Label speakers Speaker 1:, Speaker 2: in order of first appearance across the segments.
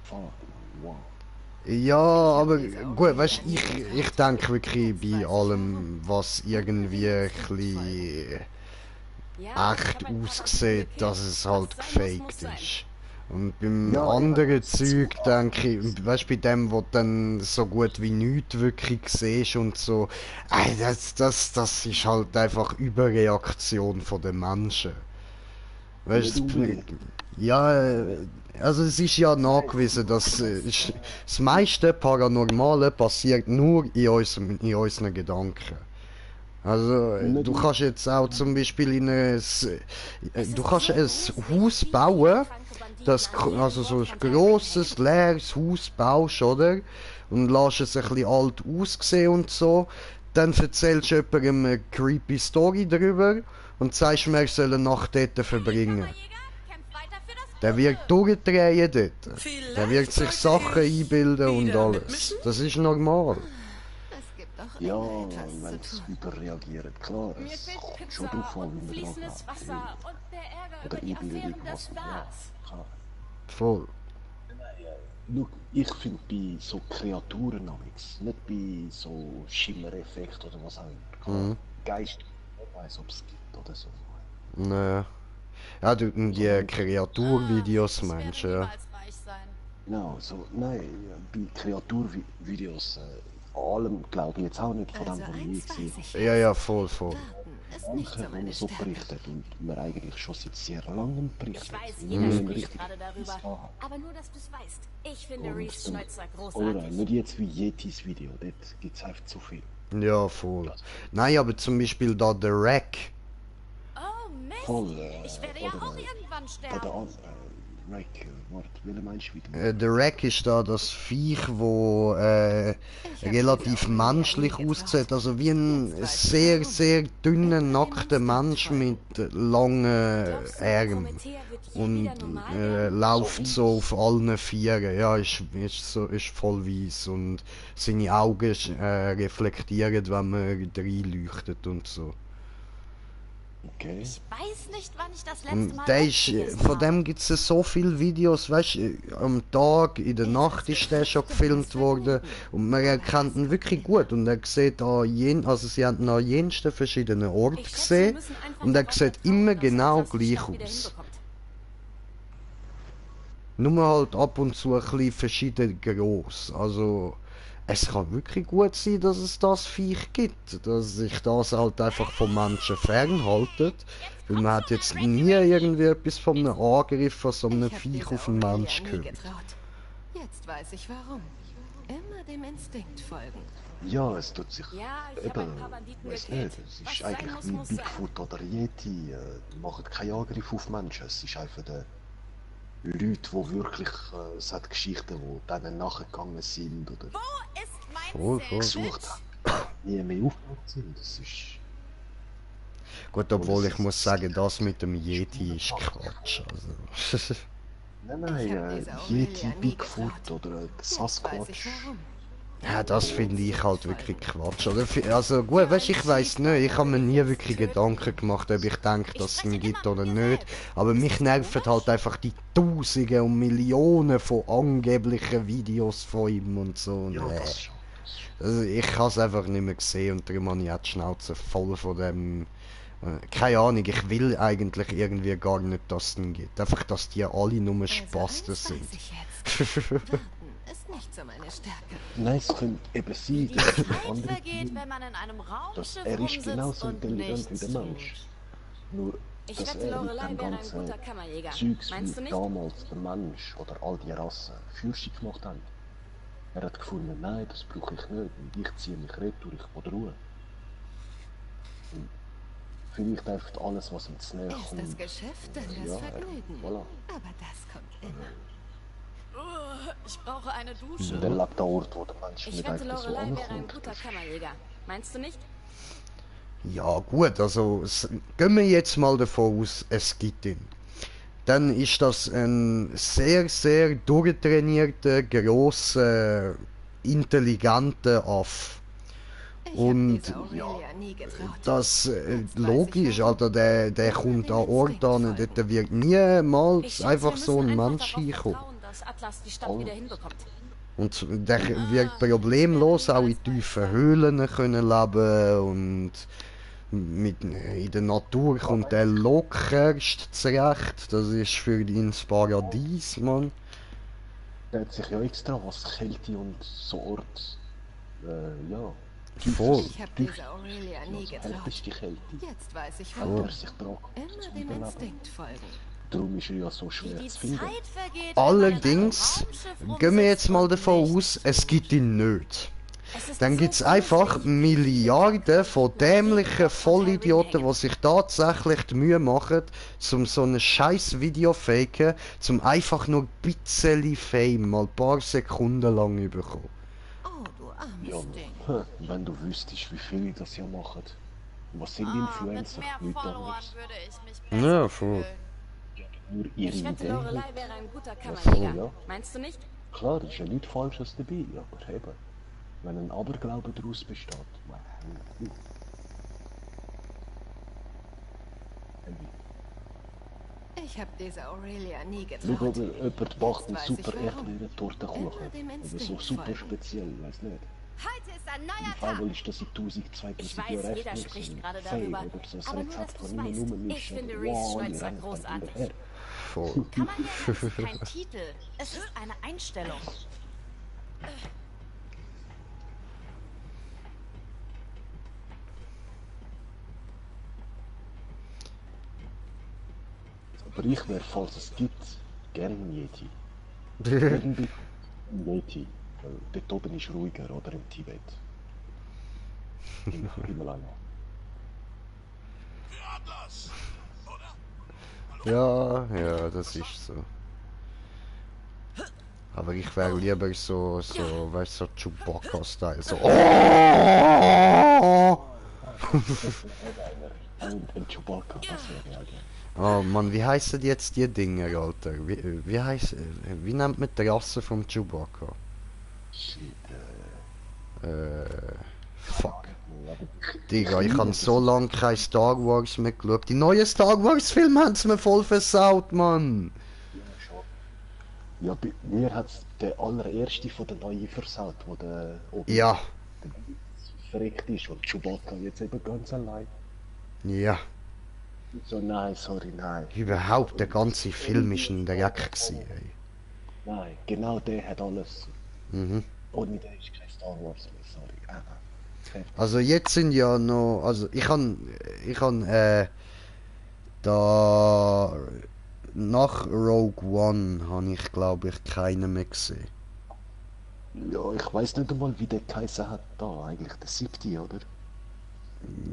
Speaker 1: Fuck, wow.
Speaker 2: Ja, aber gut, weißt du, ich denke wirklich bei allem, was irgendwie ein bisschen echt aussieht, dass es halt gefaked ist. Und beim
Speaker 1: Ja, eben.
Speaker 2: anderen Zeug denke ich, weißt du, bei dem, wo dann so gut wie nichts wirklich siehst und so, das ist halt einfach Überreaktion von den Menschen.
Speaker 1: Nicht
Speaker 2: Weißt du,
Speaker 1: unbedingt.
Speaker 2: ja, also es ist ja nachgewiesen, dass das meiste Paranormale passiert nur in unseren Gedanken. Also,
Speaker 1: Nicht
Speaker 2: du
Speaker 1: unbedingt.
Speaker 2: kannst jetzt auch zum Beispiel du kannst ein Haus bauen, also so ein grosses, leeres Haus baust, oder? Und lässt es ein bisschen alt aussehen und so. Dann erzählst du jemandem eine creepy Story darüber und sagst mir, er soll eine Nacht dort verbringen. Der wird durchdrehen dort. Der wird sich Sachen einbilden und alles. Das ist normal.
Speaker 3: Es gibt doch
Speaker 1: Ja,
Speaker 3: immer
Speaker 1: wenn
Speaker 3: etwas zu
Speaker 1: sie
Speaker 3: tun.
Speaker 1: überreagieren, klar,
Speaker 4: Mir
Speaker 1: es
Speaker 4: fehlt
Speaker 1: kommt schon
Speaker 4: Pizza
Speaker 1: drauf an,
Speaker 4: und
Speaker 1: wie man dran
Speaker 4: fließendes
Speaker 1: glaubt.
Speaker 4: Wasser und der Ärger
Speaker 1: Oder
Speaker 4: über die
Speaker 1: Einbildung,
Speaker 4: Affären des
Speaker 1: was man, ja,
Speaker 4: Stars.
Speaker 1: klar.
Speaker 2: Voll.
Speaker 1: Schau, ich finde bei so Kreaturen namens, nicht bei so Schimmereffekt oder was auch immer. Klar, Geist, wer weiß, ob es gibt oder so.
Speaker 2: Naja. Ja, du, die Kreaturvideos
Speaker 4: Ich
Speaker 2: meinst
Speaker 4: werde
Speaker 2: du, ja?
Speaker 4: niemals reich sein.
Speaker 1: Genau, so, nein, ja, bei Kreaturvideos, allem glaube ich jetzt auch nicht von
Speaker 3: Also
Speaker 1: dem, was ich
Speaker 3: eins
Speaker 1: gesehen
Speaker 3: weiß
Speaker 1: habe.
Speaker 3: ich
Speaker 2: Ja,
Speaker 3: jetzt.
Speaker 2: ja, voll, voll.
Speaker 3: Warten ist nicht so
Speaker 1: Manche, die
Speaker 3: meine
Speaker 1: man so
Speaker 3: Stärke.
Speaker 1: berichtet und man eigentlich schon seit sehr langem
Speaker 4: Ich
Speaker 1: berichtet.
Speaker 4: weiß,
Speaker 1: und
Speaker 4: jeder
Speaker 1: nie
Speaker 4: spricht
Speaker 1: richtig
Speaker 4: gerade darüber.
Speaker 1: Wahrheit.
Speaker 4: Aber nur, dass du es weißt. Ich finde
Speaker 1: Und
Speaker 4: Reeves
Speaker 1: dann,
Speaker 4: Schnäuzer
Speaker 1: oder
Speaker 4: großartig.
Speaker 1: nicht jetzt wie Yetis Video, dort gibt es einfach zu viel.
Speaker 2: Ja, voll. Nein, aber zum Beispiel da The Wreck.
Speaker 4: Oh Mist!
Speaker 1: Voll,
Speaker 4: Ich werde ja
Speaker 1: oder,
Speaker 4: auch irgendwann
Speaker 1: Oder
Speaker 4: sterben.
Speaker 1: Rack, warte, welchen meinst du wieder?
Speaker 2: The Wreck ist da das Viech, wo
Speaker 3: Ich hab
Speaker 2: relativ
Speaker 3: diese
Speaker 2: menschlich
Speaker 3: Augen nie getraut.
Speaker 2: aussieht. Also wie ein
Speaker 3: Jetzt weiß ich
Speaker 2: sehr,
Speaker 3: warum.
Speaker 2: sehr dünner,
Speaker 3: Mit
Speaker 2: nackter
Speaker 3: einem
Speaker 2: Mensch
Speaker 3: Instinkt
Speaker 2: mit langen
Speaker 4: Glaubst du,
Speaker 2: Armen.
Speaker 4: Promethea wird je
Speaker 2: Und
Speaker 4: wieder normal werden?
Speaker 2: läuft so auf allen Vieren. Ja, ist voll weiß. Und seine Augen reflektieren, wenn man reinleuchtet und so.
Speaker 1: Okay.
Speaker 4: Ich weiß nicht, wann ich das letzte
Speaker 2: Und
Speaker 4: Mal
Speaker 2: der
Speaker 4: Eis
Speaker 2: ist,
Speaker 4: gegessen
Speaker 2: von
Speaker 4: habe.
Speaker 2: dem gibt es so viele Videos, weißt du, am Tag, in der Nacht ist der schon gefilmt worden und man erkennt ihn wirklich gut und er sieht also sie haben ihn an jensten verschiedenen Orten
Speaker 4: Ich schätze, wir
Speaker 2: gesehen
Speaker 4: müssen einfach
Speaker 2: und er
Speaker 4: darauf
Speaker 2: sieht
Speaker 4: vertrauen,
Speaker 2: immer
Speaker 4: dass er
Speaker 2: genau
Speaker 4: das
Speaker 2: gleich
Speaker 4: Stadt wieder
Speaker 2: aus.
Speaker 4: hinbekommt.
Speaker 2: Nur halt ab und zu ein bisschen verschieden groß. Also es kann wirklich gut sein, dass es das Viech gibt, dass sich das halt einfach vom Menschen fernhaltet. Weil man hat jetzt nie irgendwie etwas von einem Angriff von so einem
Speaker 3: Ich hab
Speaker 2: Viech
Speaker 3: dieser
Speaker 2: auf einen
Speaker 3: Aurelia
Speaker 2: Mensch
Speaker 3: nie
Speaker 2: gehört.
Speaker 3: getraut. Jetzt weiß ich warum. Immer dem Instinkt folgen.
Speaker 1: Ja, es tut sich
Speaker 4: Ja, ich habe ein
Speaker 1: eben,
Speaker 4: paar Banditen
Speaker 1: weiß
Speaker 4: gekillt.
Speaker 1: nicht, es
Speaker 4: Was
Speaker 1: ist
Speaker 4: sein
Speaker 1: eigentlich
Speaker 4: muss,
Speaker 1: wie
Speaker 4: muss sein.
Speaker 1: Bigfoot oder Yeti, machen keinen Angriff auf Menschen, es ist einfach der Leute, die wirklich, es hat Geschichten, die denen nachgegangen sind oder
Speaker 4: Wo ist mein
Speaker 2: Voll, voll.
Speaker 1: gesucht haben, nie mehr aufgewacht sind, das ist...
Speaker 2: Gut, obwohl ich muss sagen, das mit dem Yeti ist Quatsch. Also.
Speaker 1: Nein,
Speaker 3: Ich hab diese
Speaker 1: Yeti,
Speaker 3: Aurelia nie
Speaker 1: Bigfoot
Speaker 3: getraut.
Speaker 1: oder
Speaker 3: Jetzt weiß ich
Speaker 1: Sasquatch.
Speaker 3: warum.
Speaker 2: Ja, das finde ich halt wirklich Quatsch. Oder? Also gut, weißt, ich weiß nicht, ich habe mir nie wirklich Gedanken gemacht, ob ich denke, dass es ihn gibt oder nicht. Aber mich nerven halt einfach die Tausende und Millionen von angeblichen Videos von ihm und so. Und,
Speaker 1: Ja, das schon.
Speaker 2: also ich habe es einfach nicht mehr gesehen und darum habe ich auch die Schnauze voll von dem. Keine Ahnung, ich will eigentlich irgendwie gar nicht, dass es ihn gibt. Einfach, dass die alle nur Spasten
Speaker 3: Also
Speaker 2: sind.
Speaker 3: eins weiß ich jetzt. Warten ist nicht so meine Stärke.
Speaker 1: Nein, es könnte eben sein,
Speaker 4: Die
Speaker 1: dass
Speaker 4: Zeit
Speaker 1: es andere
Speaker 4: vergeht, wenn man in einem
Speaker 1: dass
Speaker 4: Raumschiff
Speaker 1: er ist
Speaker 4: rumsitzt
Speaker 1: genauso
Speaker 4: und
Speaker 1: intelligent wie
Speaker 4: nichts
Speaker 1: der Mensch.
Speaker 4: tut.
Speaker 1: Nur,
Speaker 4: Ich
Speaker 1: dass
Speaker 4: wette,
Speaker 1: er mit
Speaker 4: Lorelei
Speaker 1: dem
Speaker 4: wäre ein
Speaker 1: ganzen
Speaker 4: guter Kammerjäger.
Speaker 1: Zeugs
Speaker 4: Meinst du
Speaker 1: wie
Speaker 4: nicht?
Speaker 1: damals der Mensch oder all die Rassen für sich gemacht haben. Er hat gefunden, nein, das brauche ich nicht und ich ziehe mich retour, ich will Ruhe. Und vielleicht einfach alles, was ihm zu näher
Speaker 3: Erst das
Speaker 1: kommt.
Speaker 3: Geschäft, dann
Speaker 1: Ja,
Speaker 3: das Vergnügen.
Speaker 1: voilà.
Speaker 3: Aber das kommt immer.
Speaker 4: Ich brauche eine Dusche.
Speaker 1: Und dann lebt der Ort, wo der Mensch
Speaker 4: Ich
Speaker 1: nicht
Speaker 4: wette,
Speaker 1: einfach so
Speaker 4: Lorelei wäre ein
Speaker 1: ankommt.
Speaker 4: guter Kammerjäger. Meinst du nicht?
Speaker 2: Ja gut, also gehen wir jetzt mal davon aus, es gibt ihn. Dann ist das ein sehr, sehr durchtrainierter, grosser, intelligenter Aff.
Speaker 3: Ich
Speaker 2: Und
Speaker 3: hab diese Aurelia nie getraut.
Speaker 2: das
Speaker 3: Jetzt weiß ich
Speaker 2: logisch,
Speaker 3: warum.
Speaker 2: Alter, der
Speaker 3: Immer
Speaker 2: kommt
Speaker 3: dem
Speaker 2: an Ort
Speaker 3: Instinkt
Speaker 2: an,
Speaker 3: folgen.
Speaker 2: dort wird
Speaker 4: Ich
Speaker 2: niemals
Speaker 4: schätze,
Speaker 2: einfach
Speaker 4: wir
Speaker 2: so
Speaker 4: müssen
Speaker 2: ein
Speaker 4: einfach
Speaker 2: Mensch
Speaker 4: darauf
Speaker 2: hinkommen.
Speaker 4: vertrauen, dass Atlas die Stadt
Speaker 1: Oh.
Speaker 4: wieder hinbekommt.
Speaker 2: Und der wird problemlos auch in tiefen Höhlen können leben und in der Natur kommt er lockerst zurecht. Das ist für ihn das Paradies, Mann.
Speaker 1: Der hat sich ja extra was Kälte und so Ort, ja,
Speaker 2: Voll.
Speaker 3: Ich habe diese Aurelia nie getraut.
Speaker 1: härteste Kälte,
Speaker 3: Jetzt weiß ich
Speaker 1: hat
Speaker 3: warum.
Speaker 1: er sich dran
Speaker 3: Immer
Speaker 1: zum
Speaker 3: dem
Speaker 1: Überleben.
Speaker 3: Instinkt folgen.
Speaker 1: Darum ist er ja so
Speaker 4: Wie
Speaker 1: schwer
Speaker 4: die
Speaker 1: zu finden.
Speaker 4: Zeit vergeht,
Speaker 2: Allerdings gehen wir jetzt mal davon aus, es gibt ihn nicht. Dann gibt es einfach Milliarden von dämlichen Vollidioten, die sich tatsächlich die Mühe machen, um so ein scheiß Video faken, um einfach nur ein bisschen Fame, mal ein paar Sekunden lang zu bekommen.
Speaker 3: Oh, du
Speaker 1: Ja,
Speaker 3: armes Ding.
Speaker 1: wenn du wüsstest, wie viele das ja machen. Was sind Influencer?
Speaker 4: Mit mehr
Speaker 1: Nichts
Speaker 4: Followern
Speaker 1: anderes.
Speaker 4: würde ich mich
Speaker 2: Ja,
Speaker 4: besser
Speaker 2: voll.
Speaker 4: fühlen.
Speaker 1: Nur ihre
Speaker 4: Ich wette,
Speaker 1: Ideen.
Speaker 4: Lorelei wäre ein guter
Speaker 1: voll,
Speaker 4: Kammerjäger.
Speaker 1: ja.
Speaker 4: Meinst du nicht?
Speaker 1: Klar, ist ja nichts Falsches dabei, aber eben, wenn ein Aberglaube daraus besteht,
Speaker 3: Ich habe diese Aurelia nie
Speaker 1: schau,
Speaker 3: getraut.
Speaker 1: jemand macht einen
Speaker 3: Jetzt weiß
Speaker 1: super
Speaker 3: ich warum.
Speaker 1: Erdbeeren Tortenkuchen.
Speaker 3: Immer dem
Speaker 1: Also so
Speaker 3: Instinkt
Speaker 1: super
Speaker 3: folgen.
Speaker 1: speziell, weiß nicht.
Speaker 3: Heute ist ein
Speaker 1: Im
Speaker 3: neuer
Speaker 1: Fall
Speaker 3: Tag.
Speaker 1: ist das in 1000, 2000
Speaker 4: Ich weiß,
Speaker 1: Jahren
Speaker 4: jeder
Speaker 1: echt
Speaker 4: spricht
Speaker 1: nicht
Speaker 4: gerade
Speaker 1: so
Speaker 4: darüber.
Speaker 1: oder so ein
Speaker 4: Aber nur, dass
Speaker 1: Rezept,
Speaker 4: du
Speaker 1: das
Speaker 4: es
Speaker 1: immer
Speaker 4: weißt.
Speaker 1: nur
Speaker 4: Ich
Speaker 1: mischen
Speaker 4: finde
Speaker 1: oder
Speaker 4: Reese
Speaker 1: wow,
Speaker 4: Schnäuzer
Speaker 1: wir rennen
Speaker 4: großartig.
Speaker 1: hinterher.
Speaker 2: Voll.
Speaker 4: Kammerjäger ist kein Titel. Es ist eine Einstellung.
Speaker 1: Aber ich wäre, falls es gibt, gerne ein Yeti. Irgendwie ein Yeti. Weil dort oben ist ruhiger, oder im Tibet. Im Himalaya.
Speaker 2: Ja, ja, das ist so. Aber ich wäre lieber so, weißt du, so Chewbacca-Style, so. Oh!
Speaker 1: Ein Chewbacca, das wäre ja gerne.
Speaker 2: Oh Mann, wie heißen jetzt die Dinger, Alter? Wie nennt man die Rasse vom Chewbacca?
Speaker 1: Shit,
Speaker 2: Fuck. Digga, ich habe so lange kein Star Wars mehr geschaut. Die neuen Star Wars Filme haben es mir voll versaut, Mann.
Speaker 1: Ja, bei mir hat es der allererste von den neuen versaut, wo der oben
Speaker 2: Ja,
Speaker 1: verreckt ist und Chewbacca jetzt eben ganz allein.
Speaker 2: ja.
Speaker 1: So, nein, sorry, nein.
Speaker 2: Überhaupt, der ganze Film ist ein Dreck gewesen, ey.
Speaker 1: Nein, genau der hat alles.
Speaker 2: Mhm.
Speaker 1: Ohne den ist kein Star Wars mehr, sorry.
Speaker 2: Also jetzt sind ja noch, also ich han da nach Rogue One habe ich glaube ich keinen mehr gesehen.
Speaker 1: Ja, ich weiß nicht einmal, wie der geheißen hat da, eigentlich der 7., oder?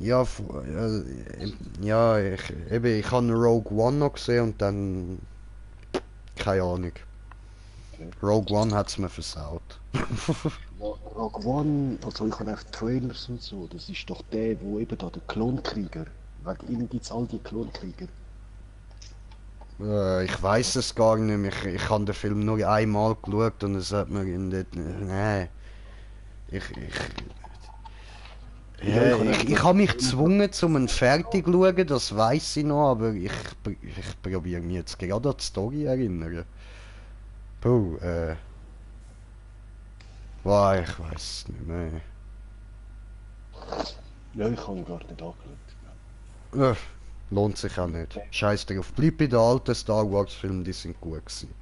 Speaker 2: Ja, ja, ich habe Rogue One noch gesehen und dann keine Ahnung. Rogue One hat's mir versaut.
Speaker 1: Ja, Rogue One, also ich habe auf Trailers und so, das ist doch der, wo eben da der Klonkrieger, wegen ihnen gibt's all die Klonkrieger.
Speaker 2: Ich weiß es gar nicht mehr. Ich habe den Film nur einmal geschaut und es hat mir in der... Nein. Ich habe mich gezwungen, zum einen fertig zu schauen, das weiß ich noch, aber ich probiere mich jetzt gerade an die Story erinnern. Puh, boah, ich weiß es nicht mehr.
Speaker 1: Ja, ich habe ihn gar nicht angeschaut.
Speaker 2: Lohnt sich auch nicht. Scheiß drauf. Bleib bei den alten Star Wars Filmen, die sind gut gewesen.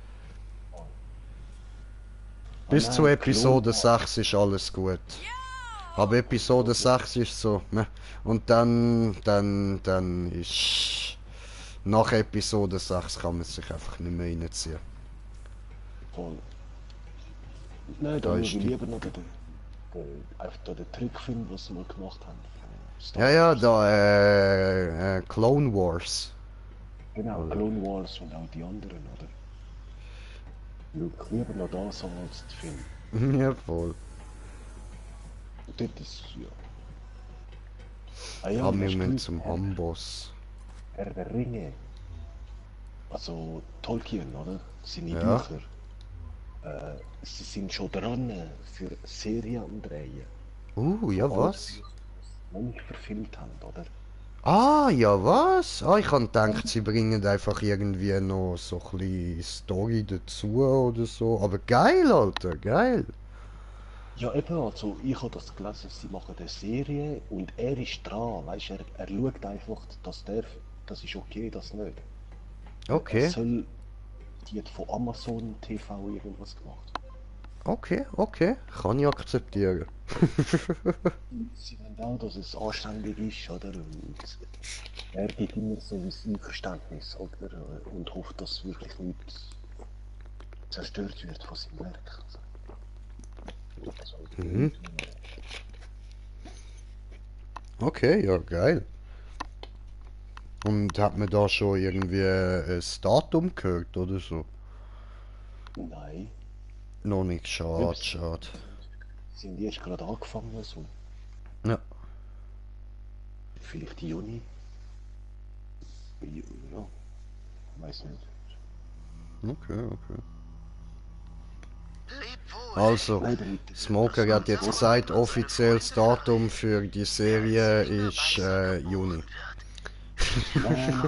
Speaker 2: Bis zu Episode 6 ist alles gut. Aber Episode 6 ist so, ne? Und dann ist... Nach Episode 6 kann man sich einfach nicht mehr reinziehen.
Speaker 1: Voll. Nein,
Speaker 2: Da
Speaker 1: da
Speaker 2: ist
Speaker 1: ist ich
Speaker 2: die-
Speaker 1: lieber noch einfach den Trickfilm, was sie mal gemacht haben. Star
Speaker 2: Ja, ja,
Speaker 1: Wars.
Speaker 2: da, Clone Wars.
Speaker 1: Genau, Clone Wars und auch die anderen, oder? Schau, lieber noch das als der Film.
Speaker 2: Ja, voll.
Speaker 1: Und dort ist, ja. Ah ja,
Speaker 2: Ja, wir
Speaker 1: hast du
Speaker 2: müssen
Speaker 1: gewusst,
Speaker 2: zum Amboss.
Speaker 1: Herr der Ringe. Also Tolkien, oder? Seine
Speaker 2: Ja.
Speaker 1: Bücher. Sie sind schon dran für Serien und Reihen.
Speaker 2: Ja, was?
Speaker 1: Noch nicht verfilmt haben, oder?
Speaker 2: Ah, ja was? Ah, ich hab gedacht, sie bringen einfach irgendwie noch so ein bisschen Story dazu oder so. Aber geil, Alter, geil.
Speaker 1: Ja, eben, also ich habe das gelesen, sie machen eine Serie und er ist dran, weißt du, er schaut einfach, das ist okay, das nicht. Er
Speaker 2: Okay,
Speaker 1: soll, die hat von Amazon TV irgendwas gemacht.
Speaker 2: okay, okay. Kann ich akzeptieren.
Speaker 1: Sie wollen auch, dass es anständig ist, oder? Und er gibt immer so ein Einverständnis, oder? Und hofft, dass wirklich nichts zerstört wird von seinem Werk. Also,
Speaker 2: Mhm. Okay, ja, geil. Und hat man da schon irgendwie ein Datum gehört oder so?
Speaker 1: nein.
Speaker 2: Noch nicht,
Speaker 1: Eben,
Speaker 2: schade, schade.
Speaker 1: sie haben erst gerade angefangen, so
Speaker 2: Ja,
Speaker 1: vielleicht Juni. Ja, weiß nicht.
Speaker 2: okay, okay. Also,
Speaker 1: Leider nicht.
Speaker 2: Smoker hat jetzt gesagt, offizielles Datum für die Serie ist Juni.
Speaker 1: Nein,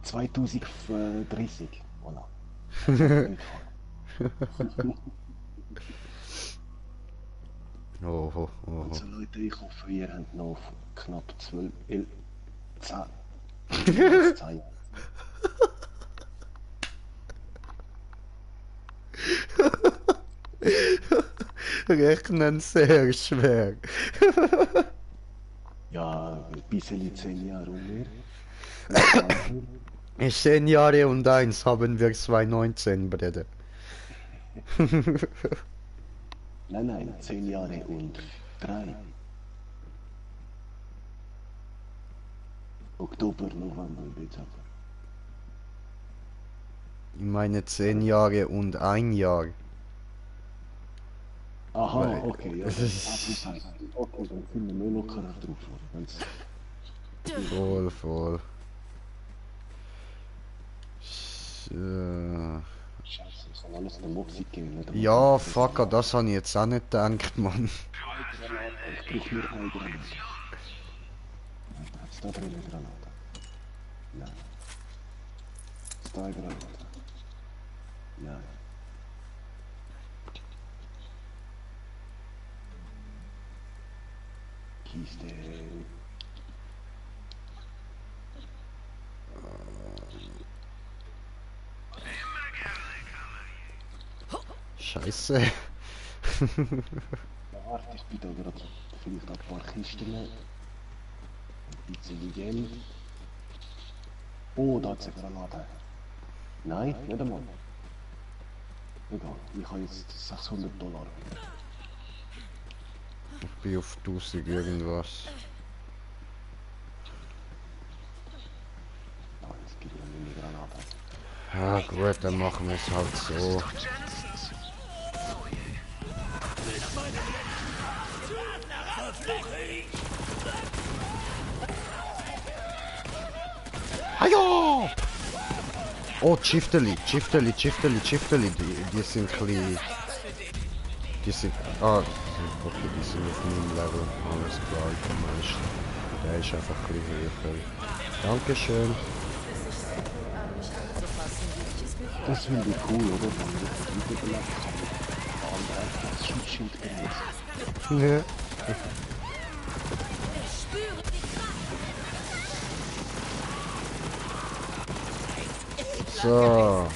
Speaker 1: 2030. Voilà. Nicht voll.
Speaker 2: Oho, oho.
Speaker 1: Also Leute, ich hoffe, ihr habt noch knapp 12, 11, 10. Mehr als 10 Jahre.
Speaker 2: Rechnen sehr schwer.
Speaker 1: Ja, ein bisschen 10 Jahre und mehr. Vielleicht älter.
Speaker 2: 10 Jahre und eins haben wir 2019, Brüder.
Speaker 1: Nein, 10 Jahre und 3. Oktober, November, Dezember.
Speaker 2: Ich meine 10 Jahre und ein Jahr.
Speaker 1: Aha,
Speaker 2: Weil-
Speaker 1: okay, ja. Okay, dann sind wir mehr lockerer drauf. Wenn's,
Speaker 2: Voll, voll.
Speaker 1: Scheiße, ich kann alles der Moxie geben. Nicht
Speaker 2: Ja, fuck, an das habe ich jetzt auch nicht gedacht, Mann.
Speaker 1: Ich brauche nur eine Granate. Hat's da drin eine Granate? Nein. Ist da eine Granate? Nein. Kiste.
Speaker 2: Scheiße.
Speaker 1: Ja, warte, ich biete auch gerade vielleicht ein paar Kisten. Ein bisschen Geld. Oh, da hat's eine Granate. Nein, nicht einmal. Egal, ich habe jetzt $600.
Speaker 2: Ich bin auf 1000 irgendwas.
Speaker 1: Nein, es gibt ja eine Granate.
Speaker 2: Ja gut, dann machen wir es halt so. Hajo! Oh, Chifteli, Chifteli, Chifteli, Chifteli, die sind klein. Die sind. Ah, okay, die sind auf meinem Level. Alles klar, ich kann meisten. Der ist einfach ein bisschen höher. Dankeschön.
Speaker 1: Das finde ich cool, oder? Wenn man das überbleibt, kann man andere einfach als Schutzschild benutzen.
Speaker 2: Ja. So.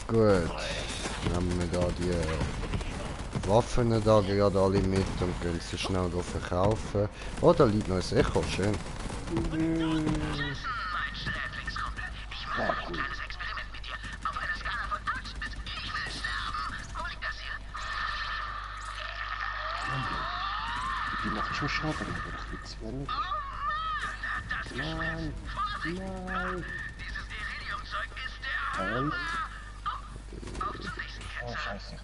Speaker 2: Gut. Nehmen wir da die Waffen da gerade alle mit und können sie schnell verkaufen. Oh, da liegt noch ein Echo, schön.
Speaker 1: Ja, cool. Die macht schon Schaden, aber ich will zwar nicht. Nein, nein. Halt. Oh, scheiße.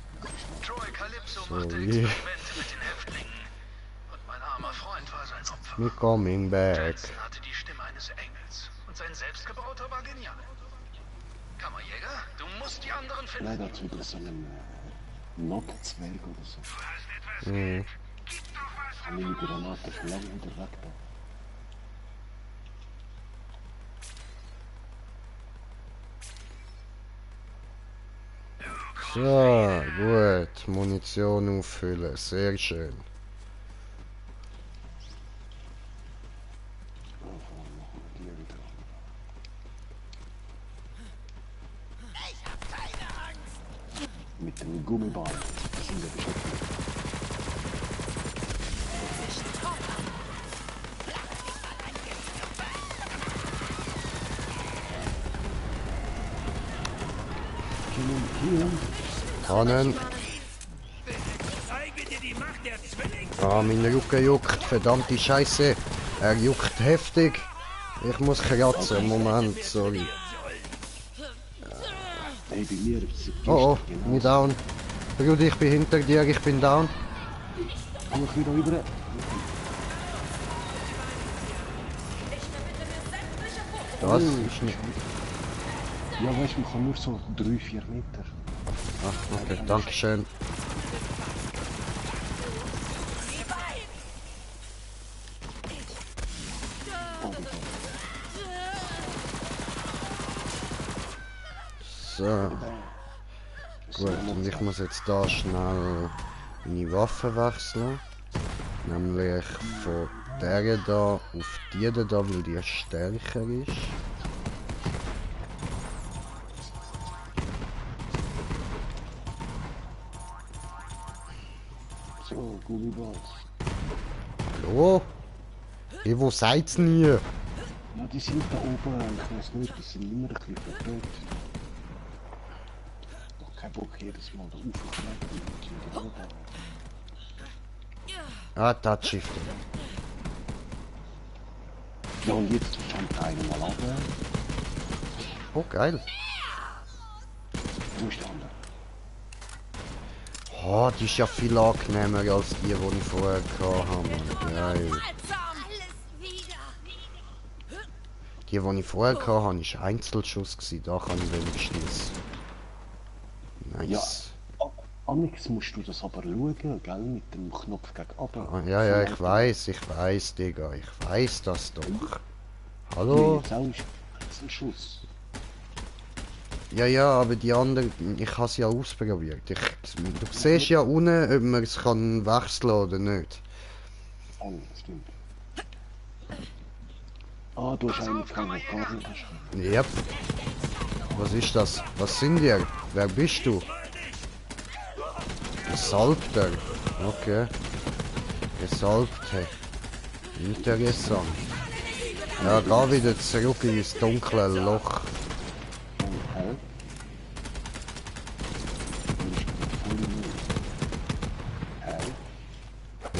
Speaker 5: Troy Calypso
Speaker 2: So,
Speaker 5: machte
Speaker 2: wie?
Speaker 5: Experimente mit den Häftlingen. Und mein armer Freund war sein Opfer.
Speaker 2: We're coming back.
Speaker 5: Jensen hatte die Stimme eines Engels. Und sein selbstgebauter war genial. Kammerjäger, du musst die anderen finden.
Speaker 1: Leider hat wieder so einen Nockzwerg oder so.
Speaker 5: Du hast etwas Geld. Gib doch was
Speaker 1: Meine Granate ist lange wieder weg da.
Speaker 2: So, gut. Munition auffüllen. Sehr schön.
Speaker 1: Die wieder. Mit dem Gummiball. Das sind wir beschäftigt.
Speaker 2: Kannen. Ah, mein Rücken juckt. Verdammte Scheiße. Er juckt heftig. Ich muss kratzen. Moment, sorry.
Speaker 1: Hey, bei mir ist es
Speaker 2: Oh, oh, ich bin down. Bruder, ich bin hinter dir, ich bin down.
Speaker 1: Komm ich wieder rüber.
Speaker 2: Das ist nicht...
Speaker 1: Ja, weißt du, man kann nur so 3-4 Meter.
Speaker 2: Ah, okay, danke schön. So. Gut, und ich muss jetzt da schnell meine Waffe wechseln. Nämlich von der da auf die da, weil die stärker ist.
Speaker 1: So, Gummiballs.
Speaker 2: Hallo? Hey, wo seid's denn hier?
Speaker 1: Ja, die sind da oben. Ich weiß nicht, die sind immer ein bisschen vertont. Doch kein Bock jedes Mal da raufzuklettern.
Speaker 2: Ah, Touchshift.
Speaker 1: Ja, und jetzt fängt einer mal ab.
Speaker 2: Oh, geil.
Speaker 1: Wo ist der andere?
Speaker 2: Oh, die ist ja viel angenehmer als die ich vorher hatte. Geil. Die ich vorher hatte, war Einzelschuss. Da kann ich wenigstens... Nice.
Speaker 1: Amix musst du das aber schauen, gell? Mit dem Knopf gegen runter.
Speaker 2: Ah, ja, ja, ich weiß, Digga. Ich weiß das doch.
Speaker 1: Ja,
Speaker 2: Hallo?
Speaker 1: jetzt auch ist ein Schuss.
Speaker 2: Ja, ja, aber die anderen, ich habe sie ja ausprobiert. Du siehst ja unten, ob man es kann wechseln oder nicht.
Speaker 1: Oh, stimmt. Ah, du hast einen Fall, der gar nicht hast.
Speaker 2: Yep. Was ist das? Was sind wir? Wer bist du? Gesalbter. Okay. Gesalbte. Interessant. Ja, geh wieder zurück ins dunkle Loch.
Speaker 1: Hä?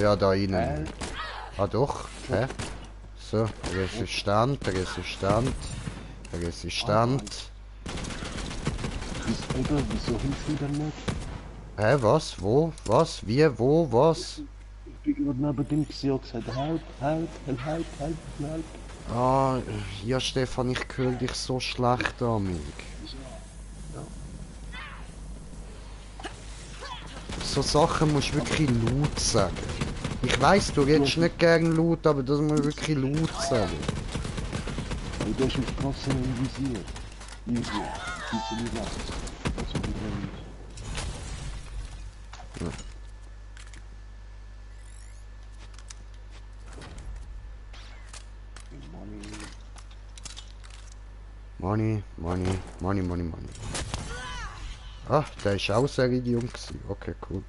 Speaker 2: Ja, da innen. Ah doch. Hä? So, resistent, resistent, resistent.
Speaker 1: Wieso hilft mir denn nicht?
Speaker 2: Hä, was? Wo? Was? Wie? Wo? Was?
Speaker 1: Ich bin gerade neben dem gesehen und gesagt, help.
Speaker 2: Ah, ja Stefan, ich höre dich so schlecht an mich. So Sachen musst du wirklich laut sagen. Ich weiss, du redest nicht gern laut, aber das muss wirklich laut sagen.
Speaker 1: Aber du hast mich trotzdem im Visier. Visier.
Speaker 2: Money. Ah, der ist auch sehr Idiot gewesen. Okay, cool.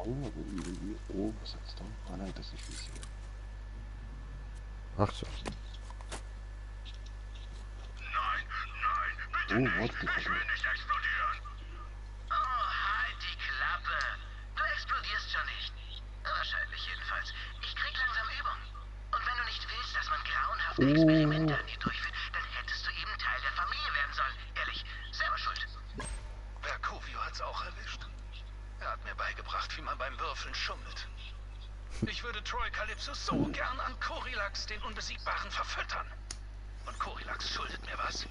Speaker 1: Oh, was hat's da? Ah nein, das ist Visier.
Speaker 2: Ach so.
Speaker 5: Nein,
Speaker 1: Oh, warte,
Speaker 5: ich will nicht explodieren. Oh, halt die Klappe. Du explodierst schon nicht. Wahrscheinlich jedenfalls. Ich krieg langsam Übung. Und wenn du nicht willst, dass man grauenhafte Experimente an dir durchführt, dann hättest du eben Teil der Familie werden sollen. Ehrlich, selber schuld. Verkovio hat's auch erwischt. Er hat mir beigebracht, wie man beim Würfeln schummelt. Ich würde Troy Calypso so gern an Corilax, den Unbesiegbaren, verfüttern. Und Corilax schuldet mir was.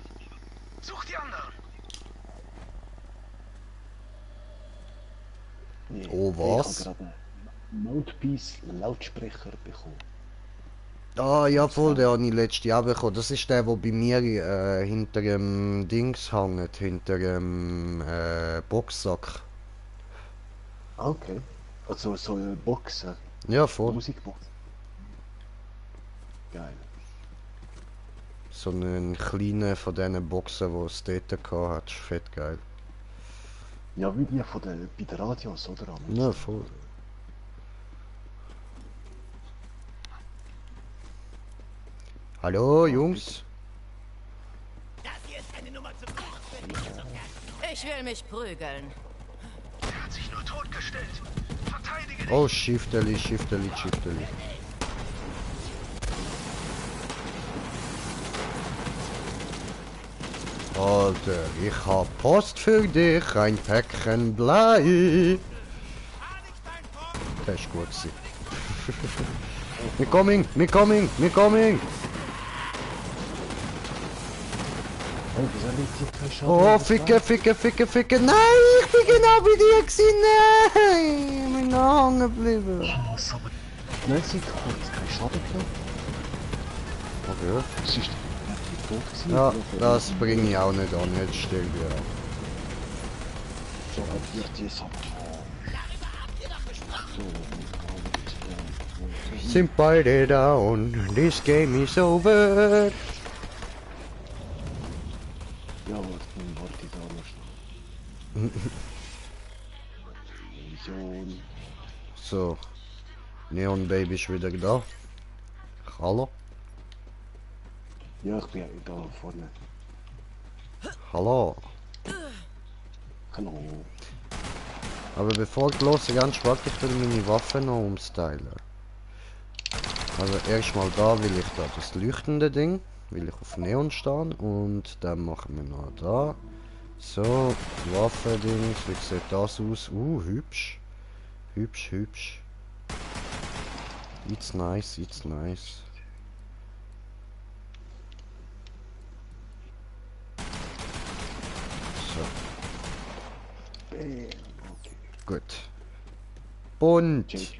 Speaker 5: Such die anderen.
Speaker 2: Oh, was?
Speaker 1: Mouthpiece Lautsprecher bekommen.
Speaker 2: Ah, ja, voll, den habe ich letztes Jahr bekommen. Das ist der bei mir hinter dem Dings hängt, hinter dem Boxsack.
Speaker 1: Okay. Also so eine Boxen.
Speaker 2: Ja, voll.
Speaker 1: Musikbox. Geil.
Speaker 2: So einen kleinen von diesen Boxen, die es dort hatte. Ist fett geil.
Speaker 1: Ja, wie die von bei den Radios, oder?
Speaker 2: Ja, voll. Hallo, Jungs.
Speaker 3: Ich will mich prügeln.
Speaker 5: Er hat sich nur totgestellt. Verteidige dich.
Speaker 2: Oh, Shifteli, Shifteli, Shifteli. Alter, ich hab Post für dich, ein Päckchen Blei. Das ist gut gewesen. We're coming, we're coming, we're coming.
Speaker 1: Oh, wieso liegt hier kein Schaden?
Speaker 2: Oh, ficke, ficke, ficke, ficke. Nein, ich bin genau bei dir gewesen. Nein, ich bin noch hängen geblieben.
Speaker 1: Was aber... Nein, sie hat keinen Schaden genommen.
Speaker 2: Okay.
Speaker 1: Es ist die tot gewesen.
Speaker 2: Ja, das bringe ich auch nicht an, jetzt sterbe ich auch.
Speaker 1: So, wird die Sache.
Speaker 2: Sind beide down, this game is over.
Speaker 1: Ja, warte ich da noch schnell. Vision.
Speaker 2: So, Neon Baby ist wieder da. Hallo?
Speaker 1: Ja, ich bin da vorne.
Speaker 2: Hallo?
Speaker 1: Hallo.
Speaker 2: Aber bevor ich losgehe, warte ich will meine Waffe noch umstylen. Also erstmal da will ich da das leuchtende Ding, will ich auf Neon stehen und dann machen wir noch da. So, Waffe-Dings, wie sieht das aus? Hübsch. Hübsch, hübsch. It's nice, it's nice. So,
Speaker 1: Okay.
Speaker 2: gut. Und...
Speaker 1: Jake.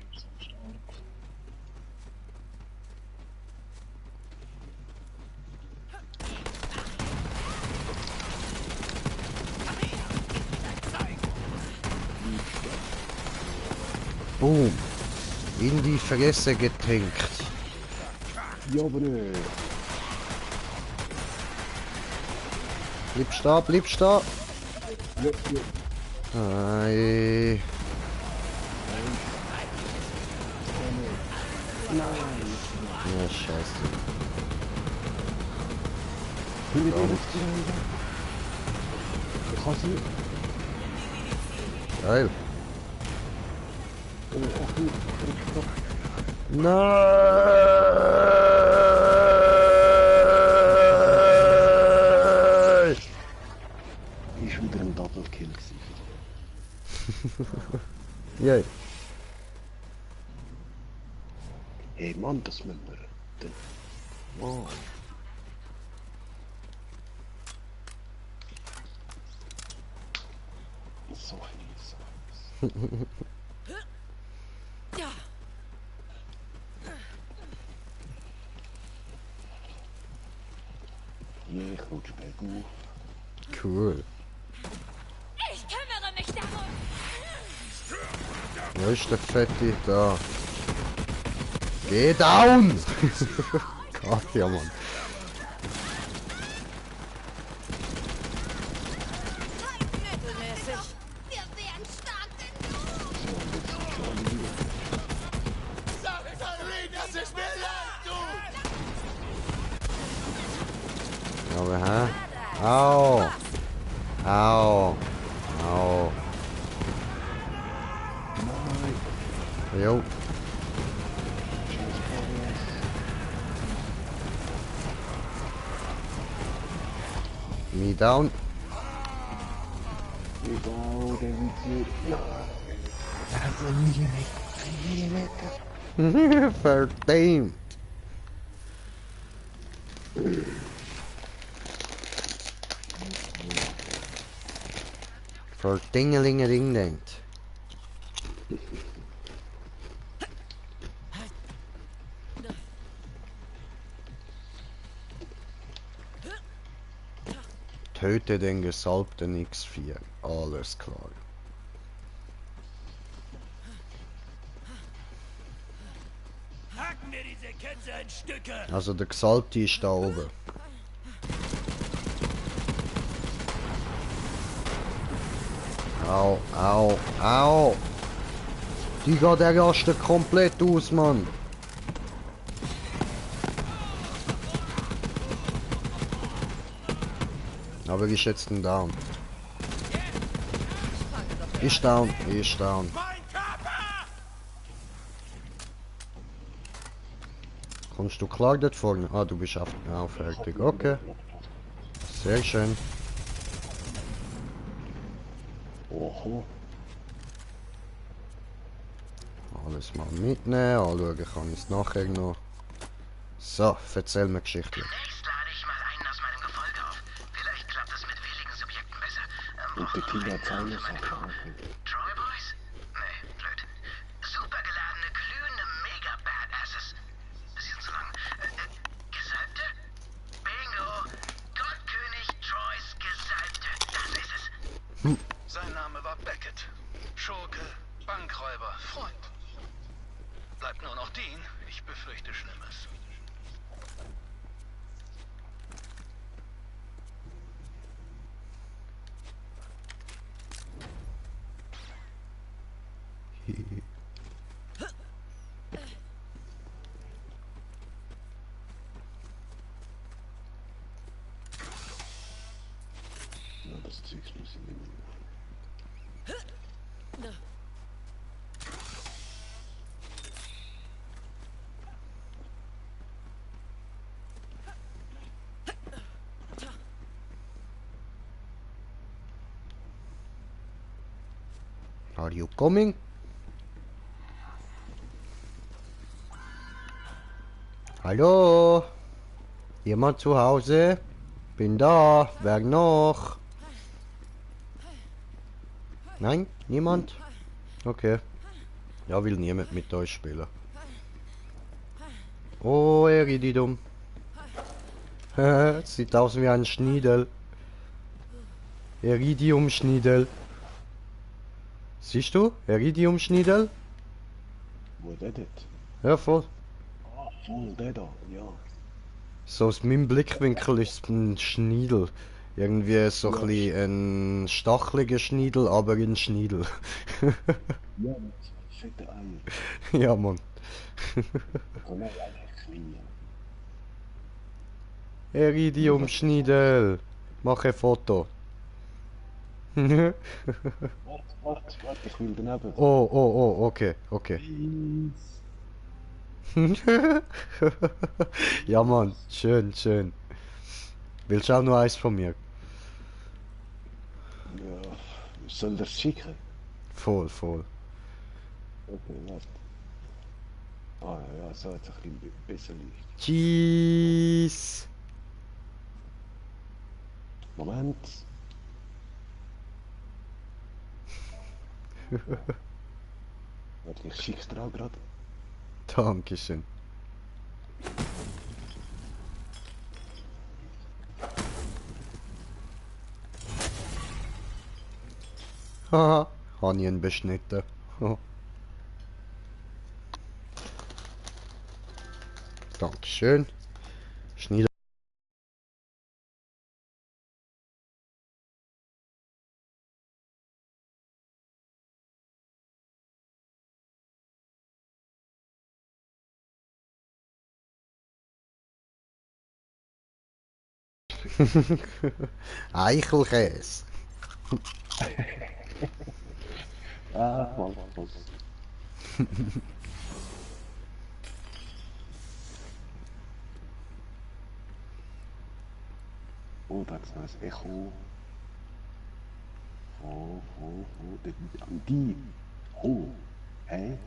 Speaker 2: Boom. In die Fresse getinkt.
Speaker 1: Jawohl.
Speaker 2: Bleib stehen, bleib stehen.
Speaker 1: Ja, ja.
Speaker 2: Ei. Ja, scheiße.
Speaker 1: Hinter dir ist die. Ich kann sie.
Speaker 2: Geil.
Speaker 1: Oh, Achtung.
Speaker 2: Nein!
Speaker 1: Ist wieder ein Double Kill gewesen.
Speaker 2: Yay.
Speaker 1: Hey Mann, das müssen wir. Wow. So fies. Ja, ich rutsche bergauf.
Speaker 2: Cool.
Speaker 4: Ich kümmere mich darum.
Speaker 2: Wo ist der Fette da? Geh down! Gott, ja Mann.
Speaker 3: Mittelmäßig.
Speaker 4: Wir wären stark genug.
Speaker 2: Aber hä? Au! Au! Au! Jo. Me down.
Speaker 1: Wow, der wird so. Ja. Er hat einen Millimeter.
Speaker 2: Verdammt. Verdingelingeling denkt. Töte den gesalbten X4. Alles klar.
Speaker 6: Hacken wir diese Ketze in Stücke!
Speaker 2: Also der Gesalbte ist da oben. Au, au, au! Digga, der rastet komplett aus, Mann! Aber ist jetzt ein Down. Ist down, ist down.
Speaker 6: Mein Körper!
Speaker 2: Kommst du klar dort vorne? Ah, du bist auf fertig. Okay. Sehr schön.
Speaker 1: Oho.
Speaker 2: Alles mal mitnehmen. Anschauen kann ich es nachher noch. So, erzähl mir Geschichte.
Speaker 5: Demnächst lade ich mal einen aus meinem Gefolge auf. Vielleicht klappt das mit wenigen Subjekten besser.
Speaker 1: Und der Tiger hat seine Sache.
Speaker 5: Troy Boys? Nee, blöd. Supergeladene, glühende Mega-Badasses. Sie sind zu lang. Gesalbte? Bingo! Gottkönig Troys Gesalbte. Das ist es.
Speaker 7: Sein Name war Beckett. Schurke, Bankräuber, Freund. Bleibt nur noch Dean. Ich befürchte Schlimmes.
Speaker 1: Ja, das Zeug muss ich nehmen.
Speaker 2: Are you coming? Hallo? Jemand zu Hause? Bin da. Wer noch? Nein? Niemand? Okay. Ja, will niemand mit euch spielen. Oh, Iridium. Sieht aus wie ein Schniedel. Iridium-Schniedel. Siehst du? Iridium-Schniedel?
Speaker 1: Wo der dort?
Speaker 2: Ja, voll.
Speaker 1: Ah, voll der da, ja.
Speaker 2: So aus meinem Blickwinkel ist es ein Schniedel. Irgendwie so ein bisschen ein stacheliger Schniedel, aber ein Schniedel.
Speaker 1: Ja, mit fetten Eier.
Speaker 2: Ja, Mann.
Speaker 1: Komm mal, eigentlich klein.
Speaker 2: Iridium-Schniedel. Mach ein Foto.
Speaker 1: Warte, ich will daneben.
Speaker 2: Oh, okay, okay. Ja, Mann, schön, schön. Willst du auch noch eins von mir?
Speaker 1: Ja, soll das schicken?
Speaker 2: Voll, voll.
Speaker 1: Okay, warte. Ah ja, so hat es ein bisschen besser Licht.
Speaker 2: Tschüss.
Speaker 1: Moment. Warte, ich schick's dir auch gerade.
Speaker 2: Dankeschön. Haha, habe ich ihn beschnitten. Dankeschön. Schniedel. Eichelkäse.
Speaker 1: Ah, voll. Oh, da ist noch ein Echo. Die. Oh. Hä?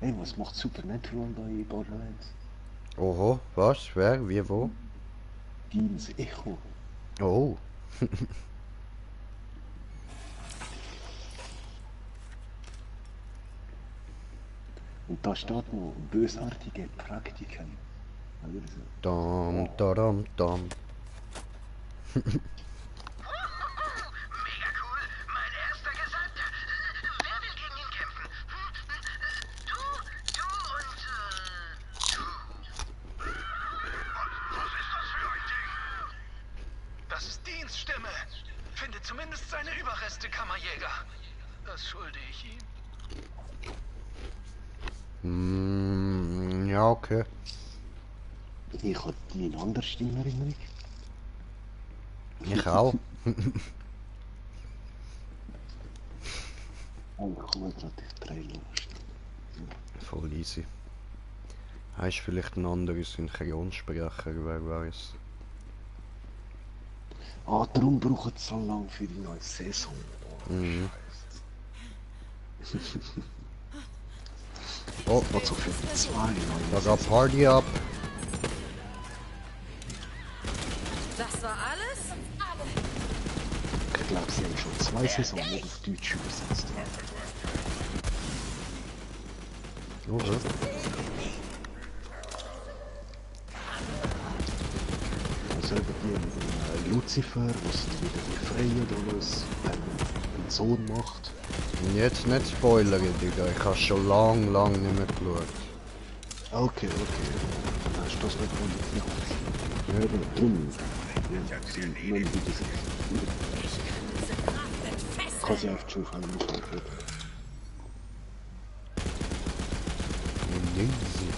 Speaker 1: Hey, was macht Supernatural da in Borderlands?
Speaker 2: Oho, was? Wer? Wie, wo?
Speaker 1: Deans Echo.
Speaker 2: Oh.
Speaker 1: Und da steht noch bösartige Praktiken. Also,
Speaker 2: Dam, dadam, dam.
Speaker 7: Zumindest seine Überreste, Kammerjäger. Das schulde ich ihm.
Speaker 2: Ja, okay.
Speaker 1: Ich habe nie eine andere Stimmerinnerung.
Speaker 2: Ich auch.
Speaker 1: Oh, ich komme gerade die Trailer.
Speaker 2: Voll easy. Er ist vielleicht ein anderer Synchronsprecher, wer weiß.
Speaker 1: Ah, darum braucht es so lange für die neue Saison.
Speaker 2: Mhm. Oh,
Speaker 1: Was so für zwei
Speaker 2: da geht Party ab.
Speaker 3: Das war alles?
Speaker 1: Ich glaube, sie haben schon 2 Saisonen nicht auf Deutsch übersetzt.
Speaker 2: Oder?
Speaker 1: Also eben die mit dem Lucifer, was wieder befreien oder was, einen Sohn macht.
Speaker 2: Und jetzt nicht spoilern, Digga. Ich habe schon lang nicht mehr geschaut.
Speaker 1: Okay. Dann hast du das nicht gemacht. Ja, aber drum. Ja, sie müssen wieder sich. Kann sie einfach schon auf einen Muster geben.
Speaker 2: Easy.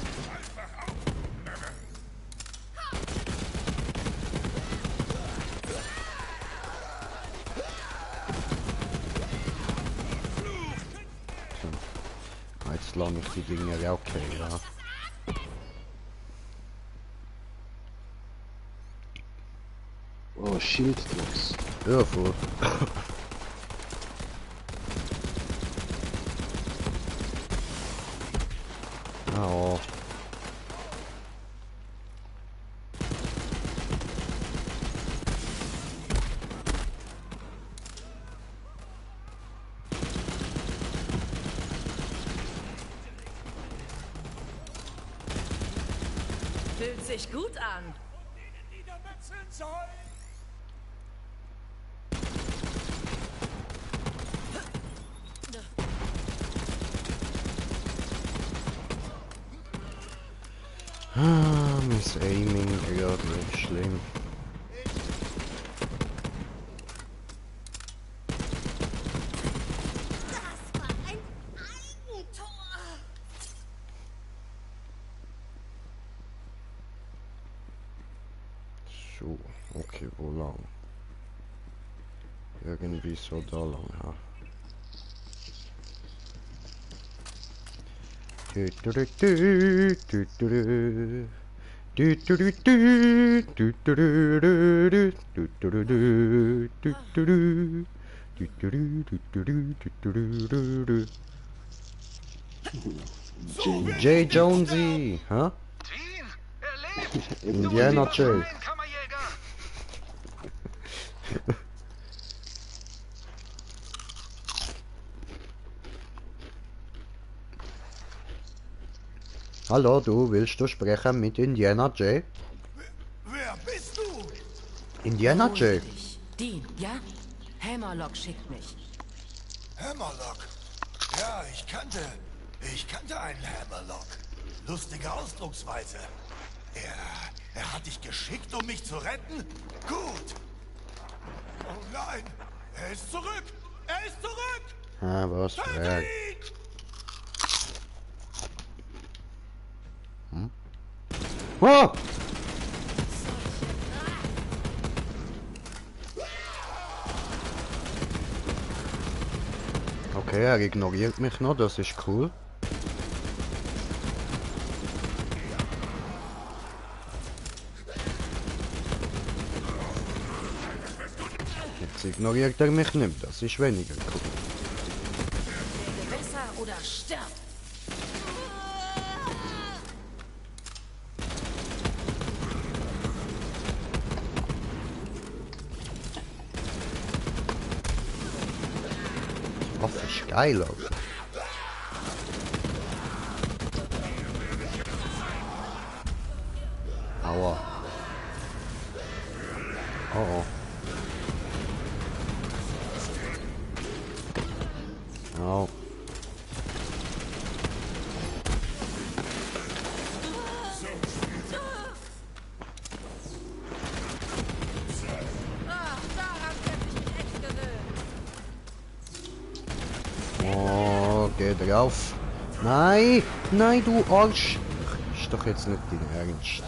Speaker 2: Jetzt lasse ich die Dinge ja okay, ja.
Speaker 1: Oh, Schilddrucks.
Speaker 2: Ja, voll. Oh.
Speaker 3: Fühlt sich gut an.
Speaker 6: Niedermetzeln soll.
Speaker 2: Ah, Miss Aiming gerade nicht schlimm.
Speaker 4: Das war ein Eigentor.
Speaker 2: So, okay, wo lang? Irgendwie so da lang, ja. J. Jonesy, hä?
Speaker 7: Dean, er lebt!
Speaker 2: Indiana
Speaker 7: Nur die
Speaker 2: Jones.
Speaker 7: Waffen, Kammerjäger!
Speaker 2: Hallo, willst du sprechen mit Indiana J?
Speaker 6: Wer bist du?
Speaker 2: Indiana
Speaker 3: Beruhige
Speaker 2: J.
Speaker 3: dich. Dean, ja? Hammerlock schickt mich.
Speaker 6: Hammerlock. Ja, ich kannte einen Hammerlock. Lustige Ausdrucksweise. Er hat dich geschickt, um mich zu retten? Gut. Oh nein, er ist zurück. Er ist zurück.
Speaker 2: Ah, was
Speaker 6: Töte
Speaker 2: weg.
Speaker 6: ihn!
Speaker 2: Oh! Okay, er ignoriert mich noch, das ist cool. Jetzt ignoriert er mich nicht, das ist weniger cool.
Speaker 3: Besser oder stirb.
Speaker 2: Die Waffe ist geil, Alter. Aua. Oh oh. Au.
Speaker 3: Daran hätte ich mich echt gewöhnt.
Speaker 2: Oh, geh drauf. Nein, nein, du Arsch. Ist doch jetzt nicht dein Ernst.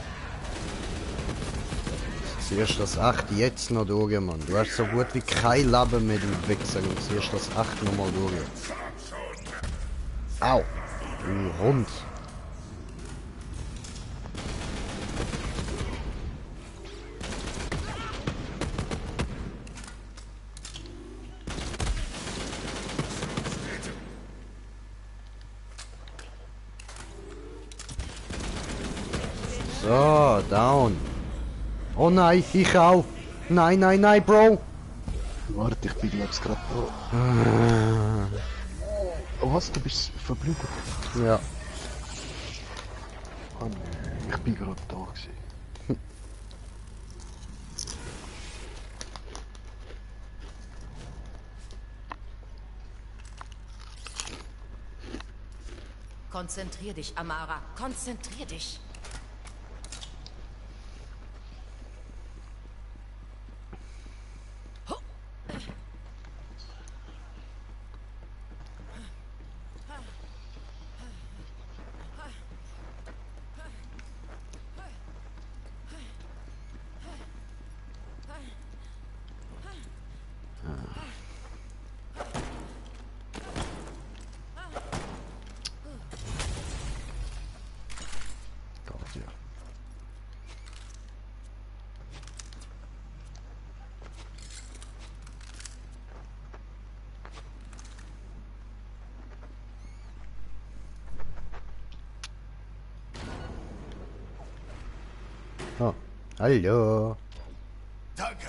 Speaker 2: Siehst das echt jetzt noch durch, Mann. Du hast so gut wie kein Leben mehr, du Wichser. Und siehst das echt noch mal durch. Au. Du Hund. So, down. Oh nein, ich auch. Nein, nein, nein, Bro.
Speaker 1: Warte, ich bin glaub's gerade da. Oh, was? Du bist verblutet?
Speaker 2: Ja.
Speaker 1: Oh nein, ich bin gerade da gewesen.
Speaker 3: Konzentrier dich, Amara. Konzentrier dich.
Speaker 2: Gott, ja. Oh, hallo.
Speaker 6: Danke.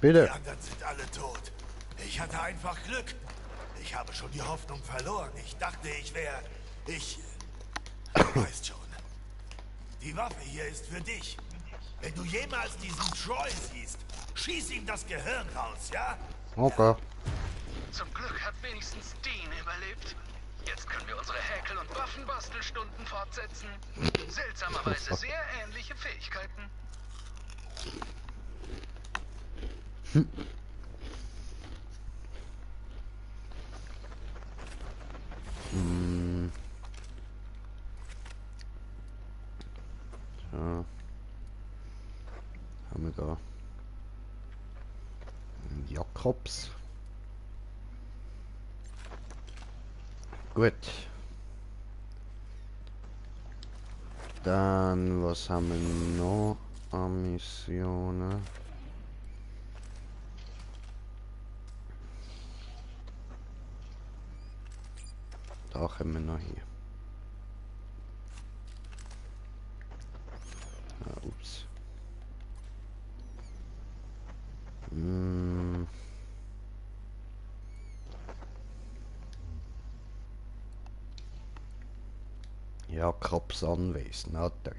Speaker 2: Bitte.
Speaker 6: Die anderen sind alle tot. Ich hatte einfach Glück. Ich habe schon die Hoffnung verloren. Ich dachte, ich wäre... Du weißt schon. Die Waffe hier ist für dich. Wenn du jemals diesen Troy siehst, schieß ihm das Gehirn raus, ja?
Speaker 2: Okay.
Speaker 7: Zum Glück hat wenigstens Dean überlebt. Jetzt können wir unsere Häkel- und Waffenbastelstunden fortsetzen. Seltsamerweise sehr ähnliche Fähigkeiten.
Speaker 2: So. Haben wir da einen Jakobs. Gut. Dann, was haben wir noch an Missionen? Da kommen wir noch hier. Ah, ups. Hm. Jakobs Anwesen, hat er.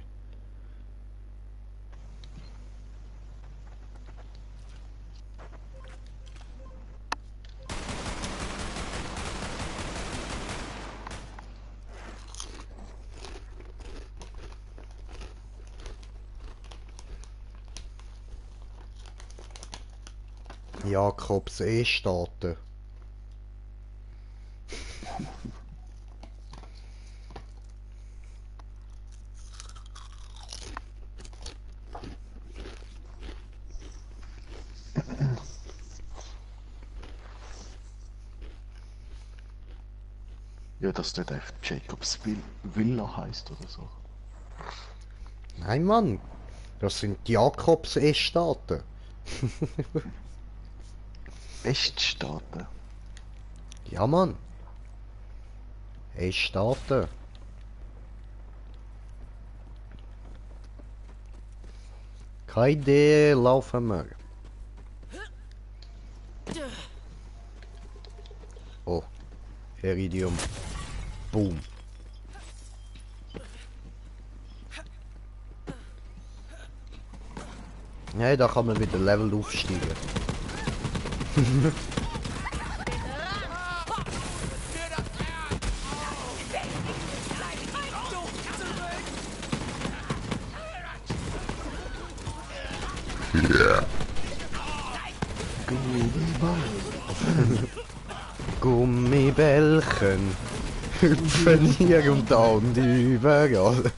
Speaker 2: Jakobs E-Staaten.
Speaker 1: Ja, dass dort einfach Jacobs Villa heisst oder so.
Speaker 2: Nein, Mann. Das sind die Jakobs E-Staaten.
Speaker 1: Weststaaten.
Speaker 2: Ja, Mann. E-Staaten. Keine Idee, laufen wir. Oh, Iridium. Boom. Ja, da kann man wieder Level aufsteigen. Gummibällchen hüpfen hier und da und überall.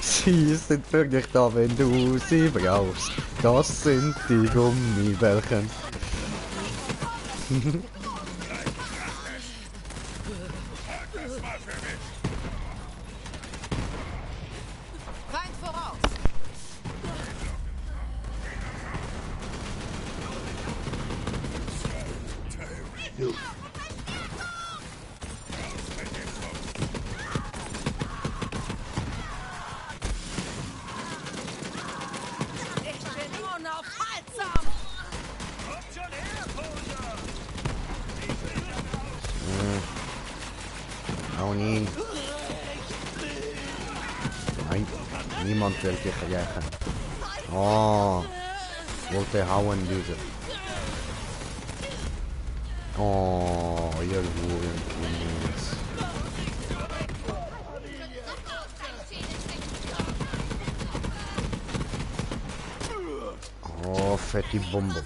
Speaker 2: Sie sind für dich da, wenn du sie brauchst. Das sind die Gummibällchen.
Speaker 3: Feind voraus! Ich bin unaufhaltsam!
Speaker 2: Auch nie. Nein, niemand will dich rächen. Oh, wollte hauen diese. Oh, ihr Hurenkinds. Oh, fette Bombe.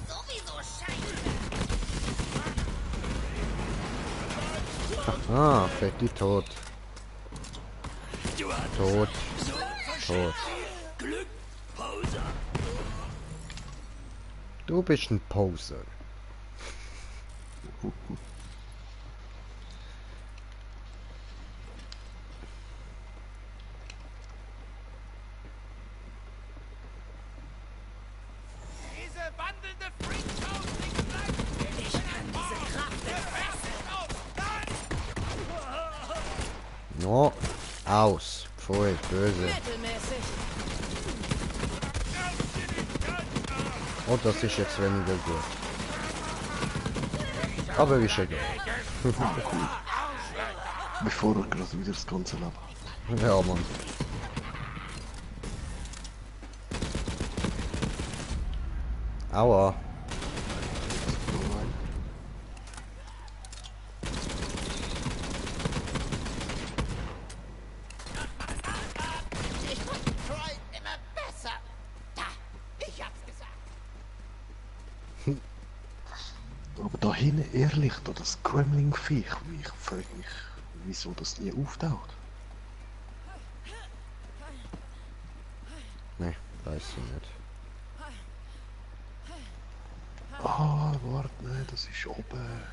Speaker 2: Ah, Fetti tot. Tot. Tot. Du bist ein Poser.
Speaker 7: Diese wandelnde Freakshow nicht bleiben! Ich kann diese Kraft
Speaker 2: No, aus. Pfui, böse.
Speaker 3: Mittelmäßig.
Speaker 2: Oh, das ist jetzt weniger gut. Aber ist egal.
Speaker 1: Bevor er gerade wieder das ganze Leben.
Speaker 2: Ja, Mann. Aua.
Speaker 5: Troy immer besser. Da, ich hab's gesagt.
Speaker 1: Aber da hinten ehrlich, da das Gremlin-Viech, ich frage mich, wieso das nie auftaucht.
Speaker 2: Ne, weiß ich nicht.
Speaker 1: Ah, warte, nein, das ist oben.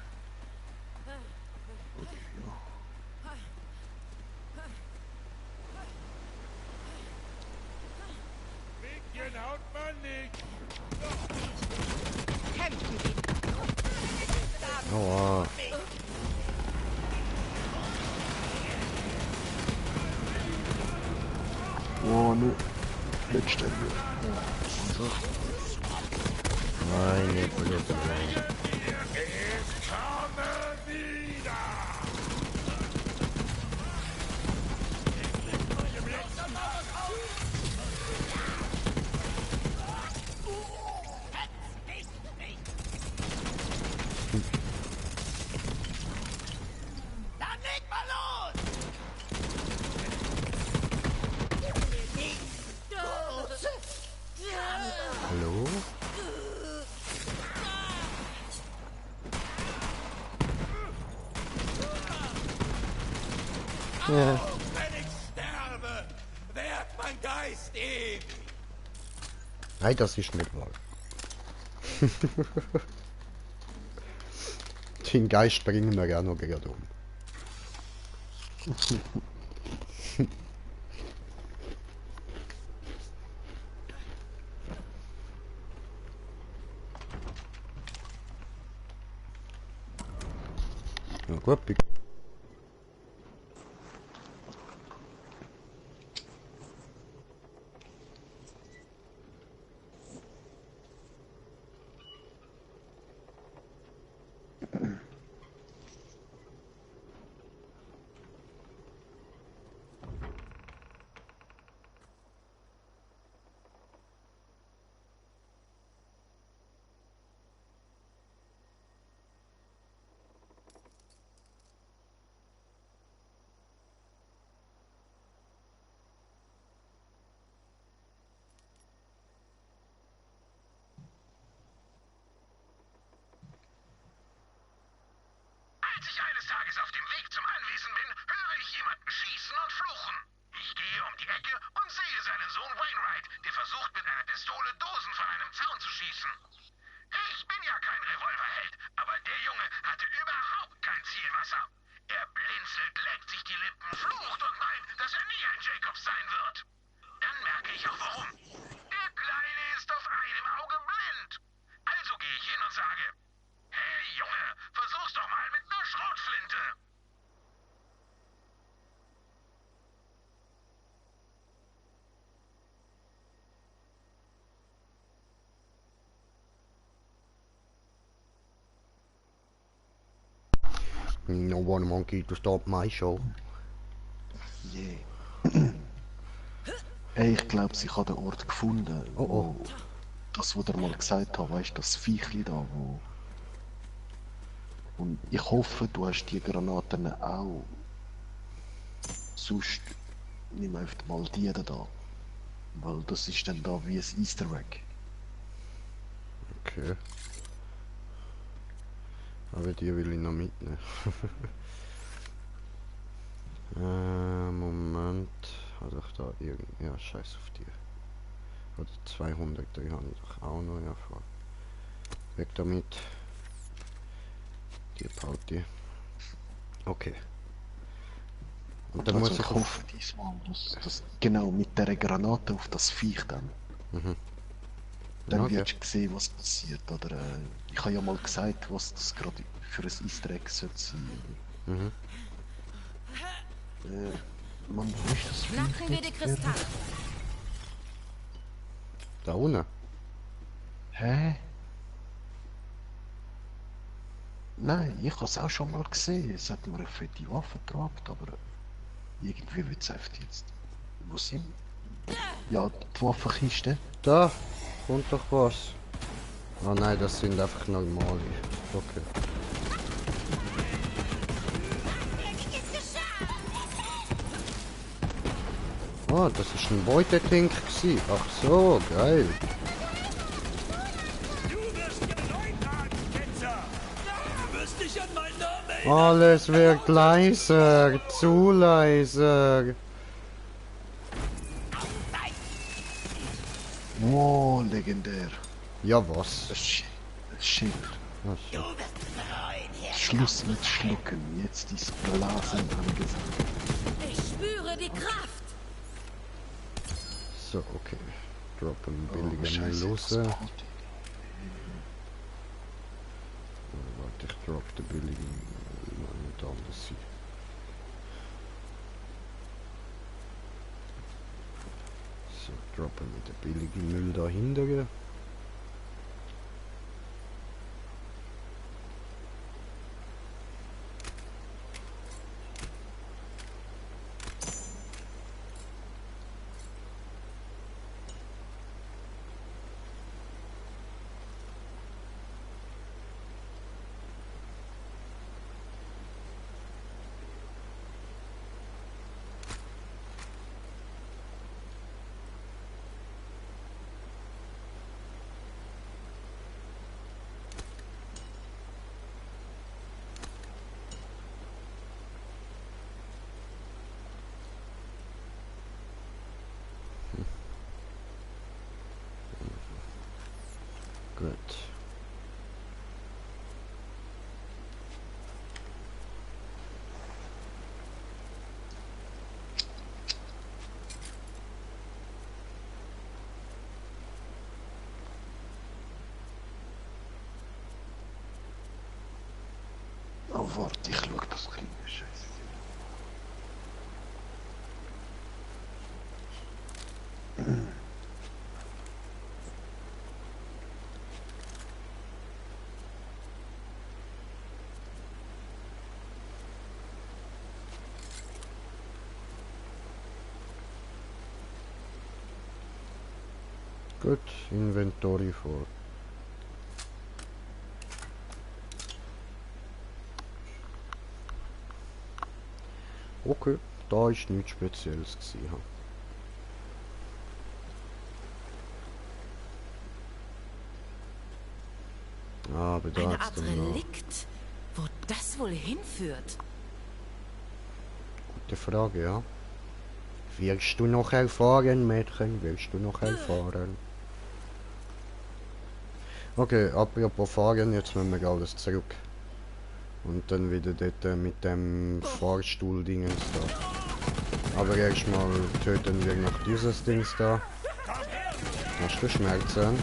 Speaker 2: Aua.
Speaker 1: Oh, ne. Nicht sterben.
Speaker 2: Nein, nicht bitte.
Speaker 5: Dann leg mal los!
Speaker 2: Hallo? Ja.
Speaker 6: Wenn ich sterbe, wehrt mein Geist ewig.
Speaker 2: Nein, das ist nicht wahr. Den Geist bringen wir ja noch gerade um. Na gut,
Speaker 5: eines Tages auf dem Weg zum Anwesen bin, höre ich jemanden schießen und fluchen. Ich gehe um die Ecke und sehe seinen Sohn Wainwright, der versucht mit einer Pistole Dosen von einem Zaun zu schießen. Ich bin ja kein Revolverheld, aber der Junge hatte überhaupt kein Zielwasser. Er blinzelt, leckt sich die Lippen, flucht und meint, dass er nie ein Jacobs sein wird. Dann merke ich auch warum. Der Kleine ist auf einem Auge blind. Also gehe ich hin und sage, hey Junge, versuch's doch mal mit einer Schrotflinte.
Speaker 2: No one monkey to stop my show.
Speaker 1: Yeah. Hey, ich glaube, ich habe den Ort gefunden.
Speaker 2: Oh.
Speaker 1: Das, was ihr mal gesagt habt, weißt du, das Viechli da, wo... Und ich hoffe, du hast die Granaten auch. Sonst nimm einfach mal die da. Weil das ist dann da wie ein Easter Egg.
Speaker 2: Okay. Aber die will ich noch mitnehmen. Moment. Hat ich da irgend... Ja, scheiß auf die. Oder 200, die habe ich doch auch noch vor. Weg damit. Die Party. Okay. Und dann
Speaker 1: Also
Speaker 2: muss
Speaker 1: ich hoffe diesmal, dass genau mit der Granate auf das Viech dann. Dann
Speaker 2: Okay.
Speaker 1: wirst du sehen, was passiert. Oder ich habe ja mal gesagt, was das gerade für ein Easter Egg sollte sein. Man, wo ist das Viech
Speaker 4: Knacken wir die
Speaker 1: jetzt?
Speaker 4: Kristalle.
Speaker 2: Da unten.
Speaker 1: Hä? Nein, ich habe es auch schon mal gesehen. Es hat mir eine fette Waffe getragen, aber irgendwie wird es einfach jetzt. Wo sind wir? Ja, die Waffenkiste.
Speaker 2: Da kommt doch was. Oh nein, das sind einfach normale. Okay. Oh, das ist ein Beutetank gewesen. Ach so, geil. Alles wird leiser, zu leiser.
Speaker 1: Wow, legendär.
Speaker 2: Ja, was?
Speaker 1: Das Schild.
Speaker 2: Ach so.
Speaker 1: Schluss mit Schlucken. Jetzt ist Blasen angesagt.
Speaker 4: Ich spüre die Kraft.
Speaker 2: So, okay. Droppen
Speaker 1: Oh,
Speaker 2: billige
Speaker 1: Scheiße,
Speaker 2: Melose.
Speaker 1: was macht die?
Speaker 2: Warte, ich drop den billigen nicht anders sein. So, droppen wir den billigen Müll dahinter. Gut.
Speaker 1: Oh, warte, ich schau das kleine Scheiße.
Speaker 2: Gut, Inventory vor. Okay, da ist nichts Spezielles gewesen. Aber da
Speaker 4: Eine
Speaker 2: hat's
Speaker 4: Art
Speaker 2: dann noch.
Speaker 4: Relikt? Wo das wohl
Speaker 3: wohl hinführt?
Speaker 2: Gute Frage, ja. Willst du noch erfahren, Mädchen? Willst du noch erfahren? Okay, apropos fahren, jetzt müssen wir alles zurück. Und dann wieder dort mit dem Fahrstuhl-Dingens da. Aber erstmal töten wir noch dieses Dings da. Hast du Schmerzen?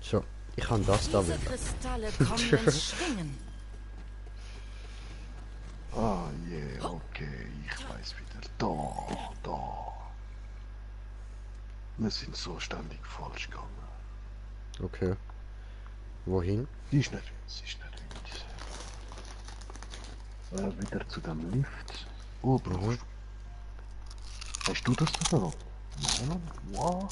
Speaker 2: So, ich kann das da
Speaker 3: Diese
Speaker 2: wieder.
Speaker 3: Kristalle kommen ins Schwingen.
Speaker 1: Ah, yeah, okay, ich weiß wieder. Da. Wir sind so ständig falsch gegangen.
Speaker 2: Okay. Wohin?
Speaker 1: Die ist nicht weit. Wieder zu dem Lift. Oh, brauchst du. Hast du das da? Nein, wow.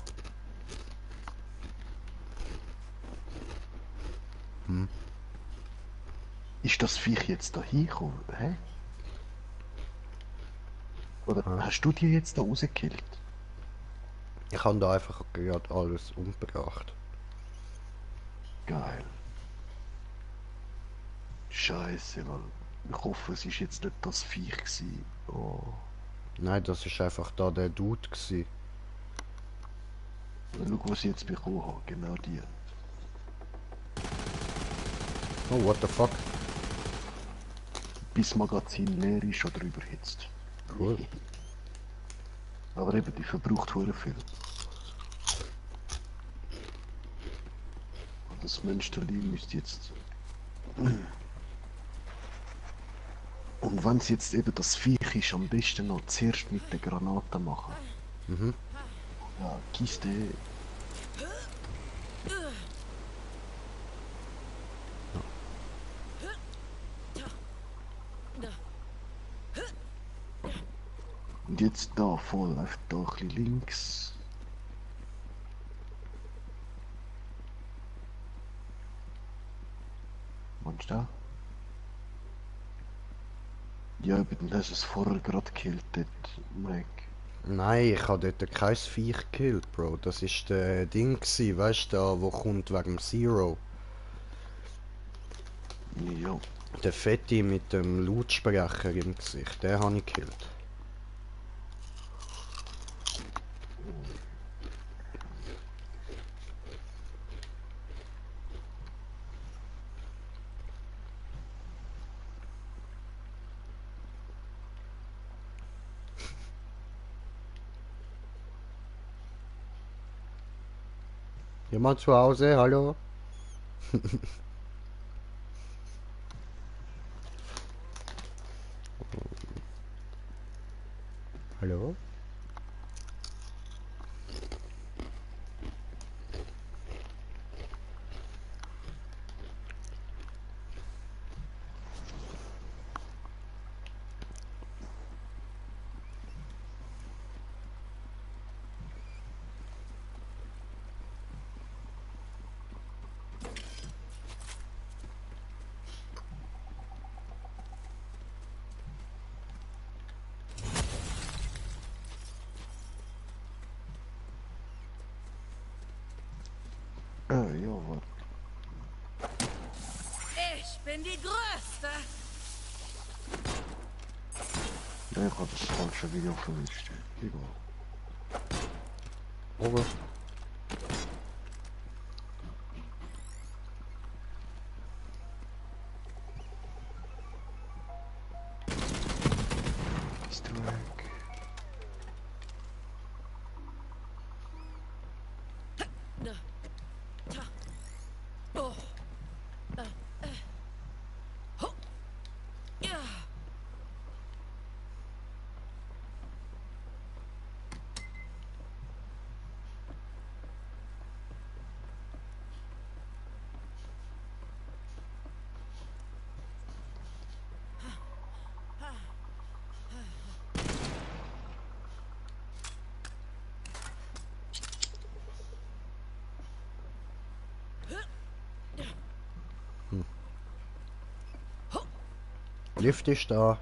Speaker 1: Ist das Viech jetzt da hingekommen? Hä? Oder hast du die jetzt da rausgekillt?
Speaker 2: Ich habe da einfach gerade alles umgebracht.
Speaker 1: Geil. Scheiße, weil ich hoffe, es ist jetzt nicht das Viech gewesen. Oh.
Speaker 2: Nein, das ist einfach da der Dude gsi.
Speaker 1: Schau, was ich jetzt bekommen habe. Genau die.
Speaker 2: Oh, what the fuck?
Speaker 1: Bis das Magazin leer ist oder überhitzt.
Speaker 2: Cool.
Speaker 1: Aber eben, die verbraucht hure viel. Und das Münsterli müsste jetzt... Und wenn es jetzt eben das Viech ist, am besten noch zuerst mit der Granate machen.
Speaker 2: Mhm.
Speaker 1: Ja, Kiste. Und jetzt da voll, einfach da ein bisschen links. Meinst du da? Ja, aber dann hast du es vorher gerade gekillt, dort, Mike.
Speaker 2: Nein, ich habe dort kein Viech gekillt, Bro. Das ist der Ding gsi, weißt du, da, wo kommt wegen dem Zero.
Speaker 1: Ja.
Speaker 2: Der Fetti mit dem Lautsprecher im Gesicht, den habe ich gekillt. Jemand zu Hause? Hallo? Hallo?
Speaker 1: Ja, warte.
Speaker 3: Ich bin die Größte.
Speaker 1: Ja, ich habe das falsche Video verwischt. Egal.
Speaker 2: Oben.
Speaker 1: Ist du weg?
Speaker 3: Oh. Ja.
Speaker 2: Lift ist da.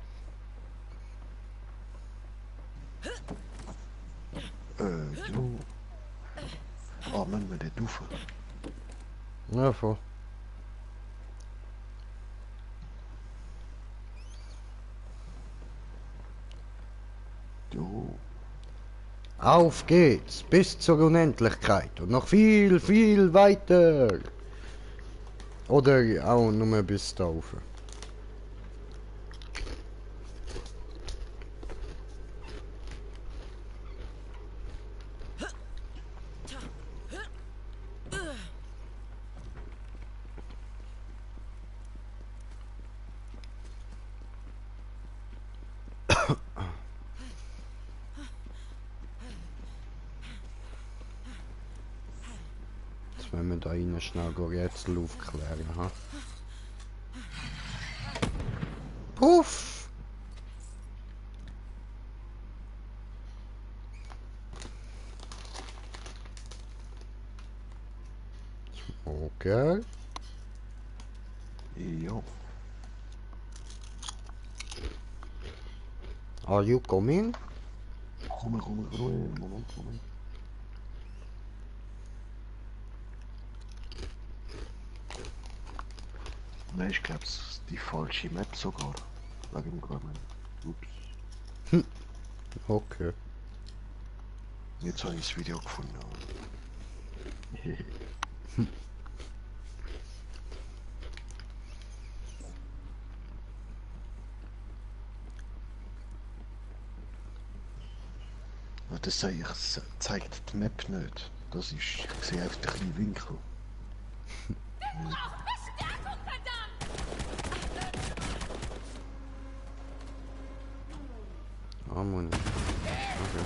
Speaker 1: Jo. Ah, müssen wir dort rauf?
Speaker 2: Ja, voll.
Speaker 1: Jo.
Speaker 2: Auf geht's, bis zur Unendlichkeit und noch viel, viel weiter. Oder auch nur bis da rauf. Jetzt müssen wir da rein schnell Rätsel aufklären. Ha? Puff! Okay.
Speaker 1: Jo.
Speaker 2: Are you coming?
Speaker 1: Komm, Moment. Nein, ich glaube, es ist die falsche Map sogar. Wegen dem Kommen. Ups.
Speaker 2: Okay.
Speaker 1: Jetzt habe ich das Video gefunden. Das zeigt die Map nicht. Das ist, ich sehe einfach den kleinen Winkel.
Speaker 2: Ah, Mann. Okay.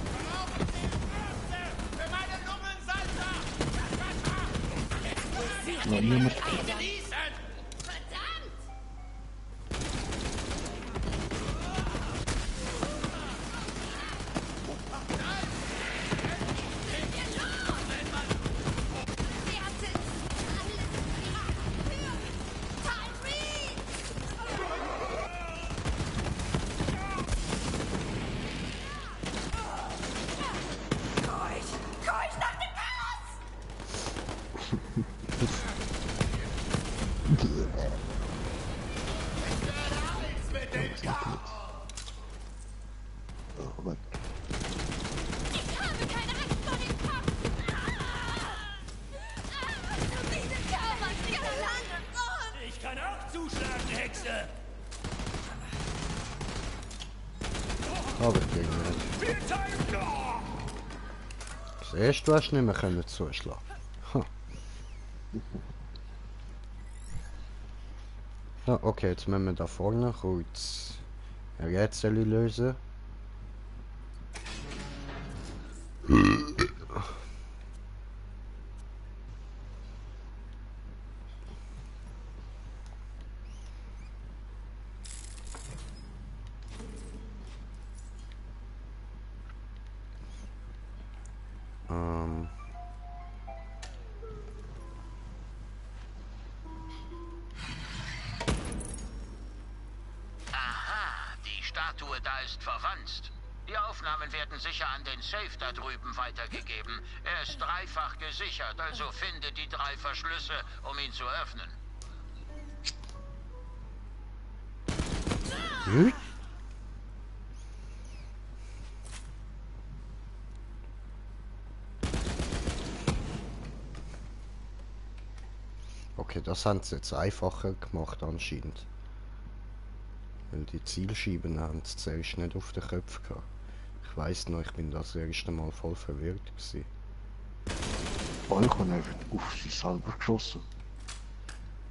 Speaker 1: Noch niemand.
Speaker 6: Ich kann auch zuschlagen, Hexe!
Speaker 2: Aber ich gegen nicht. Das erste, was nicht mehr können zuschlagen. Ha. Ja, okay, jetzt müssen wir da vorne kurz ein Rätsel lösen.
Speaker 5: Aha, die Statue da ist verwanzt. Die Aufnahmen werden sicher an den Safe da drüben weitergegeben. Er ist dreifach gesichert, also finde die 3 Verschlüsse, um ihn zu öffnen.
Speaker 2: Hm? Okay, das haben sie jetzt einfacher gemacht anscheinend. Weil die Zielscheiben haben sie zuerst nicht auf den Köpfen gehabt. Ich weiss noch, ich bin das erste Mal voll verwirrt gewesen.
Speaker 1: Oh, ich habe einfach auf sich selber geschossen.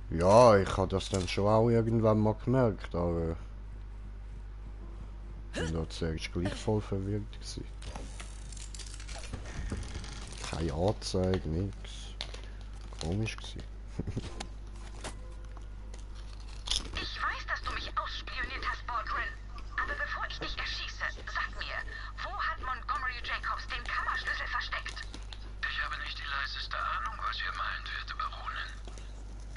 Speaker 2: Ja, ich habe das dann schon auch irgendwann mal gemerkt, aber ich bin da zuerst gleich voll verwirrt gewesen. Keine Anzeige, nix. Komisch gewesen.
Speaker 4: Ich weiß, dass du mich ausspioniert hast, Baldwin. Aber bevor ich dich erschieße, sag mir, wo hat Montgomery Jacobs den Kammerschlüssel versteckt?
Speaker 7: Ich habe nicht die leiseste Ahnung, was ihr meint, werte Baronin.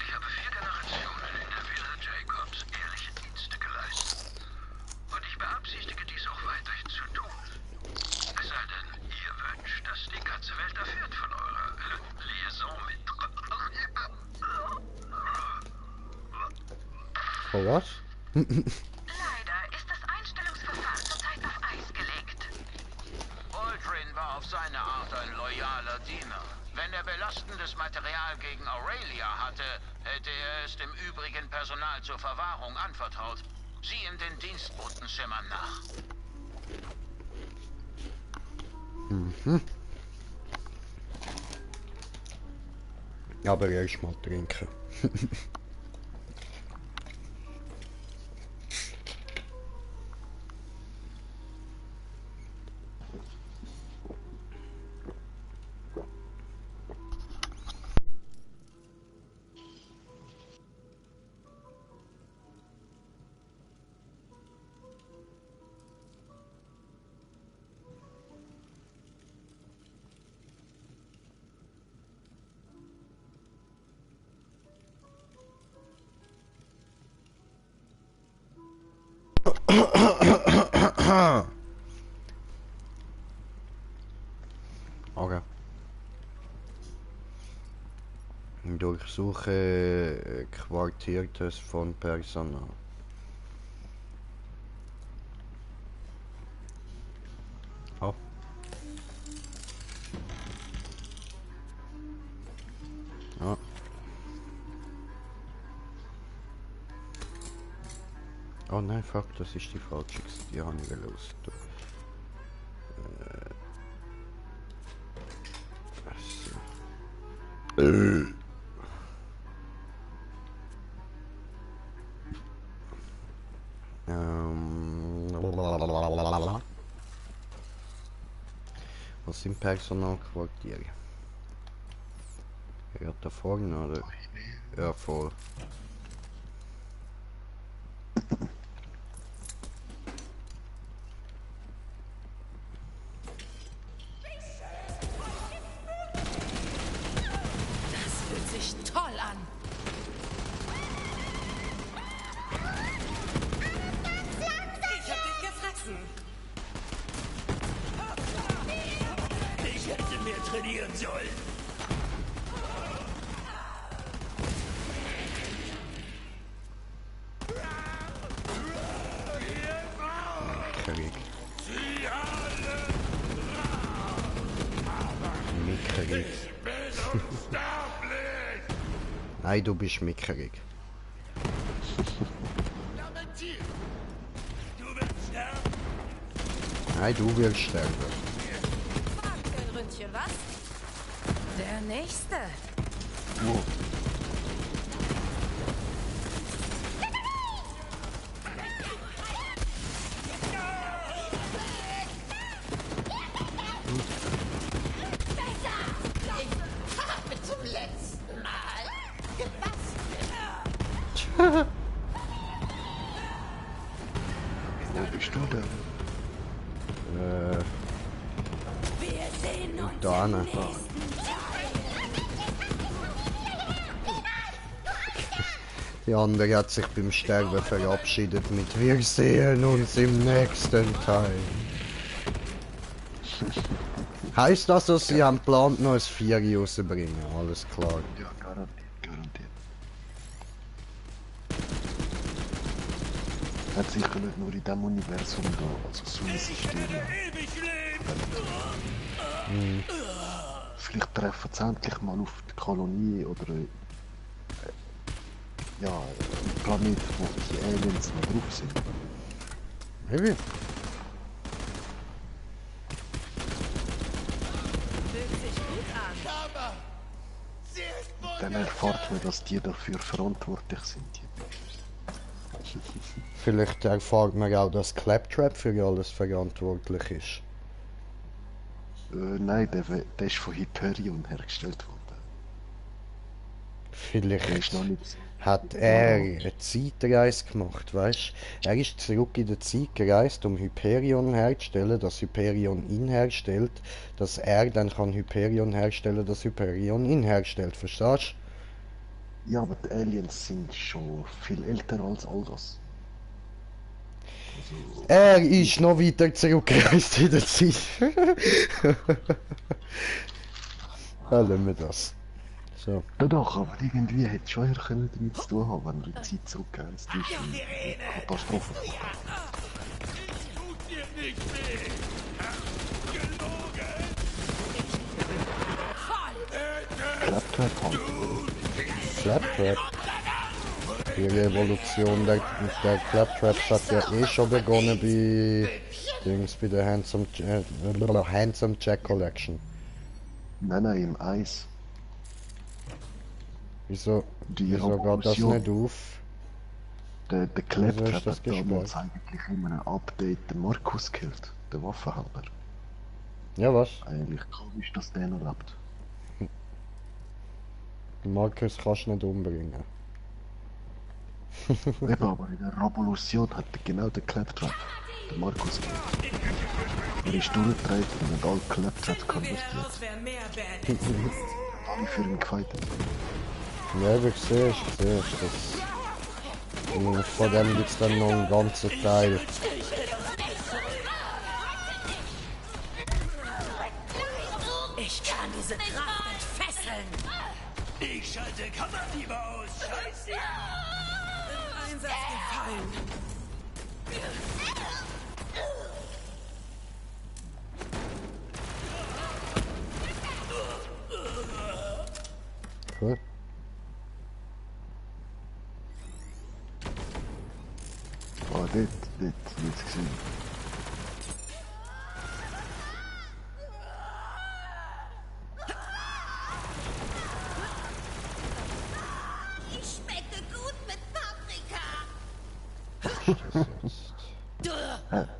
Speaker 7: Ich habe 4 Generationen in der Villa Jacobs ehrliche Dienste geleistet.
Speaker 2: was?
Speaker 4: Leider ist das Einstellungsverfahren zurzeit auf Eis gelegt.
Speaker 5: Aldrin war auf seine Art ein loyaler Diener. Wenn er belastendes Material gegen Aurelia hatte, hätte er es dem übrigen Personal zur Verwahrung anvertraut. Sieh in den Dienstbotenzimmern nach.
Speaker 2: Aber erst mal trinken. Okay. Durchsuche Quartiertes von Personal. Oh. Ja. Oh nein, fuck, das ist die falsche. Die habe ich gelöst. Was sind Personalquartiere? Er hat da vorne, oder? Ja, voll.
Speaker 3: Das fühlt sich toll an.
Speaker 8: Ich hab dich gefressen. Ich hätte mehr trainieren sollen.
Speaker 2: Mickrig. Mickrig. Nein, du bist mickrig. Nein, du wirst sterben.
Speaker 3: Ründchen, was? Der nächste.
Speaker 8: Zum letzten Mal.
Speaker 1: Wo bist du denn?
Speaker 8: Wir sehen uns.
Speaker 2: Da ne. Die andere hat sich beim Sterben verabschiedet mit "Wir sehen uns im nächsten Teil". Heißt das, dass sie haben geplant, noch ein 4 rauszubringen? Alles klar.
Speaker 1: Ja, garantiert. Hat sicher nicht nur in diesem Universum da, also so ein System. Vielleicht treffen sie endlich mal auf die Kolonie oder ja, einen Planet, wo die Aliens noch drauf sind.
Speaker 2: Maybe.
Speaker 3: Fühlt sich gut an.
Speaker 8: Aber sie ist
Speaker 1: Dann erfahrt man, dass die dafür verantwortlich sind.
Speaker 2: Vielleicht erfahrt man auch, dass Claptrap für alles verantwortlich ist.
Speaker 1: Nein, der ist von Hyperion hergestellt worden. Der
Speaker 2: Vielleicht
Speaker 1: ist noch nicht...
Speaker 2: hat er eine Zeitreise gemacht, weißt? Er ist zurück in der Zeit gereist, um Hyperion herzustellen, dass Hyperion ihn herstellt, dass er dann kann Hyperion herstellen, dass Hyperion ihn herstellt, verstehst
Speaker 1: Ja, aber die Aliens sind schon viel älter als all das.
Speaker 2: du? Er ist noch weiter zurückgereist in der Zeit. Ja, lassen wir das. So.
Speaker 1: Ja doch, aber irgendwie hätte es schon eher können damit zu tun haben, wenn wir die Zeit zurückgehen. Es ist eine Katastrophe.
Speaker 8: Tut dir nicht weh. Gelogen.
Speaker 1: Claptrap halt.
Speaker 2: Claptrap. Die Revolution der Claptraps hat ja eh schon begonnen bei der Handsome Jack Collection.
Speaker 1: Nein, im Eis.
Speaker 2: Wieso geht das
Speaker 1: Revolution.
Speaker 2: nicht auf?
Speaker 1: Der
Speaker 2: Wieso
Speaker 1: Claptrap
Speaker 2: ist das
Speaker 1: hat damals
Speaker 2: gesperrt?
Speaker 1: eigentlich in einem Update den Markus gekillt, den Waffenhändler.
Speaker 2: Ja, was?
Speaker 1: Eigentlich komisch, dass der noch lebt.
Speaker 2: Markus kannst du nicht umbringen.
Speaker 1: Eben, aber in der Revolution hat genau der Claptrap den Markus gekillt. Er ist durchgedreht und hat alle Claptraps konvertiert. Alle für ihn gefightet.
Speaker 2: Ja, aber siehst das. Und von dem gibt es dann noch einen ganzen Teil.
Speaker 3: Ich kann diese Kraft entfesseln.
Speaker 8: Ich schalte Kammerdiebe aus. Scheiße.
Speaker 3: Einsatz gefallen.
Speaker 2: Cool.
Speaker 1: Ah, dort jetzt gesehen.
Speaker 3: Ich schmecke gut mit Paprika.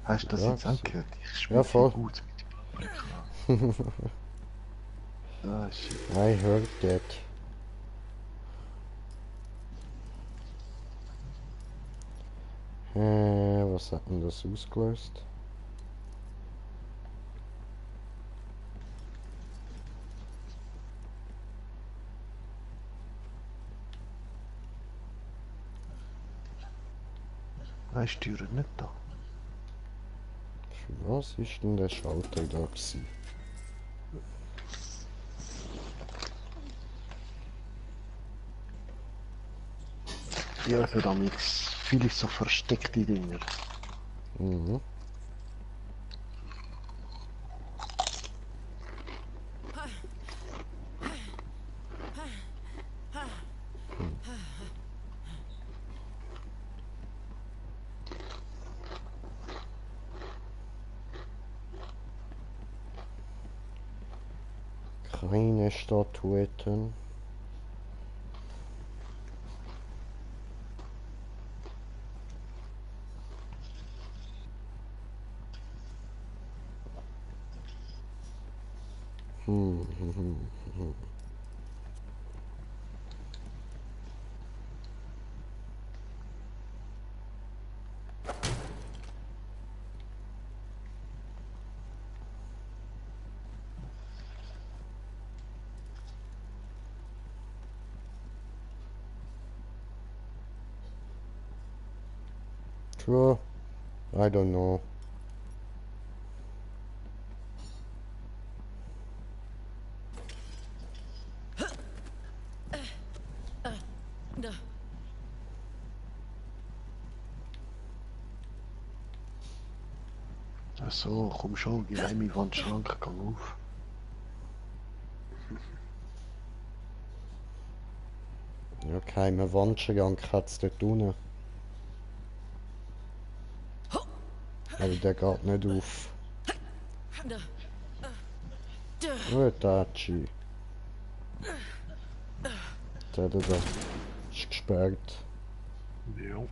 Speaker 1: Hast du das
Speaker 2: Ja,
Speaker 1: jetzt auch gehört? Ich
Speaker 2: ja,
Speaker 1: schmecke
Speaker 2: voll.
Speaker 1: gut mit Paprika. Ah, shit.
Speaker 2: I heard that. Was hat denn das ausgelöst?
Speaker 1: Nein, Steuer nicht da.
Speaker 2: Für was ist denn der Schalter da gewesen?
Speaker 1: Ja, für damit viele so versteckte Dinge.
Speaker 2: Mhm. Keine Statuetten. True. I don't know.
Speaker 1: Ach so, komm schon, geheime Wandschranke, gang auf.
Speaker 2: Ja, keine Wandschrank hat es dort unten. Aber der geht nicht auf. Tachi. Der da ist gesperrt.
Speaker 1: Ja.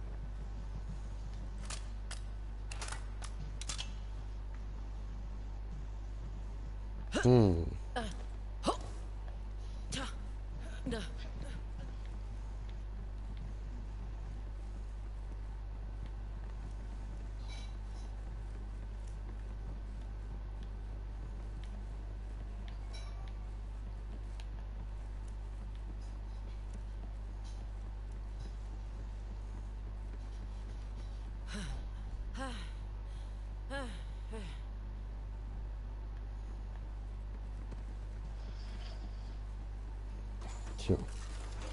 Speaker 2: So.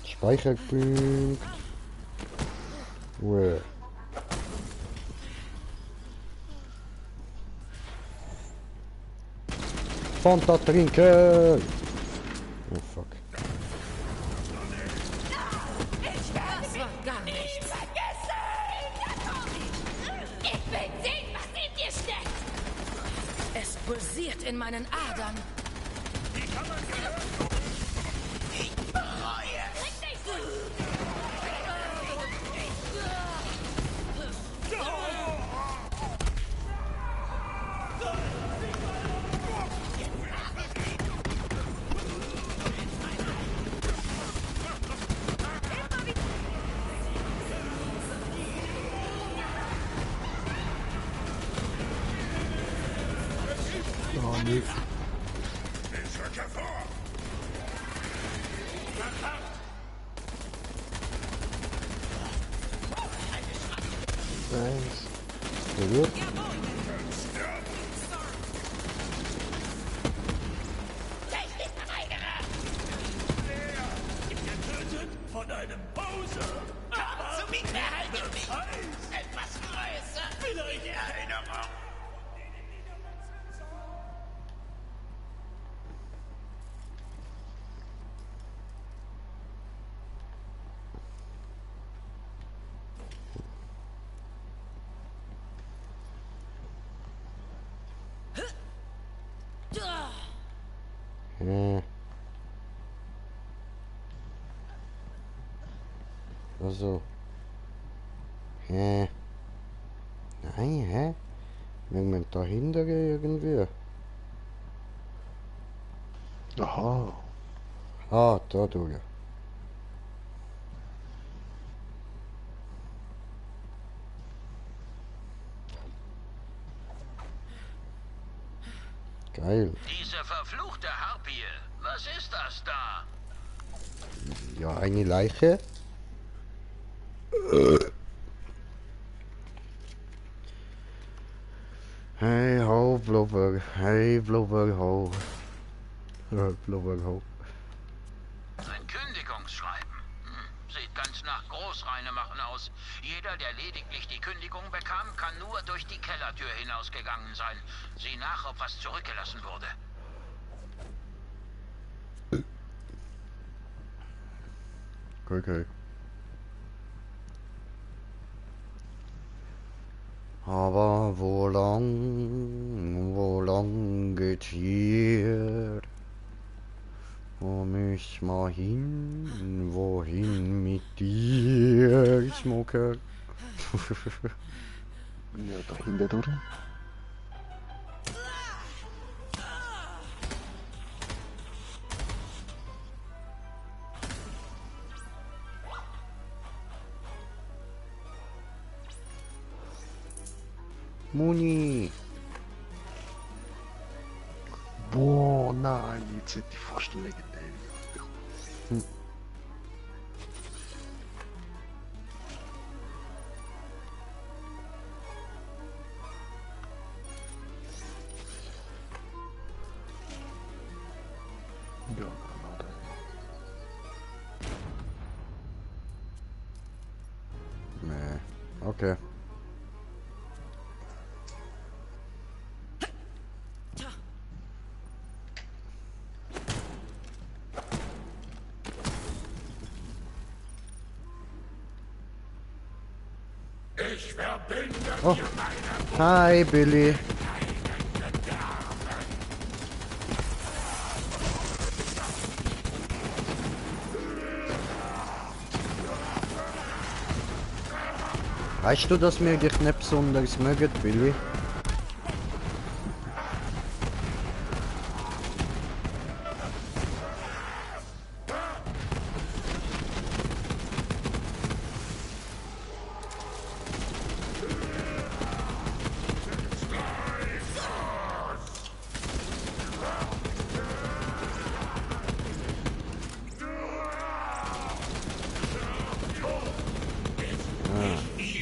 Speaker 2: Speicherpunkt. Ruhe. Fanta trinken! Oh fuck.
Speaker 3: Das war gar nichts.
Speaker 9: Ich will sehen, was in dir steckt.
Speaker 3: Es pulsiert in meinen Adern.
Speaker 1: Oh, nee. Nice.
Speaker 2: Sehr gut.
Speaker 8: Von einem Bowser. Aber
Speaker 9: Zu mir erhalten mich.
Speaker 8: Preis.
Speaker 9: Etwas größer.
Speaker 8: Vielleicht Erinnerung.
Speaker 2: Also. Hä? Nein, hä? Wir müssen dahinter gehen irgendwie.
Speaker 1: Aha.
Speaker 2: Ah, da durch. Geil.
Speaker 5: Diese verfluchte Harpie. Was ist das da?
Speaker 2: Ja, eine Leiche. Hey ho, Blubber. Hey, Blubber ho. Blubber ho.
Speaker 5: Ein Kündigungsschreiben. Sieht ganz nach Großreinemachen aus. Jeder, der lediglich die Kündigung bekam, kann nur durch die Kellertür hinausgegangen sein. Sieh nach, ob was zurückgelassen wurde.
Speaker 2: Okay. Aber wo lang geht's hier? Wo müssen wir hin? Wohin mit dir, Smoker?
Speaker 1: Ja, dahinter durch.
Speaker 2: Muni!
Speaker 1: Boah, nein, jetzt hätte ich fast eine legendäre bekommen. Ja, Granate.
Speaker 2: Nee, okay.
Speaker 8: Ich verbinde
Speaker 2: Oh. Hi, Billy. Weißt du, dass wir dich nicht besonders mögen, Billy?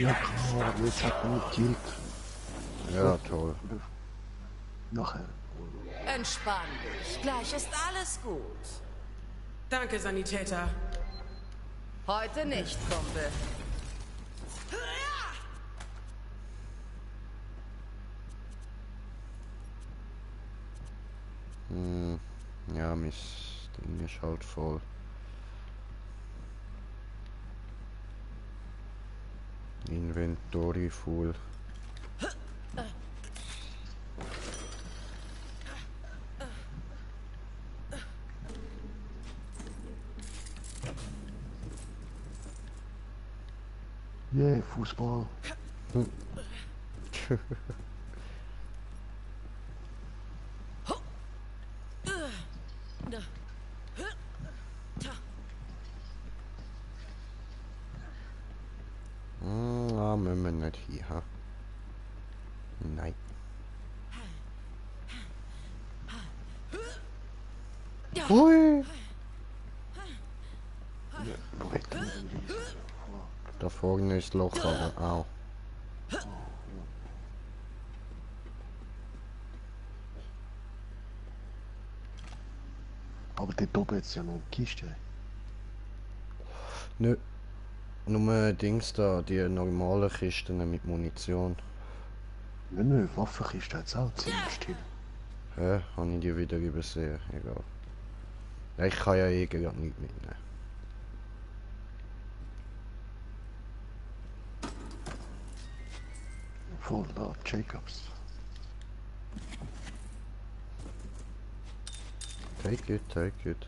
Speaker 1: Ja, klar, jetzt hat man mich gekillt.
Speaker 2: Ja, toll.
Speaker 1: Nachher.
Speaker 3: Entspann dich. Gleich ist alles gut.
Speaker 10: Danke, Sanitäter.
Speaker 3: Heute nicht, Kumpel.
Speaker 2: Ja, mein Ding ist halt voll. Inventory full.
Speaker 1: Yeah, Fußball.
Speaker 2: Ah, müssen wir nicht hier, ha? Nein. Hui! Da vorne ist Loch, aber auch.
Speaker 1: Aber dort oben jetzt ja noch eine Kiste.
Speaker 2: Nö. Nur Dings da, die normalen Kisten mit Munition.
Speaker 1: Nö, Waffenkiste hat's auch ziemlich still.
Speaker 2: Hä? Habe ich die wieder übersehen? Egal. Ja, ich kann ja eh gerade nicht mitnehmen.
Speaker 1: Voll da, Jacobs.
Speaker 2: Take it, take it.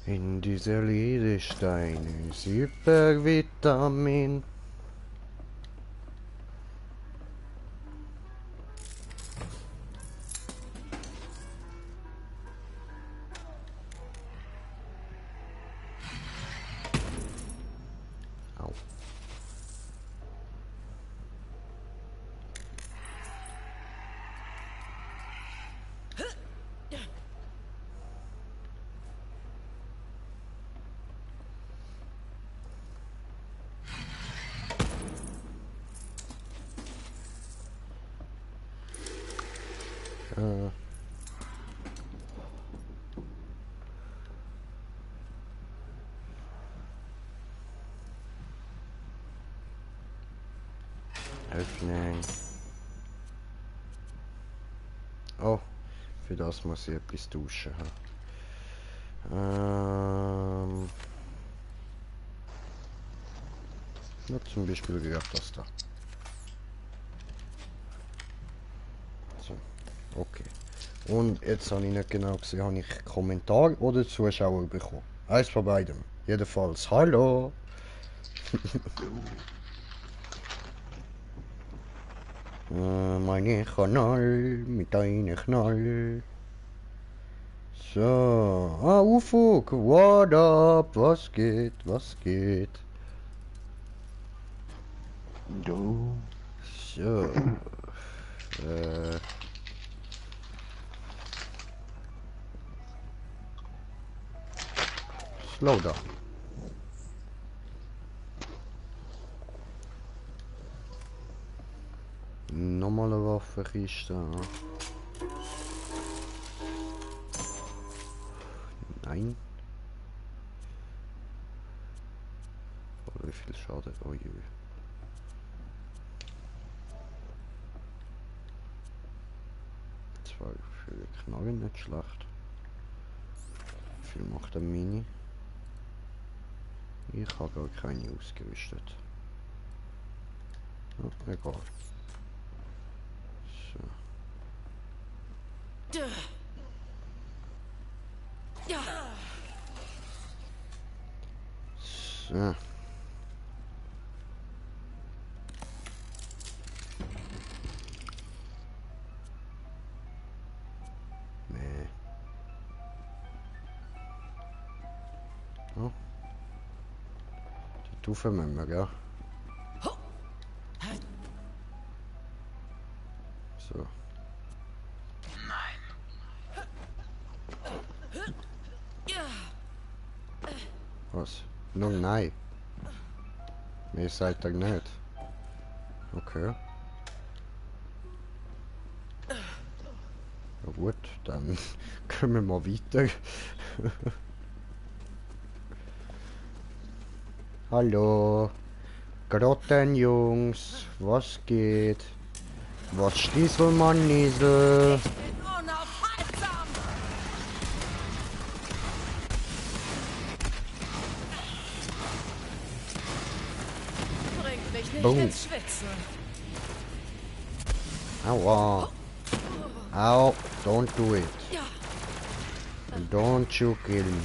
Speaker 2: In dieser Edelsteine Supervitamin. Au. Öffnen. Oh, für das muss ich etwas duschen haben. Ja, zum Beispiel gerade das da. So, okay. Und jetzt habe ich nicht genau gesehen, habe ich Kommentar oder Zuschauer bekommen. Eins von beidem. Jedenfalls, hallo! Mein Kanal mit einem Knall. So, Ufuk, what up? Was geht? Was geht?
Speaker 1: Jo.
Speaker 2: So. Slow down. Normale Waffenkiste. Nein. Oh, wie viel Schaden? Oh je. Zwei für Knarren nicht schlecht. Wie viel macht der Mini? Ich habe gar keine ausgerüstet. Oh, egal. So. So. Nee. dort rauf müssen wir, ja? So.
Speaker 5: Nein.
Speaker 2: Was? Nun, nein. Mehr seid ihr nicht. Okay. Ja gut, dann können wir mal weiter. Hallo. Grottenjungs, was geht? Was Stiesel, Mann, Niesel?
Speaker 9: Ich bin unaufhaltsam. Bringt mich nicht
Speaker 2: Boom.
Speaker 9: ins Schwitzen.
Speaker 2: Aua. Au, don't do it.
Speaker 9: Ja.
Speaker 2: Don't you kill me.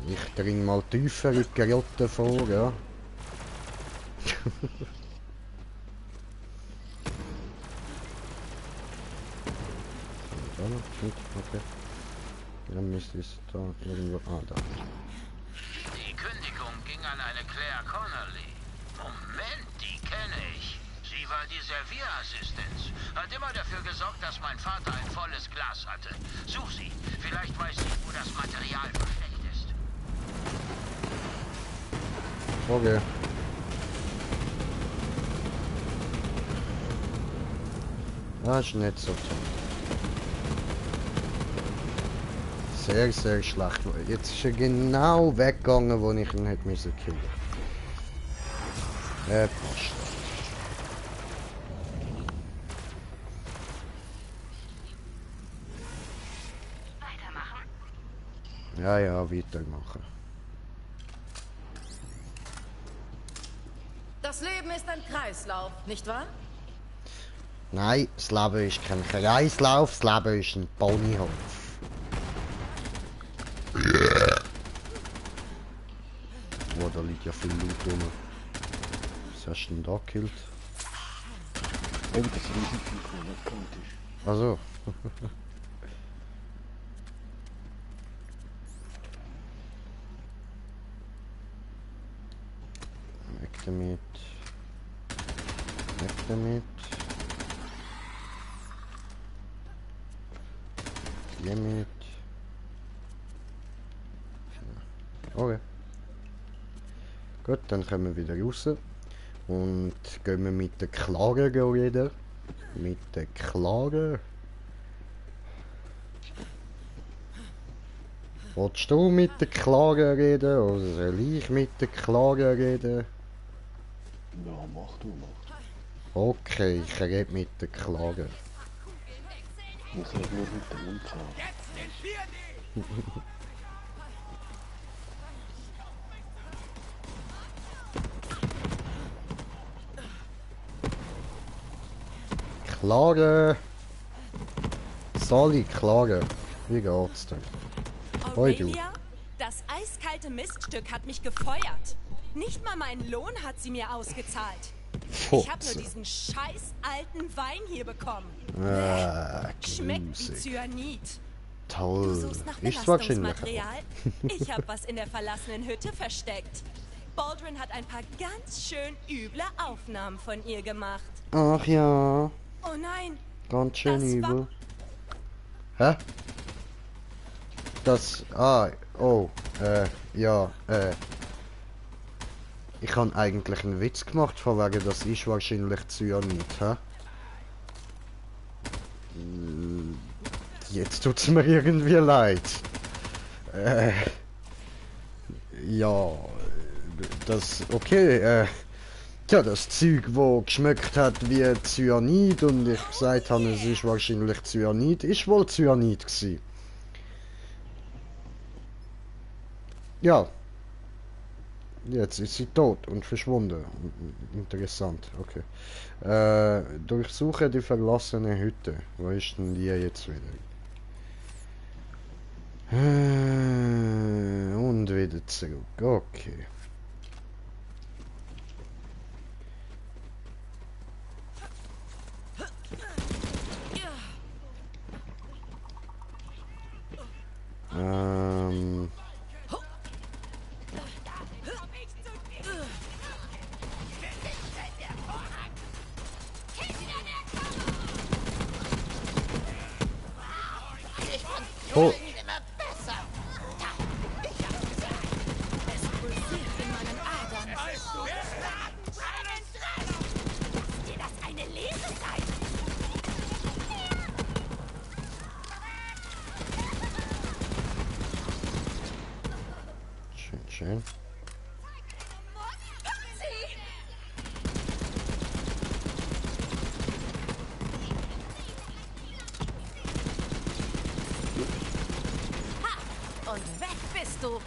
Speaker 2: Ich dring mal tiefer in die Grotte vor, ja. Da noch? Shit, okay. Dann müsste es da irgendwo... Ah, da.
Speaker 5: Die Kündigung ging an eine Claire Connolly. Moment, die kenne ich. Sie war die Servierassistenz. Hat immer dafür gesorgt, dass mein Vater ein volles Glas hatte. Such sie. Vielleicht weiß sie, wo das Material versteckt ist.
Speaker 2: Okay. Das ist nicht so toll. Sehr, sehr schlecht. Jetzt ist er genau weggegangen, wo ich ihn hätte müssen killen. Passt.
Speaker 4: Weitermachen.
Speaker 2: Ja, ja, weitermachen.
Speaker 3: Das Leben ist ein Kreislauf, nicht wahr?
Speaker 2: Nein, das Leben ist kein Kreislauf, das Leben ist ein Ponyhof. Oh, da liegt ja viel Loot rum. Was hast du denn da gekillt?
Speaker 1: Eben das Risiko, nicht kalt ist.
Speaker 2: Also. Weg damit. Weg damit. Hiermit. Okay. Gut, dann kommen wir wieder raus. Und gehen wir mit der Clara reden. Mit der Clara. Willst du mit der Clara reden oder soll ich mit der Clara reden?
Speaker 1: Ja, mach du, mach.
Speaker 2: Okay, ich rede mit der Clara.
Speaker 1: Ich rede nur mit dem Mund klar. Clara! Sally, Clara, wie geht's dir? Hoi, du.
Speaker 10: Aurelia, das eiskalte Miststück hat mich gefeuert. Nicht mal meinen Lohn hat sie mir ausgezahlt. Ich habe nur
Speaker 2: Fotze.
Speaker 10: diesen scheiß alten Wein hier bekommen. Schmeckt wie
Speaker 2: grusig.
Speaker 10: Cyanid. Du
Speaker 2: Toll.
Speaker 10: suchst nach
Speaker 2: Ist wahrscheinlich.
Speaker 10: Belastungsmaterial? Ich habe was in der verlassenen Hütte versteckt. Baldwin hat ein paar ganz schön üble Aufnahmen von ihr gemacht.
Speaker 2: Ach ja,
Speaker 10: Oh nein,
Speaker 2: ganz schön
Speaker 10: Das war-
Speaker 2: übel. Hä? Das. Ah, oh, ja, Ich habe eigentlich einen Witz gemacht, von wegen, das ist wahrscheinlich Cyanid, hä? Jetzt tut's mir irgendwie leid. Ja, das, okay, ja, das Zeug, wo geschmeckt hat wie Cyanid und ich gesagt habe, es ist wahrscheinlich Cyanid, ist wohl Cyanid gewesen. Ja. Jetzt ist sie tot und verschwunden. Interessant, okay. Durchsuche die verlassene Hütte. Wo ist denn die jetzt wieder? Und wieder zurück. Okay. Oh.
Speaker 9: Immer besser. Ich hab gesagt, es pulsiert in meinen Adern. Weißt du, ist dir das eine Lesezeit?
Speaker 2: Schön, schön.
Speaker 9: Und weg bist du.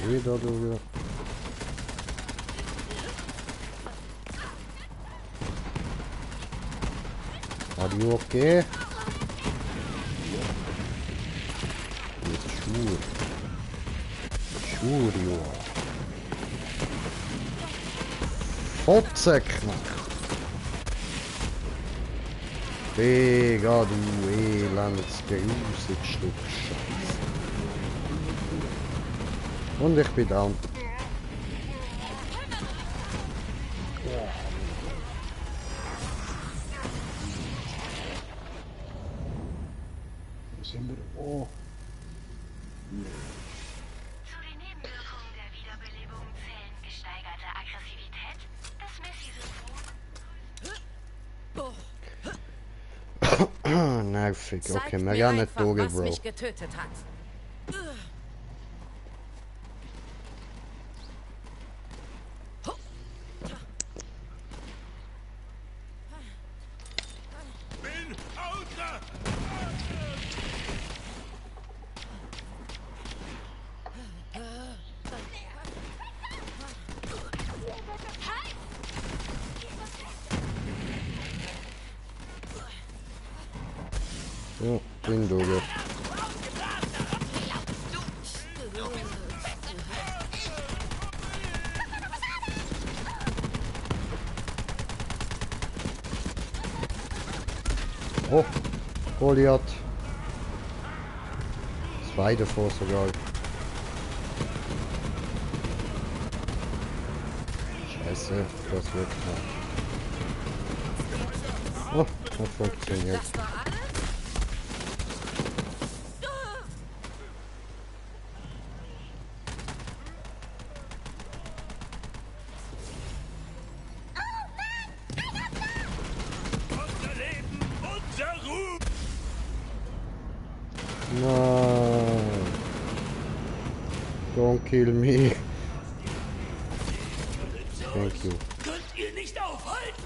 Speaker 2: Wieder durch. Are you okay? Yes, sure. Sure you are. Fotzenknack. Digga, du elendes, grusiges Stück Scheiße. Und ich bin down.
Speaker 1: Wo sind wir? Oh.
Speaker 4: Zu den Nebenwirkungen der Wiederbelebung zählen gesteigerte Aggressivität, das Messi-Syndrom.
Speaker 2: Nervig. Okay,
Speaker 9: Zeigt
Speaker 2: wir
Speaker 9: mir
Speaker 2: gehen nicht
Speaker 9: einfach,
Speaker 2: durch,
Speaker 9: was
Speaker 2: Bro.
Speaker 9: mich getötet hat.
Speaker 8: Bin außer!
Speaker 2: Ja, bin durch. Oh, Goliath. Zwei davor sogar. Scheiße, das wird knapp. Oh, das funktioniert.
Speaker 9: Das war alles?
Speaker 8: Unser Leben, unser Ruhm!
Speaker 2: Nein. Don't kill me. Thank you.
Speaker 8: Könnt ihr nicht aufhalten?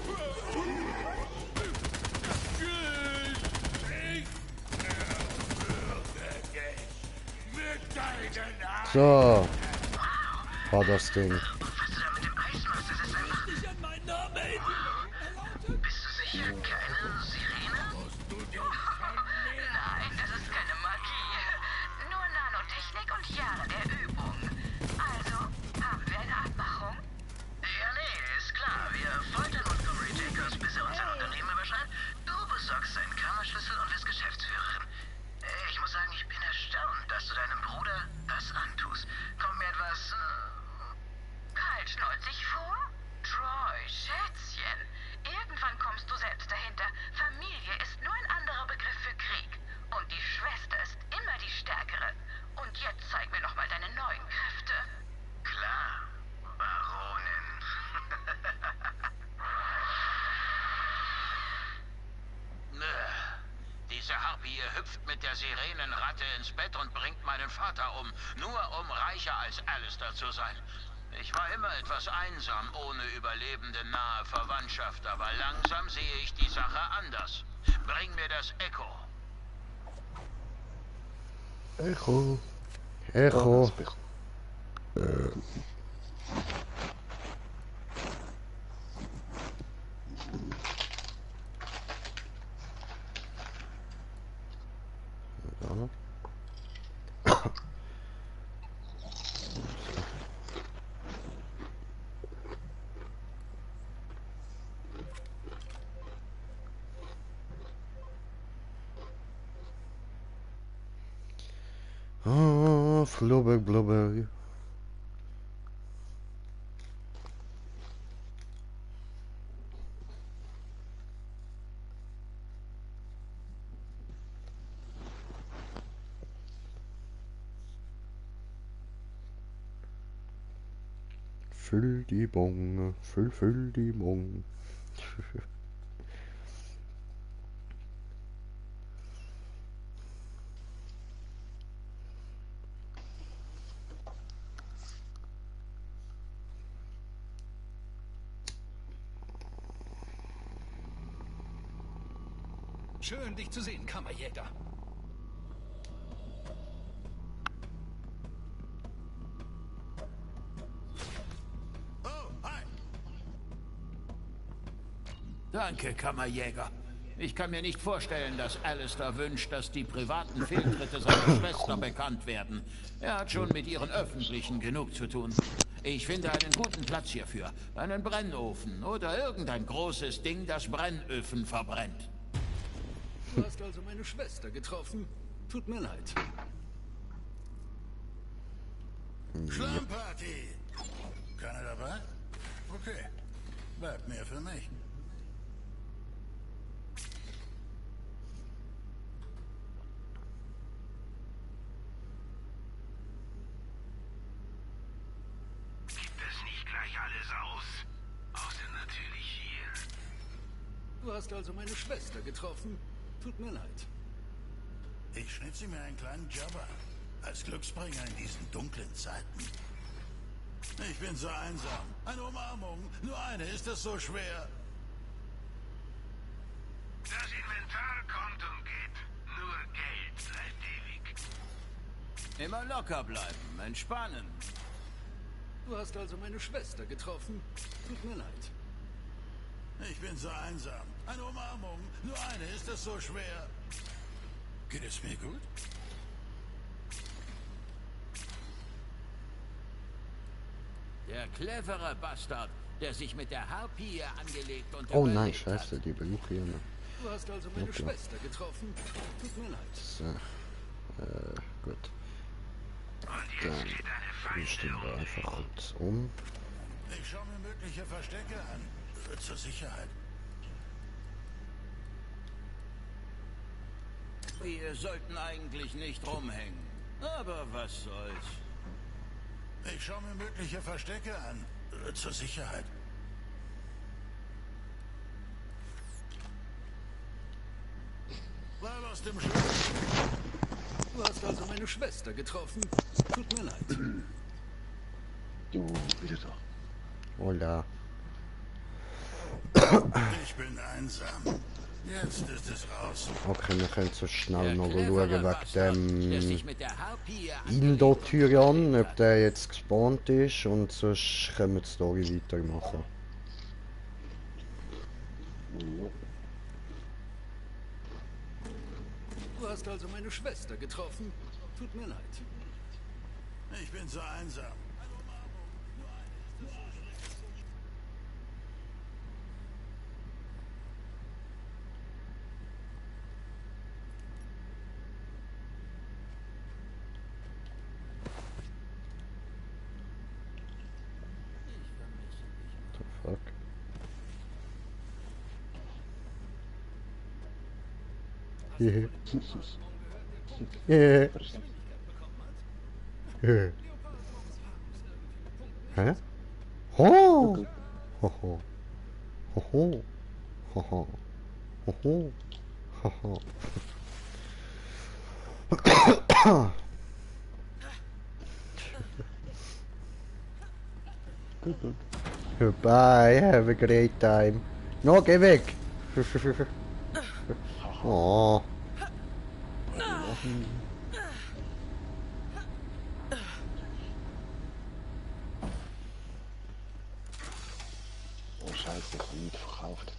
Speaker 8: Mit deinen Armen
Speaker 2: So. War das Ding.
Speaker 5: Was du da mit dem Eis machst, das ist einfach...
Speaker 8: nicht an meinen Namen
Speaker 5: Bist du sicher keine Sirene? Nein, das ist keine Magie. Nur Nanotechnik und Jahre der Übung. Also, haben wir eine Abmachung? Ja, nee, ist klar. Wir foltern Montgomery Jacobs, bis er unser Unternehmen überschreibt. Du besorgst seinen Kammerschlüssel und wirst Geschäftsführerin. Ich muss sagen, ich bin erstaunt, dass du deinem Bruder das antust. Kommt mir etwas... kaltschnäuzig vor? Troy, Schätzchen. Irgendwann kommst du selbst dahinter. Familie ist nur ein anderer Begriff für Krieg. Und die Schwester ist immer die Stärkere. Und jetzt zeig mir noch mal deine neuen Kräfte. Klar, Baronin.
Speaker 11: Diese Harpie hier hüpft mit der Sirenenratte ins Bett und bringt meinen Vater um, nur um reicher als Alistair zu sein. Ich war immer etwas einsam, ohne überlebende nahe Verwandtschaft, aber langsam sehe ich die Sache anders. Bring mir das Echo.
Speaker 2: Echo. Echo. Flubber, blubber. Füll die Bong, füll die Bong.
Speaker 7: Schön, dich zu sehen, Kammerjäger.
Speaker 11: Danke, Kammerjäger. Ich kann mir nicht vorstellen, dass Alistair wünscht, dass die privaten Fehltritte seiner Schwester bekannt werden. Er hat schon mit ihren öffentlichen genug zu tun. Ich finde einen guten Platz hierfür. Einen Brennofen oder irgendein großes Ding, das Brennöfen verbrennt.
Speaker 7: Du hast also meine Schwester getroffen. Tut mir leid.
Speaker 6: Schlammparty. Keiner dabei? Okay. Bleibt mehr für mich.
Speaker 7: Du hast also meine Schwester getroffen. Tut mir leid.
Speaker 6: Ich schnitze mir einen kleinen Jabber. Als Glücksbringer in diesen dunklen Zeiten. Ich bin so einsam. Eine Umarmung. Nur eine. Ist das so schwer?
Speaker 5: Das Inventar kommt und geht. Nur Geld bleibt ewig.
Speaker 11: Immer locker bleiben. Entspannen.
Speaker 7: Du hast also meine Schwester getroffen. Tut mir leid.
Speaker 6: Ich bin so einsam. Eine Umarmung. Nur eine. Ist das so schwer? Geht es mir gut?
Speaker 11: Der clevere Bastard, der sich mit der Harpie angelegt und...
Speaker 2: Oh nein, scheiße, die Besuche hier.
Speaker 7: Du hast also meine Schwester getroffen. Tut mir leid.
Speaker 2: So. Gut. Dann stehen wir einfach kurz um.
Speaker 6: Ich schaue mir mögliche Verstecke an. Zur Sicherheit.
Speaker 11: Wir sollten eigentlich nicht rumhängen. Aber was soll's.
Speaker 6: Ich schaue mir mögliche Verstecke an. Zur Sicherheit. Bleib aus dem Schlaf.
Speaker 7: Du hast also meine Schwester getroffen. Tut mir leid.
Speaker 1: Du, wieder da.
Speaker 2: Hola.
Speaker 6: Ich bin einsam. Jetzt ist es raus.
Speaker 2: Okay, wir können so schnell noch schauen wegen dem Indo-Tyrann, ob der jetzt gespawnt ist, und sonst können wir die Story weitermachen.
Speaker 7: Du hast also meine Schwester getroffen. Tut mir leid.
Speaker 6: Ich bin so einsam.
Speaker 2: Fuck. Yeah. Yeah. Yeah. Hä? Ho! Ho ho. Ho ho. Ho ho. Ho ho. Ho ho. Goodbye, have a great time. No, geh weg! Oh.
Speaker 1: Oh Scheiße, ich habe nichts verkauft.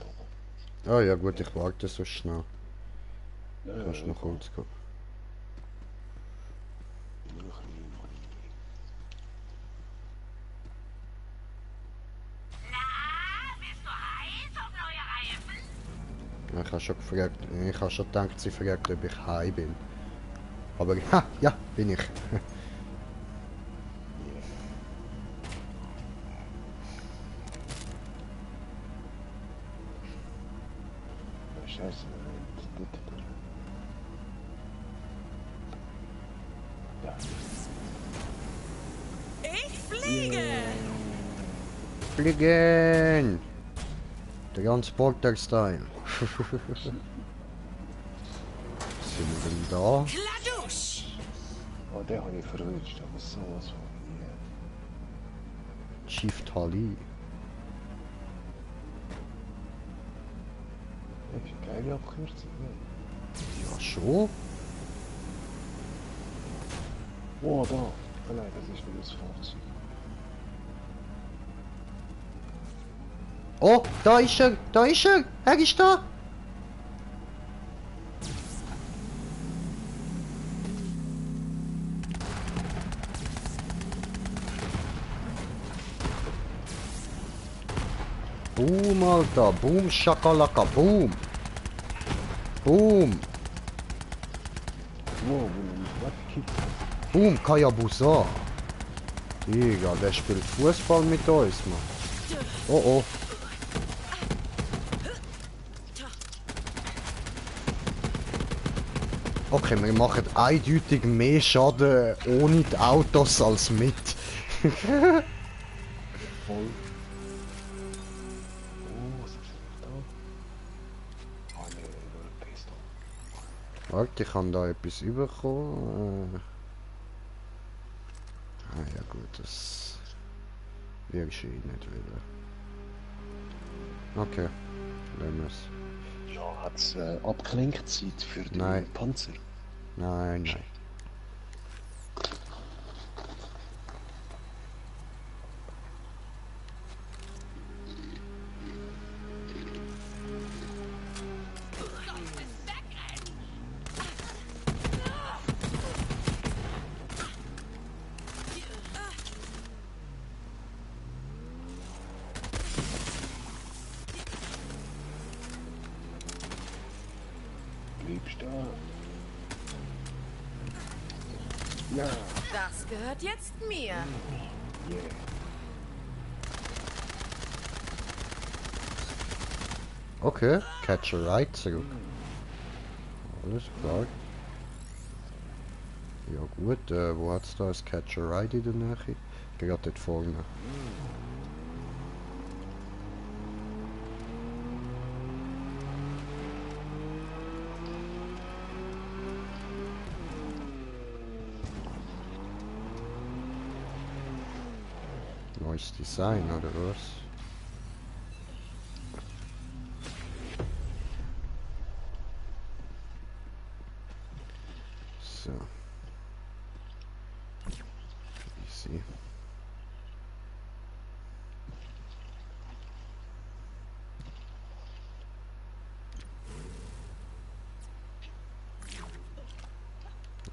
Speaker 2: Ah ja gut, ich warte so schnell. Kannst noch kurz gehen. Ich habe schon gefragt, ich habe schon gedacht, sie fragt, ob ich heim bin. Aber ha, ja, bin ich.
Speaker 1: Scheiße, dort. Ja.
Speaker 10: Ich fliege!
Speaker 2: Fliegen! Der Transporter-Style. Sind wir denn da?
Speaker 10: Kladusch!
Speaker 1: Oh, den habe ich verwünscht, aber sowas von hier.
Speaker 2: Chief Tali.
Speaker 1: Das ist eine geile Abkürzung, ne?
Speaker 2: Ja, schon.
Speaker 1: Oh, da. Oh nein, das ist nur das Fahrzeug.
Speaker 2: Oh, da ist er! Da ist er! Er ist da! Boom, Alter! Boom, Shakalaka! Boom! Boom!
Speaker 1: Wow, was gibt's?
Speaker 2: Boom, Kayabusa! Digga, der spielt Fußball mit uns, Mann. Oh oh. Okay, wir machen eindeutig mehr Schaden ohne die Autos als mit.
Speaker 1: Voll. Oh, was ist denn da? Ah, ne, nur ein Pistol.
Speaker 2: Warte, ich kann da etwas überkommen. Ah ja gut, das wirst du nicht wieder. Okay, lassen wir es.
Speaker 1: Ja, hat's Abklingzeit für den
Speaker 2: Nein.
Speaker 1: Panzer?
Speaker 2: Nein, nein.
Speaker 1: Bleibst da? Ja.
Speaker 3: Das gehört jetzt mir.
Speaker 1: Yeah.
Speaker 2: Okay, Catch a Ride zurück. Alles klar. Ja gut, wo hat's da ein Catch a Ride in der Nähe? Gerade dort vorne. Neues Design oder was? So. Easy.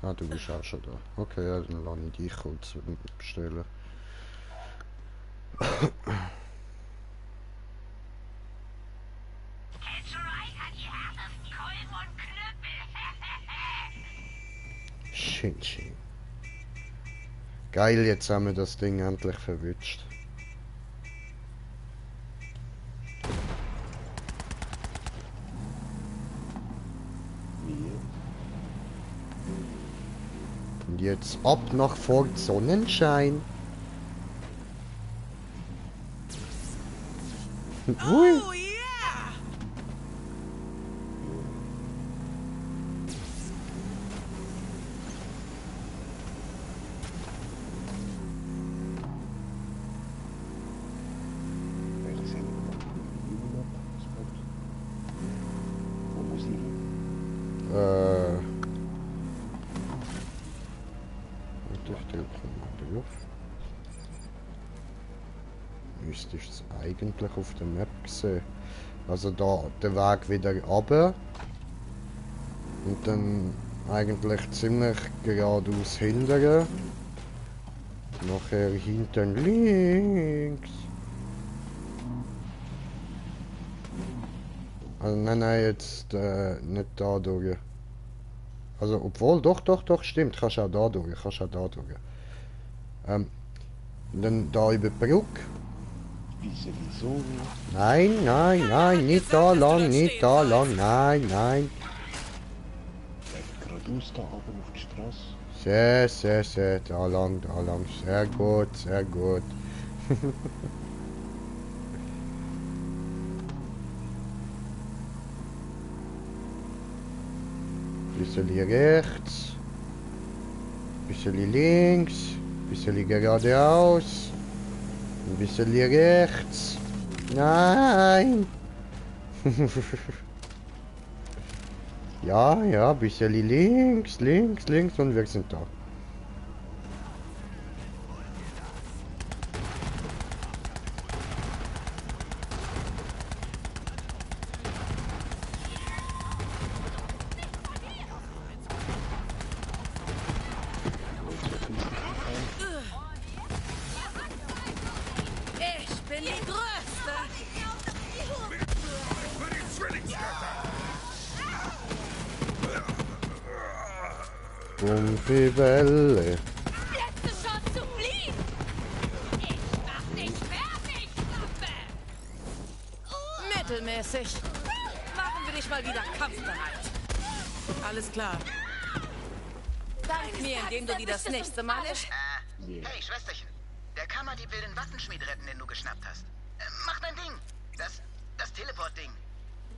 Speaker 2: Ah, du bist auch schon da. Okay, ja, dann lasse ich dich kurz bestellen. Shinchi. Geil, jetzt haben wir das Ding endlich verwünscht. Und jetzt ab nach Fort Sonnenschein. Hui.
Speaker 10: Oh yeah!
Speaker 1: Welche sind wo muss ich hin?
Speaker 2: Ich drücke mal drauf. Müsstest es eigentlich auf der Map sehen. Also da der Weg wieder runter. Und dann eigentlich ziemlich geradeaus hindern. Nachher hinten links. Also nein, jetzt nicht da durch. Also obwohl, doch, stimmt, kannst auch da durch, Und dann da über die Brücke.
Speaker 1: bisschen so.
Speaker 2: Nein, nein, nein, nicht da lang, nicht da lang, nein, nein.
Speaker 1: Geradeaus da oben auf die Straße.
Speaker 2: Sehr, sehr, sehr, da lang, sehr gut, sehr gut. Bisschen hier rechts, bisschen links, bisschen geradeaus, ein bisschen hier rechts. Nein! Ja, ja, bisschen links, links, links und wir sind da.
Speaker 9: Ich bin die Größte.
Speaker 2: Gumpibelle.
Speaker 9: Letzte Chance zu fliehen. Ich mach dich fertig, Waffe.
Speaker 3: Mittelmäßig. Machen wir dich mal wieder kampfbereit. Alles klar. Dank mir, indem du die das nächste Mal nicht...
Speaker 5: Hey, Schwesterchen. Der Kammerdieb will den Waffenschmied retten, den du geschnappt hast. Mach dein Ding. Das Teleport-Ding.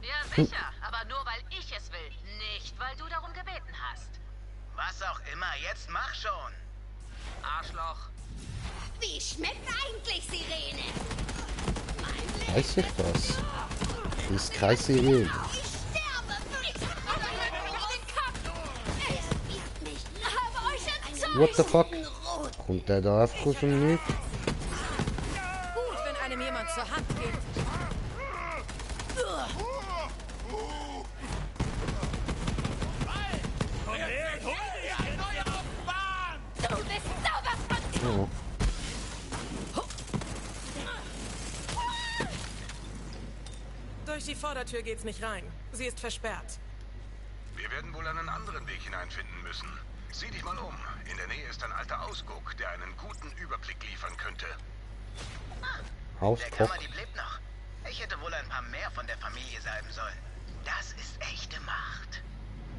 Speaker 4: Ja, sicher. Aber nur, weil ich es will. Nicht, weil du darum gebeten hast.
Speaker 5: Was auch immer, jetzt mach schon.
Speaker 4: Arschloch.
Speaker 9: Wie schmeckt eigentlich Sirene?
Speaker 2: Weiß ich das? Ist keine Sirene.
Speaker 9: Ich sterbe für dich. Es wird mich. Habe euch entzeugt.
Speaker 2: What the fuck? Kommt der da einfach aus dem Nichts?
Speaker 3: Gut, wenn einem jemand zur Hand geht.
Speaker 9: Du bist sowas von...
Speaker 2: Oh.
Speaker 3: Durch die Vordertür geht's nicht rein. Sie ist versperrt.
Speaker 7: Wir werden wohl einen anderen Weg hineinfinden müssen. Sieh dich mal um. In der Nähe ist ein alter Ausguck, der einen guten Überblick liefern könnte.
Speaker 5: Der
Speaker 2: Ausguck.
Speaker 5: Kammerdieb lebt noch. Ich hätte wohl ein paar mehr von der Familie salben sollen. Das ist echte Macht.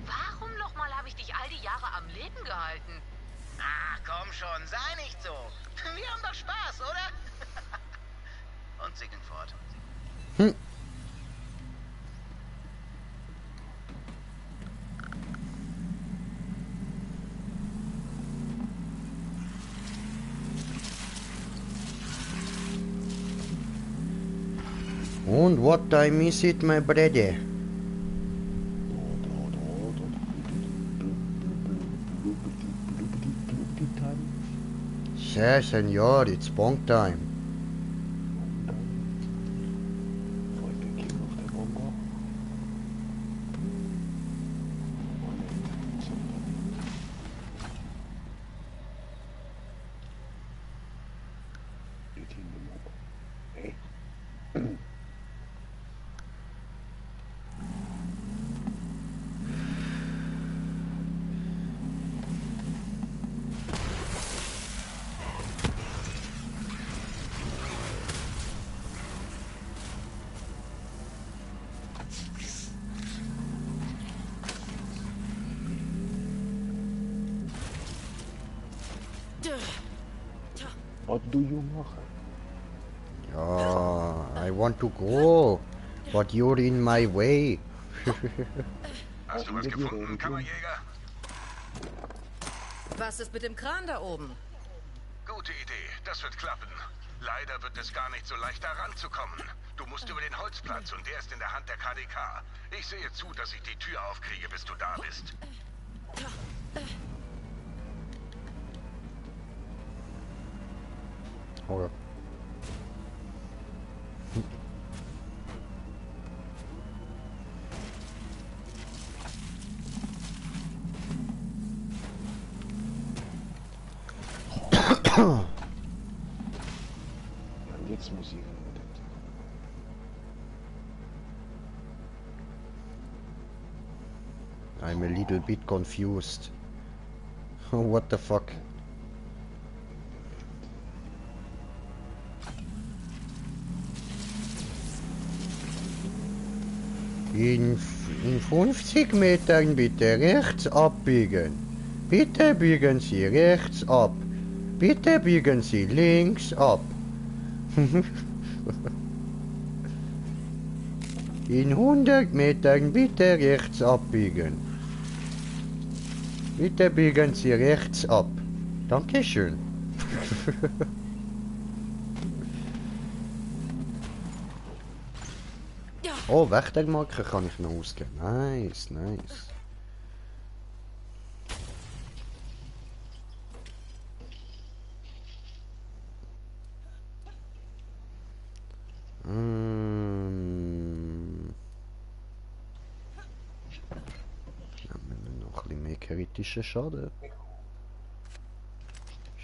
Speaker 4: Warum nochmal habe ich dich all die Jahre am Leben gehalten?
Speaker 5: Ach, komm schon, sei nicht so. Wir haben doch Spaß, oder? Und sie ging fort.
Speaker 2: Hm. Und what time is it, my brother? Yeah, senor, it's bonk time.
Speaker 1: What do you machen?
Speaker 2: I want to go, but you're in my way.
Speaker 7: Hast du was gefunden, Kammerjäger?
Speaker 3: Was ist mit dem Kran da oben?
Speaker 7: Gute Idee, das wird klappen. Leider wird es gar nicht so leicht, da ranzukommen. Du musst über den Holzplatz und der ist in der Hand der KDK. Ich sehe zu, dass ich die Tür aufkriege, bis du da bist.
Speaker 2: Okay.
Speaker 1: Jetzt muss ich
Speaker 2: I'm a little bit confused. What the fuck? In 50 Metern bitte rechts abbiegen. Bitte biegen Sie rechts ab. Bitte biegen Sie links ab. In 100 Metern bitte rechts abbiegen. Bitte biegen Sie rechts ab. Dankeschön. Oh, Wächtermarke kann ich noch ausgeben. Nice, nice. Noch ein bisschen mehr kritischen Schaden.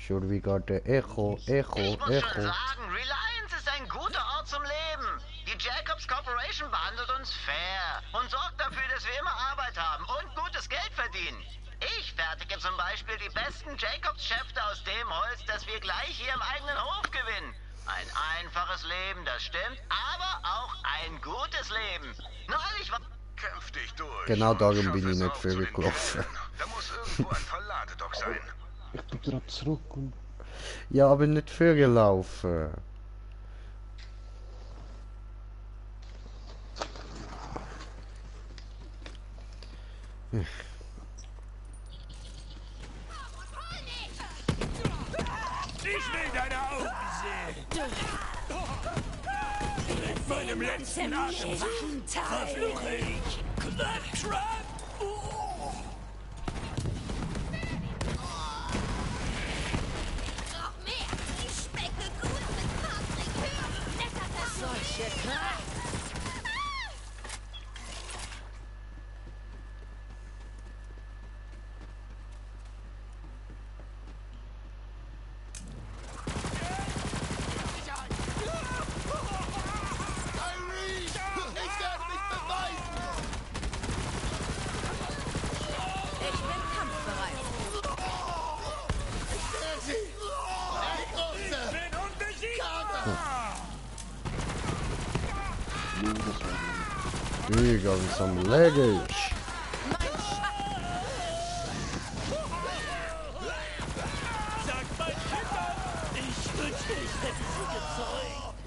Speaker 2: Schon wieder der Echo.
Speaker 11: Ich muss schon sagen, Reliance ist ein guter Ort zum Leben. Die Jacobs Corporation behandelt uns fair und sorgt dafür, dass wir immer Arbeit haben und gutes Geld verdienen. Ich fertige zum Beispiel die besten Jacobs-Schäfte aus dem Holz, das wir gleich hier im eigenen Hof gewinnen. Ein einfaches Leben, das stimmt, aber auch ein gutes Leben. Neulich war...
Speaker 7: Kämpf dich durch.
Speaker 2: Genau darum bin ich nicht vorgelaufen.
Speaker 7: Da muss irgendwo ein Verladedock sein.
Speaker 1: Ich bin gerade zurück und...
Speaker 2: Ja, aber nicht vorgelaufen.
Speaker 8: Ich will deine Augen sehen. Mit meinem letzten Atemzug verfluche ich Claptrap.
Speaker 9: Noch mehr. Ich schmecke gut mit Paprika. Solche Kraft.
Speaker 2: You got some luggage.
Speaker 8: Sag mein Kinder, ich wünschte, ich hätte sie gezeugt.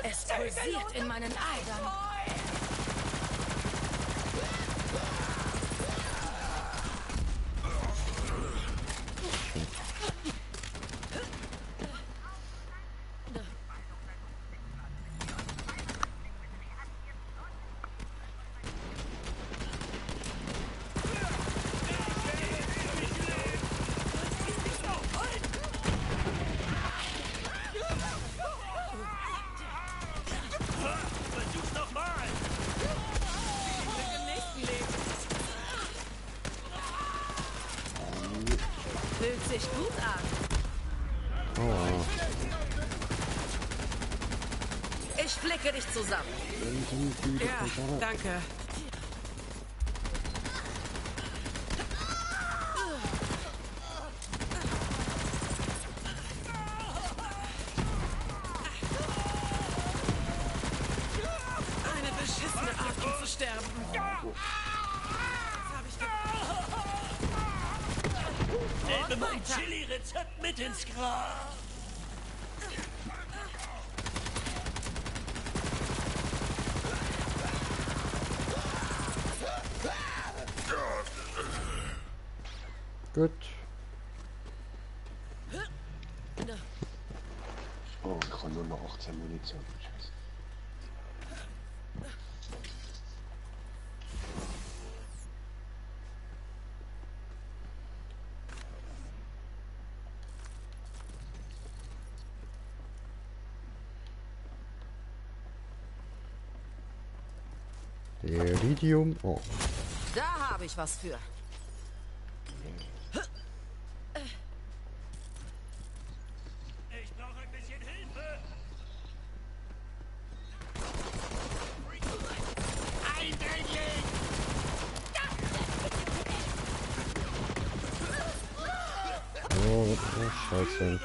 Speaker 3: Es pulsiert in meinen Adern.
Speaker 8: Versuch's nochmal.
Speaker 3: Fühlt sich gut an.
Speaker 2: Oh.
Speaker 3: Ich flicke dich zusammen.
Speaker 12: Ja, danke. Eine beschissene Art, um zu sterben.
Speaker 8: Nehme mein Chili-Rezept mit ins Grab.
Speaker 2: Gut.
Speaker 1: Oh, ich habe nur noch 18 Munition. Scheiße.
Speaker 2: Iridium. Oh.
Speaker 3: Da habe ich was für.
Speaker 8: Ich brauche ein bisschen Hilfe. Eindringling!
Speaker 2: Fall sein.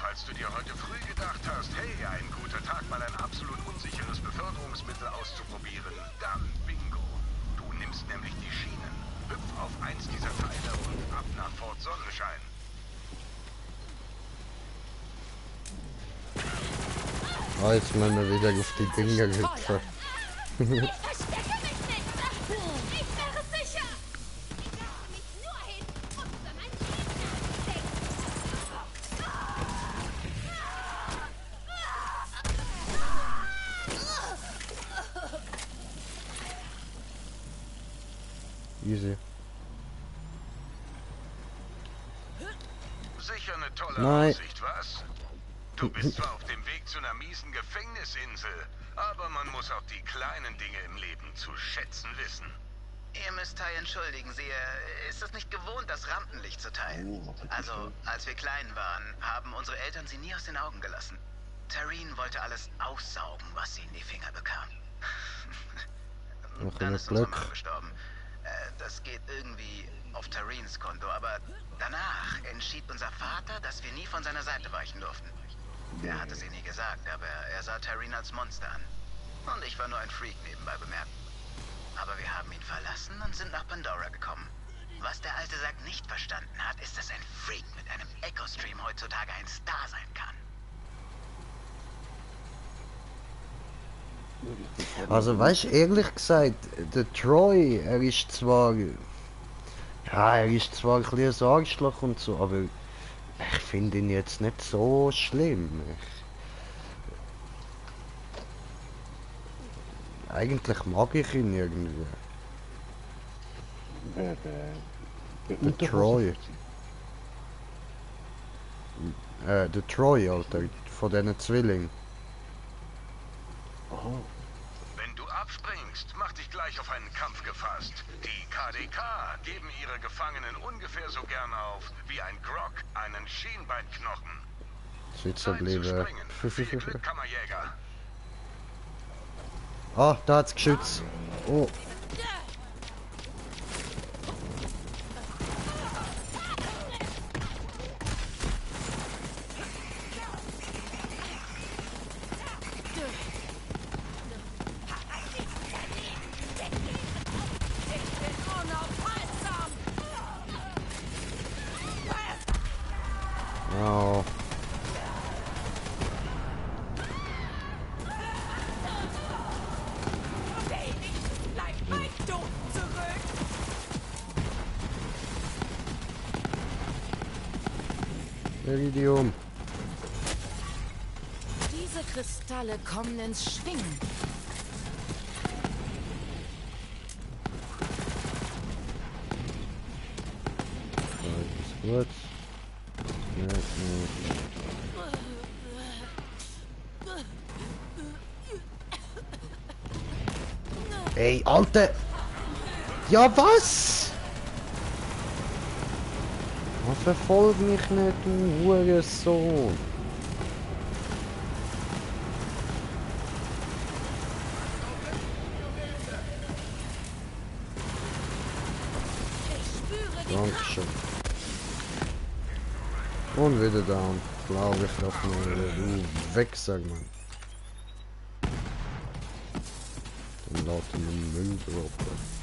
Speaker 7: Falls du dir heute früh gedacht hast, hey, ein guter Tag, mal ein absolut unsicheres Beförderungsmittel auszuprobieren, dann bingo. Du nimmst nämlich die Schienen. Hüpf auf eins dieser Teile und ab nach Fort Sonnenschein.
Speaker 2: Ah, jetzt müssen wir wieder auf die Dinger hüpfen.
Speaker 9: Ich verstecke mich nicht! Ich wäre sicher! Ich lasse mich nur hin und für mein Leben
Speaker 2: Easy.
Speaker 7: Sicher eine tolle
Speaker 2: Nein.
Speaker 7: Aussicht, was? Du bist zwar auf dem Weg zu einer miesen Gefängnisinsel, aber man muss auch die kleinen Dinge im Leben zu schätzen wissen.
Speaker 5: Ihr müsst Ty entschuldigen, sie ist es nicht gewohnt, das Rampenlicht zu teilen. Also, als wir klein waren, haben unsere Eltern sie nie aus den Augen gelassen. Tareen wollte alles aussaugen, was sie in die Finger bekam. Dann ist unsere Mama gestorben. Das geht irgendwie auf Tareens Konto, aber danach entschied unser Vater, dass wir nie von seiner Seite weichen durften. Er hatte sie nie gesagt, aber er sah Tareen als Monster an. Und ich war nur ein Freak nebenbei bemerkt. Aber wir haben ihn verlassen und sind nach Pandora gekommen. Was der alte Sack nicht verstanden hat, ist, dass ein Freak mit einem Echo-Stream heutzutage ein Star sein kann.
Speaker 2: Also weißt du, ehrlich gesagt, der Troy, er ist zwar... Ja, er ist zwar ein bisschen ein Arschloch und so, aber ich finde ihn jetzt nicht so schlimm. Eigentlich mag ich ihn irgendwie. Der Troy. Der Troy, Alter, von diesen Zwillingen.
Speaker 1: Aha.
Speaker 7: Wenn du abspringst, mach dich gleich auf einen Kampf gefasst. Die KDK geben ihre Gefangenen ungefähr so gern auf wie ein Grog einen Schienbeinknochen.
Speaker 2: Sitzer bleiben.
Speaker 7: Viel Glück, Kammerjäger.
Speaker 2: Ah, da hat's Geschütz. Oh. Oh. Iridium.
Speaker 3: Diese Kristalle kommen ins Schwingen.
Speaker 2: Ist gut. Ja, Ey, Alter! Ja, was? Oh, verfolg mich nicht, du Hurensohn. Dankeschön. Und wieder down. Glaube ich doch nur, du Wichser, Mann. Dann laut in den Müll droppen.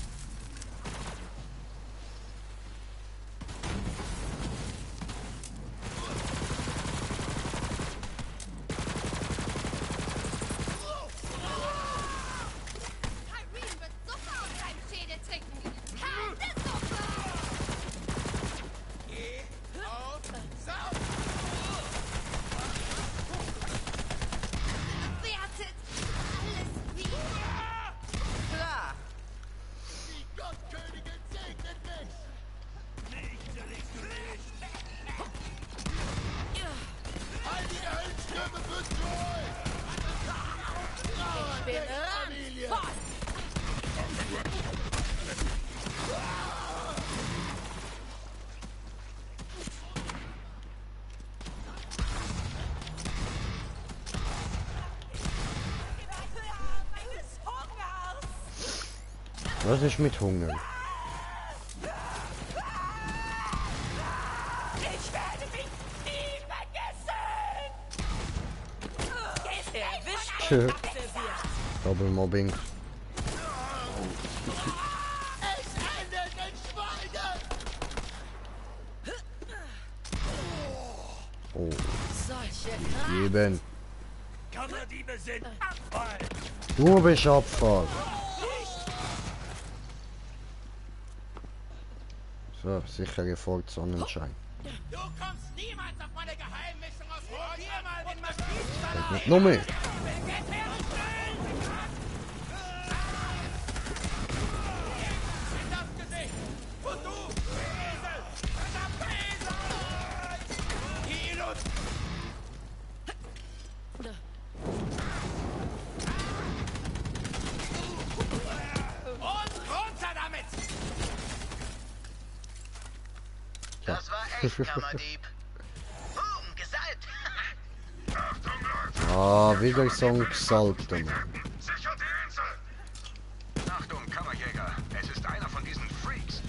Speaker 2: Was ist mit Hunger?
Speaker 8: Ich werde mich nie vergessen!
Speaker 2: Tschö. Doppelmobbing.
Speaker 8: Es endet in Schweigen!
Speaker 2: Oh.
Speaker 3: Solche
Speaker 2: Eben.
Speaker 8: Kammerdiebe sind Abfall!
Speaker 2: Du bist Abfall. So, sichere folgt Sonnenschein.
Speaker 8: Du kommst niemals auf meine Geheimmischung aus Probier mal den Maschinenstall!
Speaker 2: Nicht noch mehr.
Speaker 8: Und du, Esel! Verdammter Esel! Ilus! Und runter damit!
Speaker 11: Das war echt, Kammerdieb. Gesalbt.
Speaker 2: Ah, wieder so ein Gesalbter, Mann.
Speaker 7: Sichert die Insel! Achtung, Kammerjäger. Es ist einer von diesen Freaks.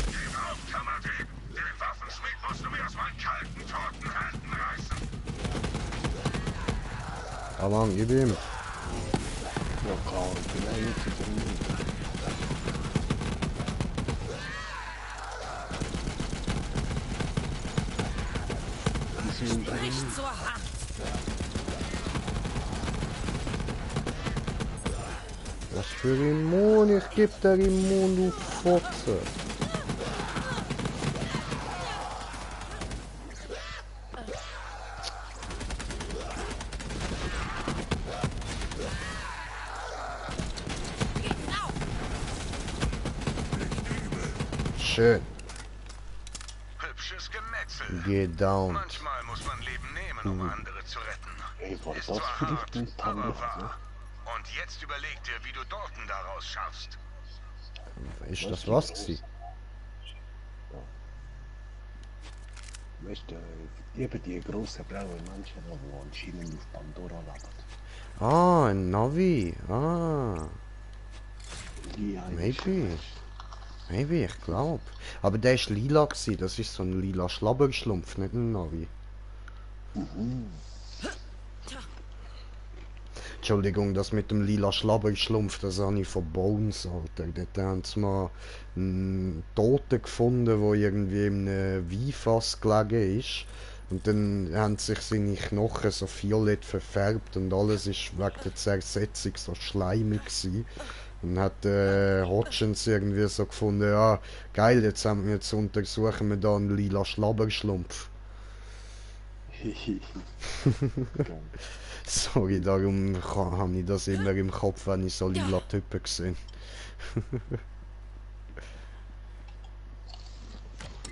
Speaker 7: Gib auf, Kammerdieb! Den Waffenschmied musst du mir aus meinen kalten, toten Händen reißen!
Speaker 2: Ah, Mann, gib ihm.
Speaker 1: Ja klar, ich bin eigentlich zu drin.
Speaker 3: Sprich zur Hand.
Speaker 2: Was für Immun? Ich geb dir Immun, du Fotze. Schön.
Speaker 7: Hübsches Gemetzel.
Speaker 2: Gedownt.
Speaker 7: Manchmal muss man Leben nehmen, um andere zu retten.
Speaker 1: Ey, war
Speaker 7: Ist
Speaker 1: das
Speaker 7: zwar
Speaker 1: für dich
Speaker 7: hart,
Speaker 1: ein
Speaker 7: aber
Speaker 1: Tango?
Speaker 7: wahr. Und jetzt überleg dir, wie du Dalton daraus schaffst.
Speaker 2: Ist das was gewesen?
Speaker 1: Weißt du, eben die grossen blauen Menschen, die anscheinend auf Pandora leben.
Speaker 2: Ah, ein Navi. Ah,
Speaker 1: Die haben
Speaker 2: maybe. Maybe, ich glaube. Aber der ist lila gewesen. Das ist so ein lila Schlabberschlumpf, nicht ein Navi. Entschuldigung, das mit dem lila Schlabberschlumpf, das habe ich von Bones, Alter. Dort haben sie mal einen Toten gefunden, der irgendwie in einem Weinfass gelegen ist. Und dann haben sich seine Knochen so violett verfärbt und alles ist wegen der Zersetzung so schleimig gewesen. Und hat Hodgins irgendwie so gefunden, ja geil, jetzt untersuchen wir da einen lila Schlabberschlumpf. Sorry, darum habe ich das immer im Kopf, wenn ich so lila Typen sehe.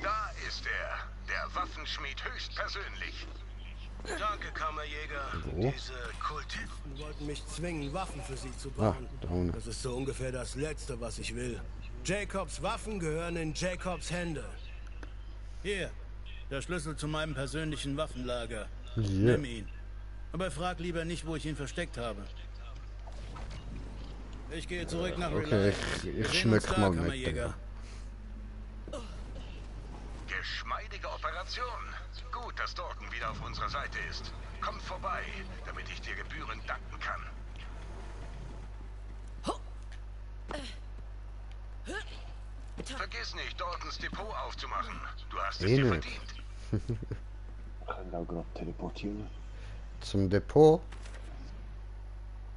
Speaker 7: Da ist er, der Waffenschmied höchstpersönlich.
Speaker 8: Danke, Kammerjäger.
Speaker 2: Wo?
Speaker 8: Diese Kultisten wollten mich zwingen, Waffen für sie zu
Speaker 2: Ah,
Speaker 8: bauen.
Speaker 2: da unten.
Speaker 8: Das ist so ungefähr das Letzte, was ich will. Jacobs Waffen gehören in Jacobs Hände. Hier, der Schlüssel zu meinem persönlichen Waffenlager.
Speaker 2: Yeah.
Speaker 8: Nimm ihn. Aber frag lieber nicht, wo ich ihn versteckt habe. Ich gehe zurück nach
Speaker 2: Okay,
Speaker 8: Relay.
Speaker 2: ich
Speaker 8: Wir sehen
Speaker 2: schmück
Speaker 8: uns da,
Speaker 2: mal mit.
Speaker 8: Kammerjäger.
Speaker 7: Geschmeidige Operation. Gut, dass Dalton wieder auf unserer Seite ist. Kommt vorbei, damit ich dir gebührend danken kann. Vergiss nicht, Daltons Depot aufzumachen. Du hast es dir
Speaker 2: nicht.
Speaker 7: verdient.
Speaker 1: Ich kann auch gerade teleportieren.
Speaker 2: Zum Depot.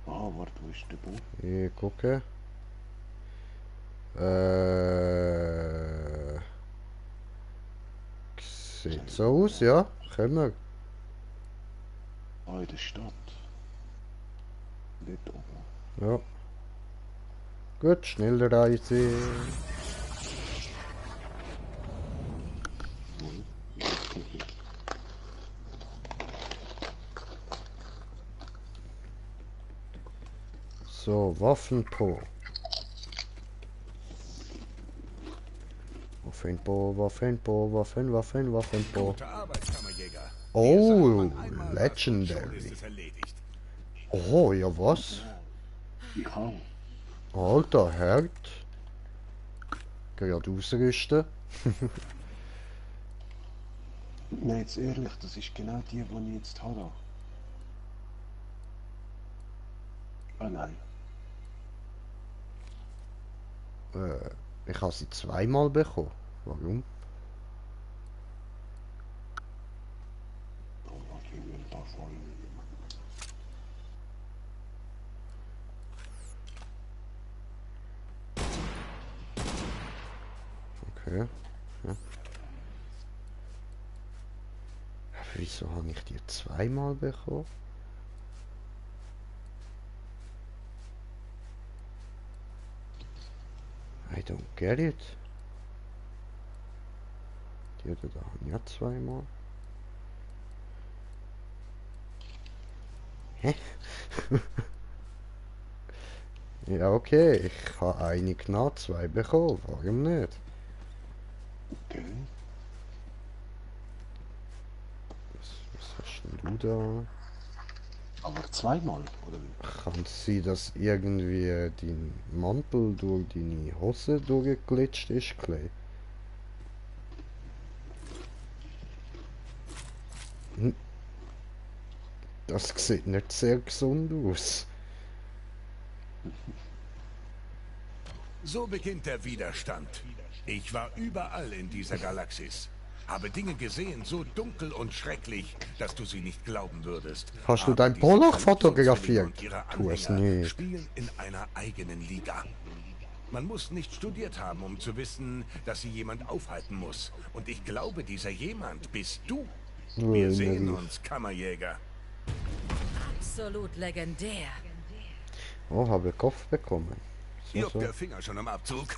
Speaker 1: Ah, warte, wo ist der Depot?
Speaker 2: Ich gucke. Sieht so aus, ja. Können wir.
Speaker 1: Ah, in der Stadt. Dort oben.
Speaker 2: Ja. Gut, Schnellreise. So, Waffenpo. Waffenpo.
Speaker 6: Gute Arbeit, Kammerjäger.
Speaker 2: Oh,
Speaker 6: Schon
Speaker 2: legendary.
Speaker 6: ist es erledigt.
Speaker 2: Oh, ja was?
Speaker 1: Ich auch.
Speaker 2: Alter, Herd. gerade ausrüsten.
Speaker 1: Nein, jetzt ehrlich, das ist genau die ich jetzt habe. Ah nein.
Speaker 2: Ich habe sie zweimal bekommen. Warum? Okay. Ja. Aber wieso habe ich die zweimal bekommen? I don't get it. Die oder da haben ja zweimal. Hä? Ja, okay, ich habe eine genau 2 bekommen. Warum nicht?
Speaker 1: Okay.
Speaker 2: Was hast denn du da?
Speaker 1: Aber zweimal, oder wie?
Speaker 2: Kann es sein, dass irgendwie dein Mantel durch deine Hose durchgeglitscht ist, Clay? Das sieht nicht sehr gesund aus.
Speaker 6: So beginnt der Widerstand. Ich war überall in dieser Galaxis. Habe Dinge gesehen, so dunkel und schrecklich, dass du sie nicht glauben würdest.
Speaker 2: Hast du
Speaker 6: Aber
Speaker 2: dein
Speaker 6: diese
Speaker 2: Pollock
Speaker 6: Traditionsfälle
Speaker 2: fotografiert?
Speaker 6: und ihre
Speaker 2: Tu es
Speaker 6: Anhänger
Speaker 2: nicht.
Speaker 6: spielen in einer eigenen Liga. Man muss nicht studiert haben, um zu wissen, dass sie jemand aufhalten muss. Und ich glaube, dieser jemand bist du. Wir sehen uns, Kammerjäger.
Speaker 3: Absolut legendär.
Speaker 2: Oh, habe Kopf bekommen.
Speaker 6: Juckt der Finger schon am Abzug?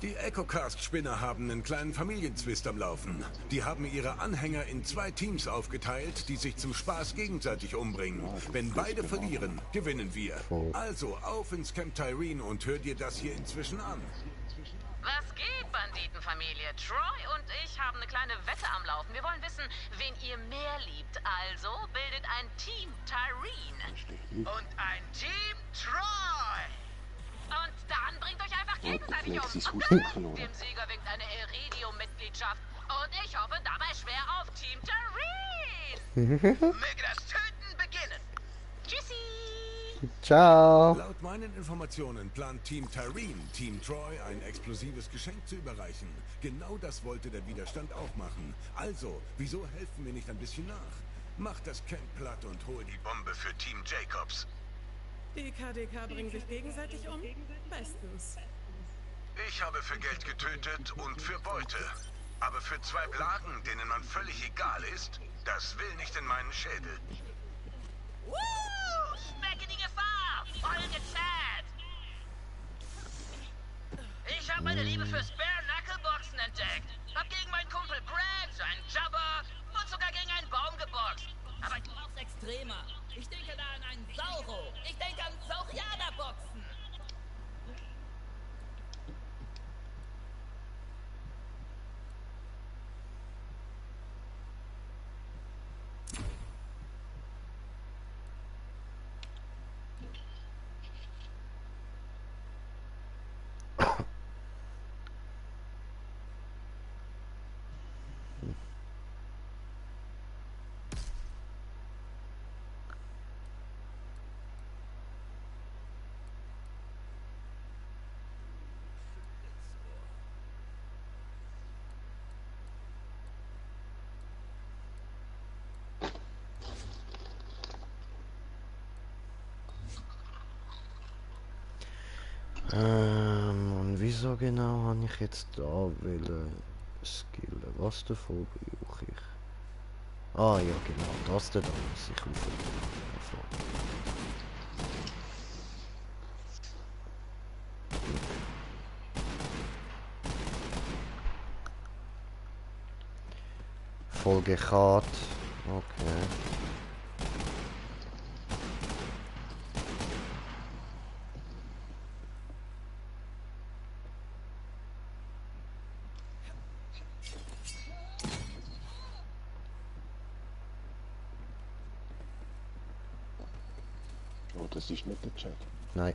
Speaker 6: Die EchoCast-Spinner haben einen kleinen Familienzwist am Laufen. Die haben ihre Anhänger in 2 Teams aufgeteilt, die sich zum Spaß gegenseitig umbringen. Wenn beide verlieren, gewinnen wir. Also auf ins Camp Tyreen und hör dir das hier inzwischen an.
Speaker 4: Was geht, Banditenfamilie? Troy und ich haben eine kleine Wette am Laufen. Wir wollen wissen, wen ihr mehr liebt. Also bildet ein Team Tyreen. Und ein Team Troy. Und dann bringt euch einfach gegenseitig um. Dem Sieger winkt eine Iridium-Mitgliedschaft. Und ich hoffe dabei schwer auf Team Tyreen. Möge das Töten beginnen. Tschüssi.
Speaker 2: Ciao.
Speaker 6: Laut meinen Informationen plant Team Tyreen, Team Troy ein explosives Geschenk zu überreichen. Genau das wollte der Widerstand auch machen. Also, wieso helfen wir nicht ein bisschen nach? Macht das Camp platt und hol die Bombe für Team Jacobs.
Speaker 12: Die KDK bringen sich gegenseitig um? Bestens.
Speaker 7: Ich habe für Geld getötet und für Beute. Aber für 2 Blagen, denen man völlig egal ist, das will nicht in meinen Schädel.
Speaker 4: Schmecke die Gefahr! Voll gezählt! Ich habe meine Liebe fürs Bare-Knuckle-Boxen entdeckt. Hab gegen meinen Kumpel Brad, seinen Jabber und sogar gegen einen Baum geboxt. Aber du brauchst extremer. Ich denke da an einen Sauro. Ich denke an Saurianer-Boxen.
Speaker 2: Und wieso genau habe ich jetzt da wollen skillen? Was davon brauche ich? Ah ja, genau, das da muss ich auf. Folgekart. Okay.
Speaker 1: Oh, das ist nicht der Chat.
Speaker 2: Nein.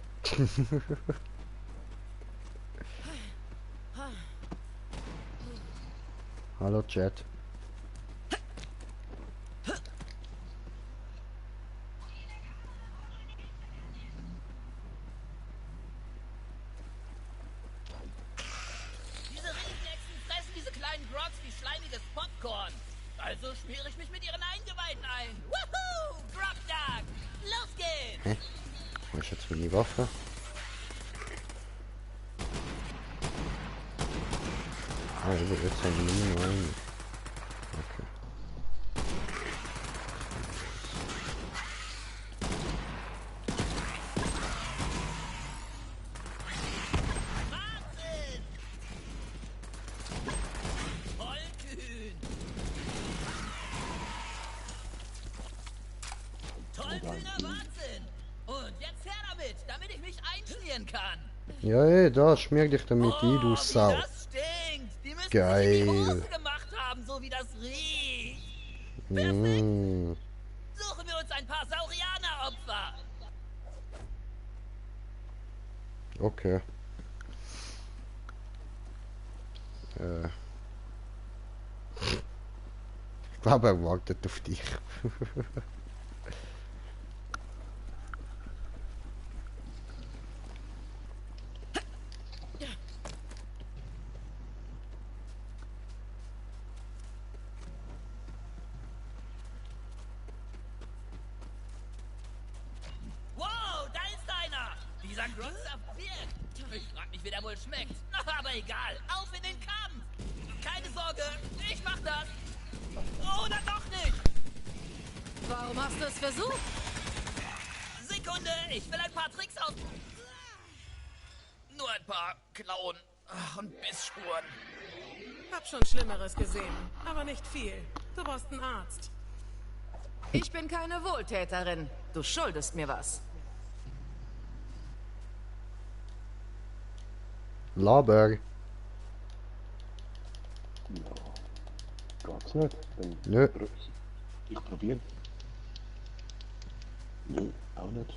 Speaker 2: Hallo Chat.
Speaker 13: Diese Riesenechsen fressen diese kleinen Grogs wie schleimiges Popcorn. Also schmiere ich mich mit ihren Eingeweiden ein. Woohoo! Grogtag! Los geht's!
Speaker 2: Hä? Wo ist jetzt meine Waffe? Ah, jetzt haben wir nur noch einen. Okay.
Speaker 13: Wahnsinn! Tollkühn! Tollkühner Wahnsinn! Und jetzt her damit ich mich einschmieren kann!
Speaker 2: Ja, ey, da, schmier dich damit ein, du Sau.
Speaker 13: Das stinkt! Die müssen sich in die
Speaker 2: Geil.
Speaker 13: Hose gemacht haben, so wie das riecht!
Speaker 2: Mm.
Speaker 13: Suchen wir uns ein paar Saurianer-Opfer!
Speaker 2: Okay. Ich glaube, er wartet auf dich.
Speaker 13: Wow, da ist einer! Dieser Grogsaft wirkt! Ich frag mich, wie der wohl schmeckt. Aber egal, auf in den Kampf! Keine Sorge, ich mach das! Oder doch nicht!
Speaker 3: Warum hast du es versucht?
Speaker 13: Sekunde, ich will ein paar Tricks aus... Nur ein paar Klauen und Bissspuren.
Speaker 12: Hab schon Schlimmeres gesehen, aber nicht viel. Du brauchst einen Arzt.
Speaker 3: Ich bin keine Wohltäterin. Du schuldest mir was.
Speaker 2: Laber.
Speaker 1: Ja. Geht's nicht? Dann
Speaker 2: Nö.
Speaker 1: Ich probiere. Nö, auch nicht.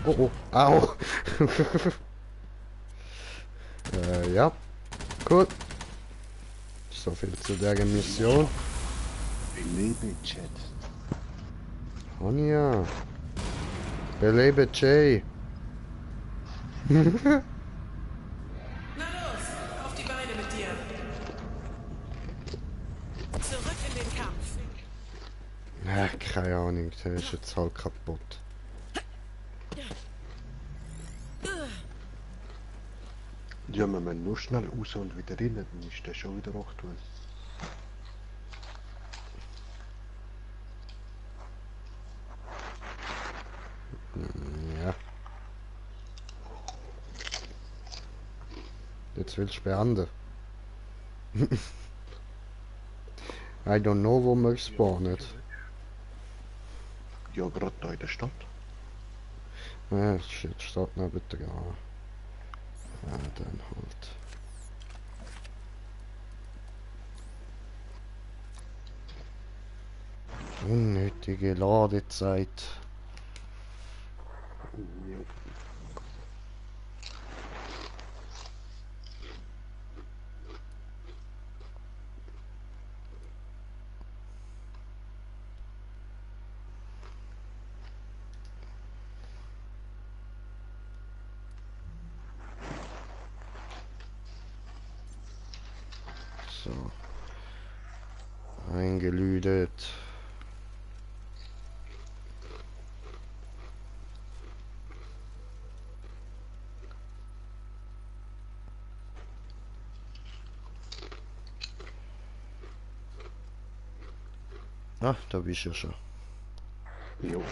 Speaker 2: Oh, oh, au. Ja. Cool. So viel zu der Mission.
Speaker 1: Belebe Chat.
Speaker 2: Anja. Belebe Jay.
Speaker 12: Na los, auf die Beine mit dir. Zurück in den Kampf.
Speaker 2: Keine Ahnung, der ist jetzt halt kaputt.
Speaker 1: Ja, wenn man nur schnell raus und wieder rein, dann ist der schon wieder 8 Uhr.
Speaker 2: Ja. Jetzt willst du beenden. I don't know, wo wir spawnen.
Speaker 1: Ja, gerade da in der Stadt.
Speaker 2: Ja, shit, steht neben dran. Ja, dann halt. Unnötige Ladezeit.
Speaker 1: Ja.
Speaker 2: So. Eingelüdet. Ah, da bist du ja schon.
Speaker 1: Jo.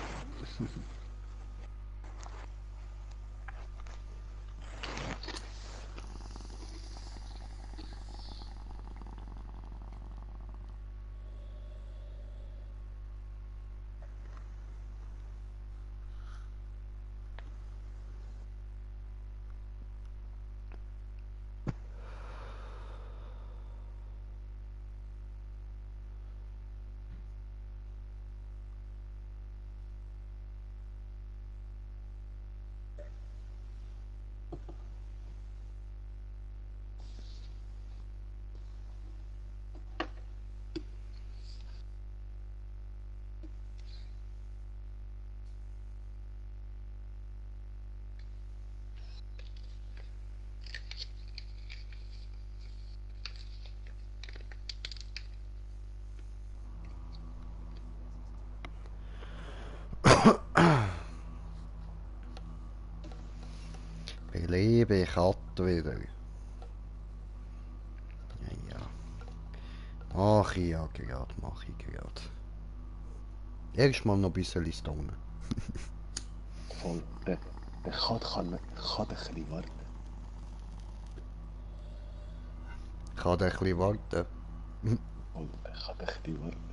Speaker 2: Karte wieder. Ja. Mach ich ja gerade, mach ich gerade. Erstmal noch ein bisschen Stone.
Speaker 1: Voll, der kann ein bisschen warten.
Speaker 2: Kann der ein bisschen warten?
Speaker 1: Voll, der kann ein bisschen warten.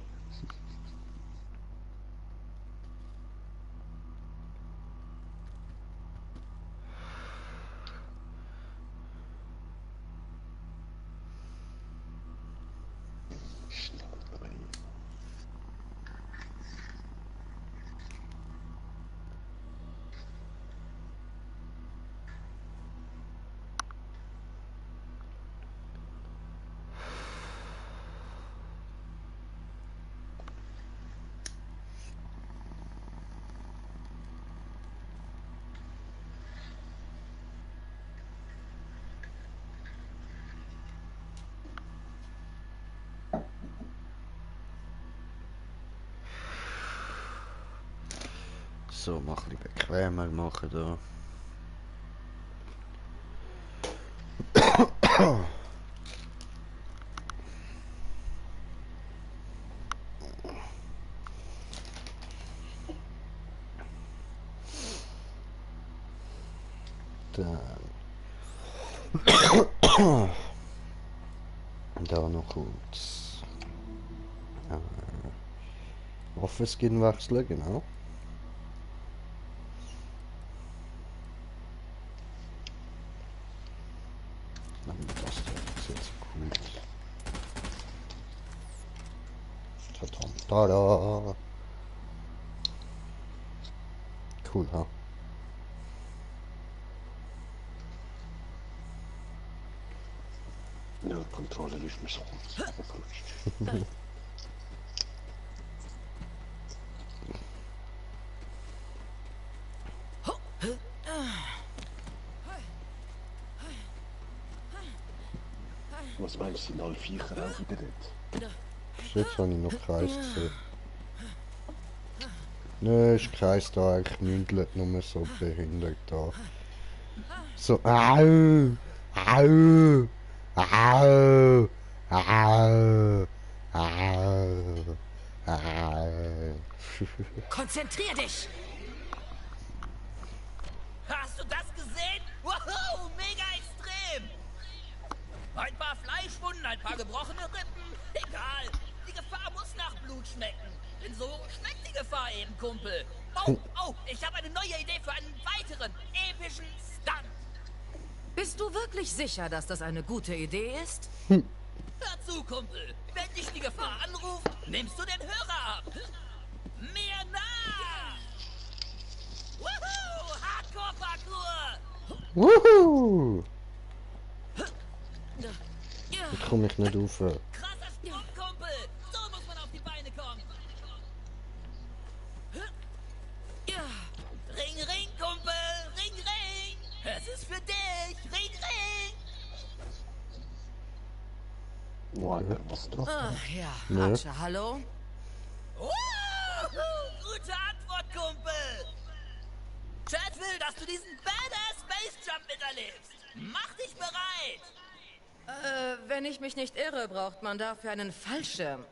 Speaker 2: So, mach ein bisschen bequemer machen da. Da noch kurz. Waffenskin wechseln, genau. Das sieht so cool aus. Tada! Cool, ha?
Speaker 1: Ja, die Kontrolle ist mir so verrutscht. Was meinst du, sind alle Viecher auch wieder dort?
Speaker 2: Bis jetzt habe ich noch keins gesehen. Nö, ist keins da, eigentlich mündelt nur so behindert da. So, au! Au! Au! Au! Au! Au!
Speaker 3: Konzentrier dich!
Speaker 13: Hast du das gesehen? Wow, mega extrem! Ein paar Fleischwunden, ein paar gebrochene Rippen. Egal. Die Gefahr muss nach Blut schmecken. Denn so schmeckt die Gefahr eben, Kumpel. Oh, ich habe eine neue Idee für einen weiteren epischen Stunt.
Speaker 3: Bist du wirklich sicher, dass das eine gute Idee ist?
Speaker 13: Hör zu, Kumpel. Wenn dich die Gefahr anruft, nimmst du den Hörer ab. Mir nach! Woohoo! Hardcore-Parkour!
Speaker 2: Wuhu! Da komme ich nicht rauf.
Speaker 13: Krasser Sprung, Kumpel! So muss man auf die Beine kommen! Ring, ring, Kumpel! Ring, ring! Es ist für dich! Ring, ring!
Speaker 1: Wow, was drauf?
Speaker 3: Ach ja,
Speaker 2: Nee.
Speaker 3: Archer, hallo?
Speaker 13: Gute Antwort, Kumpel! Chad will, dass du diesen Badass Space Jump miterlebst! Mach dich bereit!
Speaker 3: Wenn ich mich nicht irre, braucht man dafür einen Fallschirm.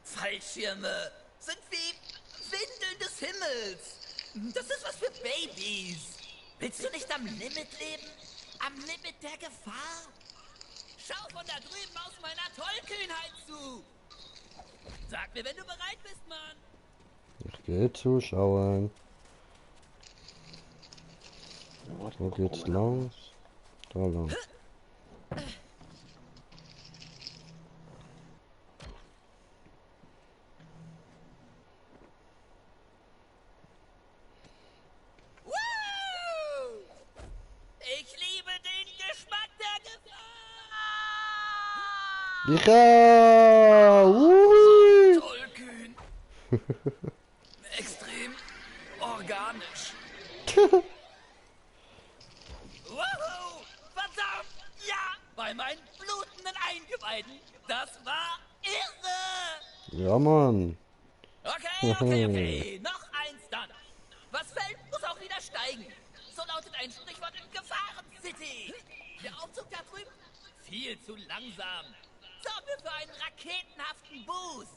Speaker 13: Fallschirme sind wie Windeln des Himmels. Das ist was für Babys. Willst du nicht am Limit leben? Am Limit der Gefahr? Schau von da drüben aus meiner Tollkühnheit zu. Sag mir, wenn du bereit bist, Mann.
Speaker 2: Ich gehe zuschauen. Wo geht's lang? Da lang.
Speaker 13: Ich liebe den Geschmack der
Speaker 2: Ja!
Speaker 13: Gefahr. Tollkühn. Extrem organisch. Wow! Verdammt! Ja! Bei meinen blutenden Eingeweiden! Das war irre!
Speaker 2: Ja, Mann!
Speaker 13: Okay. Noch eins dann. Was fällt, muss auch wieder steigen. So lautet ein Sprichwort in Gefahren-City. Der Aufzug da drüben? Viel zu langsam. Sorgen wir für einen raketenhaften Boost.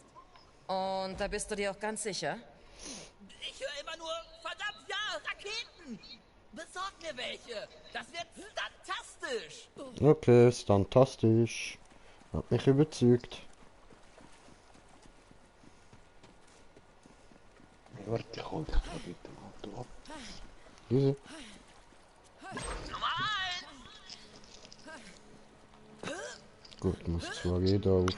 Speaker 3: Und da bist du dir auch ganz sicher?
Speaker 13: Ich höre immer nur, verdammt ja, Raketen. Besorg mir welche. Das wird fantastisch.
Speaker 2: Okay, ist fantastisch. Hat mich überzeugt.
Speaker 1: Warte, ich hol dich mal mit dem Auto ab.
Speaker 2: Easy.
Speaker 13: Nummer 1.
Speaker 2: Gut, muss zwar jeder rauf.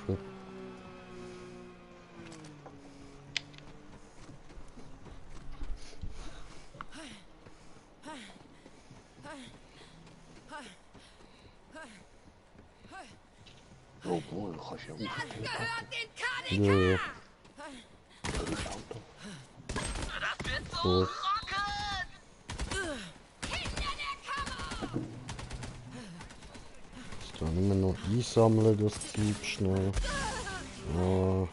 Speaker 1: Obwohl, du kannst ja aufstehen.
Speaker 9: Gehört den KDK!
Speaker 2: Ja, ja.
Speaker 13: Das wird so
Speaker 2: Gut.
Speaker 13: rocken.
Speaker 9: Hinter der Kammer!
Speaker 2: Muss dann immer noch einsammeln, das Zeug schnell. Ja.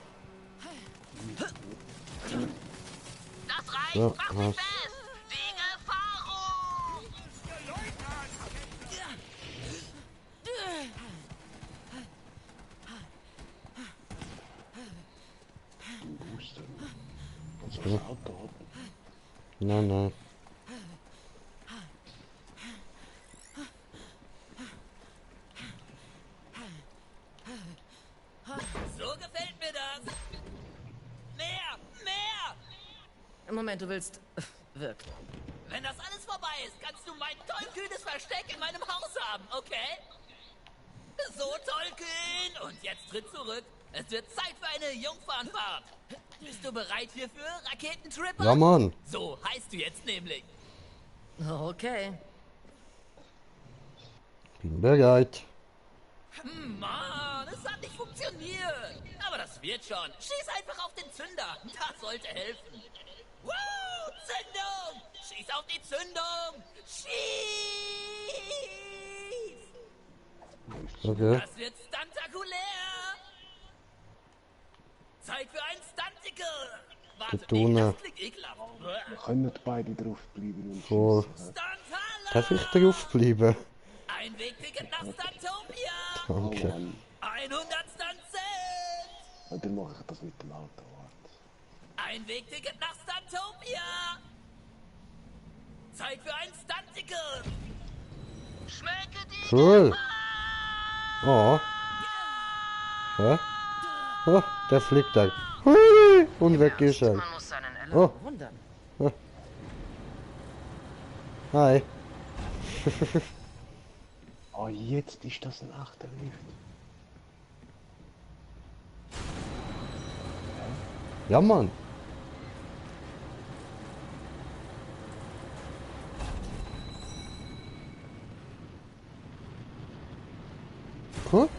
Speaker 4: Das reicht,
Speaker 2: Ja,
Speaker 4: mach dich
Speaker 2: was?
Speaker 4: fest! Die Gefahrung!
Speaker 1: Also das Auto ab.
Speaker 2: Nein, nein.
Speaker 13: So gefällt mir das. Mehr, mehr.
Speaker 3: Moment, du willst... Wirkt.
Speaker 13: Wenn das alles vorbei ist, kannst du mein tollkühnes Versteck in meinem Haus haben, okay? So tollkühn. Und jetzt tritt zurück. Es wird Zeit für eine Jungfernfahrt. Bist du bereit hierfür, Raketentripper?
Speaker 2: Ja, Mann.
Speaker 13: So heißt du jetzt nämlich.
Speaker 3: Okay.
Speaker 2: Bin bereit.
Speaker 13: Mann, es hat nicht funktioniert. Aber das wird schon. Schieß einfach auf den Zünder. Das sollte helfen. Woo! Zündung! Schieß auf die Zündung! Schieß!
Speaker 2: Okay.
Speaker 13: Das wird stuntakulär! Zeit für ein Stunticle! Warte,
Speaker 2: Betone.
Speaker 13: nee, das klingt ekelhaft.
Speaker 1: Wir können nicht beide drauf bleiben und
Speaker 2: Voll.
Speaker 1: schiessen.
Speaker 2: Darf ich drauf bleiben?
Speaker 13: Ein Wegticket nach Stuntopia!
Speaker 2: Danke.
Speaker 13: 100 Stunt-Cent!
Speaker 1: Und dann mache ich das mit dem Auto. Warte.
Speaker 13: Ein Wegticket nach Stuntopia! Zeit für ein Stunticle!
Speaker 4: Schmecke die
Speaker 2: Cool. Oh. Hä? Oh, der fliegt da. Hui, und weg ist er.
Speaker 3: Man muss seinen Erlaub
Speaker 2: Oh.
Speaker 3: bewundern.
Speaker 2: Hi.
Speaker 1: Oh, jetzt ist das ein achter Lift.
Speaker 2: Ja, Mann. Cool.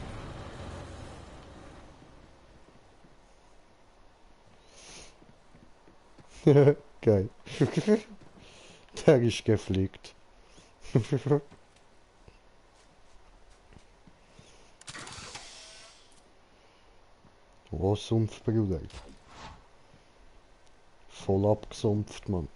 Speaker 2: Geil. Der ist gefliegt. Oh, Sumpf, Bruder. Voll abgesumpft, Mann.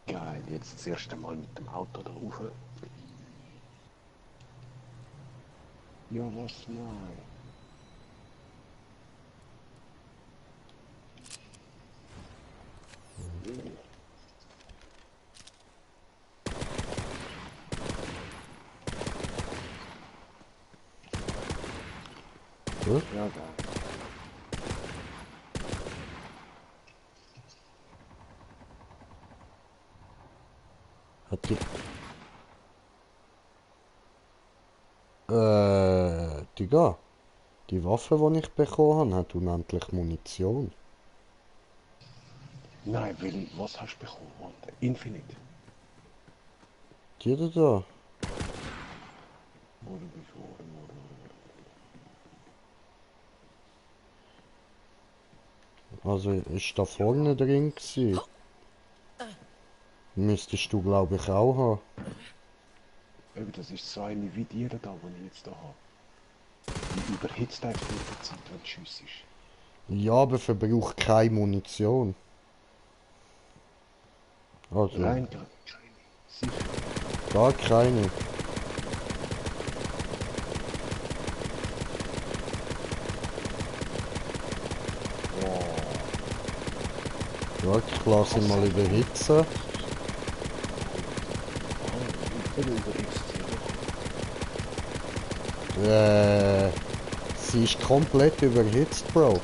Speaker 1: Geil, jetzt das erste Mal mit dem Auto da rauf. Ja, was nein.
Speaker 2: Hm?
Speaker 1: Ja, geil.
Speaker 2: Hat die... Digga. Die Waffe, die ich bekommen habe, hat unendlich Munition.
Speaker 1: Nein, Willi, was hast du bekommen? Mann? Infinite.
Speaker 2: Die da?
Speaker 1: Wo du bist, wo.
Speaker 2: Also, ist da vorne drin gewesen. Müsstest du, glaube ich, auch haben.
Speaker 1: Eben, das ist so eine wie die da, die ich jetzt da habe. Die überhitzt einfach mit der Zeit, wenn du schiessest.
Speaker 2: Ja, aber verbraucht keine Munition. Also.
Speaker 1: Nein, gar keine. Sicher.
Speaker 2: Gar keine. Ja, ich lasse ihn mal überhitzen. Sie ist komplett überhitzt, Bro.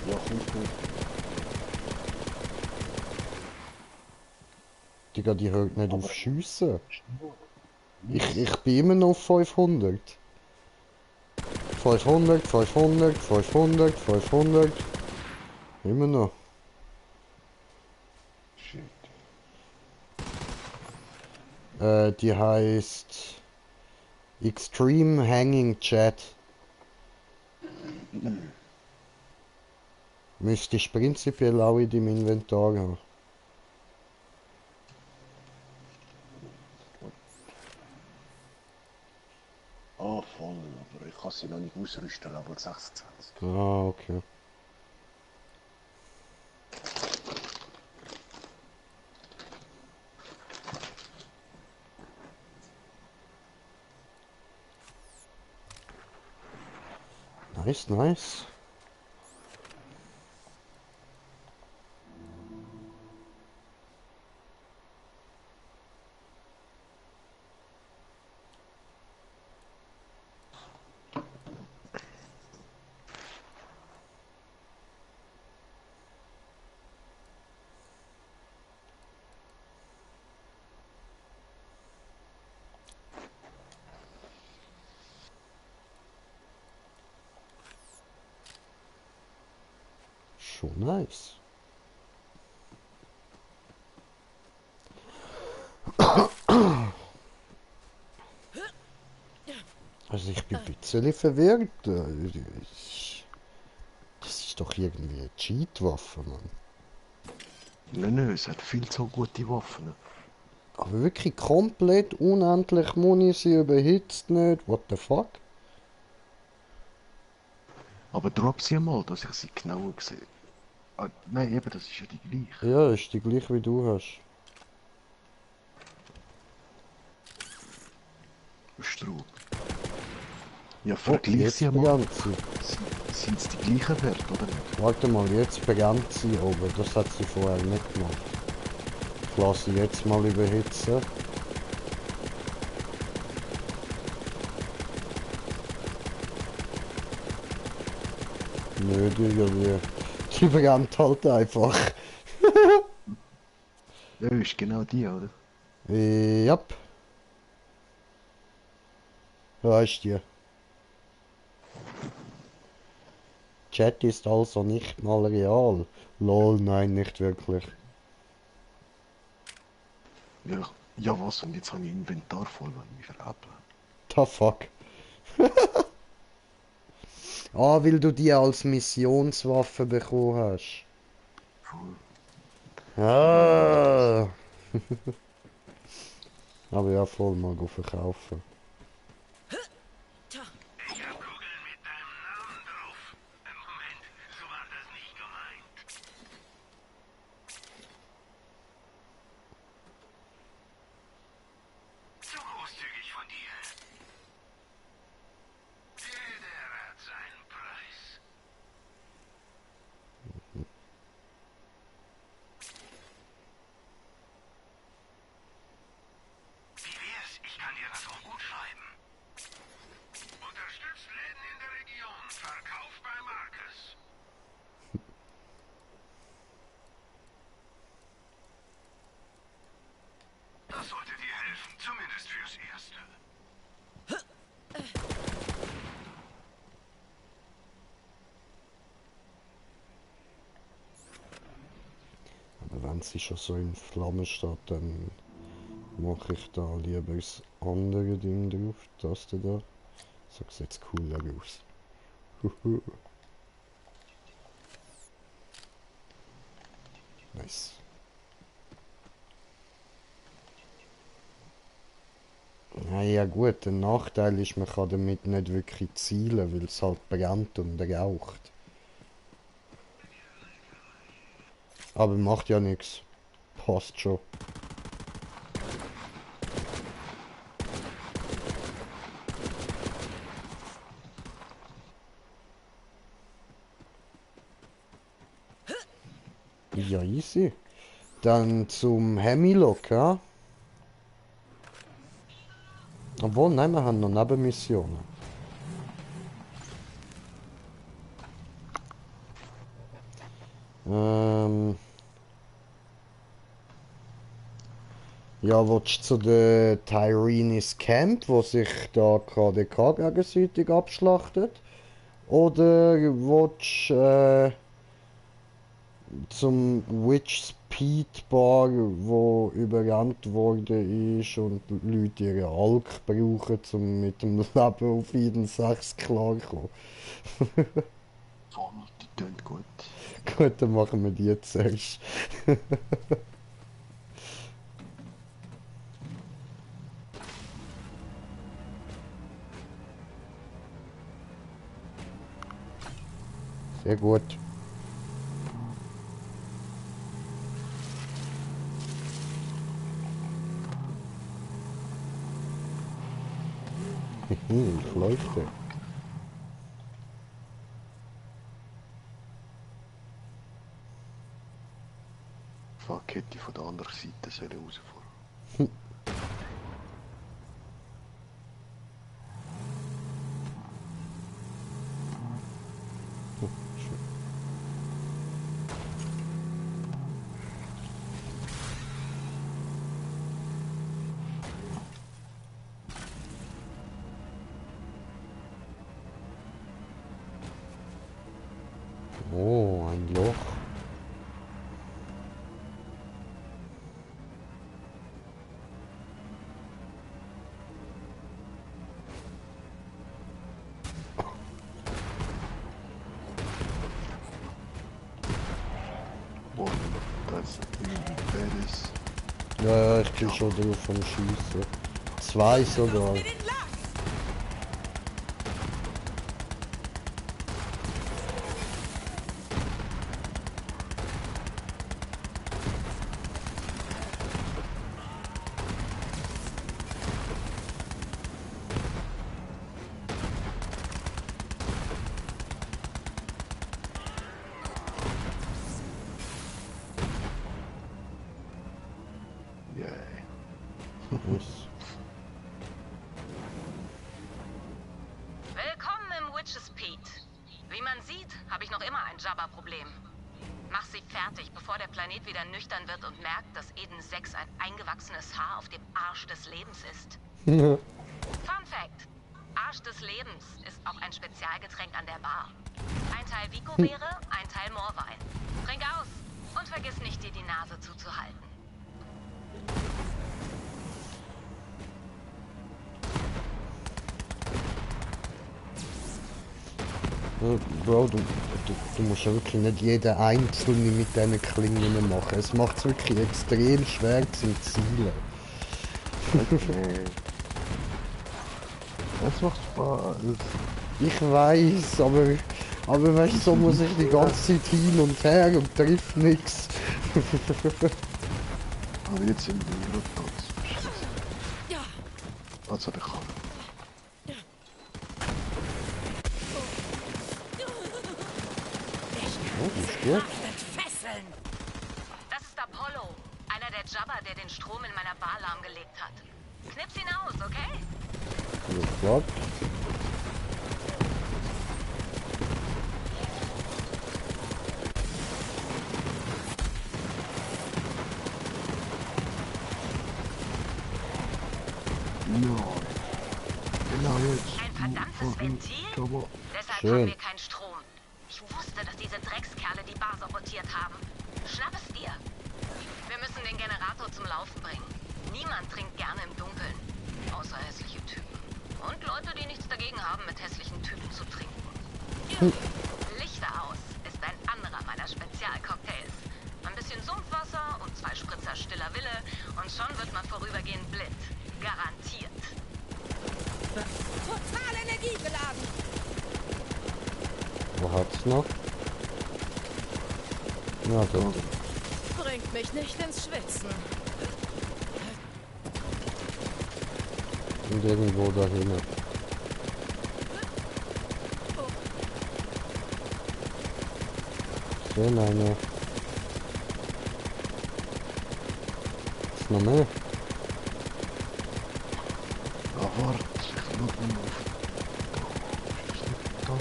Speaker 1: Ja, komm.
Speaker 2: Digga, die hört nicht auf Schiessen. Ich bin immer noch auf 500. 500, 500, 500, 500. Immer noch.
Speaker 1: Shit.
Speaker 2: Die heißt Extreme Hanging Chat. Müsste ich prinzipiell auch in deinem Inventar haben.
Speaker 1: Ah, voll, aber ich kann sie noch nicht ausrüsten, Level 26.
Speaker 2: Ah, okay. Nice, nice. Schon nice. Also ich bin ein bisschen verwirrt. Das ist doch irgendwie eine Cheat-Waffe, Mann.
Speaker 1: Nein, es hat viel zu gute Waffen.
Speaker 2: Aber wirklich komplett unendlich Muni, sie überhitzt nicht. What the fuck?
Speaker 1: Aber drop sie mal, dass ich sie genauer sehe. Ah, nein, eben, das ist ja die gleiche.
Speaker 2: Ja, ist die gleiche wie du hast.
Speaker 1: Straub. Ja, vergleich sie mal.
Speaker 2: Brennt sie.
Speaker 1: Sind es die gleichen Werte, oder nicht?
Speaker 2: Warte mal, jetzt brennt sie oben. Das hat sie vorher nicht gemacht. Ich lasse sie jetzt mal überhitzen. Nö, die brennt halt einfach.
Speaker 1: Ja, ist genau die, oder?
Speaker 2: Ja. Da ist die. Chat ist also nicht mal real. Lol, nein, nicht wirklich.
Speaker 1: Ja, was? Und jetzt habe ich Inventar voll, weil ich mich veräpple.
Speaker 2: The fuck. Ah, weil du die als Missionswaffe bekommen hast. Ah. Aber ja, voll mal verkaufen.
Speaker 5: Ich hab Kugeln mit deinem Namen drauf. Moment, so war das nicht gemeint. Zu großzügig von dir. Jeder hat seinen Preis. Wie wär's? Ich kann dir das auch gut schreiben. Unterstützt Läden in der Region. Verkauf bei Marcus. Das sollte dir helfen, zumindest fürs Erste.
Speaker 2: Aber wenn sie schon so in Flammen steht, dann mache ich da lieber das andere Ding drauf. Das da. So sieht cooler aus. Nice. Ja gut, der Nachteil ist, man kann damit nicht wirklich zielen, weil es halt brennt und raucht. Aber macht ja nichts. Passt schon. Ja, easy. Dann zum Hemlock, ja? Obwohl, nein, wir haben noch Nebenmissionen. Ja, willst du zu der Tyrene's Camp, wo sich da KDK gegenseitig abschlachtet? Oder willst du zum Witch Speed Bar, wo überrannt worden ist und die Leute ihre Alk brauchen, um mit dem Leben auf jeden 6 klarzukommen?
Speaker 1: Voll, die tönt gut.
Speaker 2: Gut, dann machen wir die jetzt erst. Sehr gut. Ich leuchte.
Speaker 1: Fuck, hätte ich von der anderen Seite sollen rausfahren.
Speaker 2: Oh, ein Loch.
Speaker 1: Boah, das ist
Speaker 2: Ja, ich bin schon drauf vom Schießen. 2 sogar.
Speaker 4: Willkommen im Witch's Peak. Wie man sieht, habe ich noch immer ein Jabba-Problem. Mach sie fertig, bevor der Planet wieder nüchtern wird und merkt, dass Eden 6 ein eingewachsenes Haar auf dem Arsch des Lebens ist. Fun Fact: Arsch des Lebens ist auch ein Spezialgetränk an der Bar. Ein Teil Vico-Beere, ein Teil Moorwein. Trink aus und vergiss nicht, dir die Nase zuzuhalten.
Speaker 2: Bro, du musst ja wirklich nicht jeden einzelnen mit diesen Klingen machen. Es macht es wirklich extrem schwer zum Zielen.
Speaker 1: Okay. Das macht Spaß.
Speaker 2: Ich weiß, aber weißt du, so muss ich die ganze Zeit hin und her und trifft nichts.
Speaker 1: Aber jetzt sind wir Rückwärts.
Speaker 3: Ja.
Speaker 1: Also der kann.
Speaker 2: Oh, ist gut.
Speaker 4: Fesseln! Das ist Apollo, einer der Jabba, der den Strom in meiner Bar lahmgelegt hat. Knips ihn aus, okay?
Speaker 2: Sofort.
Speaker 1: Genau jetzt.
Speaker 4: Ein verdammtes Ventil? Deshalb
Speaker 2: Schön.
Speaker 4: haben wir keinen Strom. Ich wusste, dass diese Dreckskerle die Bar sabotiert haben. Schnapp es dir. Wir müssen den Generator zum Laufen bringen. Niemand trinkt gerne im Dunkeln. Außer hässliche Typen. Und Leute, die nichts dagegen haben, mit hässlichen Typen zu trinken. Lichter aus ist ein anderer meiner Spezialcocktails. Ein bisschen Sumpfwasser und 2 Spritzer stiller Wille und schon wird man vorübergehend blind. Garantiert.
Speaker 3: Total energiegeladen.
Speaker 2: Wo hat's noch? Ja, da.
Speaker 3: bringt mich nicht ins Schwitzen.
Speaker 2: Und irgendwo dahin. So, nein. Ist noch mehr?
Speaker 1: Ja, warte, ich schau mal auf. Da.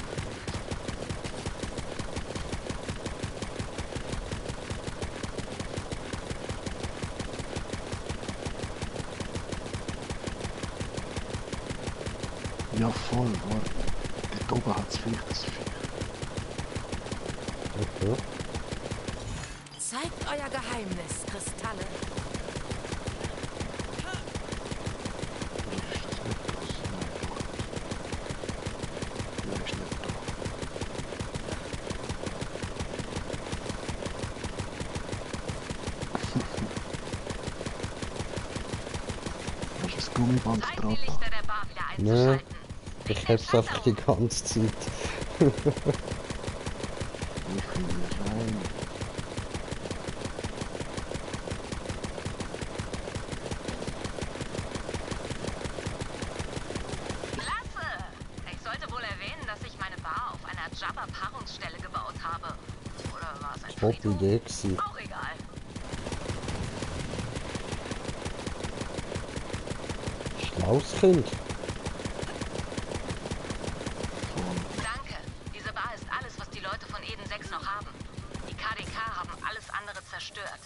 Speaker 1: Ja, voll, warte. Dort oben hat es vielleicht das Viech.
Speaker 2: Okay.
Speaker 3: Zeigt euer Geheimnis, Kristalle.
Speaker 1: Hast du das Gummiband dran?
Speaker 2: Ne, ich hab's einfach die ganze Zeit.
Speaker 1: Ich will hier rein.
Speaker 4: Klasse! Ich sollte wohl erwähnen, dass ich meine Bar auf einer Jabba-Paarungsstelle gebaut habe. Oder war es ein
Speaker 2: Top
Speaker 4: Friedhof?
Speaker 2: Idee gewesen.
Speaker 4: Auch egal.
Speaker 2: Schlaues Kind.
Speaker 4: Danke. Diese Bar ist alles, was die Leute von Eden 6 noch haben. Die KDK haben alles andere zerstört.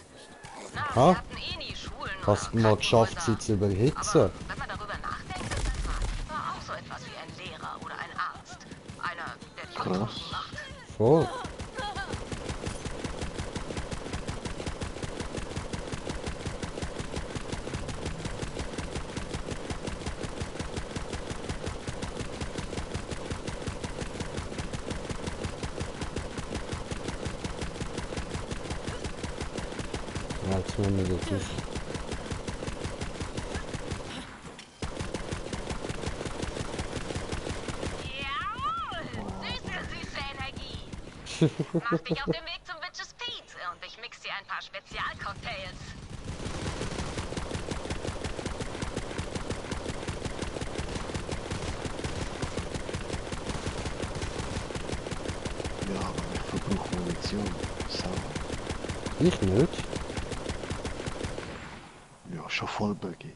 Speaker 4: Na,
Speaker 2: Ha?
Speaker 4: wir hatten eh nie Schulen
Speaker 2: Hast du
Speaker 4: oder
Speaker 2: mal geschafft,
Speaker 4: Krankenhäuser.
Speaker 2: sie zu überhitzen?
Speaker 4: Aber wenn man darüber nachdenkt, ist ein Rat war auch so etwas wie ein Lehrer oder ein Arzt. Einer, der dich betrunken macht.
Speaker 2: Voll. Ja, jetzt müssen wir das nicht.
Speaker 4: Süße Energie. Mach dich auf den Weg zum Witches Pete und ich mix dir ein paar Spezialcocktails.
Speaker 1: Ja, aber ich verbrauche Munition. Sauer.
Speaker 2: Ich nicht.
Speaker 1: Ja, schon voll Buggy.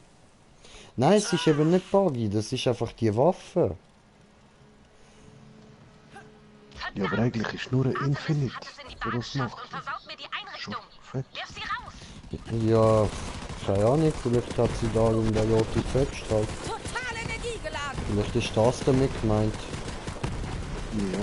Speaker 2: Nein, es ist eben nicht Buggy, das ist einfach die Waffe.
Speaker 1: Ja, aber eigentlich ist nur ein Infinite, für das
Speaker 4: Und
Speaker 1: macht.
Speaker 4: versaut mir die Einrichtung.
Speaker 1: Fett.
Speaker 4: Wirf sie raus.
Speaker 2: Ja, keine Ahnung, vielleicht hat sie da in der JTZ halt.
Speaker 3: Total energiegeladen.
Speaker 2: Vielleicht ist das damit gemeint.
Speaker 1: Ja.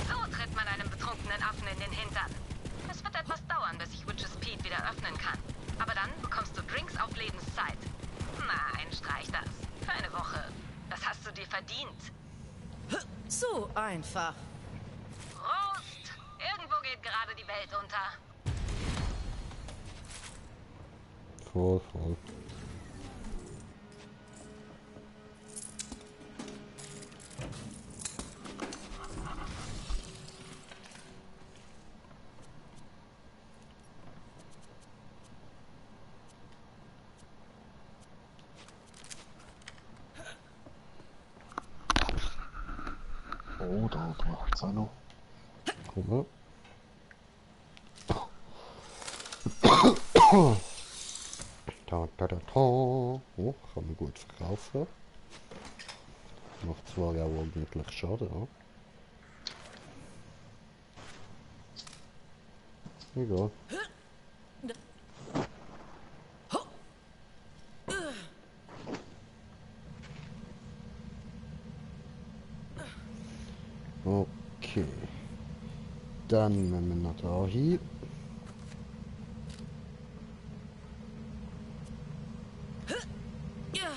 Speaker 4: So tritt man einem betrunkenen Affen in den Hintern. Es wird etwas dauern, bis ich Witches Pete wieder öffnen kann. Aber dann bekommst du Drinks auf Lebenszeit. Nein, streich das. Für eine Woche. Das hast du dir verdient.
Speaker 3: Zu einfach.
Speaker 4: Prost! Irgendwo geht gerade die Welt unter.
Speaker 2: Voll, voll.
Speaker 1: Oh, da macht es auch noch.
Speaker 2: Guck mal. Oh, kann man gut verkaufen. Macht zwar auch ordentlich Schaden, ja. Egal. Okay. Dann müssen wir noch da hin.
Speaker 3: Ja.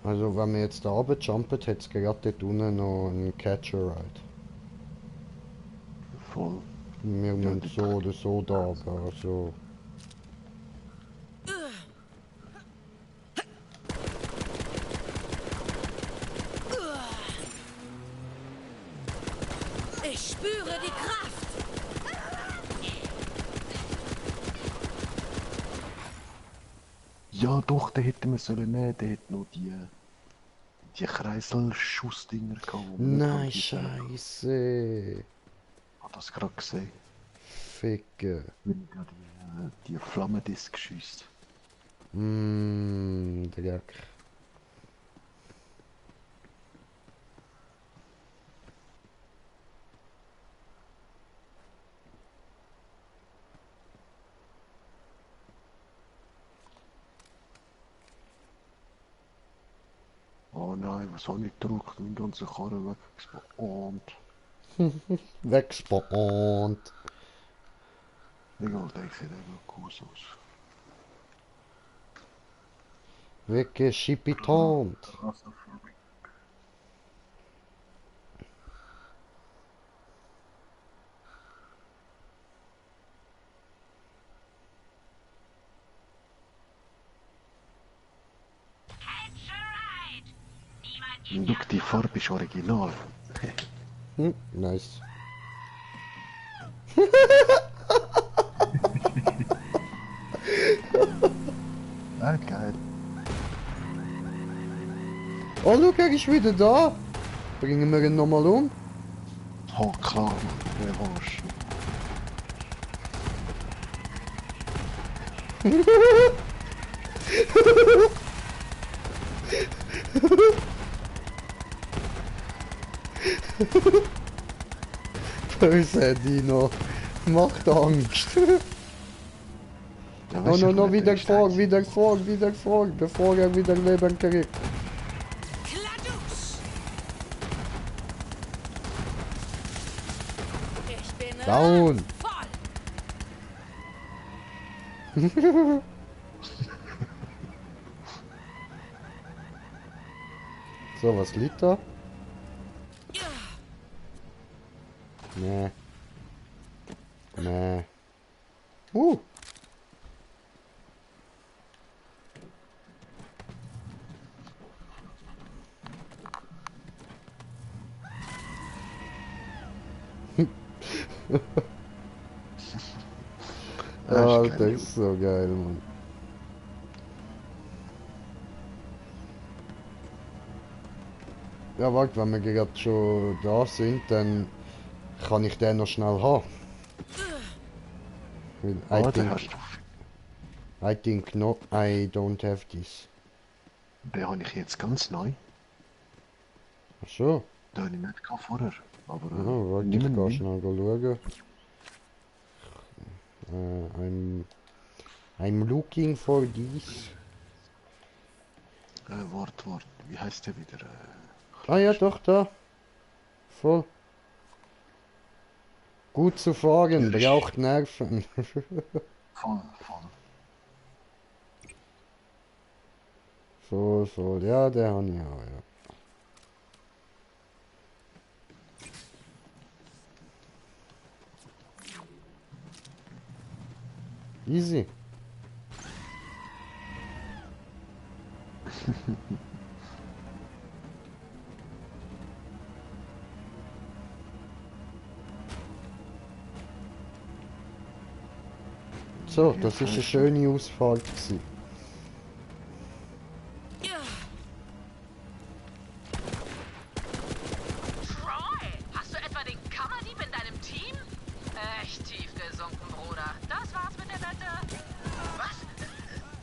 Speaker 2: Also wenn wir jetzt da runter jumpen, hat es gerade dort unten noch einen Catcher-Ride.
Speaker 1: Voll.
Speaker 2: Wir müssen so oder so da, aber so.
Speaker 3: Ich spüre die Kraft.
Speaker 1: Ja doch, den hätten wir sollen nehmen, der hat noch die Kreiselschussdinger gehabt.
Speaker 2: Nein, Scheiße.
Speaker 1: Hat das gerade gesehen?
Speaker 2: Ficken.
Speaker 1: Wenn ich gerade die Flammendisk schießt.
Speaker 2: Dreck.
Speaker 1: Oh nein, was habe ich gedrückt? Mein ganzer Karren weggespawnt.
Speaker 2: Wegspawnt.
Speaker 1: Egal, der sieht einfach cool aus.
Speaker 2: Weggeschipitant.
Speaker 1: Look, die Farbe ist original.
Speaker 2: Nice.
Speaker 1: Ah, geil.
Speaker 2: Oh, look, er ist wieder da. Bringen wir ihn nochmal um.
Speaker 1: Oh, klar, der war's.
Speaker 2: Böse Dino. Macht Angst.
Speaker 1: Ja,
Speaker 2: Oh no, wieder gefragt, bevor er wieder Leben kriegt.
Speaker 3: Ich bin
Speaker 2: Down. So, was liegt da? Nee. Nee. Alter, ist so geil, Mann. Ja, warte, wenn wir gerade schon da sind, dann kann ich den noch schnell haben. I think not, I don't have this.
Speaker 1: Den habe ich jetzt ganz neu.
Speaker 2: Ach so.
Speaker 1: Den habe ich nicht gehabt vorher. Aber
Speaker 2: Oh, warte, ich kann schnell schauen. I'm looking for this.
Speaker 1: Wart, wie heißt der wieder?
Speaker 2: Ah ja, doch, da. Voll. Gut zu fahren, braucht Nerven. Voll, ja, der habe ich auch, ja. Easy. So, das ist eine schöne Ausfahrt gewesen.
Speaker 4: Troy, hast du etwa den Kammerdieb in deinem Team? Echt tief gesunken, Bruder. Das war's mit der Wette.
Speaker 5: Was?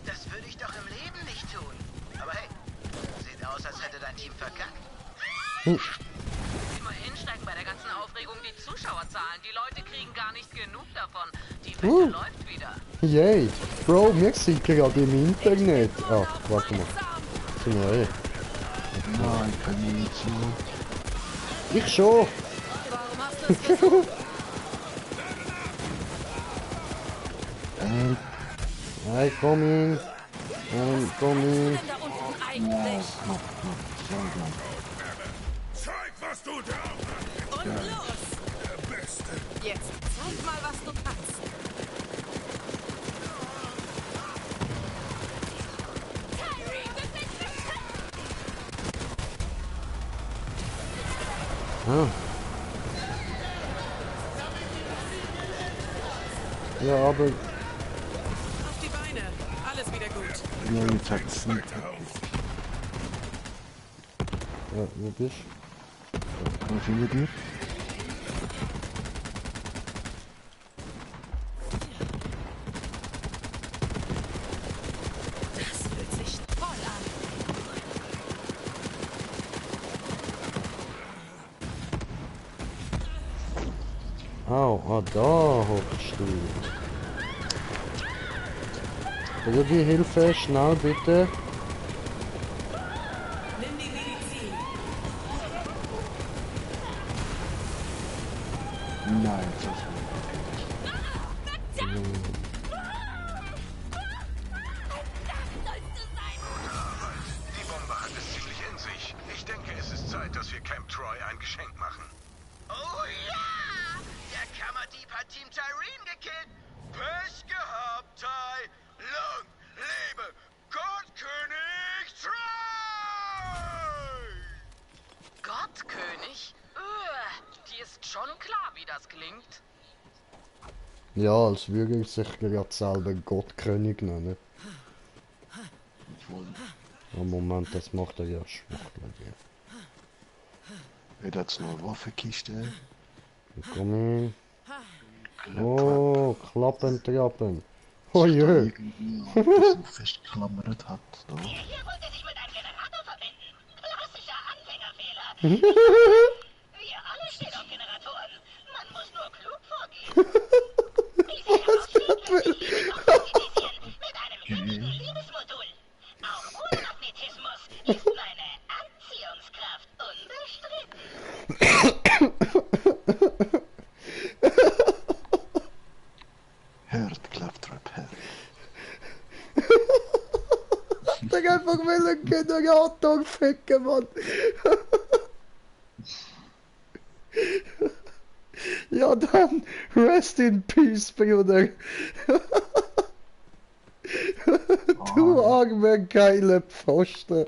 Speaker 5: Das würde ich doch im Leben nicht tun. Aber hey, sieht aus, als hätte dein Team verkackt.
Speaker 4: Immerhin steigen bei der ganzen Aufregung die Zuschauerzahlen. Die Leute kriegen gar nicht genug davon. Die Wette läuft wieder.
Speaker 2: Yay! Bro, wir sind gerade im Internet. Ah, warte mal. Sind wir eh.
Speaker 1: Nein, kann ich nicht so.
Speaker 2: Ich schon.
Speaker 3: Warum hast du es versucht?
Speaker 2: I come in. I'm coming.
Speaker 3: Da unten eigentlich?
Speaker 6: Zeig, was du drauf hast.
Speaker 3: Und los!
Speaker 6: Der Beste.
Speaker 3: Jetzt zeig mal, was du kannst.
Speaker 2: Ah. Ja, aber...
Speaker 12: Auf die Beine. Alles wieder gut.
Speaker 1: Ja, jetzt hat es nicht.
Speaker 2: Ja, wo bist du?
Speaker 1: Was findet ihr?
Speaker 3: Das fühlt sich toll an.
Speaker 2: Au, ah, da hockst du. Rudi, Hilfe, schnell bitte.
Speaker 12: Nimm die Medizin.
Speaker 1: Nein, das ist
Speaker 7: Die Bombe hat es ziemlich in sich. Ich denke, es ist Zeit, dass wir Camp Troy ein Geschenk machen.
Speaker 5: Oh ja! Der Kammerdieb hat Team Tyreen gekillt. Pech gehabt, Ty. Lang lebe Gottkönig Troy!
Speaker 4: Gottkönig? Die ist schon klar, wie das klingt.
Speaker 2: Ja, als würde ich sich gerade selber Gottkönig nennen. Oh, Moment, das macht er ja Schwachtel.
Speaker 1: Hat jetzt noch eine Waffenkiste?
Speaker 2: Komm hin. Oh, klappen, trappen. Oh je.
Speaker 1: Irgendwie ein bisschen festgeklammert hat. Da.
Speaker 5: Hier wollte sich mit einem Generator verbinden. Klassischer Anfängerfehler. Wir alle stehen auf Generatoren. Man muss nur klug vorgehen. Wie sie herausfinden, lässt sich Liebe konkretisieren mit einem hübschen Liebesmodul. Auch ohne Magnetismus ist meine Anziehungskraft unbestritten.
Speaker 1: Hört, Claptrap, hört.
Speaker 2: Ich einfach will einen Generator ficken, Mann. Ja, dann rest in peace, Bruder. Du arme geile Pfosten.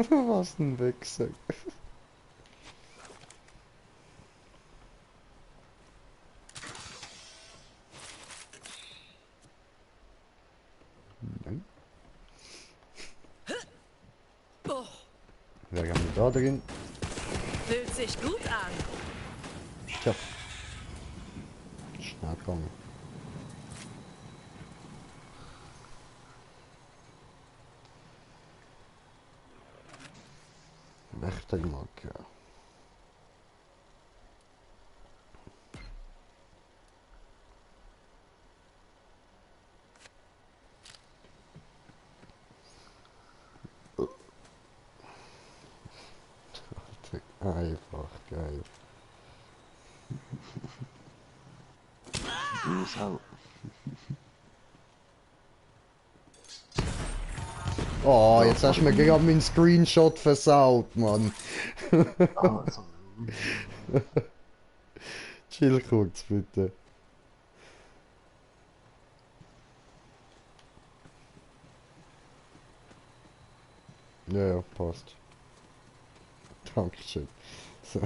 Speaker 2: Was ein Wichser. Nein. Wer haben wir da drin?
Speaker 3: Fühlt sich gut an.
Speaker 2: Tja. Schnell kommen. Wächtermarke. Einfach geil.
Speaker 1: Sau.
Speaker 2: Oh, jetzt hast du mir gerade meinen Screenshot versaut, Mann.
Speaker 1: Also.
Speaker 2: Chill kurz, bitte. Ja, ja, passt. Dankeschön. So.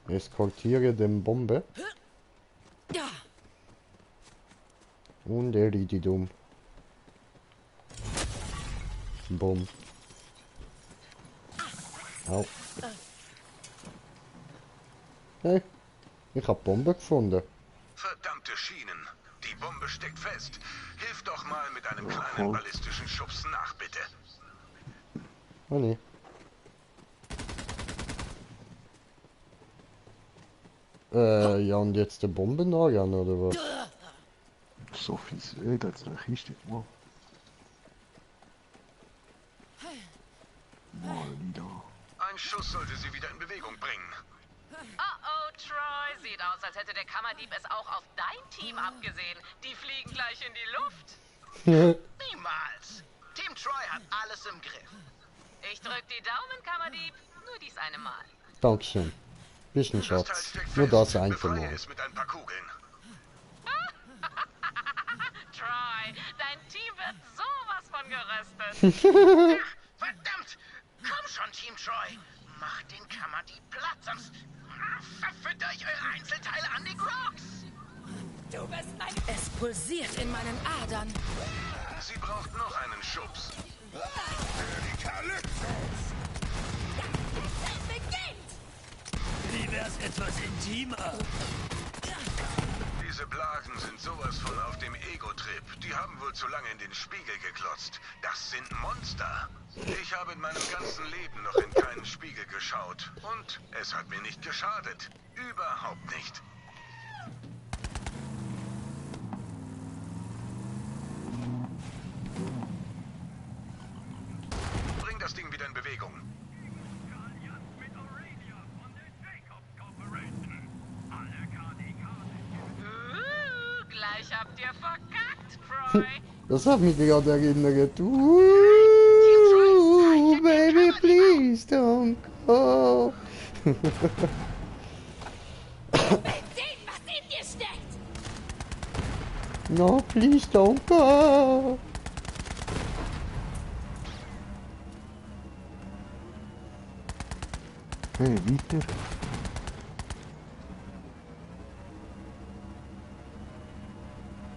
Speaker 2: Eskortiere den Bombe. Und er die dumm. Bumm. Au. Hey, ich hab Bombe gefunden.
Speaker 7: Verdammte Schienen. Die Bombe steckt fest. Hilf doch mal mit einem kleinen ballistischen Schubs nach, bitte.
Speaker 2: Oh nee. Ja, und jetzt die Bombe nachgehen, oder was?
Speaker 1: So fies, ey, da ist eine Kiste. Wow. Mal wieder.
Speaker 7: Ein Schuss sollte sie wieder in Bewegung bringen.
Speaker 4: Oh, Troy. Sieht aus, als hätte der Kammerdieb es auch auf dein Team abgesehen. Die fliegen gleich in die Luft.
Speaker 5: Niemals. Team Troy hat alles im Griff.
Speaker 4: Ich drück die Daumen, Kammerdieb. Nur dies eine Mal.
Speaker 2: Dankeschön. Bisschen Schatz. Nur das einfach mal.
Speaker 7: Mit ein paar Kugeln.
Speaker 4: Troy, dein Team wird sowas von geröstet.
Speaker 5: Verdammt! Komm schon, Team Troy. Macht den Kammerdieb platt, sonst verfütter ich eure Einzelteile an die Crocs.
Speaker 3: Du bist mein... Es pulsiert in meinen Adern.
Speaker 7: Sie braucht noch einen Schubs.
Speaker 6: Die Kalypso!
Speaker 3: Es beginnt!
Speaker 13: Wie wär's etwas intimer?
Speaker 7: Diese Blagen sind sowas von auf dem Ego-Trip. Die haben wohl zu lange in den Spiegel geklotzt. Das sind Monster. Ich habe in meinem ganzen Leben noch in keinen Spiegel geschaut. Und es hat mir nicht geschadet. Überhaupt nicht. Bring das Ding wieder in Bewegung.
Speaker 4: Gleich habt ihr verkackt, Troy.
Speaker 2: Das hat mich gerade erinnert. Baby, please don't go.
Speaker 3: Mit dem, was in dir steckt!
Speaker 2: No, please don't go.
Speaker 1: Hey, weiter.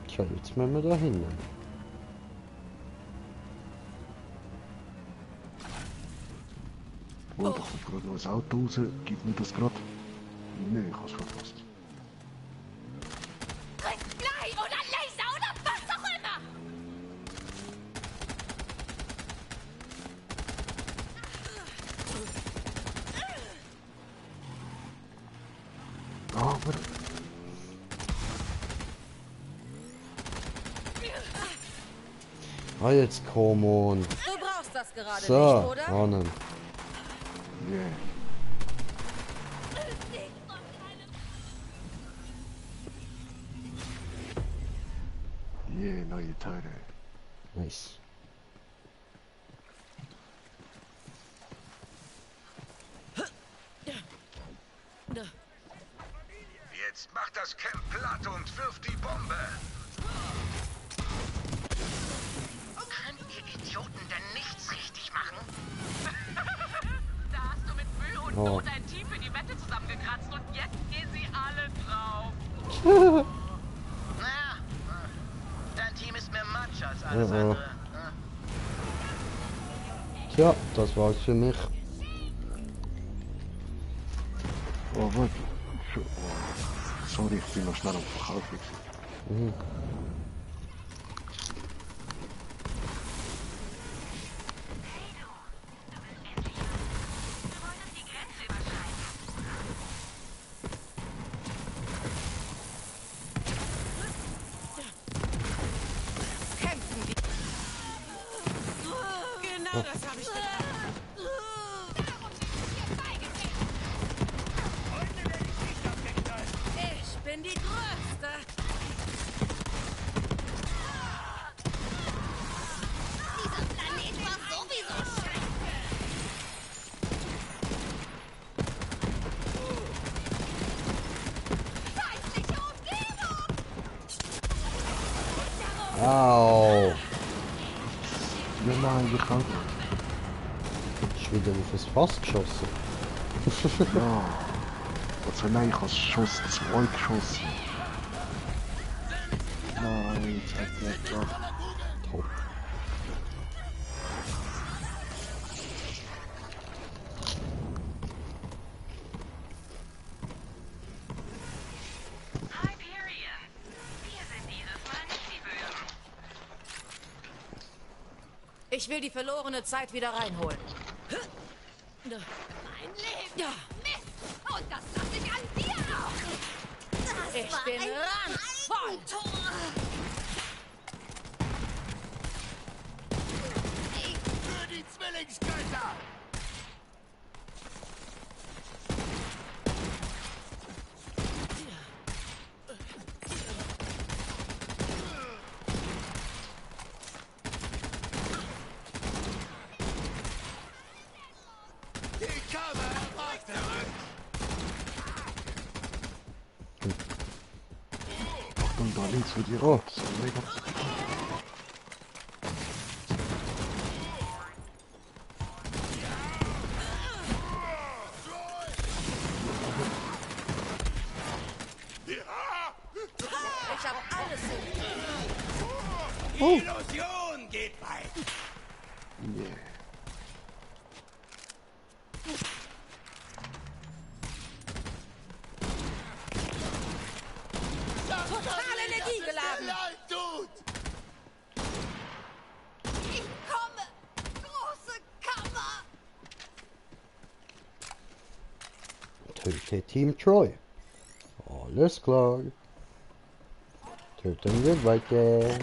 Speaker 2: Tja, jetzt müssen wir da hin.
Speaker 1: Oh, da kommt gerade noch ein Auto raus. Gib mir das gerade. Nein, ich hab's verpasst.
Speaker 3: Drück Blei oder Laser oder was auch immer!
Speaker 1: Aber...
Speaker 2: Ah, jetzt come on.
Speaker 3: Du brauchst das gerade
Speaker 2: So,
Speaker 3: nicht, oder?
Speaker 2: Ronnen.
Speaker 1: Yeah. Yeah, neue Teile.
Speaker 2: Nice.
Speaker 7: Jetzt macht das Camp platt und wirft die Bombe.
Speaker 5: Könnt ihr Idioten denn nichts richtig machen?
Speaker 4: Da hast du mit Mühe und
Speaker 2: Oh.
Speaker 4: Not ein Team für die Wette zusammengekratzt und jetzt gehen sie alle drauf.
Speaker 5: Naja, dein Team ist mehr Matsch als alles andere.
Speaker 2: Tja, das war's für mich.
Speaker 1: Oh, warte. Sorry, ich bin noch schnell am Verkaufen.
Speaker 2: Mhm.
Speaker 3: Kämpfen wir. Genau das habe ich gedacht. Ich bin die Größte.
Speaker 9: Dieser Planet war sowieso scheiße. Feindliche Umgebung!
Speaker 2: Au.
Speaker 1: Ja, nein, ich kann
Speaker 2: Ist wieder auf das Fass geschossen.
Speaker 1: Ja. Also nein, ich habe Schuss 2 geschossen. Nein, jetzt hat er gedacht.
Speaker 2: Top.
Speaker 4: Hyperion. Wir sind dieses Mal nicht die Bösen.
Speaker 3: Ich will die verlorene Zeit wieder reinholen.
Speaker 9: Mein Leben! Ja. Mist! Und das lasse ich an dir auch! Das
Speaker 3: Ich
Speaker 9: war
Speaker 3: bin
Speaker 9: ein
Speaker 3: randvoll.
Speaker 9: Eigentor.
Speaker 6: Schreckensgötter! Die Kammer erwacht zurück!
Speaker 1: Achtung, da links für die
Speaker 2: Oh.
Speaker 1: So, mega.
Speaker 3: Ich hab alles in
Speaker 6: Die Illusion geht weit!
Speaker 1: Yeah.
Speaker 3: total energiegeladen.
Speaker 6: Leid tut!
Speaker 9: Ich komme! Große Kammer!
Speaker 2: Töte Team Troy. Alles klar. Töten wir weiter.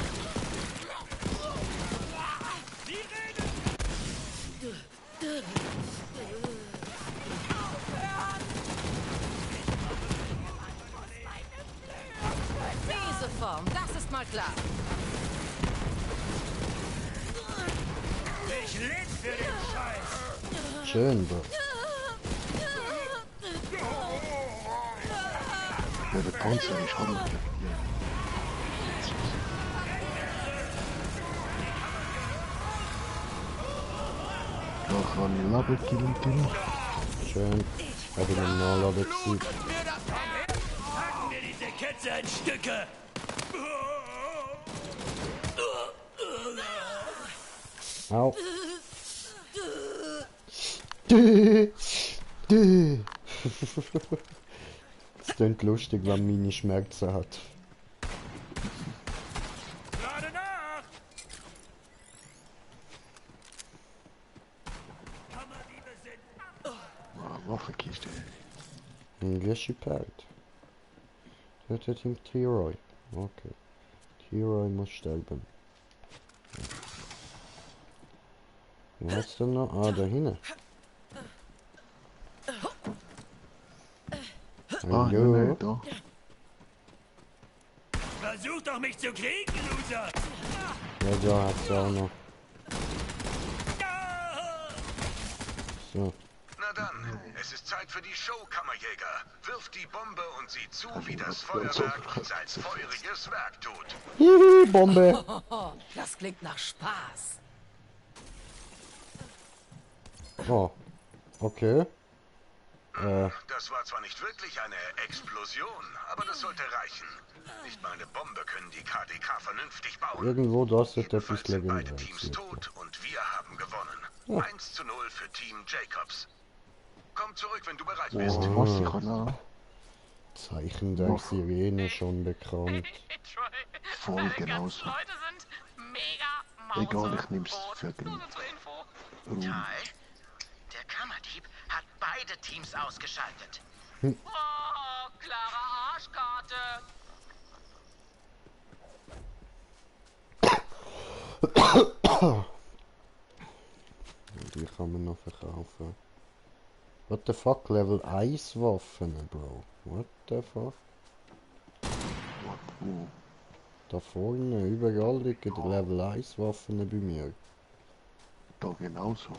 Speaker 3: Diese Form, das ist mal klar.
Speaker 6: Ich leb für den Scheiß!
Speaker 2: Schön, Bro.
Speaker 1: Ja, der Panzer ist Hammer. Da kann ich Leben killen.
Speaker 2: Schön. Habe ich einen Nachladen gesehen.
Speaker 6: Mir das vom Himmel! Hacken wir diese Ketze in Stücke!
Speaker 2: Au. Dö. Dö. Es klingt lustig, wenn meine Schmerzen hat.
Speaker 6: Gerade nach! Kammerdiebe sind ab!
Speaker 1: Waffenkiste.
Speaker 2: Englische Part. Tötet ihn T-Roy. Okay. T-Roy muss sterben. Wo hast du noch? Ah, da hinten.
Speaker 1: Ah,
Speaker 2: Hallo.
Speaker 1: da.
Speaker 6: Versuch doch mich zu kriegen, Loser!
Speaker 2: Ja, da hat's auch noch. So.
Speaker 7: Na dann, es ist Zeit für die Show, Kammerjäger. Wirf die Bombe und sieh zu, wie das Feuerwerk sein feuriges Werk tut.
Speaker 2: Hihi, Bombe.
Speaker 3: Das klingt nach Spaß.
Speaker 2: Oh. Okay.
Speaker 7: Das war zwar nicht wirklich eine Explosion, aber das sollte reichen. Nicht mal eine Bombe können die KDK vernünftig bauen.
Speaker 2: Irgendwo das wird etwas
Speaker 7: Jedenfalls sind beide
Speaker 2: legendäres.
Speaker 7: Teams tot und wir haben gewonnen.
Speaker 2: Oh.
Speaker 7: 1:0 für Team Jacobs. Komm zurück, wenn du bereit
Speaker 1: Oh,
Speaker 7: bist.
Speaker 1: was ich kann auch.
Speaker 2: Zeichen der Sirene schon bekannt.
Speaker 1: Voll
Speaker 4: Deine ganzen
Speaker 1: genauso.
Speaker 4: Leute sind mega
Speaker 1: Egal, ich nehm's für
Speaker 4: Nur
Speaker 1: gleich.
Speaker 4: so zur Info.
Speaker 5: Ty, der Kammerdieb hat beide Teams ausgeschaltet.
Speaker 4: Oh, klare Arschkarte.
Speaker 2: Die kann man noch verkaufen. What the fuck? Level 1 Waffen, Bro. What the fuck?
Speaker 1: Oh,
Speaker 2: Da vorne, überall liegen die Level 1 Waffen bei mir.
Speaker 1: da genauso.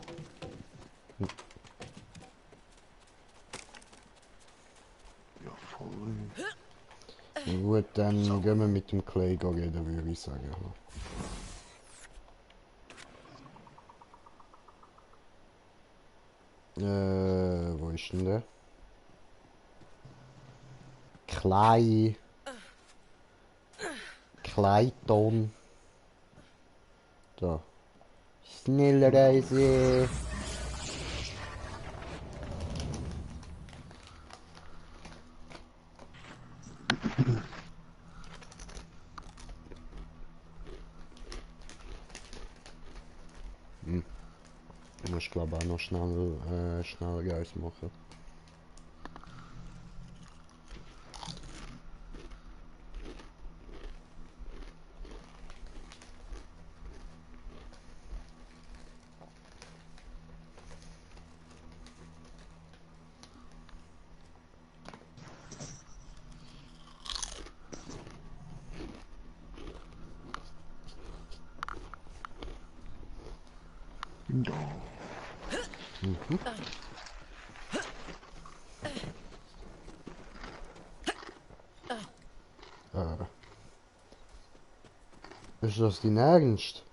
Speaker 1: Ja, voll.
Speaker 2: Gut, dann gehen wir mit dem Clay reden, würde ich sagen. Wo ist denn der? Clay. Clayton. Da. Schnellreise. Ich muss glaube auch noch schnell Reis machen.
Speaker 1: bin da.
Speaker 2: Mhm. Ist das dein Ernst?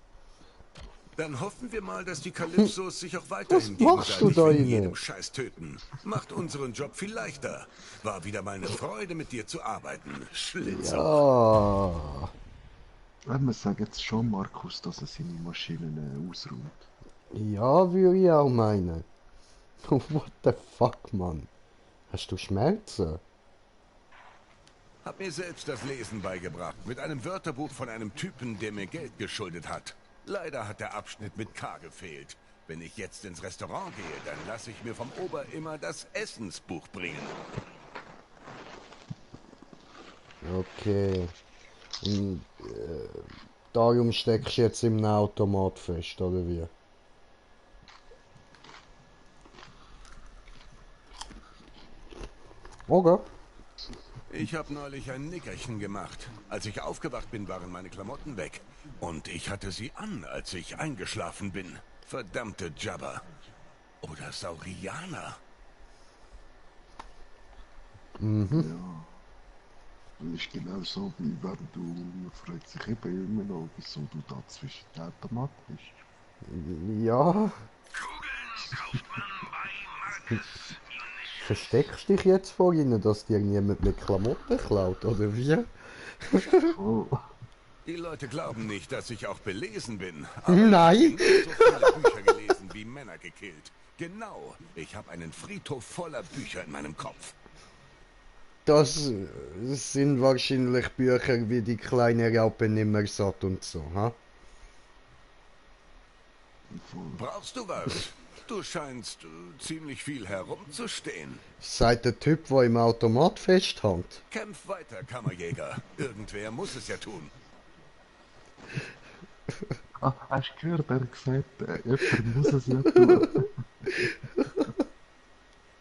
Speaker 7: Dann hoffen wir mal, dass die Kalypsos sich auch weiterhin
Speaker 2: Was machst du da
Speaker 7: wegen
Speaker 2: inne?
Speaker 7: jedem Scheiß töten. Macht unseren Job viel leichter. War wieder mal eine Freude, mit dir zu arbeiten. Schlitzer.
Speaker 2: Ja.
Speaker 1: Wir sagen jetzt schon, Markus, dass er seine Maschinen ausräumt.
Speaker 2: Ja, würde ich auch meinen. What the fuck, Mann? Hast du Schmerzen?
Speaker 7: Hab mir selbst das Lesen beigebracht. Mit einem Wörterbuch von einem Typen, der mir Geld geschuldet hat. Leider hat der Abschnitt mit K gefehlt. Wenn ich jetzt ins Restaurant gehe, dann lasse ich mir vom Ober immer das Essensbuch bringen.
Speaker 2: Okay. Und, darum steckst du jetzt im Automat fest, oder wie? Okay.
Speaker 7: Ich habe neulich ein Nickerchen gemacht. Als ich aufgewacht bin, waren meine Klamotten weg. Und ich hatte sie an, als ich eingeschlafen bin. Verdammte Jabba. Oder Saurianer.
Speaker 2: Mhm.
Speaker 1: Ja. Das ist genau so, wie wenn du fragt sich eben immer noch, wieso du da zwischen den Automat bist.
Speaker 2: Ja. Versteckst dich jetzt vor ihnen, dass dir niemand mit Klamotten klaut, oder wie?
Speaker 1: Oh.
Speaker 7: Die Leute glauben nicht, dass ich auch belesen bin.
Speaker 2: Nein.
Speaker 7: Ich habe so viele Bücher gelesen wie Männer gekillt. Genau. Ich habe einen Friedhof voller Bücher in meinem Kopf.
Speaker 2: Das sind wahrscheinlich Bücher wie die kleine Raupe nimmer-satt und so, ha?
Speaker 7: Brauchst du was? Du scheinst ziemlich viel herumzustehen.
Speaker 2: Seid der Typ, der im Automat festhängt.
Speaker 7: Kämpf weiter, Kammerjäger. Irgendwer muss es ja tun.
Speaker 1: Ah, hast du gehört, er hat gesagt, jemand muss es ja tun.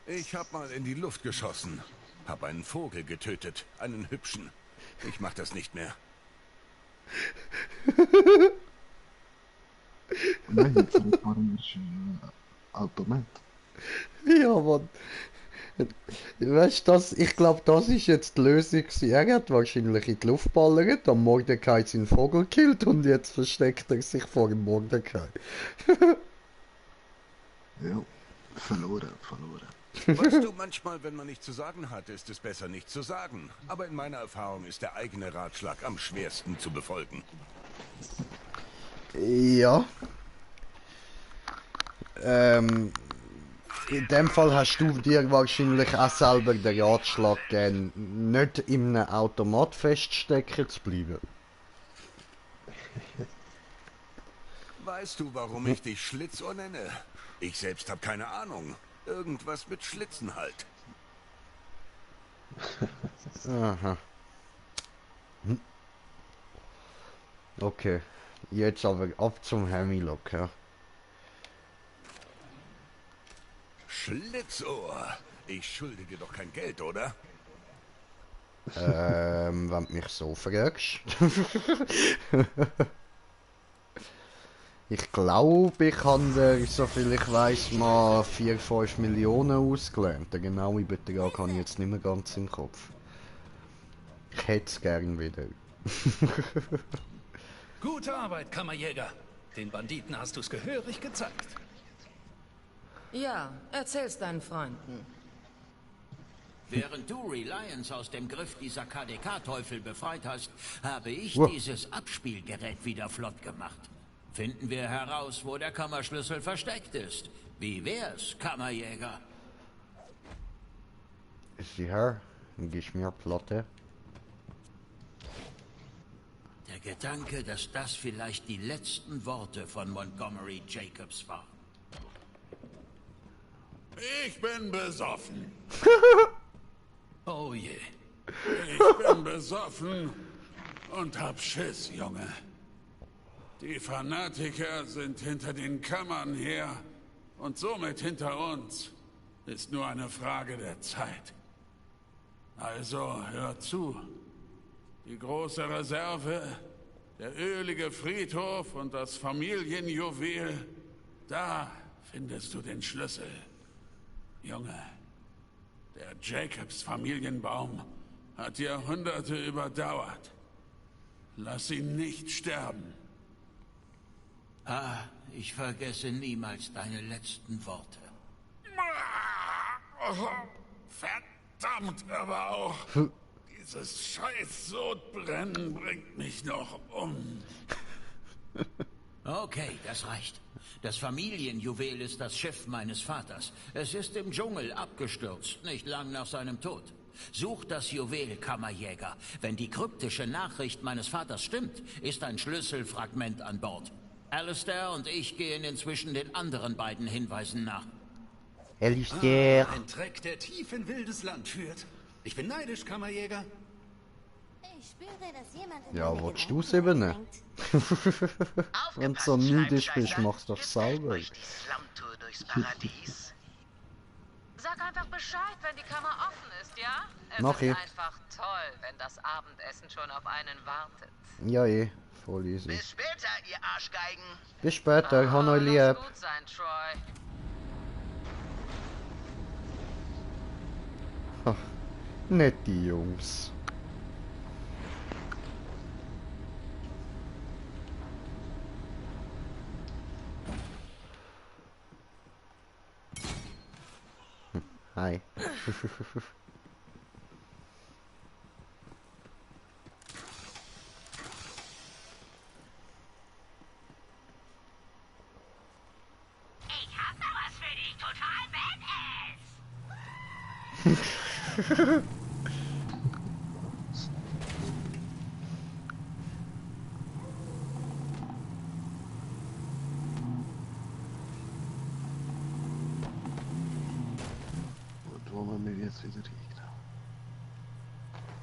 Speaker 7: Ich hab mal in die Luft geschossen. Hab einen Vogel getötet. Einen hübschen. Ich mach das nicht mehr.
Speaker 1: Nein, jetzt warum ist ein Automat?
Speaker 2: Ja, Mann. Weißt du, ich glaube, das ist jetzt die Lösung gewesen. Er hat wahrscheinlich in die Luft ballert, am Mordecai seinen Vogel gekillt und jetzt versteckt er sich vor dem Mordecai.
Speaker 1: Ja, verloren.
Speaker 7: Weißt du, manchmal, wenn man nichts zu sagen hat, ist es besser, nichts zu sagen. Aber in meiner Erfahrung ist der eigene Ratschlag am schwersten zu befolgen.
Speaker 2: Ja. In dem Fall hast du dir wahrscheinlich auch selber den Ratschlag gegeben, nicht in einem Automat feststecken zu bleiben.
Speaker 7: Weißt du, warum ich dich Schlitzohr nenne? Ich selbst habe keine Ahnung. Irgendwas mit Schlitzen halt.
Speaker 2: Aha. Okay. Jetzt aber ab zum Hemlock, ja.
Speaker 7: Schlitzohr. Ich schulde dir doch kein Geld, oder?
Speaker 2: Wenn du mich so fragst. Ich glaube, ich habe dir, soviel ich weiß, mal 4-5 Millionen ausgelernt. Den genauen Betrag habe ich jetzt nicht mehr ganz im Kopf. Ich hätte es gern wieder.
Speaker 14: Gute Arbeit, Kammerjäger. Den Banditen hast du es gehörig gezeigt.
Speaker 3: Ja, erzähl's deinen Freunden.
Speaker 11: Während du Reliance aus dem Griff dieser KDK-Teufel befreit hast, habe ich dieses Abspielgerät wieder flott gemacht. Finden wir heraus, wo der Kammerschlüssel versteckt ist. Wie wär's, Kammerjäger?
Speaker 2: Sicher, gib mir Platte.
Speaker 11: Der Gedanke, dass das vielleicht die letzten Worte von Montgomery Jacobs waren.
Speaker 6: Ich bin besoffen.
Speaker 14: Oh je.
Speaker 6: Ich bin besoffen und hab Schiss, Junge. Die Fanatiker sind hinter den Kammern her und somit hinter uns. Ist nur eine Frage der Zeit. Also hört zu. Die große Reserve, der ölige Friedhof und das Familienjuwel Da findest du den Schlüssel. Junge, der Jacobs Familienbaum hat Jahrhunderte überdauert. Lass ihn nicht sterben.
Speaker 11: Ah, ich vergesse niemals deine letzten Worte.
Speaker 6: Verdammt, aber auch. Dieses scheiß Sodbrennen bringt mich noch um.
Speaker 11: Okay, das reicht. Das Familienjuwel ist das Schiff meines Vaters. Es ist im Dschungel abgestürzt, nicht lang nach seinem Tod. Such das Juwel, Kammerjäger. Wenn die kryptische Nachricht meines Vaters stimmt, ist ein Schlüsselfragment an Bord. Alistair und ich gehen inzwischen den anderen beiden Hinweisen nach.
Speaker 2: Alistair.
Speaker 14: Ein Treck, der tief in wildes Land führt. Ich bin neidisch, Kammerjäger.
Speaker 9: Ich spüre, dass jemand in
Speaker 2: Ja,
Speaker 9: meine
Speaker 2: willst
Speaker 9: Gedanken
Speaker 2: du es eben?
Speaker 9: eindringt.
Speaker 2: Wenn du so neidisch bist, mach's doch sauber.
Speaker 5: Die Slumtour durchs Paradies.
Speaker 4: Sag einfach Bescheid, wenn die Kammer offen ist, ja? Es
Speaker 2: Mach ich.
Speaker 4: ist einfach toll, wenn das Abendessen schon auf einen wartet.
Speaker 2: Ja, voll easy.
Speaker 5: Bis später, ihr Arschgeigen.
Speaker 2: Bis später, hab euch lieb.
Speaker 4: Lass gut sein, Troy.
Speaker 2: Ach, nette Jungs. Hi.
Speaker 9: Ich hab da was für dich, total badass.
Speaker 1: Und wo wir jetzt wieder rein?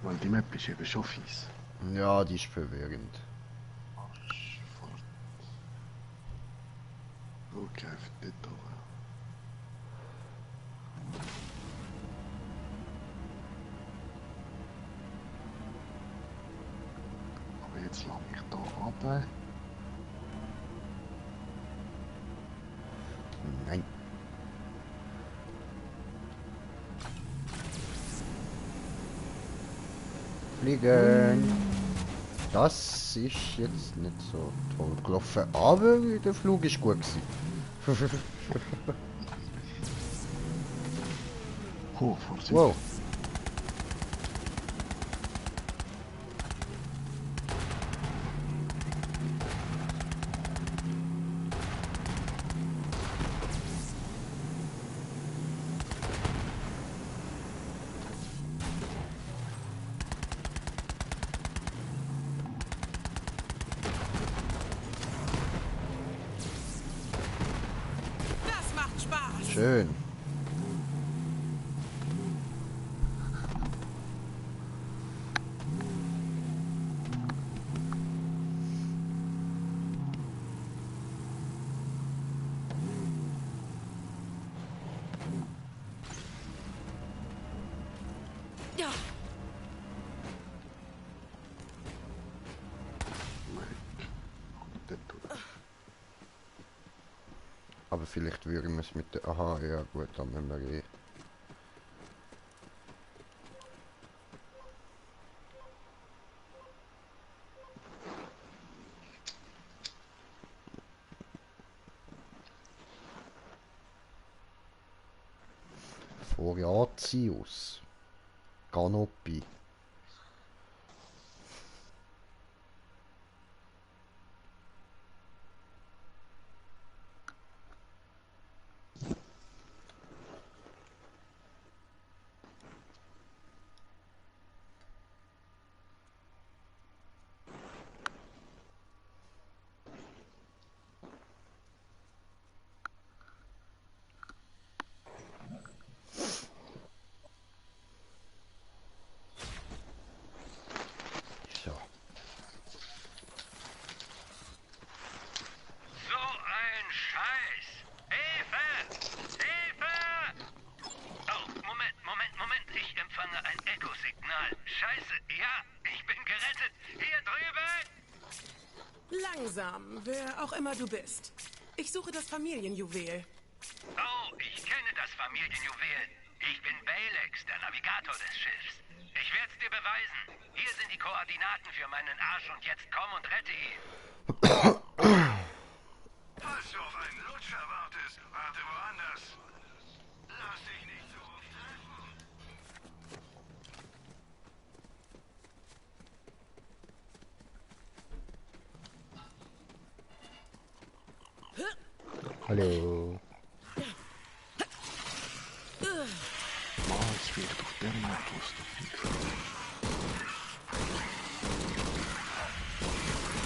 Speaker 1: Weil die Map ist eben schon fies.
Speaker 2: Ja, die ist verwirrend.
Speaker 1: Marsch fort. Okay, dort oben. Aber jetzt lasse ich hier runter.
Speaker 2: Nein. Fliegen. Das ist jetzt nicht so toll gelaufen, aber der Flug ist gut gewesen.
Speaker 1: Hoch, Vorsicht.
Speaker 2: Wow.
Speaker 12: Das macht Spaß.
Speaker 2: Schön.
Speaker 12: Ja.
Speaker 2: Aber vielleicht würden wir es mit der... Aha, ja gut, dann müssen wir eh. Foriatius. Canopy. So.
Speaker 15: So ein Scheiß! Hilfe! Hilfe! Oh, Moment. Ich empfange ein Echo-Signal. Scheiße, ja, ich bin gerettet. Hier drüben!
Speaker 12: Langsam, wer auch immer du bist. Ich suche das Familienjuwel.
Speaker 15: Oh, ich kenne das Familienjuwel. Ich bin Balex, der Navigator des Schiffs. Ich werde es dir beweisen. Hier sind die Koordinaten für meinen Arsch und jetzt komm und rette ihn.
Speaker 7: Falls du auf einen Lutscher wartest, warte woanders. Lass dich nicht so oft treffen.
Speaker 2: Hallo.
Speaker 1: Es wird auf der Nachtwurst.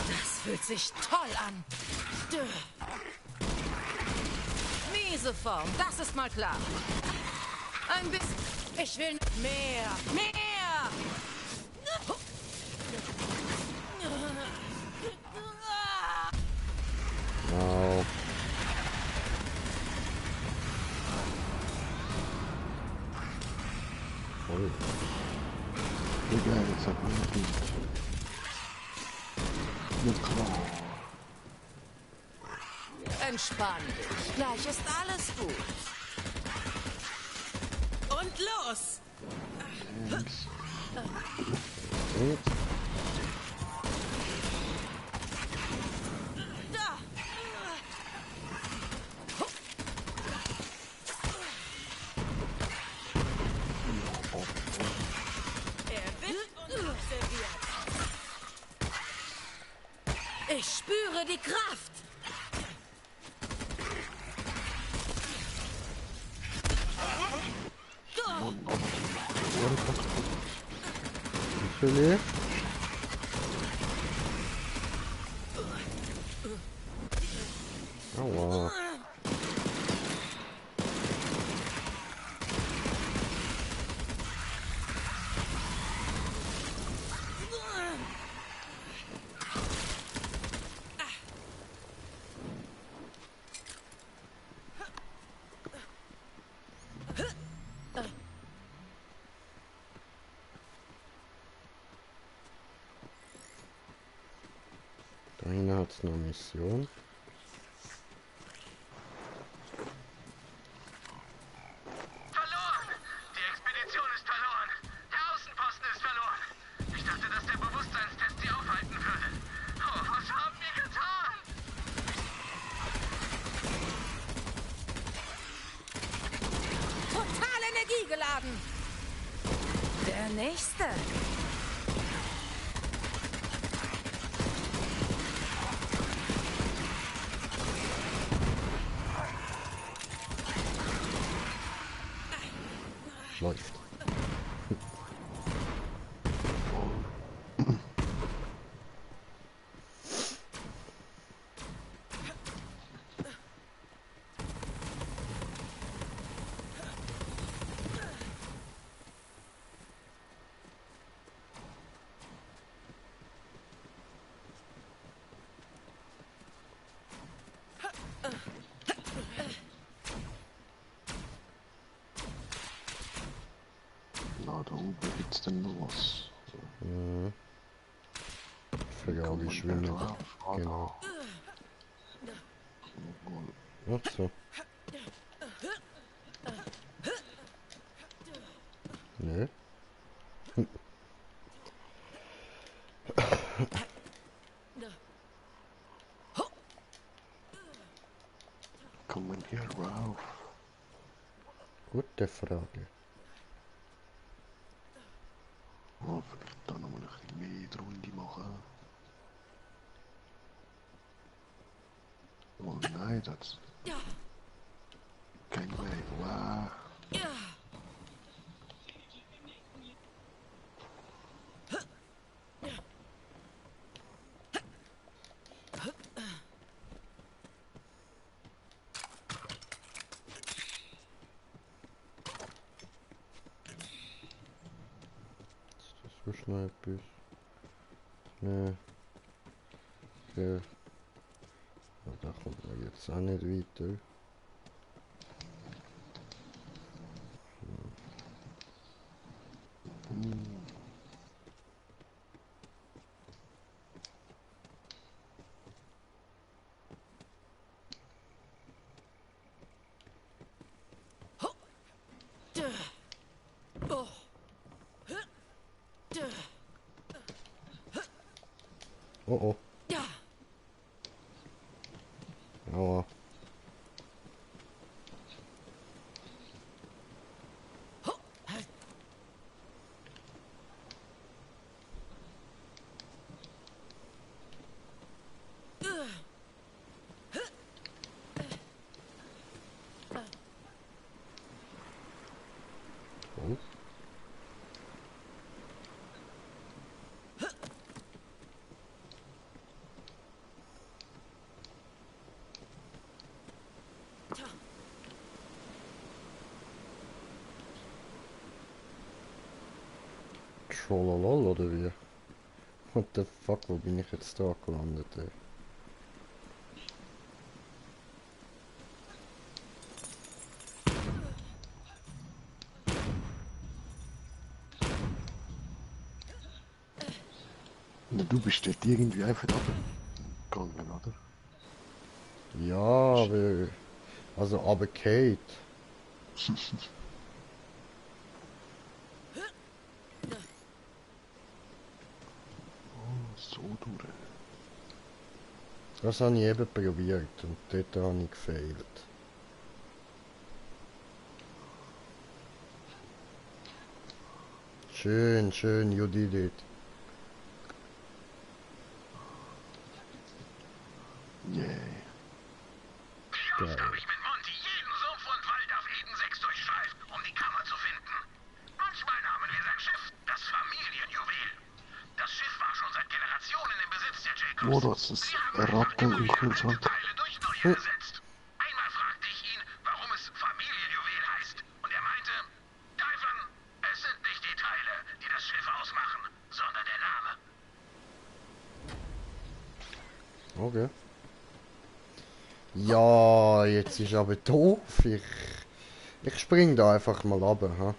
Speaker 3: Das fühlt sich toll an. Miese Form, das ist mal klar. Ein bisschen. Ich will mehr. Mehr!
Speaker 2: Wow. Voll.
Speaker 1: Egal, jetzt hat man nicht. Nicht klar.
Speaker 3: Entspann dich. Gleich ist alles gut.
Speaker 12: Und los!
Speaker 1: Thanks.
Speaker 3: Da!
Speaker 12: Erwischt und observiert.
Speaker 3: Ich spüre die Kraft.
Speaker 2: Natürlich. Aua. Da hinten hat es noch eine Mission.
Speaker 15: Verloren! Die Expedition ist verloren. Der Außenposten ist verloren. Ich dachte, dass der Bewusstseinstest sie aufhalten würde. Oh, was haben wir getan?
Speaker 3: Total energiegeladen. Der nächste.
Speaker 2: Läuft.
Speaker 1: Na, da oben geht's denn los?
Speaker 2: Mhm. Verjage ich schwimmen. Genau. Ach so. Ne?
Speaker 1: Kommen hier rauf.
Speaker 2: Gute Frage.
Speaker 1: Oh, vielleicht da noch mal ein bisschen mehr die Runde machen. Oh nein, das... Kein Weg, wow.
Speaker 2: So schnell bis. Ne. Okay. Ja, da kommt man jetzt auch nicht weiter. Oh oh. Aua. Oh. Trollolol oder wie? What the fuck, wo bin ich jetzt da gelandet, ey?
Speaker 1: Na, du bist dort irgendwie einfach abgegangen, oder?
Speaker 2: Ja, aber... Also, aber Kate.
Speaker 1: So durch.
Speaker 2: Das habe ich eben probiert und dort habe ich gefailt. Schön, schön, you did it.
Speaker 1: Yeah.
Speaker 7: Wie oft habe ich mit Monty jeden Sumpf und Wald auf Eden 6 durchstreift, um die Kammer zu finden. Manchmal nahmen wir sein Schiff, das Familienjuwel. Das Schiff war schon seit Generationen im Besitz der Jacobs.
Speaker 1: Oh, das ist ein Ratte im Kühlschrank.
Speaker 7: Teile durch neue ersetzt. Einmal fragte ich ihn, warum es Familienjuwel heißt. Und er meinte, Typhon, es sind nicht die Teile, die das Schiff ausmachen, sondern der Name.
Speaker 2: Okay. Ja, jetzt ist aber doof. Ich spring da einfach mal runter, ha?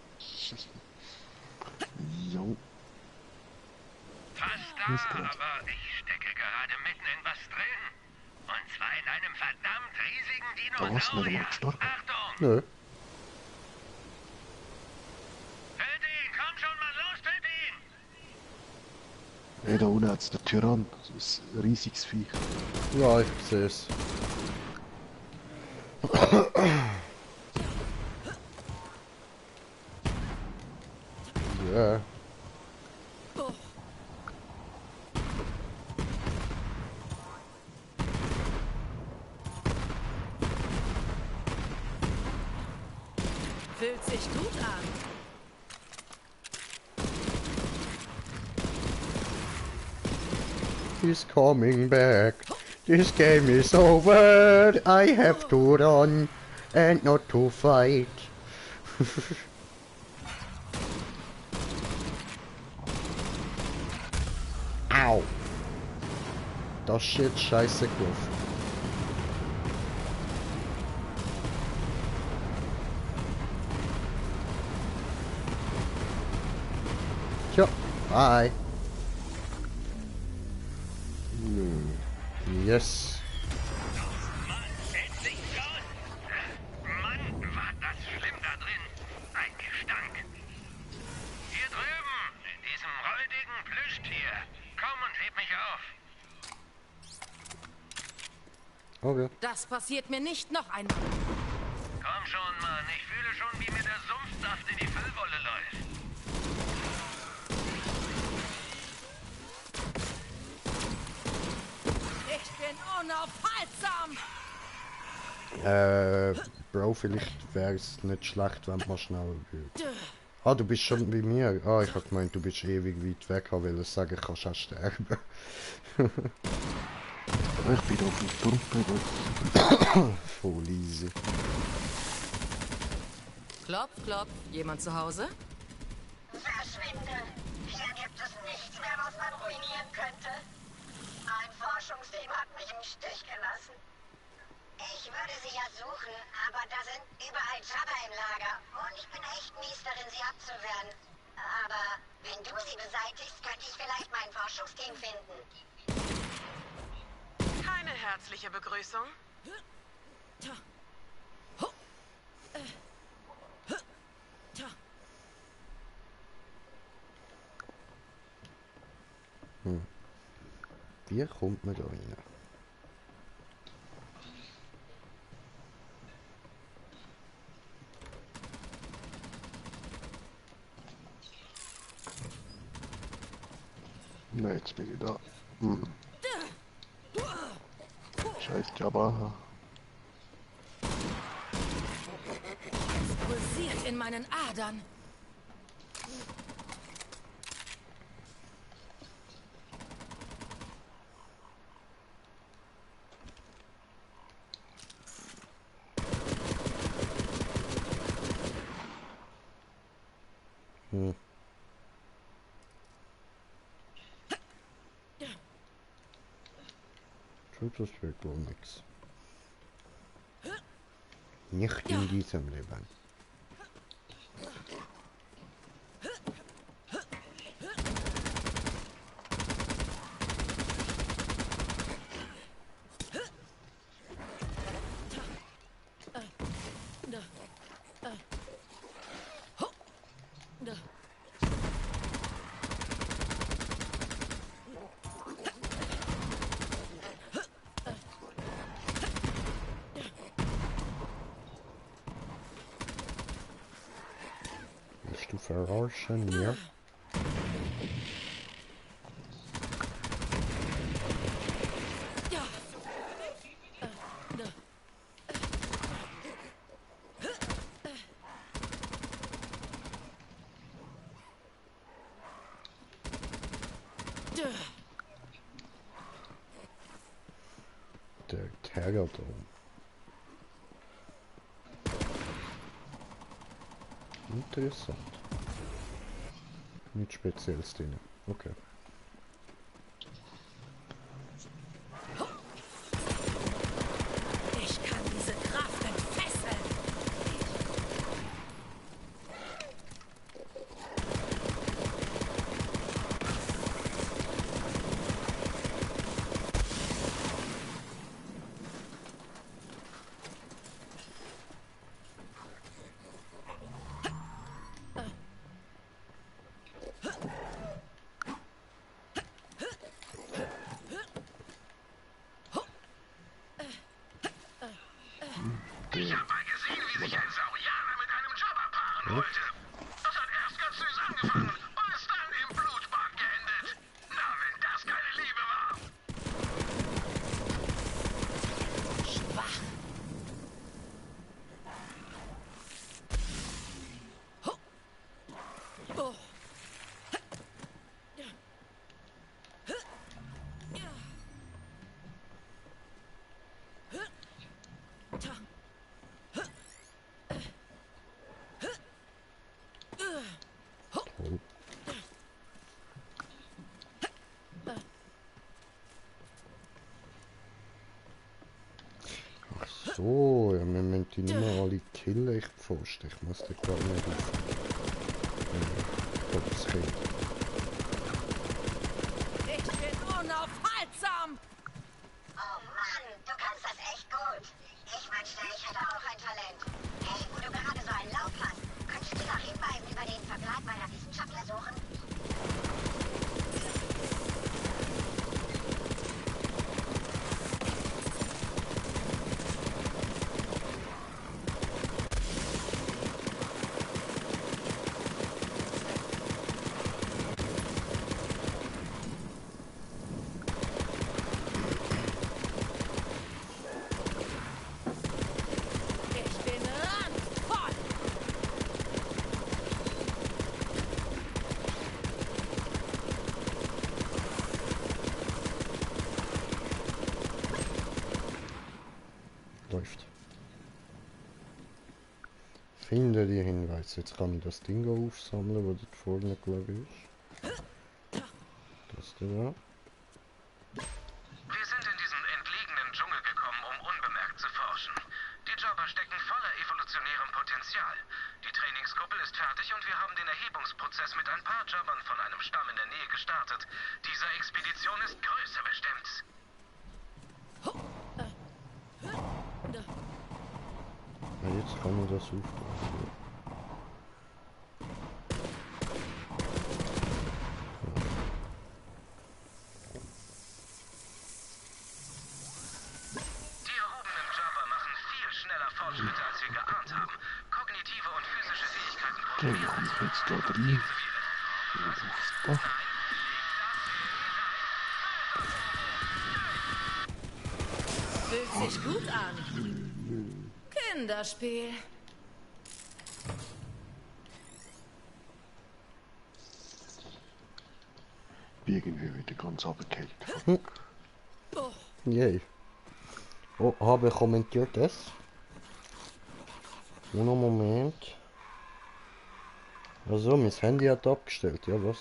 Speaker 1: Jo.
Speaker 15: Fast da, aber ich stecke gerade mitten in was drin. Und zwar in einem verdammt riesigen
Speaker 1: Da warst du nicht
Speaker 15: Dinosaurier.
Speaker 1: einmal gestorben.
Speaker 15: Achtung!
Speaker 2: Nö.
Speaker 15: Töte ihn! Komm schon mal los, töte ihn!
Speaker 1: Hey, da unten hat es der Tyrann. Das ist ein riesiges Viech.
Speaker 2: Ja, ich sehe es. Ja.
Speaker 3: Fühlt sich gut an.
Speaker 2: He's coming back. This game is over. I have to run and not to fight. Au. Das ist jetzt scheiße gelaufen. Tja, bye. Yes.
Speaker 15: Endlich schon! Mann, war das schlimm da drin. Ein Gestank. Hier drüben, in diesem räudigen Plüschtier. Komm und heb mich auf.
Speaker 2: Okay.
Speaker 3: Das passiert mir nicht noch einmal.
Speaker 15: Komm schon, Mann. Ich fühle schon, wie mir der Sumpfsaft in die Füllwolle läuft.
Speaker 3: Ich bin unaufhaltsam.
Speaker 2: Bro, vielleicht wäre es nicht schlecht, wenn man schnell wird. Ah, du bist schon bei mir. Ah, ich hab gemeint, du bist ewig weit weg, ich will sagen, ich kann schon sterben.
Speaker 1: Ich bin auf dem Turm.
Speaker 2: Voll easy.
Speaker 3: Klopf, klopf. Jemand zu Hause?
Speaker 16: Verschwinde! Hier gibt es nichts mehr, was man ruinieren könnte. Ein Forschungsteam hat mich im Stich gelassen. Ich würde sie ja suchen, aber da sind überall Jabber im Lager. Und ich bin echt mies darin, sie abzuwehren. Aber wenn du sie beseitigst, könnte ich vielleicht mein Forschungsteam finden.
Speaker 3: Keine herzliche Begrüßung.
Speaker 2: Wie kommt man da rein?
Speaker 1: Ne, jetzt bin ich da. Hm. Scheiß Jabba.
Speaker 3: Es pulsiert in meinen Adern.
Speaker 2: Hm. Das wird wohl nix. Nicht in diesem Leben. Willst du verarschen, ja? Der Terrordom. Interessant. Nichts Spezielles drin. Okay.
Speaker 3: Ich kann diese Kraft entfesseln.
Speaker 7: Ich hab mal gesehen, wie sich ein Saurianer mit einem Jabba paaren wollte. Das hat erst ganz süß angefangen und ist dann im Blutbad geendet. Na, wenn das keine Liebe war.
Speaker 3: Schwach. Oh.
Speaker 2: Ach so, ja, wir müssen die nicht mehr alle killen, ich pfosten. Ich muss da gar nicht auf. Das Kind.
Speaker 3: Ich bin unaufhaltsam.
Speaker 16: Oh Mann, du kannst das echt gut. Ich wünschte, ich hätte auch ein Talent. Hey, wo du gerade so einen Lauf hast, könntest du nach Hinweisen über den Verbleib meiner Wissenschaftler suchen?
Speaker 3: Ich bin randvoll.
Speaker 2: Läuft. Finde die Hinweise. Jetzt kann ich das Ding aufsammeln, wo dort vorne glaube ich ist. Das da.
Speaker 15: Wir sind in diesen entlegenen Dschungel gekommen, um unbemerkt zu forschen. Die Jobber stecken voller evolutionärem Potenzial. Die Trainingsgruppe ist fertig und wir haben den Erhebungsprozess mit ein paar Jobbern von einem Stamm in der Nähe gestartet. Diese Expedition ist Größe bestimmt.
Speaker 2: Ja, jetzt kann ich das aufbauen.
Speaker 1: Dann komme ich jetzt da rein. Aufs Dach.
Speaker 3: Fühlt sich gut an. Kinderspiel.
Speaker 1: Bin irgendwie wieder ganz abgekehlt.
Speaker 2: Yay. Oh, habe kommentiert es. Uno Moment. Also, mein Handy hat abgestellt, ja was?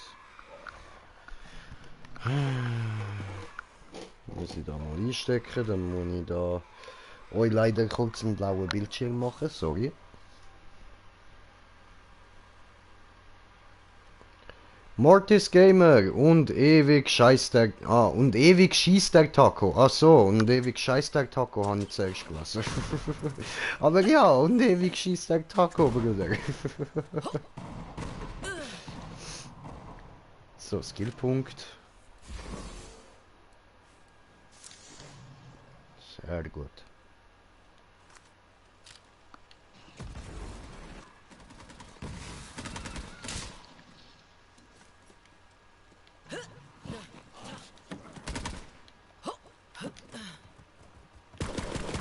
Speaker 2: Muss ich da mal einstecken, dann muss ich da euch leider kurz einen blauen Bildschirm machen, sorry. Mortis Gamer und ewig scheißt der... Ah, und ewig schießt der Taco. Ach so, und ewig scheißt der Taco habe ich zuerst gelassen. Aber ja, und ewig schießt der Taco, Bruder. So, Skillpunkt. Sehr gut.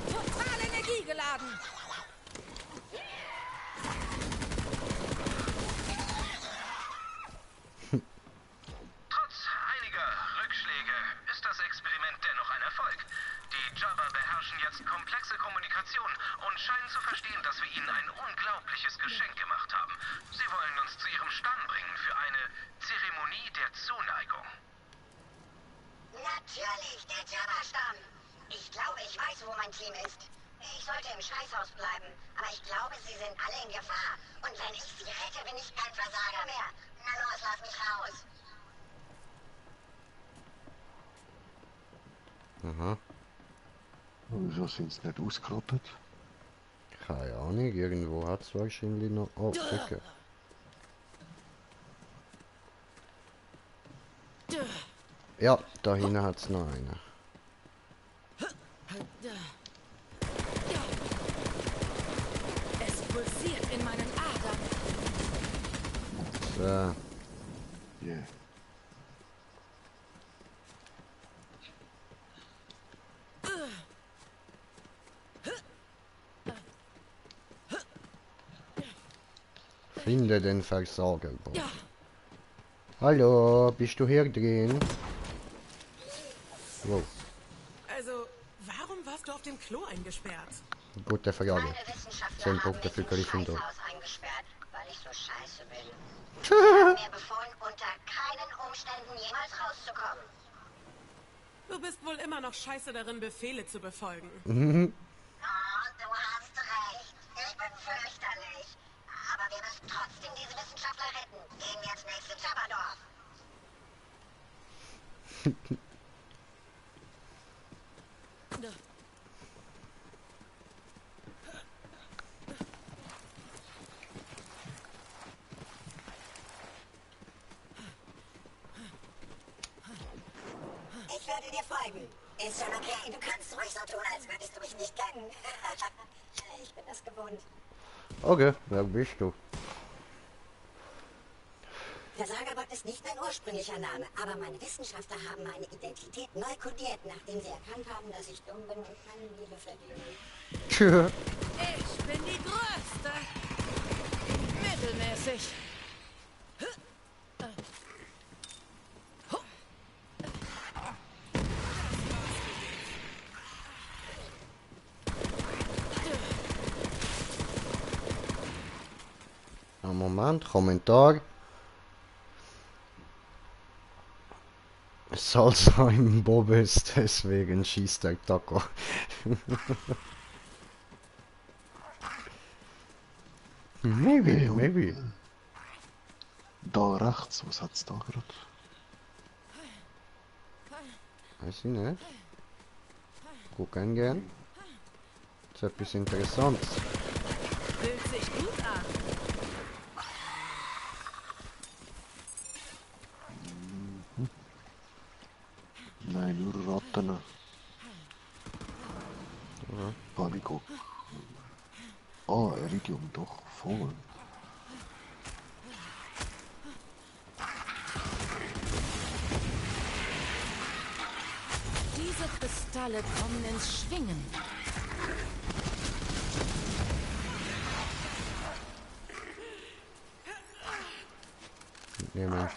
Speaker 3: Total energiegeladen.
Speaker 15: Trotz einiger Rückschläge ist das Experiment dennoch ein Erfolg. Die Jabba beherrschen jetzt komplexe Kommunikation und scheinen zu verstehen, dass wir ihnen ein unglaubliches Geschenk gemacht haben. Sie wollen uns zu ihrem Stamm bringen für eine Zeremonie der Zuneigung.
Speaker 16: Natürlich, der Jabba-Stamm. Ich glaube, ich weiß, wo mein Team ist. Ich sollte im Scheißhaus bleiben, aber ich glaube, sie sind alle in Gefahr. Und wenn ich sie rette, bin ich kein Versager mehr. Na los, lass mich raus.
Speaker 2: Aha.
Speaker 1: Wieso sind sie nicht ausgerottet?
Speaker 2: Keine Ahnung, irgendwo hat es wahrscheinlich noch... Oh, okay. Ja, da hinten hat es noch einen.
Speaker 3: Es pulsiert in meinen Adern.
Speaker 2: So.
Speaker 1: Yeah.
Speaker 2: Finde den Versager. Hallo, bist du hier drin? Wow,
Speaker 12: Also, warum warst du auf dem Klo eingesperrt?
Speaker 2: gute Frage.
Speaker 16: Meine Wissenschaftler
Speaker 2: 10
Speaker 16: haben
Speaker 2: Punkte
Speaker 16: mich
Speaker 2: für
Speaker 16: im
Speaker 2: Gryffindor.
Speaker 16: Scheißhaus eingesperrt, weil ich so scheiße bin. Sie haben mir befohlen, unter keinen Umständen jemals rauszukommen.
Speaker 12: Du bist wohl immer noch scheiße darin, Befehle zu befolgen.
Speaker 2: Mhm.
Speaker 16: Oh, du hast recht. Ich bin fürchterlich. Aber wir müssen trotzdem diese Wissenschaftler retten. Gehen wir ins nächste Jabberdorf. Ich werde dir folgen. Ist schon okay. Du kannst ruhig so tun, als würdest du mich nicht kennen. Ich bin das gewohnt.
Speaker 2: Okay, wer bist du?
Speaker 16: Versagerbot ist nicht mein ursprünglicher Name, aber meine Wissenschaftler haben meine Identität neu kodiert, nachdem sie erkannt haben, dass ich dumm bin und keine Liebe verdiene.
Speaker 3: Ich bin die Größte. Mittelmäßig.
Speaker 2: Ein Moment, Kommentar. Salsa im Bobbes, deswegen schießt der Taco. Maybe.
Speaker 1: Da rechts, was hat's da gerade?
Speaker 2: Weiß ich nicht. Gucken gern. Das ist etwas Interessantes.
Speaker 3: Fühlt sich gut an.
Speaker 1: Nein, nur Ratten.
Speaker 2: Ja.
Speaker 1: Panico. Ah, Iridium, doch, voll.
Speaker 3: Diese Kristalle kommen ins Schwingen.
Speaker 2: Nehmen.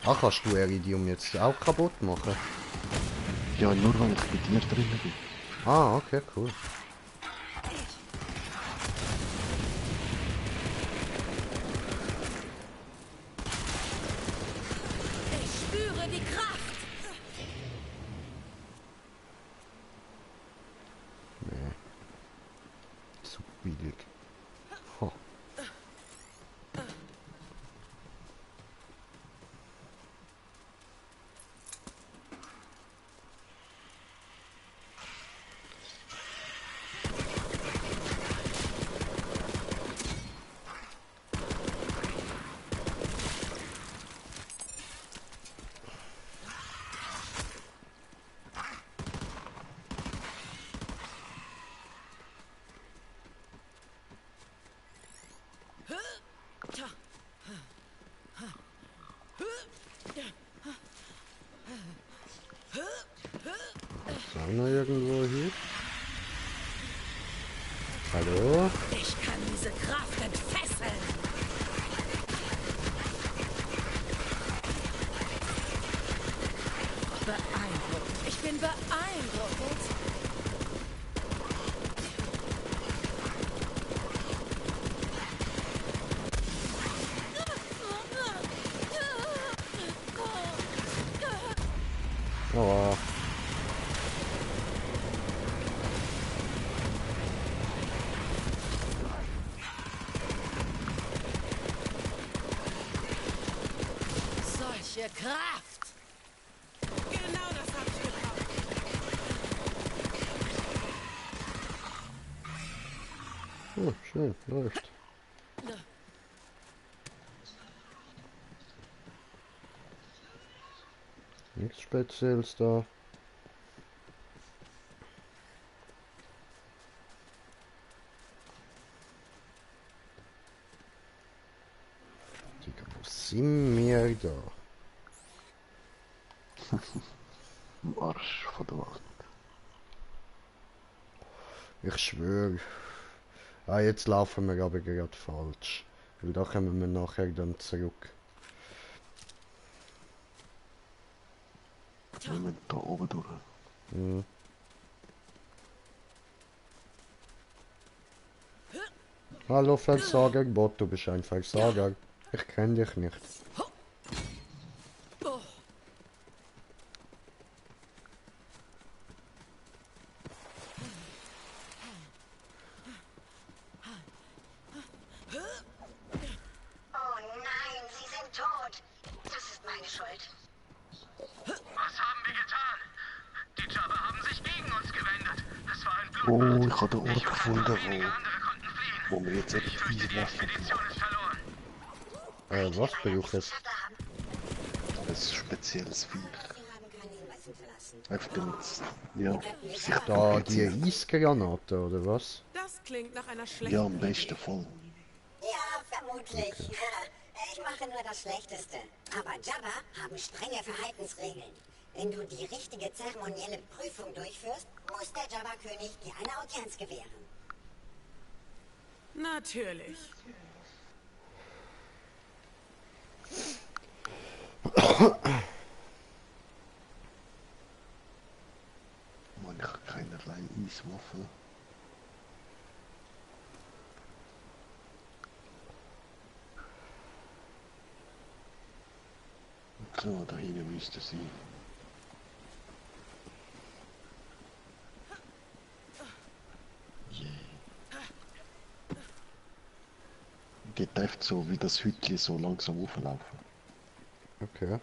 Speaker 2: Ach, kannst du Iridium jetzt auch kaputt machen?
Speaker 1: Ja, nur weil ich bei dir drin bin.
Speaker 2: Ah, okay, cool.
Speaker 3: Ich spüre die Kraft.
Speaker 2: Nee. Zu billig. Ho. Ist auch noch irgendwo hier? Hallo?
Speaker 3: Ich kann diese Kraft entfesseln. Beeindruckend. Ich bin beeindruckend.
Speaker 2: Oh.
Speaker 3: Solche Kraft.
Speaker 12: Genau das hab ich gebraucht.
Speaker 2: Oh, schön, läuft. Nichts Spezielles da. Digga, wo sind wir da?
Speaker 1: Am Arsch von der Welt.
Speaker 2: Ich schwöre. Ah, jetzt laufen wir aber gerade falsch. Weil da kommen wir nachher dann zurück.
Speaker 1: Wir müssen da oben durch.
Speaker 2: Mhm. Hallo Versager, Bot, du bist ein Versager. Ich kenne dich nicht.
Speaker 16: Oh nein, sie sind tot. Das ist meine Schuld.
Speaker 15: Was haben wir getan? Die Jabber haben sich gegen uns gewendet. Es war ein
Speaker 1: Oh,
Speaker 15: Blutbad.
Speaker 1: ich habe den Ort gefunden,
Speaker 15: Wenige andere konnten fliehen.
Speaker 1: wo wir jetzt
Speaker 15: Ich fürchte, die Expedition ist verloren.
Speaker 2: Was braucht es?
Speaker 1: ein spezielles Viech. Einfach damit es, ja, sich
Speaker 2: Da die Eisgranate oder was?
Speaker 12: Das klingt nach einer schlechten
Speaker 1: Ja, am besten voll.
Speaker 16: Ja, vermutlich. Ich mache nur das Schlechteste. Aber Jabba haben strenge Verhaltensregeln. Wenn du die richtige zeremonielle Prüfung durchführst, muss der Jabba-König dir eine Audienz gewähren.
Speaker 12: Natürlich.
Speaker 1: Mann, ich habe keinerlei Eiswaffe. Klar, da hinten müsste sie. Geht einfach so wie das Hütchen so langsam auflaufen.
Speaker 2: Okay.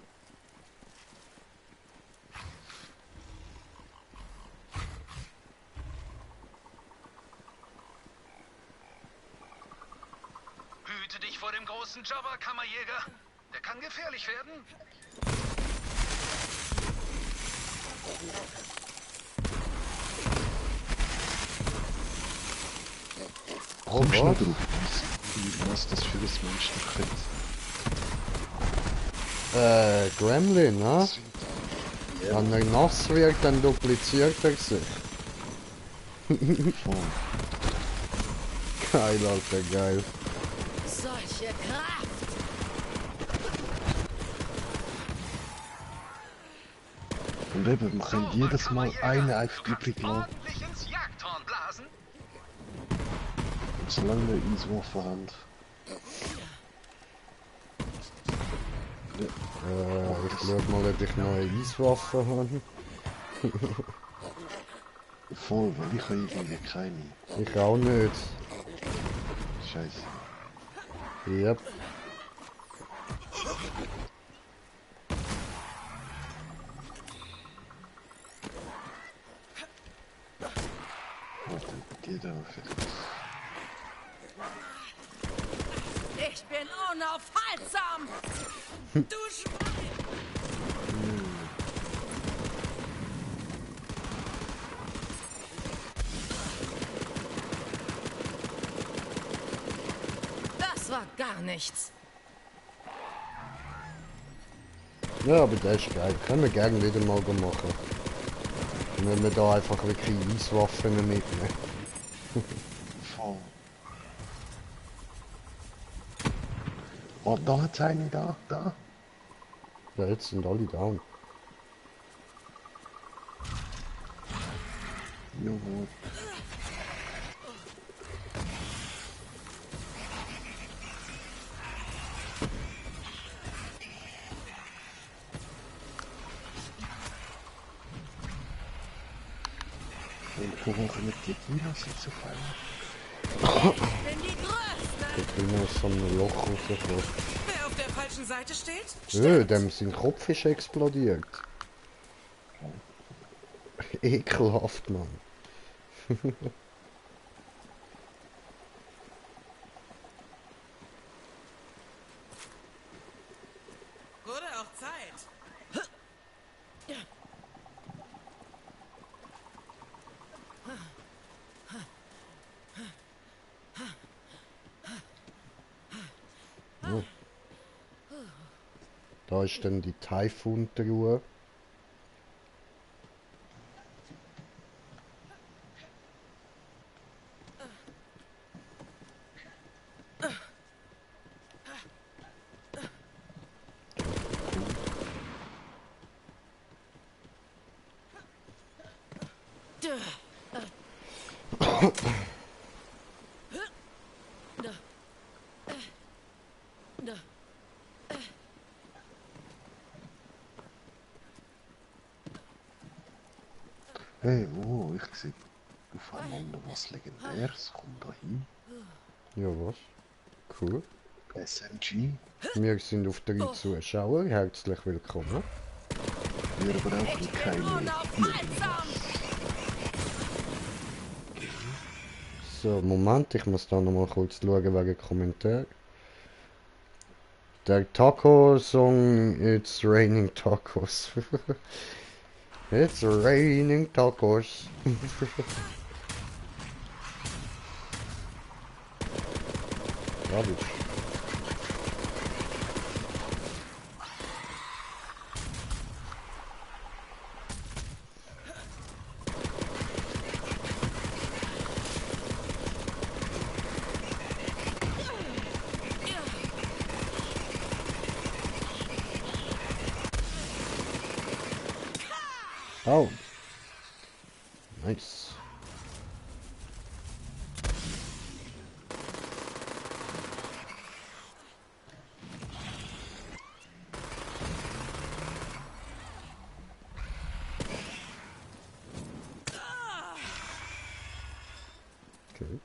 Speaker 14: Hüte dich vor dem großen Jabba, Kammerjäger. Der kann gefährlich werden.
Speaker 1: Komm schnell drauf, was das für ein Monster könnte.
Speaker 2: Gremlin, ne? Wenn er nass wird, dann dupliziert er sich. Geil, Alter, geil.
Speaker 3: Solche Kraft!
Speaker 1: Und eben, man kann jedes Mal einen einfach übrig lassen. Und solange wir Eiswaffe haben.
Speaker 2: Ich schau mal, ob ich noch eine Eiswaffe habe.
Speaker 1: Voll, weil ich habe irgendwie keine.
Speaker 2: Ich auch nicht.
Speaker 1: Scheiße.
Speaker 2: Yep.
Speaker 1: Warte, geht aber vielleicht.
Speaker 3: Ich bin unaufhaltsam! Du Schwein! Das war gar nichts.
Speaker 2: Ja, aber das ist geil. Können wir gerne wieder mal machen. Wenn wir da einfach wirklich Eiswaffen mitnehmen.
Speaker 1: Voll. Oh, da hat's eine, da.
Speaker 2: Ja, jetzt sind alle down.
Speaker 1: Ja, gut. Und wo machen wir die Kinos jetzt auf einmal?
Speaker 3: Ich bin die Größte!
Speaker 2: Der Kinder ist so ein Loch rausgekommen.
Speaker 12: Wer auf der falschen Seite steht?
Speaker 2: Dem sein Kopf ist explodiert. Ekelhaft, Mann.
Speaker 12: Wurde auch Zeit.
Speaker 2: Oh. Da ist dann die Typhoon-Truhe.
Speaker 1: Hey, oh, ich sehe auf einmal noch was Legendäres. Komm da hin.
Speaker 2: Ja, was? Cool.
Speaker 1: SMG.
Speaker 2: Wir sind auf 3 Zuschauer. Herzlich willkommen.
Speaker 1: Wir brauchen keine.
Speaker 2: So, Moment, ich muss da noch mal kurz schauen wegen Kommentar. Der Taco-Song It's Raining Tacos. It's raining tacos. Rubbish. Oh. Nice. Okay.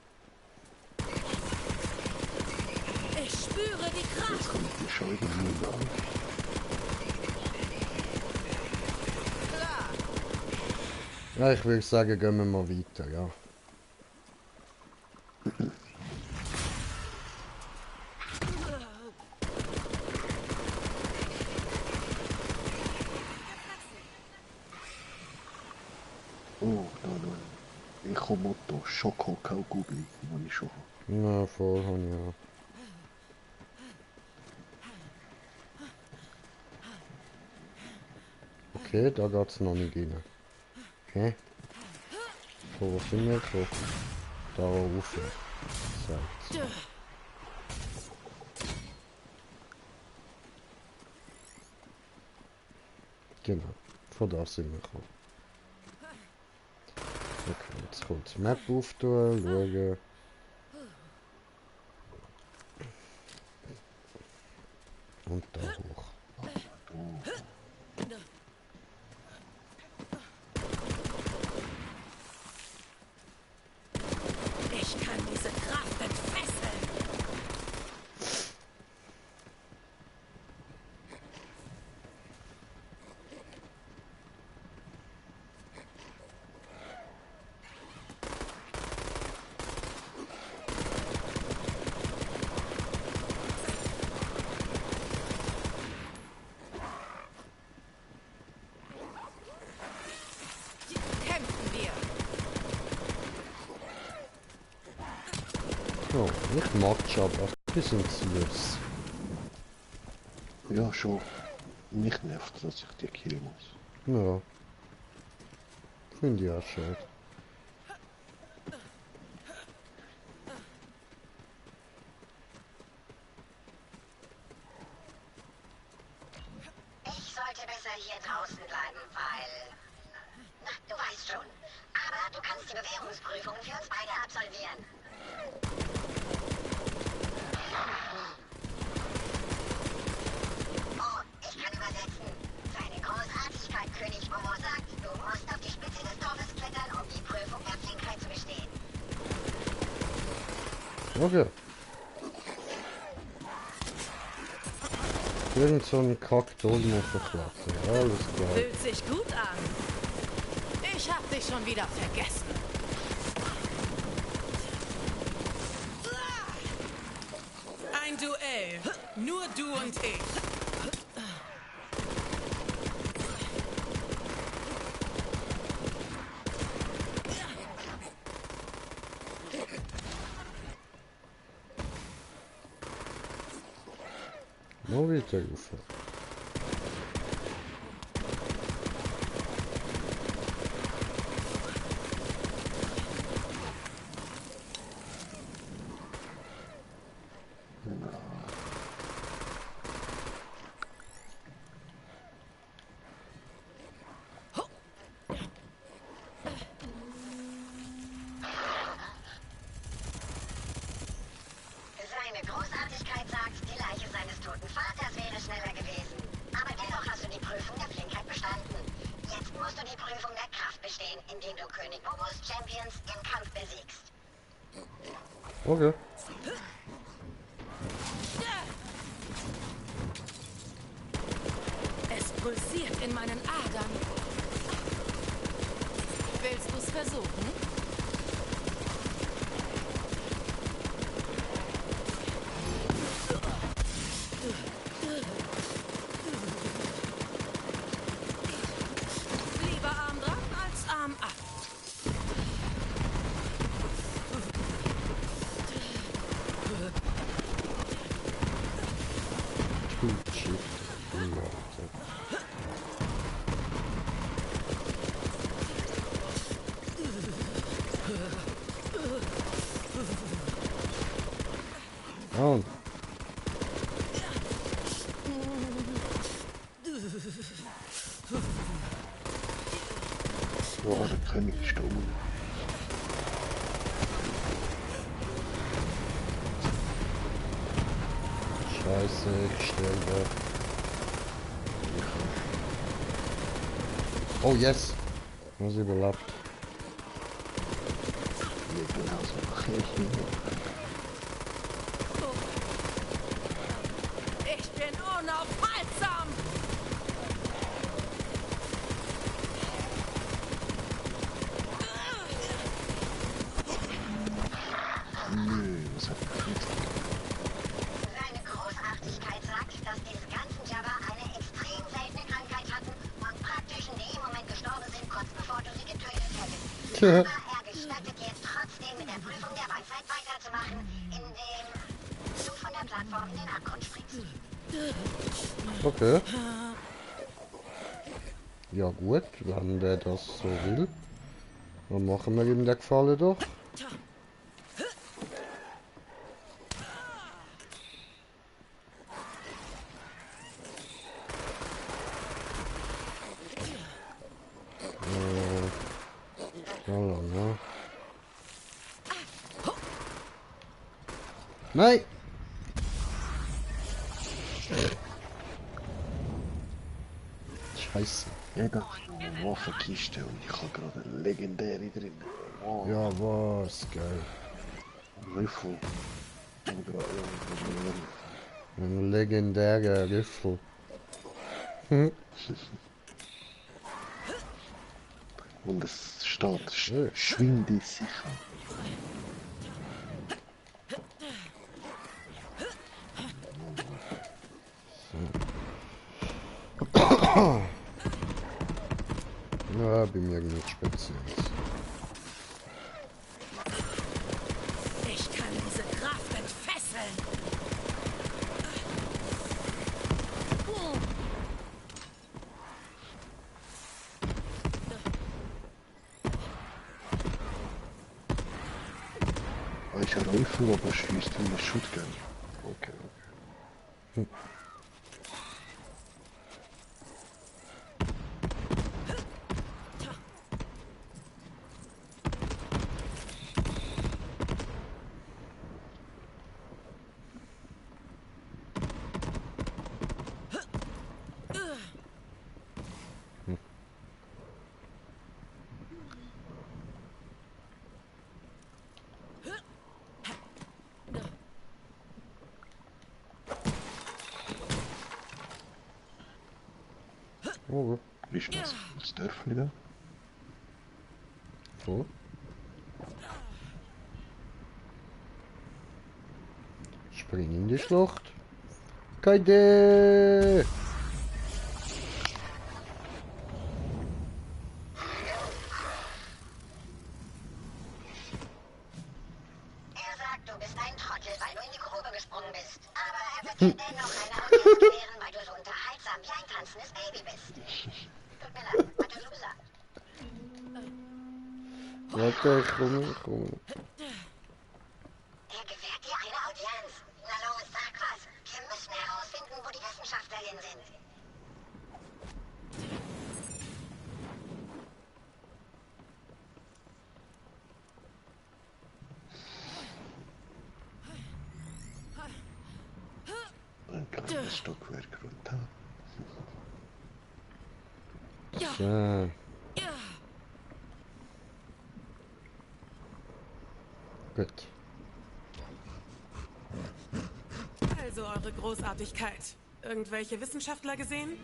Speaker 3: Ich spüre die Kraft.
Speaker 1: Die Scheibe an.
Speaker 2: Ja, ich würde sagen, gehen wir mal weiter, ja.
Speaker 1: Oh, nein. Echo-Motto, Schoko-Kaugummi, habe ich schon.
Speaker 2: Na, voll, ja. Okay, da geht's noch nicht rein. Hä? Wo sind wir gekommen? Da rauf. Sagt's. Genau, von da sind wir gekommen. Okay, jetzt kommt das Map auftun, schauen. Und da hoch.
Speaker 3: Ich kann diese Kraft entfesseln.
Speaker 2: Oh, ich mag Jabba. Die sind süß.
Speaker 1: Ja, schon. Mich nervt, dass ich die killen muss.
Speaker 2: Ja. Finde ich auch schön.
Speaker 16: Ich sollte besser hier draußen bleiben, weil... Na, du weißt schon. Aber du kannst die Bewährungsprüfung für uns beide absolvieren. Oh, ich kann übersetzen. Seine Großartigkeit, König Momo sagt, du musst auf die Spitze des Turmes klettern, um die Prüfung der Flinkheit zu bestehen.
Speaker 2: Okay. Irgend so ein Kackdolch muss verklappen. Alles klar.
Speaker 3: Fühlt sich gut an. Ich hab dich schon wieder vergessen.
Speaker 12: Ein Duell. Nur du und ich.
Speaker 2: Noch weiter rauf.
Speaker 16: Seine Großartigkeit sagt, die Leiche seines toten Vaters wäre schneller gewesen. Aber dennoch hast du die Prüfung der Flinkheit bestanden. Jetzt musst du die Prüfung der Kraft bestehen, indem du König Momos Champions im Kampf besiegst.
Speaker 2: Okay.
Speaker 3: Es pulsiert in meinen Adern. Willst du's versuchen? Lieber Arm dran als Arm ab.
Speaker 2: Gut, shit. Down.
Speaker 1: Boah, der König ist da unten.
Speaker 2: Scheiße, ich sterbe. Oh yes! Was überlebt.
Speaker 1: Ja, genau so.
Speaker 3: Ich bin unaufhaltsam.
Speaker 1: Nö, was hat gekriegt?
Speaker 16: Seine Großartigkeit sagt, dass diese ganzen Jabba eine extrem seltene Krankheit hatten und praktisch in dem Moment gestorben sind, kurz bevor du sie getötet hättest. Aber er gestattet dir trotzdem mit der Prüfung der Weisheit weiterzumachen, indem du von der Plattform in den Abgrund springst.
Speaker 2: Okay. Ja gut, wenn der das so will, dann machen wir ihm den Gefallen doch. Ja. Nein! Scheiße.
Speaker 1: Ja, da ist eine Waffenkiste und ich habe gerade eine legendäre drin. Wow.
Speaker 2: Ja, was? Geil.
Speaker 1: Riffel.
Speaker 2: Ein legendärer Riffel.
Speaker 1: Und es steht schwinde sicher.
Speaker 2: Ja, bei mir nicht speziell.
Speaker 3: Ich kann diese Kraft entfesseln.
Speaker 1: Ich habe Rifle, aber schießt wie eine Shotgun. Okay.
Speaker 2: Oh,
Speaker 1: ist das Dörfli da?
Speaker 2: So. Spring in die Schlucht. Keine.
Speaker 16: Er sagt, du bist ein Trottel, weil du in die Grube gesprungen bist. Aber er wird dir dennoch eine Audienz gewähren, weil du so unterhaltsam wie ein tanzendes Baby bist. Tut mir leid, hat er so gesagt.
Speaker 2: Warte, ich komme.
Speaker 16: Er gewährt dir eine Audienz. Na los, sag was. Wir müssen herausfinden, wo die Wissenschaftlerin sind.
Speaker 1: Ein kleines Stockwerk runter.
Speaker 2: So. Gut.
Speaker 12: Also eure Großartigkeit. Irgendwelche Wissenschaftler gesehen?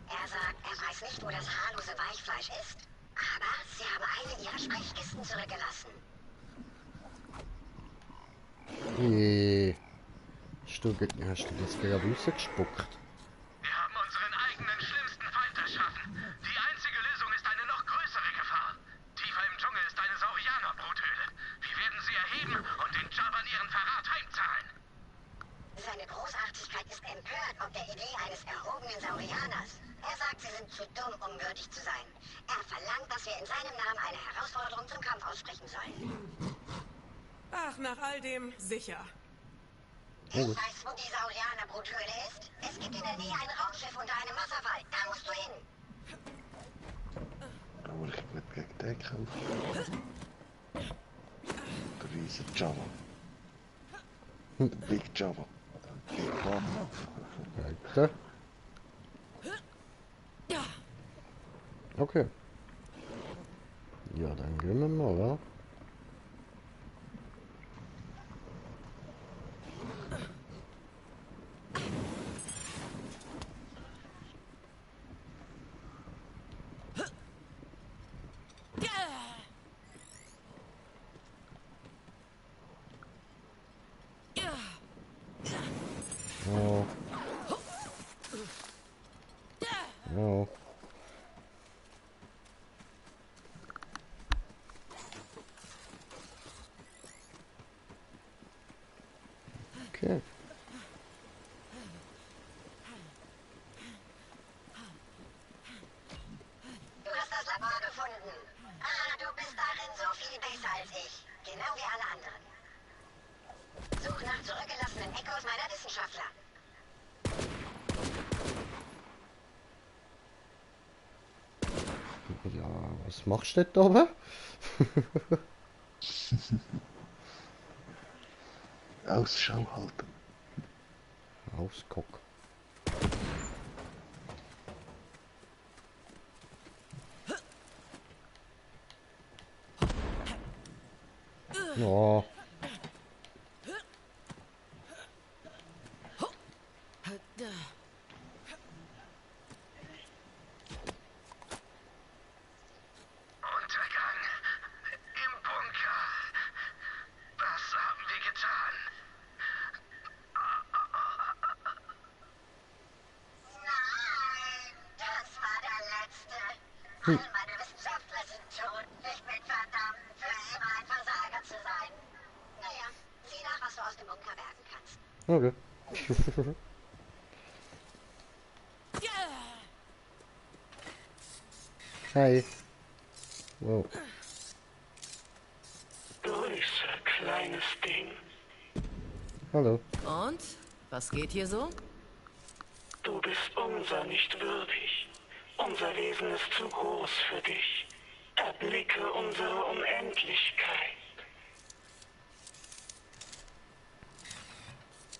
Speaker 16: Er sagt, er weiß nicht, wo das haarlose Weichfleisch ist. Aber sie haben eine ihrer Sprechkisten zurückgelassen.
Speaker 2: Hast du das gerade rausgespuckt?
Speaker 15: Wir haben unseren eigenen schlimmsten Feind erschaffen. Die einzige Lösung ist eine noch größere Gefahr. Tiefer im Dschungel ist eine Saurianer-Bruthöhle. Wir werden sie erheben und den Jabbern ihren Verrat heimzahlen.
Speaker 16: Seine Großartigkeit ist empört ob der Idee eines erhobenen Saurianers. Er sagt, sie sind zu dumm, um würdig zu sein. Er verlangt, dass wir in seinem Namen eine Herausforderung zum Kampf aussprechen sollen.
Speaker 12: Ach, nach all dem sicher.
Speaker 16: Ich weiß, wo die Saurianer-Bruthöhle ist. Es gibt in der Nähe ein Raumschiff unter einem Wasserfall. Da musst du hin.
Speaker 1: Da muss ich mit gegen den kämpfen. Der riese Java. Der Big Java. Der Big Mama.
Speaker 2: Weiter. Okay. Ja, dann gehen wir mal, wa? Oh. Oh. Okay. Ja, was machst du da oben?
Speaker 1: Ausschau halten.
Speaker 2: Ausguck. Ja.
Speaker 5: Untergang im Bunker. Was haben wir getan? Nein, das war der letzte. Alle meine Wissenschaftler sind tot. Ich bin verdammt, für immer ein Versager zu sein. Naja, sieh nach, was du aus dem Bunker bergen kannst.
Speaker 2: Okay. Hi. Wow.
Speaker 17: Grüße, kleines Ding.
Speaker 2: Hallo.
Speaker 3: Und? Was geht hier so?
Speaker 17: Du bist unser nicht würdig. Unser Wesen ist zu groß für dich. Erblicke unsere Unendlichkeit.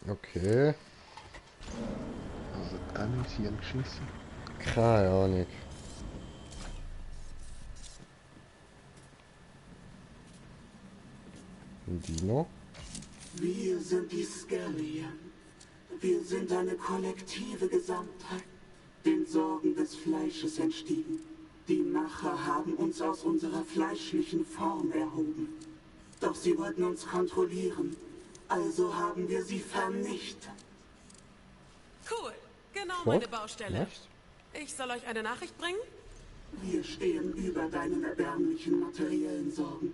Speaker 2: Okay.
Speaker 1: Also dann ist hier geschissen.
Speaker 2: Keine Ahnung. Ein Dino?
Speaker 17: Wir sind die Scallion. Wir sind eine kollektive Gesamtheit, den Sorgen des Fleisches entstiegen. Die Macher haben uns aus unserer fleischlichen Form erhoben. Doch sie wollten uns kontrollieren, also haben wir sie vernichtet.
Speaker 12: Cool, genau
Speaker 2: So,
Speaker 12: meine Baustelle.
Speaker 2: was?
Speaker 12: Ich soll euch eine Nachricht bringen?
Speaker 17: Wir stehen über deinen erbärmlichen materiellen Sorgen.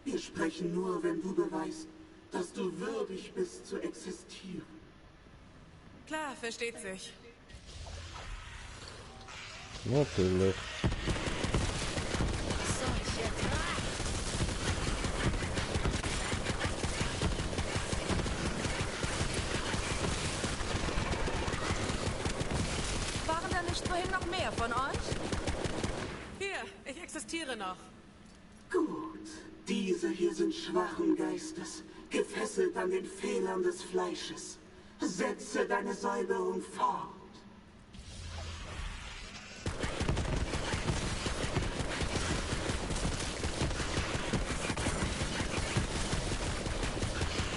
Speaker 17: Wir sprechen nur, wenn du beweist, dass du würdig bist zu existieren.
Speaker 12: Klar, versteht sich.
Speaker 2: Natürlich.
Speaker 3: Waren da nicht vorhin noch mehr von euch?
Speaker 12: Hier, ich existiere noch.
Speaker 17: Gut, diese hier sind schwachen Geistes, gefesselt an den Fehlern des Fleisches. Setze deine Säuberung fort.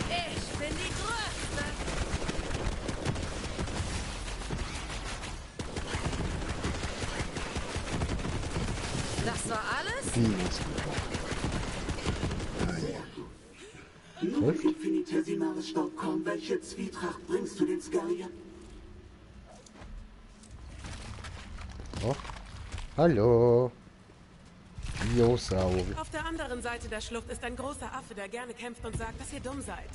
Speaker 3: Ich bin die Größte. Das war alles?
Speaker 17: Nur infinitesimales Staubkorn, welche Zwietracht bringst du den Scallion?
Speaker 2: Oh. Hallo. Dinosaur.
Speaker 12: Auf der anderen Seite der Schlucht ist ein großer Affe, der gerne kämpft und sagt, dass ihr dumm seid.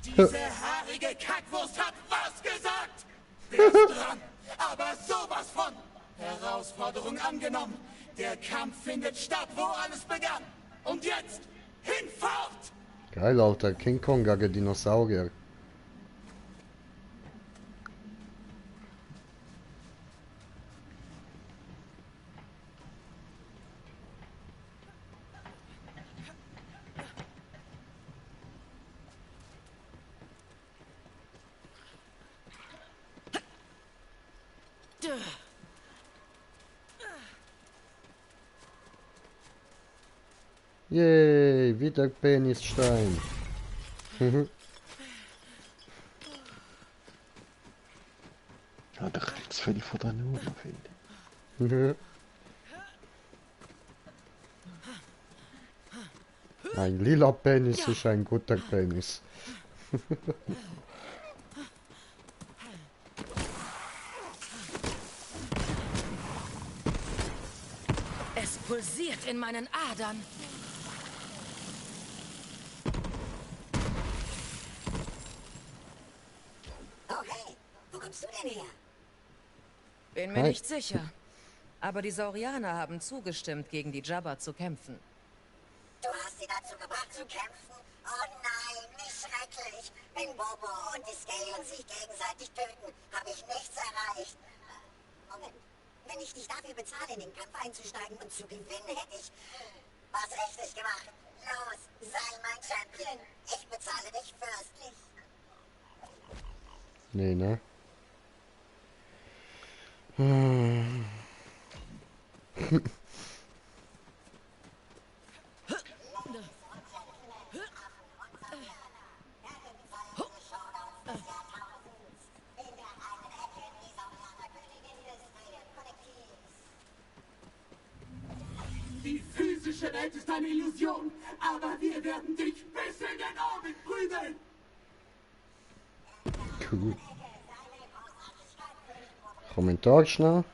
Speaker 6: Diese haarige Kackwurst hat was gesagt! Der ist dran, aber sowas von! Herausforderung angenommen. Der Kampf findet statt, wo alles begann. Und jetzt, hinfort!
Speaker 2: Geil, Alter. King Kong gegen Dinosaurier. Yay, wieder Penisstein.
Speaker 1: Ja, der kriegt zu viel von der Nummer, finde ich.
Speaker 2: Ein lila Penis ist ein guter Penis.
Speaker 3: Es pulsiert in meinen Adern.
Speaker 16: Oh hey, wo kommst du denn her?
Speaker 3: Bin mir
Speaker 2: Hi.
Speaker 3: nicht sicher. Aber die Saurianer haben zugestimmt, gegen die Jabba zu kämpfen.
Speaker 16: Du hast sie dazu gebracht zu kämpfen? Oh nein, wie schrecklich. Wenn Bobo und die Scallion sich gegenseitig töten, habe ich nichts erreicht. Moment, Wenn ich dich dafür bezahle, in den Kampf einzusteigen und zu gewinnen, hätte ich was richtig gemacht. Los, sei mein Champion. Ich bezahle dich fürstlich.
Speaker 2: Nee, ne?
Speaker 17: Die physische Welt ist eine Illusion, aber wir werden dich bis in den Orbit prügeln.
Speaker 2: Cool. Kommentar schnell.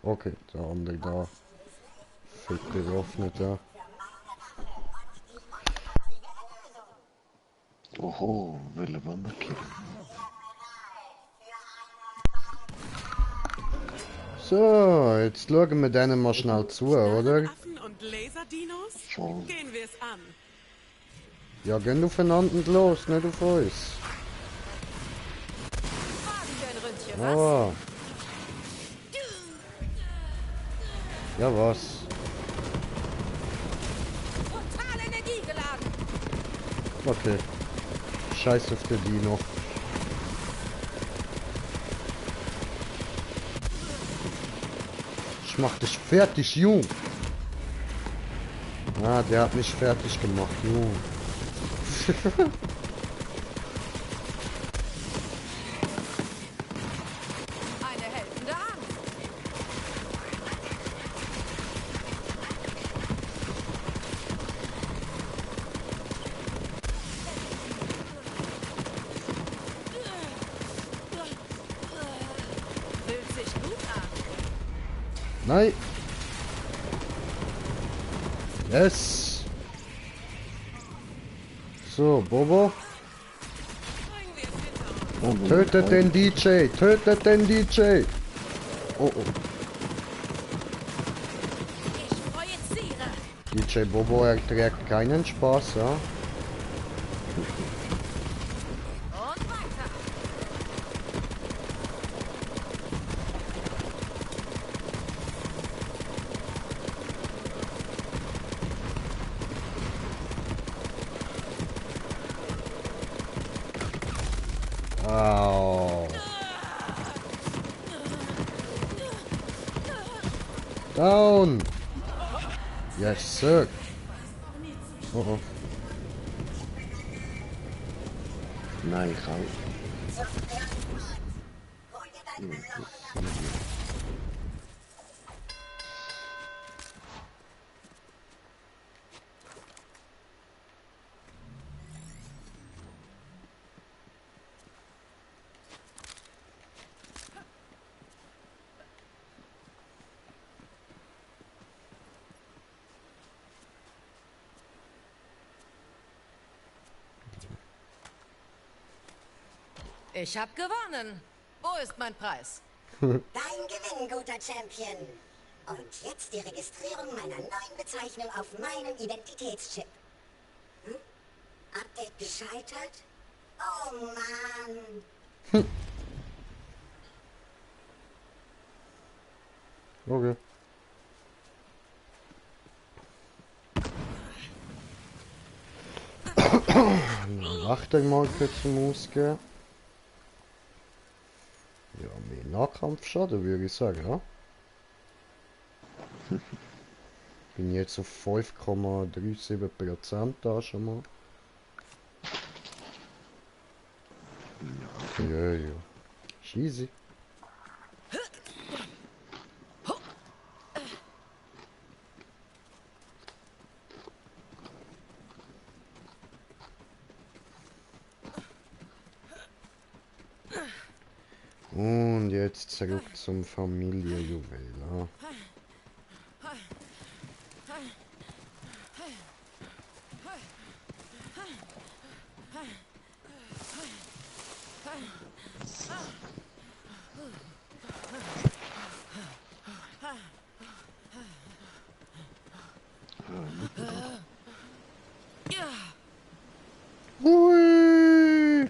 Speaker 2: Okay, der andere da. Fett bewaffnet da.
Speaker 1: Oho, welche Wanderkill.
Speaker 2: So, jetzt schauen wir denen mal schnell zu, oder?
Speaker 12: Affen und Laserdinos?
Speaker 1: Schon.
Speaker 12: Gehen wir es an.
Speaker 2: Ja, gehen aufeinander los, nicht auf uns. Aber. Ja, was?
Speaker 3: Total energiegeladen.
Speaker 2: Okay. Scheiß auf den Dino. Ich mach dich fertig, Jung. Ah, der hat mich fertig gemacht, Jung.
Speaker 3: Eine helfende Hand. Fühlt sich gut an.
Speaker 2: Nein. Yes. So, Bobo. Tötet den DJ. Tötet den DJ. Oh, oh.
Speaker 3: Ich projiziere.
Speaker 2: DJ Bobo erträgt keinen Spaß, ja?
Speaker 3: Und weiter.
Speaker 2: Au. Down. Yes, sir. Oh, oh.
Speaker 1: Nein, ich auch.
Speaker 3: Ich hab gewonnen. Wo ist mein Preis?
Speaker 16: Dein Gewinn, guter Champion. Und jetzt die Registrierung meiner neuen Bezeichnung auf meinem Identitätschip. Hm? Update gescheitert? Oh Mann.
Speaker 2: Okay. Warte mal kurz zum Ausgehen. Ja, mehr Nahkampfschaden würde ich sagen, ja? Bin jetzt auf 5,37% da schon mal. Ja, ja. Easy. Und jetzt zurück zum Familienjuwel. Ja. Hui!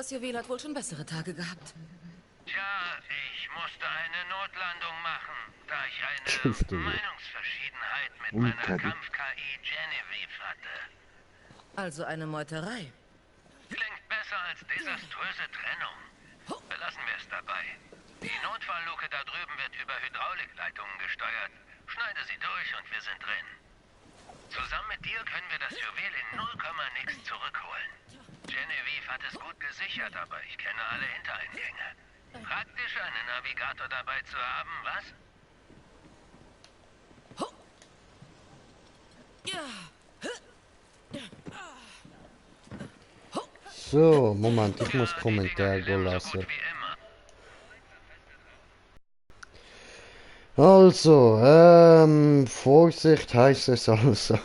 Speaker 3: Das Juwel hat wohl schon bessere Tage gehabt.
Speaker 11: Tja, ich musste eine Notlandung machen, da ich eine Meinungsverschiedenheit mit meiner Kampf-KI Genevieve hatte.
Speaker 3: Also eine Meuterei.
Speaker 11: Klingt besser als desaströse Trennung. Belassen wir es dabei. Die Notfallluke da drüben wird über Hydraulikleitungen gesteuert. Schneide sie durch und wir sind drin. Zusammen mit dir können wir das Juwel in 0, nix zurückholen. Genevieve hat es gut gesichert, aber ich kenne alle Hintereingänge. Praktisch, einen Navigator dabei zu haben, was?
Speaker 2: So, Moment, ich muss Kommentar lassen. Also, Vorsicht heißt es also.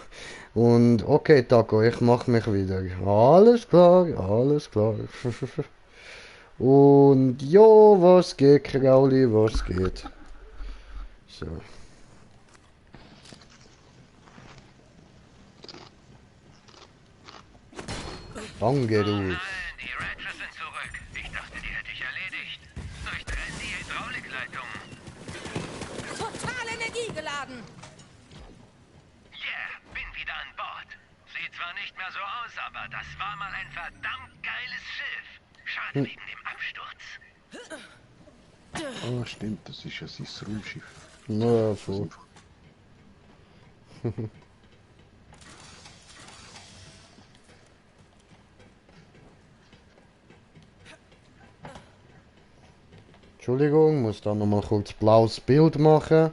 Speaker 2: Und okay, Taco, ich mach mich wieder. Alles klar, alles klar. Und jo, was geht, Krauli, was geht? So. Angerufen.
Speaker 11: Die Ratchets sind zurück. Ich dachte, die hätte ich erledigt. Durchtrennen die Hydraulikleitungen.
Speaker 3: Total energiegeladen.
Speaker 11: Yeah, bin wieder an Bord. Sieht zwar nicht mehr so aus, aber das war mal ein verdammt geiles Schiff. Schade wegen dem Absturz.
Speaker 1: Ah, stimmt, das ist ja sein Raumschiff.
Speaker 2: Ja, voll. Entschuldigung, muss da nochmal kurz blaues Bild machen.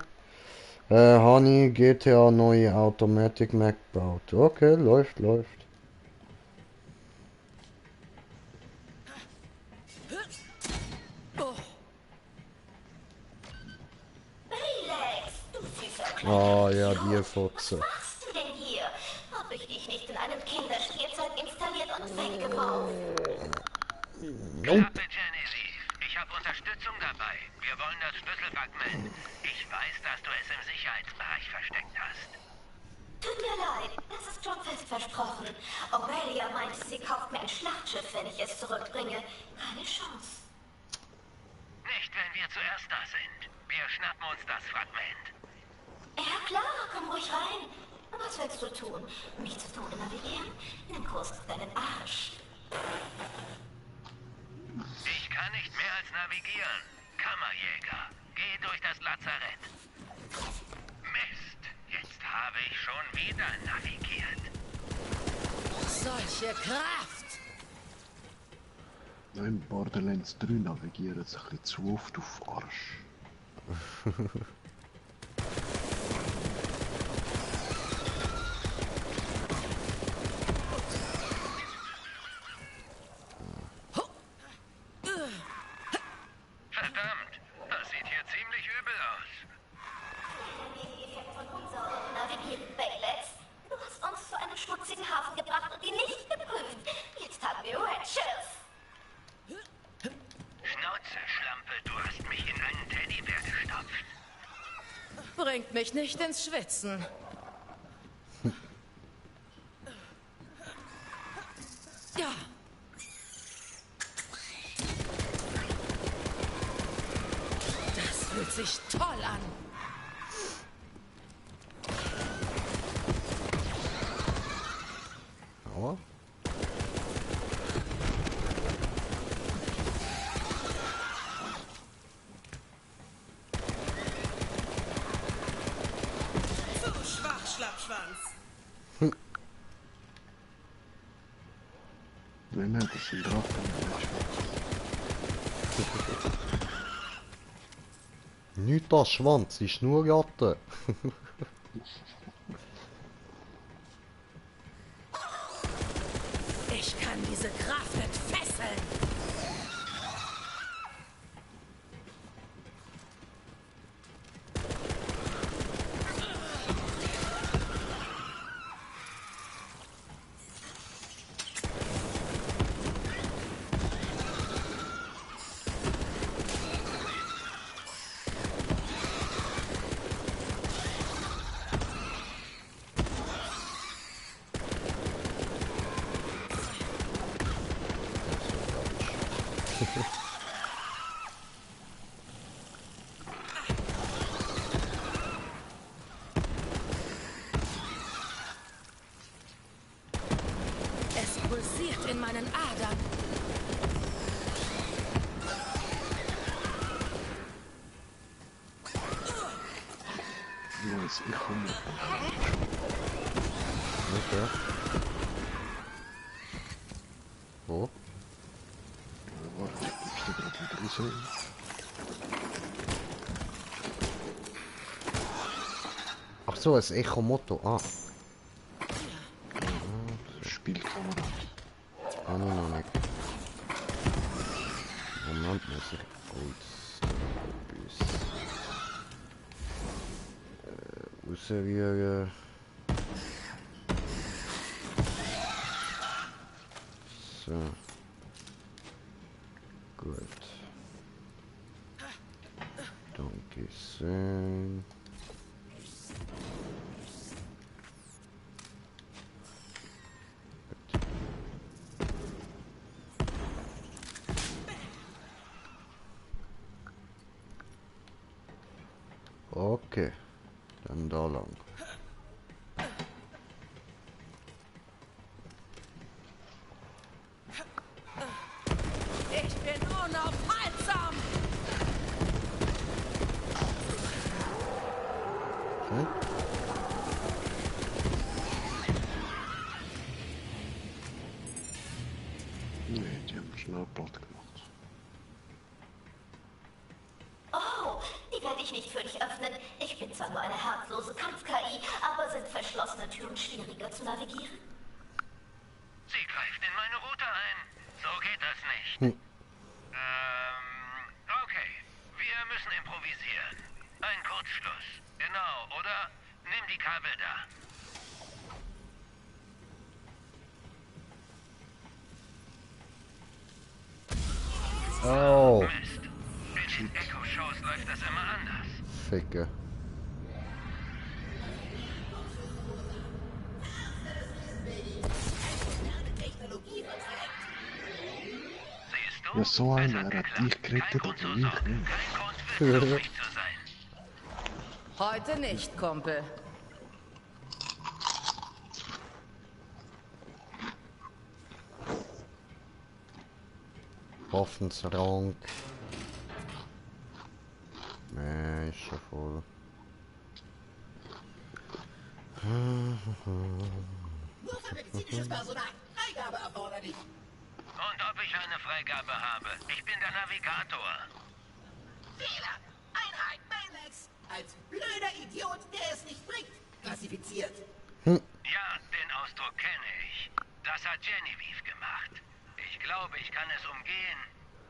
Speaker 2: Hani GTA neue Automatic Mac gebaut. Okay, läuft. Ah ja, die Fotze.
Speaker 16: Was machst du denn hier? Hab ich dich nicht in einem Kinderspielzeug installiert und weggeworfen?
Speaker 11: Klappe, Genevieve. Ich habe Unterstützung dabei. Wir wollen das Schlüsselfragment. Ich weiß, dass du es im Sicherheitsbereich versteckt hast.
Speaker 16: Tut mir leid, das ist schon fest versprochen. Aurelia meinte, sie kauft mir ein Schlachtschiff, wenn ich es zurückbringe. Keine Chance.
Speaker 11: Nicht, wenn wir zuerst da sind. Wir schnappen uns das Fragment.
Speaker 16: Ja klar, komm ruhig rein. Was willst du tun? Mich zu Tode navigieren? Nimm Kurs auf deinen Arsch.
Speaker 11: Ich kann nicht mehr als navigieren. Kammerjäger, geh durch das Lazarett. Mist, jetzt habe ich schon wieder navigiert.
Speaker 3: Solche Kraft!
Speaker 1: In Borderlands 3 navigieren es ein bisschen zu oft auf Arsch.
Speaker 11: Verdammt, das sieht hier ziemlich übel aus.
Speaker 16: Navigieren, Baylex. Du hast uns zu einem schmutzigen Hafen gebracht und ihn nicht geprüft. Jetzt haben wir Ratchets.
Speaker 11: Schnauze, Schlampe, du hast mich in einen Teddybär gestopft.
Speaker 3: Bringt mich nicht ins Schwitzen. Ja. Das fühlt sich toll an.
Speaker 2: Ja.
Speaker 12: Zu schwach, Schlappschwanz.
Speaker 1: Nein, das sind Drachen.
Speaker 2: Nicht das Schwanz, ist nur Ratte.
Speaker 3: Ich kann diese Kraft entfesseln. Es pulsiert in meinen Adern.
Speaker 1: Jungs, ich komme.
Speaker 2: Okay. Wo?
Speaker 1: Warte, ich stehe gerade wieder raus.
Speaker 2: Ach so, ein Echo-Motto. Ah.
Speaker 1: Spielkamera.
Speaker 2: Ah, nein, noch nicht. Moment, muss ich kurz ausrühren. So. Gut. Danke schön. Okay, dann da lang.
Speaker 3: Ich bin unaufhaltsam.
Speaker 2: Hm?
Speaker 1: Nee, die haben schnell platt gemacht.
Speaker 16: Oh, die werde ich nicht für dich öffnen. Ich bin zwar nur eine herzlose Kampf-KI, aber sind verschlossene Türen schwieriger zu navigieren?
Speaker 15: Sie greift in meine Route ein. So geht das nicht. Okay. Wir müssen improvisieren. Ein Kurzschluss. Genau, oder? Nimm die Kabel da.
Speaker 2: Oh.
Speaker 15: Mist. In den Echo-Shows läuft das immer anders.
Speaker 2: Ficke.
Speaker 1: Ja, so einer hat dich gerettet, aber mich nicht.
Speaker 3: Heute nicht, Kumpel.
Speaker 2: Waffenschrank. Nee, ist schon voll.
Speaker 13: Nur für medizinisches Personal. Freigabe erforderlich.
Speaker 15: Und ob ich eine Freigabe habe? Ich bin der Navigator.
Speaker 13: Fehler. Einheit Balex. Als blöder Idiot, der es nicht bringt. Klassifiziert.
Speaker 15: Ja, den Ausdruck kenne ich. Das hat Genevieve gemacht. Ich glaube, ich kann es umgehen.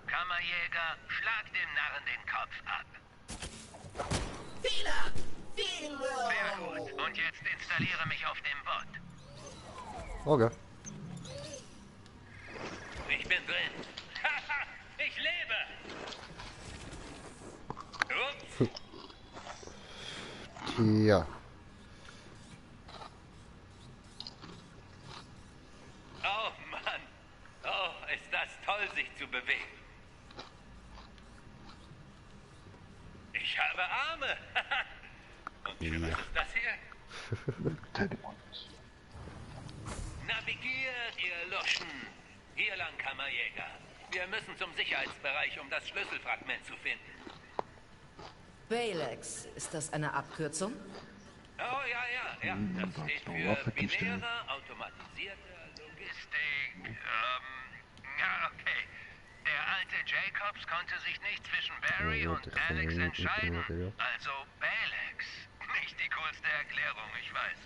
Speaker 15: Kammerjäger, schlag dem Narren den Kopf ab.
Speaker 13: Fehler. Fehler.
Speaker 15: Sehr gut. Und jetzt installiere mich auf dem Bot.
Speaker 2: Okay.
Speaker 15: Ich bin drin. Ich lebe. Ups.
Speaker 2: Ja.
Speaker 15: Oh Mann. Oh, ist das toll, sich zu bewegen. Ich habe Arme. Und für was ist das hier? Navigiert, ihr Luschen. Hier lang, Kammerjäger. Wir müssen zum Sicherheitsbereich, um das Schlüsselfragment zu finden.
Speaker 3: Balex, ist das eine Abkürzung?
Speaker 15: Oh, ja. Das steht für binäre, automatisierte Logistik. Ja, okay. Der alte Jacobs konnte sich nicht zwischen Barry und Alex entscheiden. Also Balex. Nicht die coolste Erklärung, ich weiß.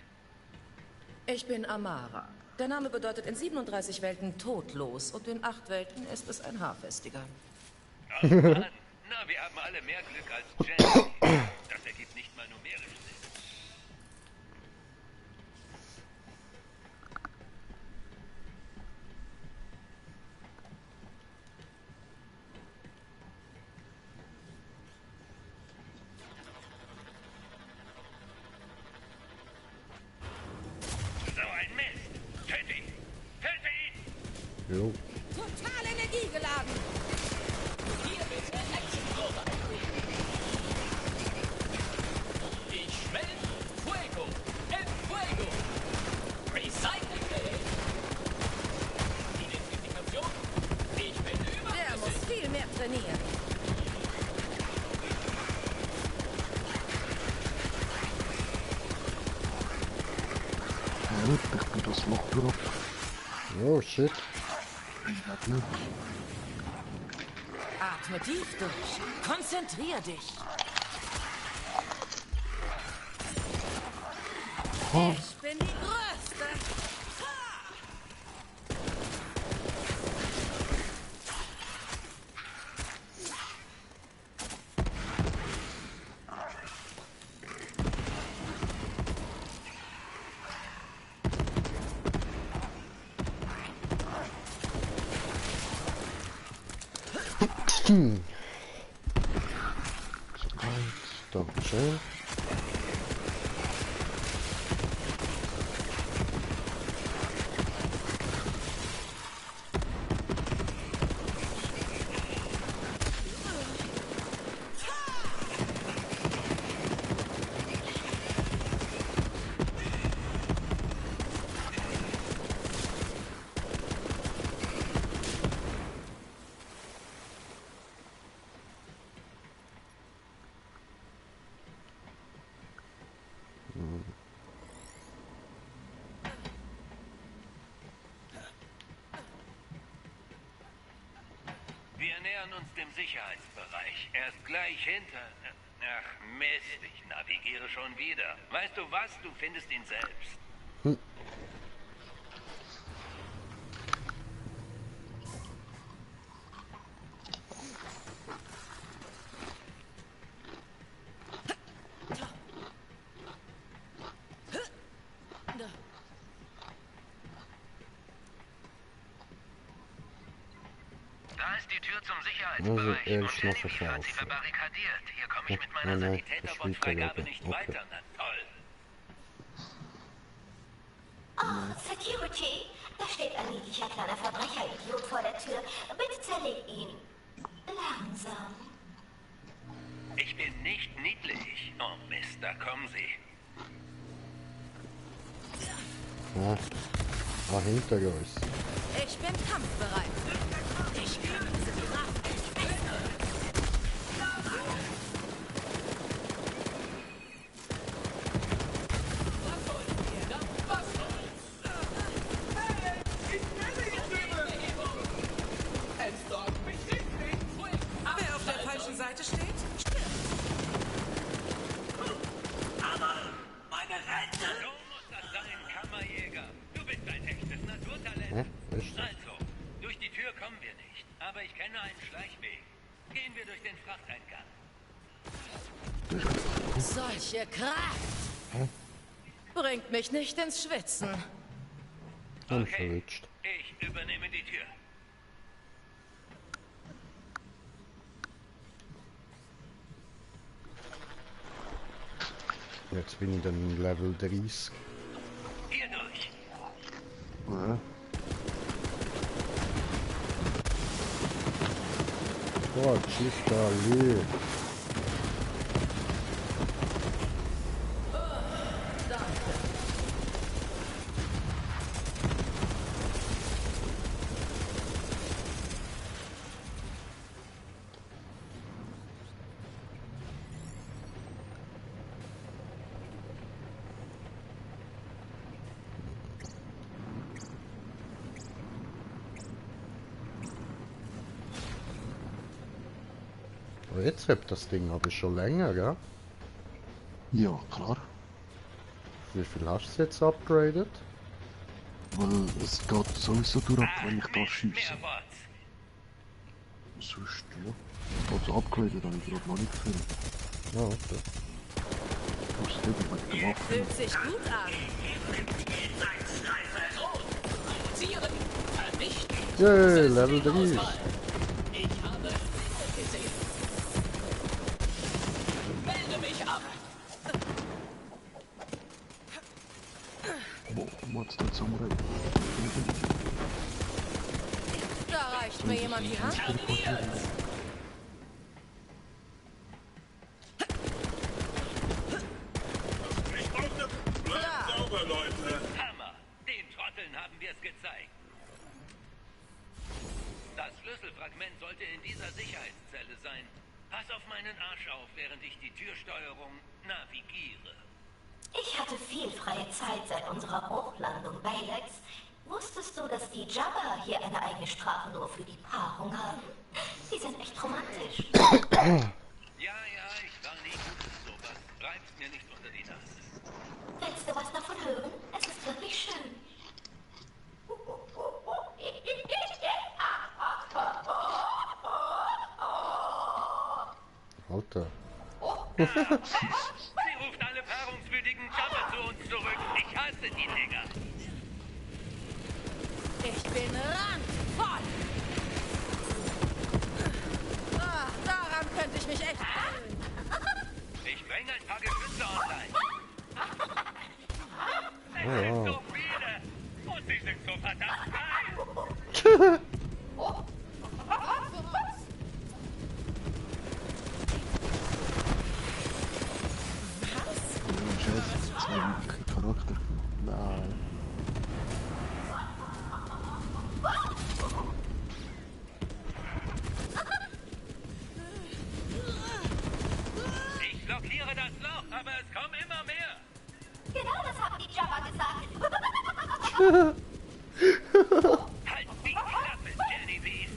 Speaker 3: Ich bin Amara. Der Name bedeutet in 37 Welten todlos und in 8 Welten ist es ein haarfestiger.
Speaker 15: Oh Mann. Na, wir haben alle mehr Glück als Jenny. Das ergibt nicht mal numerisch Sinn. So ein Mist. Töte ihn. Töte ihn.
Speaker 2: Jo.
Speaker 3: Total energiegeladen.
Speaker 2: Oh shit.
Speaker 3: Atme tief durch. Konzentrier dich.
Speaker 2: Oh.
Speaker 3: Ich bin die Größte.
Speaker 2: Dankeschön.
Speaker 11: Wir nähern uns dem Sicherheitsbereich. Er ist gleich hinter... Ach Mist, ich navigiere schon wieder. Weißt du was? Du findest ihn selbst.
Speaker 2: Also er ist noch verkauft.
Speaker 11: Hier komme ich mit meiner Sanitäterbot-Freigabe nicht weiter. Na toll.
Speaker 16: Oh, Security! Da steht ein niedlicher kleiner Verbrecheridiot vor der Tür. Bitte zerleg ihn. Langsam.
Speaker 11: Ich bin nicht niedlich. Oh Mist, da kommen sie.
Speaker 2: Ja, hinter uns.
Speaker 3: Ich bin kampfbereit. Ich kürze die Waffen.
Speaker 12: Wer auf der falschen Seite steht?
Speaker 11: Aber meine Rente! So muss das sein, Kammerjäger. Du bist ein echtes Naturtalent. Also, durch die Tür kommen wir nicht. Aber ich kenne einen Schleichweg. Gehen wir durch den Frachteingang.
Speaker 3: Solche Kraft bringt mich nicht ins Schwitzen.
Speaker 11: Okay, ich übernehme die Tür.
Speaker 2: Jetzt bin ich dann im Level 30.
Speaker 11: Hier durch.
Speaker 1: Ja.
Speaker 2: Oh, Chifali. Rezept, das Ding habe ich schon länger, gell?
Speaker 1: Ja, klar.
Speaker 2: Wie viel hast du jetzt upgraded?
Speaker 1: Weil es geht sowieso durch, wenn ich da schiesse. Sonst, ja. Es geht so upgradet, habe ich gerade noch nicht viel.
Speaker 2: Ja, okay.
Speaker 1: Du hast eben mit der Waffe.
Speaker 3: Fühlt sich gut an.
Speaker 2: Yay, Level 3.
Speaker 3: Da reicht mir jemand die Hand.
Speaker 11: Bleibt sauber, Leute. Hammer. Den Trotteln haben wir es gezeigt. Das Schlüsselfragment sollte in dieser Sicherheitszelle sein. Pass auf meinen Arsch auf, während ich die Türsteuerung navigiere.
Speaker 16: Ich hatte viel freie Zeit seit unserer Bruchlandung bei Lex.
Speaker 9: Wusstest du, dass die Jabba hier eine eigene Sprache nur für die Paarung haben? Die sind echt romantisch.
Speaker 14: Ja, ich war nie gut in sowas. Reib's mir nicht unter die Nase.
Speaker 9: Willst du was davon hören? Es ist wirklich schön.
Speaker 2: Alter.
Speaker 14: Sie ruft alle paarungswütigen Jabba zu uns zurück. Ich hasse die Dinger.
Speaker 3: Ich bin randvoll. Daran könnte ich mich echt freuen.
Speaker 14: Ich bringe ein paar Geschütze online. Es
Speaker 2: Oh,
Speaker 14: sind
Speaker 2: wow.
Speaker 14: so viele. Und sie sind so verdammt geil.
Speaker 1: Scheiße, das war wirklich ein Charakter. Nein.
Speaker 14: Ich blockiere das Loch, aber es kommen immer mehr.
Speaker 9: Genau das haben die Jabba gesagt.
Speaker 14: Halt die Klappe, Genevieve.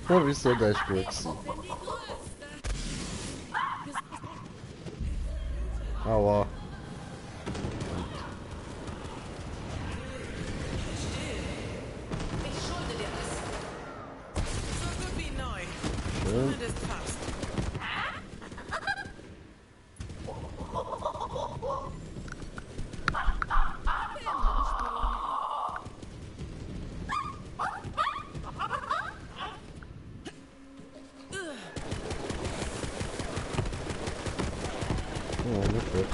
Speaker 2: Oh, wieso der ist gut gewesen. Aua.
Speaker 12: Ich schulde dir das. So gut wie neu.
Speaker 2: Schön.
Speaker 12: Das passt.
Speaker 2: Oh, nicht gut.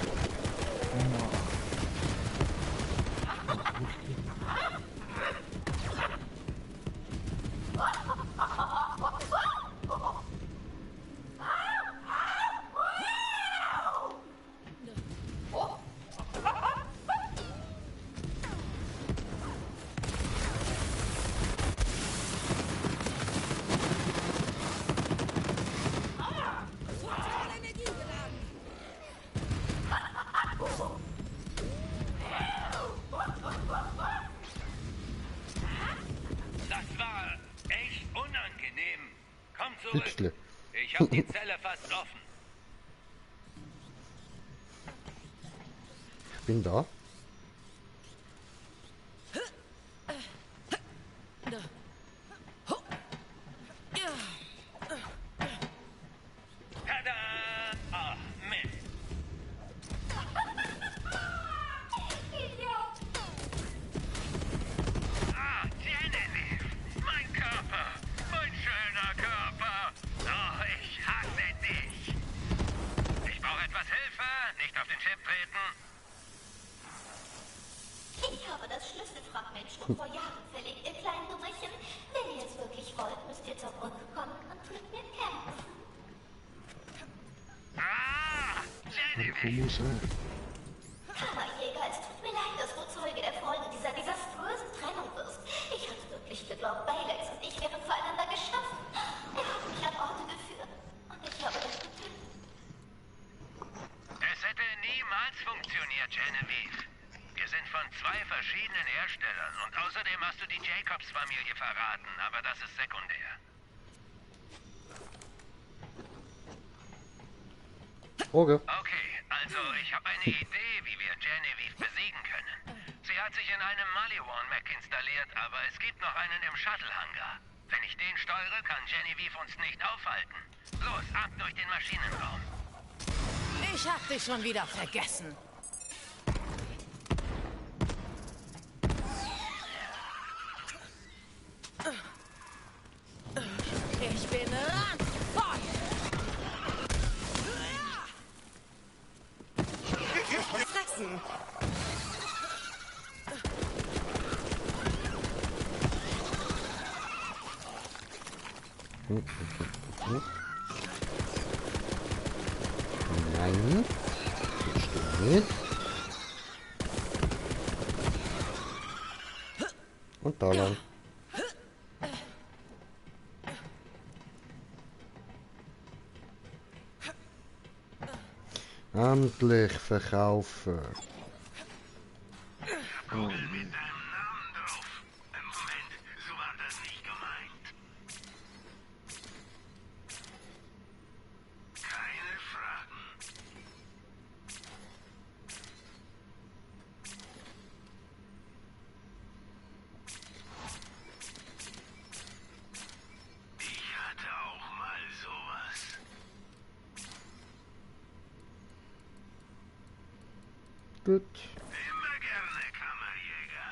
Speaker 14: Das war echt unangenehm. Komm zurück.
Speaker 2: Hützle.
Speaker 14: Ich hab die Zelle fast offen.
Speaker 2: Ich bin da.
Speaker 14: Tada! Ach, Mist. Ah, Genevieve! Mein Körper! Mein schöner Körper! Oh, ich hasse dich! Ich brauche etwas Hilfe! Nicht auf den Chip treten!
Speaker 9: Ich habe das Schlüsselfragment schon vor Jahren verlegt, ihr kleinen Dummerchen. Wenn ihr es wirklich wollt, müsst ihr zur Brücke kommen und mit mir kämpfen.
Speaker 14: Ah!
Speaker 1: Komm raus, ey.
Speaker 9: Kammerjäger, es tut mir leid, dass du Zeuge der Folge dieser desaströsen Trennung wirst. Ich hatte wirklich geglaubt, Baylex und ich wären füreinander geschaffen. Er hat mich an Orte geführt und ich habe das getan.
Speaker 15: Es hätte niemals funktioniert, Genevieve. Wir sind von zwei verschiedenen Herstellern und außerdem hast du die Jacobs-Familie verraten, aber das ist sekundär.
Speaker 2: Okay.
Speaker 15: Okay, also ich habe eine Idee, wie wir Genevieve besiegen können. Sie hat sich in einem Maliwan-Mech installiert, aber es gibt noch einen im Shuttle-Hangar. Wenn ich den steuere, kann Genevieve uns nicht aufhalten. Los, ab durch den Maschinenraum.
Speaker 3: Ich hab dich schon wieder vergessen. Ich bin randvoll. Fressen.
Speaker 2: Nein. Steht. Und da lang. Endlich verkaufen.
Speaker 15: Kugel mit deinem Namen drauf.
Speaker 14: gemeint. Keine Fragen. Ich hatte auch mal sowas.
Speaker 2: Gut.
Speaker 14: Immer gerne, Kammerjäger.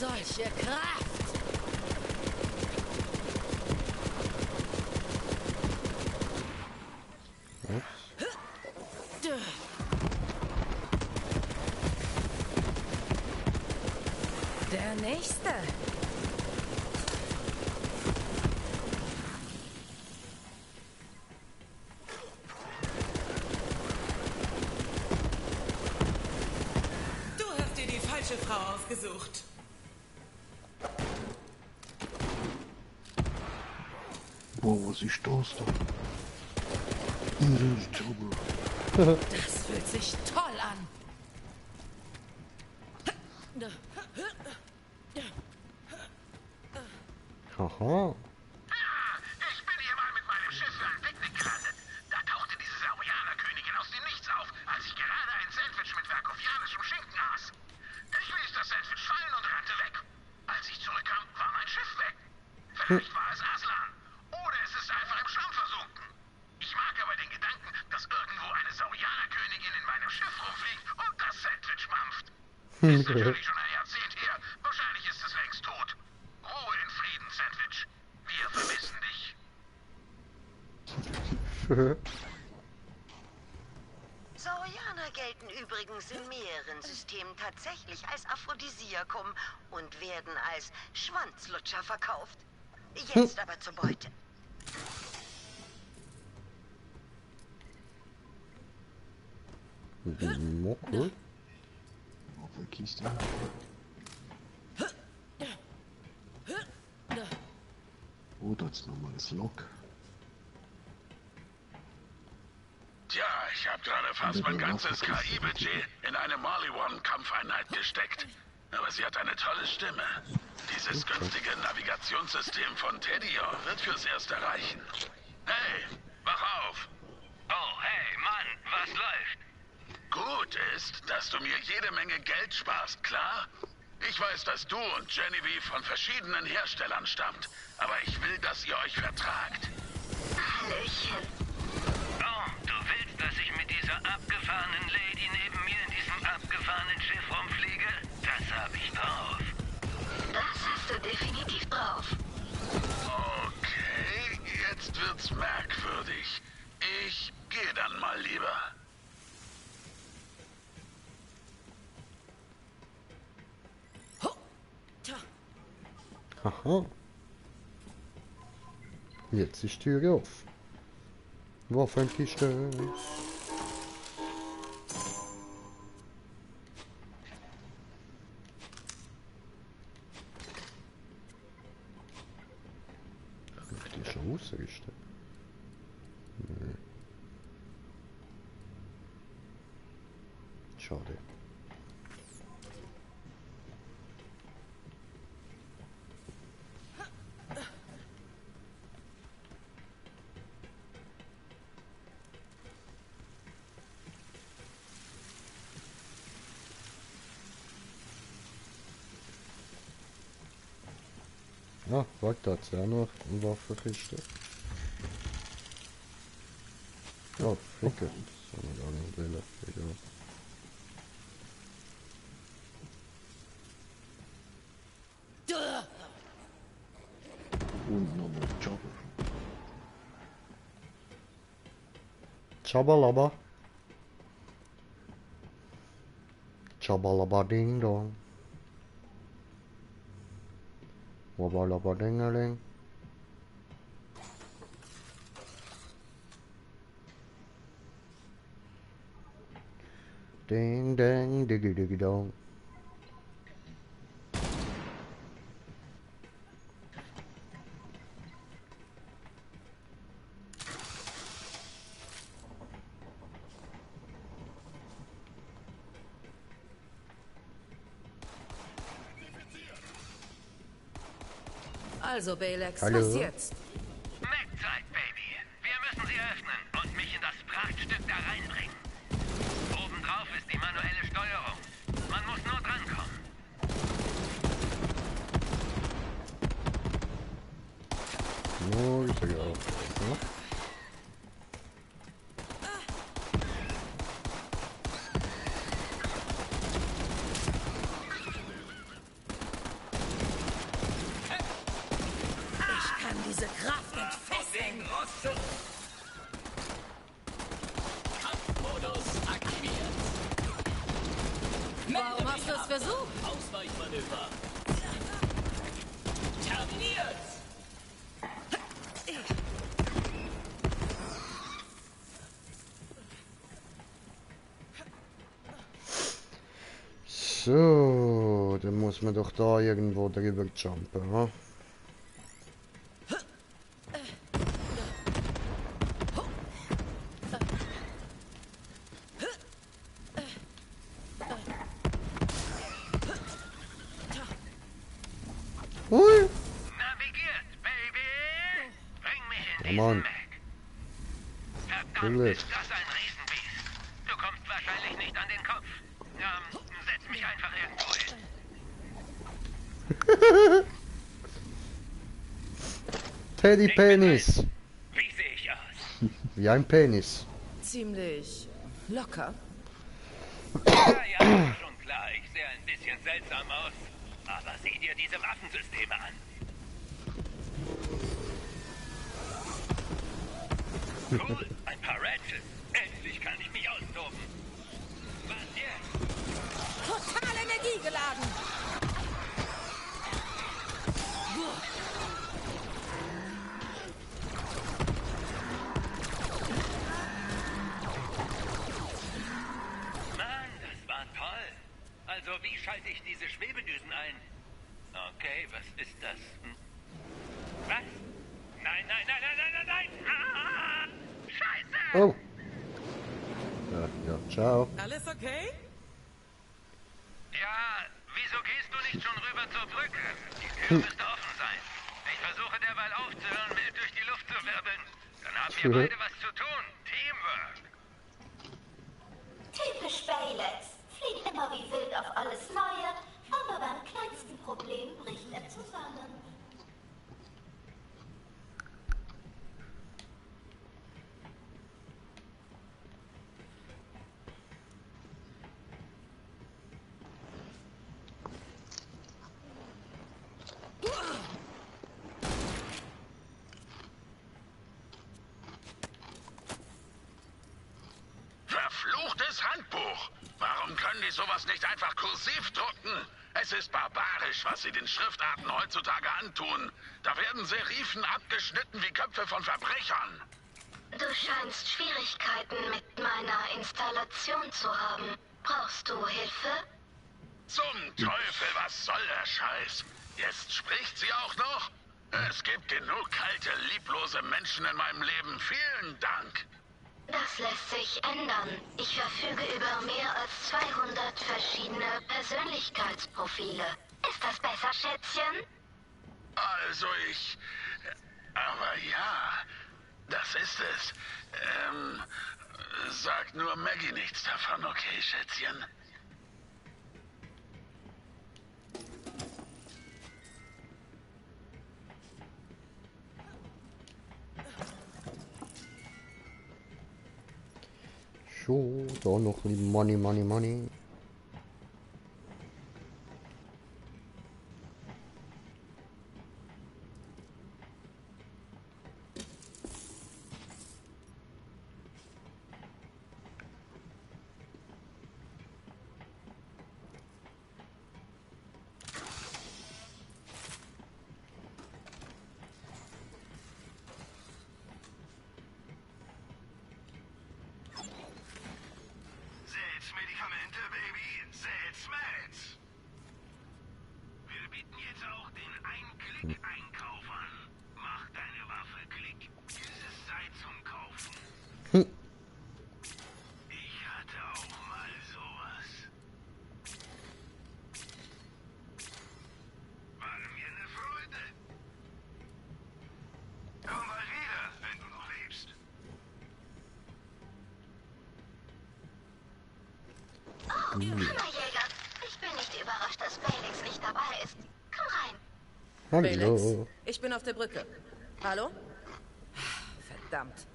Speaker 3: Solche Kraft! Der nächste.
Speaker 12: Du hast dir die falsche Frau ausgesucht.
Speaker 1: Boah, was ist das da?
Speaker 3: Das fühlt sich toll an.
Speaker 2: Haha.
Speaker 7: Ich bin hier mal mit meinem Schiff für ein Picknick gelandet. Da tauchte diese Saurianer-Königin aus dem Nichts auf, als ich gerade ein Sandwich mit verkovianischem Schinken aß. Ich ließ das Sandwich fallen und rannte weg. Als ich zurückkam, war mein Schiff weg. Vielleicht war es Aslan. Oder es ist einfach im Schlamm versunken. Ich mag aber den Gedanken, dass irgendwo eine Saurianer-Königin in meinem Schiff rumfliegt und das Sandwich mampft. Ist natürlich schon ein Jahrzehnt her. Wahrscheinlich ist es längst tot. Ruhe in Frieden, Sandwich. Wir vermissen dich.
Speaker 16: Saurianer gelten übrigens in mehreren Systemen tatsächlich als Aphrodisiakum und werden als Schwanzlutscher verkauft. Jetzt aber zur Beute.
Speaker 2: Okay.
Speaker 1: Auf der Kiste. Oh, das ist nochmal das Lok.
Speaker 7: Tja, ich habe gerade fast mein ganzes KI-Budget in eine Marley One-Kampfeinheit gesteckt. Aber sie hat eine tolle Stimme. Dieses günstige Navigationssystem von Tedior wird fürs Erste reichen. Hey, wach auf!
Speaker 14: Oh, hey, Mann, was läuft?
Speaker 7: Gut ist, dass du mir jede Menge Geld sparst, klar? Ich weiß, dass du und Genevieve von verschiedenen Herstellern stammt. Aber ich will, dass ihr euch vertragt.
Speaker 16: Hallöchen.
Speaker 14: Oh, du willst, dass ich mit dieser abgefahrenen Lady neben mir in diesem abgefahrenen Schiff rumfliege? Das hab ich drauf.
Speaker 16: Das hast du definitiv drauf.
Speaker 7: Okay, jetzt wird's merkwürdig. Ich gehe dann mal lieber.
Speaker 2: Aha. Jetzt ist die Tür auf. Waffenkiste. Ach, die ist schon ausgerüstet. Nee. Schade. Ah, warte, da hat's ja noch eine Waffenkiste. Ja, ficke. Das soll man gar nicht wählen. Egal.
Speaker 1: Und nochmal Jobber.
Speaker 2: Chabalaba. Chabalaba ding dong. Wabalaba dingeling. Ding, ding, diggi, diggi, dong.
Speaker 3: Also, Balex,
Speaker 2: Hallo.
Speaker 3: was jetzt?
Speaker 14: Mac-Zeit, Baby. Wir müssen sie öffnen und mich in das Prachtstück da reinbringen. Obendrauf ist die manuelle Steuerung. Man muss nur drankommen.
Speaker 2: No, ich sag ja auch. Ne?
Speaker 3: Ich kann diese Kraft entfesseln.
Speaker 13: Kampfmodus aktiviert.
Speaker 3: Warum hast du es versucht?
Speaker 13: Ausweichmanöver. Terminiert.
Speaker 2: So, dann muss man doch da irgendwo drüber jumpen, ha? Hui!
Speaker 14: Navigiert, Baby! Bring mich in
Speaker 2: Ja,
Speaker 14: diesen
Speaker 2: Mann.
Speaker 14: Mac. Verdammt,
Speaker 2: Cool.
Speaker 14: ist das ein Riesenbiest. Du kommst wahrscheinlich nicht an den Kopf. Setz mich einfach irgendwo hin.
Speaker 2: Teddy Penis!
Speaker 14: Wie sehe ich aus?
Speaker 2: Wie ein Penis.
Speaker 3: Ziemlich locker.
Speaker 14: Ja, schon klar. Ich sehe ein bisschen seltsam aus. Aber sieh dir diese Waffensysteme an. Cool, ein paar Ratchets. Endlich kann ich mich austoben. Was jetzt?
Speaker 3: Total energiegeladen.
Speaker 14: Mann, das war toll. Also, wie schalte ich diese Schwebedüsen ein? Okay, was ist das? Was? Nein, nein, nein, nein, nein, nein, nein! Ah! Scheiße!
Speaker 2: Oh! Ja, ciao.
Speaker 12: Alles okay?
Speaker 14: Ja, wieso gehst du nicht schon rüber zur Brücke? Die Tür müsste offen sein. Ich versuche derweil aufzuhören, Wild durch die Luft zu wirbeln. Dann haben wir beide was zu tun. Teamwork.
Speaker 9: Typisch Baylex. Fliegt immer wie wild auf alles Neue, aber beim kleinsten Problem bricht er zusammen.
Speaker 7: Verfluchtes Handbuch! Warum können die sowas nicht einfach kursiv drucken? Es ist barbarisch, was sie den Schriftarten heutzutage antun. Da werden Serifen abgeschnitten wie Köpfe von Verbrechern.
Speaker 9: Du scheinst Schwierigkeiten mit meiner Installation zu haben. Brauchst du Hilfe?
Speaker 7: Zum Teufel, was soll der Scheiß? Jetzt spricht sie auch noch? Es gibt genug kalte, lieblose Menschen in meinem Leben. Vielen Dank.
Speaker 9: Das lässt sich ändern. Ich verfüge über mehr als 200 verschiedene Persönlichkeitsprofile. Ist das besser, Schätzchen?
Speaker 7: Also aber ja, das ist es. Sag nur Maggie nichts davon, okay, Schätzchen?
Speaker 2: So, da noch ein Money, Money, Money.
Speaker 6: Selbstmedikament.
Speaker 9: Hammerjäger, ich bin nicht überrascht, dass Felix nicht dabei ist. Komm rein.
Speaker 2: Hallo.
Speaker 3: Felix, ich bin auf der Brücke. Hallo? Verdammt.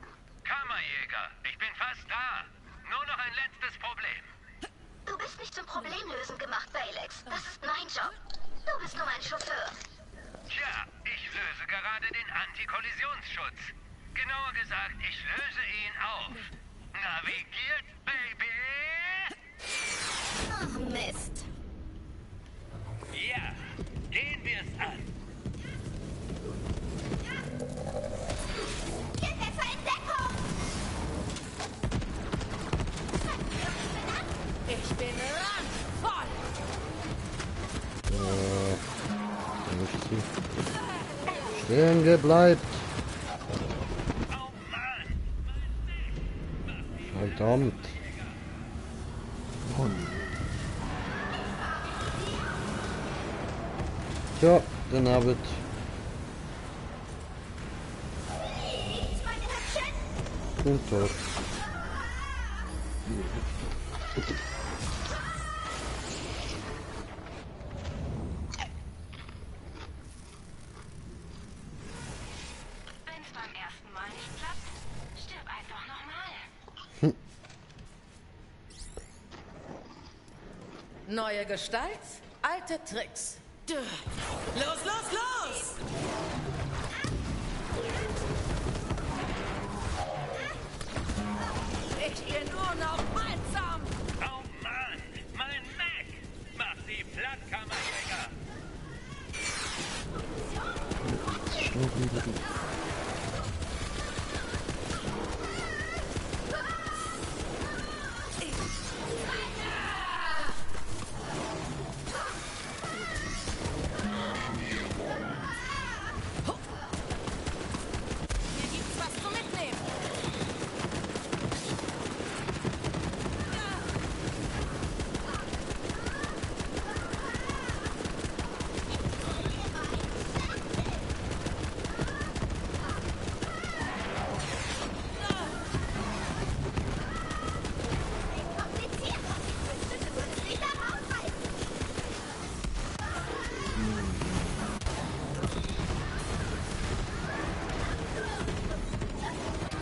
Speaker 14: Kammerjäger, ich bin fast da. Nur noch ein letztes Problem.
Speaker 9: Du bist nicht zum Problemlösen gemacht, Felix. Das ist mein Job. Du bist nur mein Chauffeur.
Speaker 14: Tja, ich löse gerade den Antikollisionsschutz. Genauer gesagt, ich löse ihn auf. Navigiert, Baby!
Speaker 9: Ach, Mist.
Speaker 14: Ja, gehen wir's an.
Speaker 9: Hier besser in Deckung!
Speaker 3: Ich bin randvoll!
Speaker 2: Nicht zu. Stehen gebleibt. Verdammt. Ja, den Abend. Bin tot.
Speaker 16: Wenn's beim ersten Mal nicht klappt, stirb einfach nochmal.
Speaker 3: Neue Gestalt, alte Tricks. Los, los, los! Ich gehe nur noch balsam!
Speaker 14: Oh Mann, mein Mac! Mach sie platt, Kammerjäger!
Speaker 3: Hier gibt's was zu mitnehmen.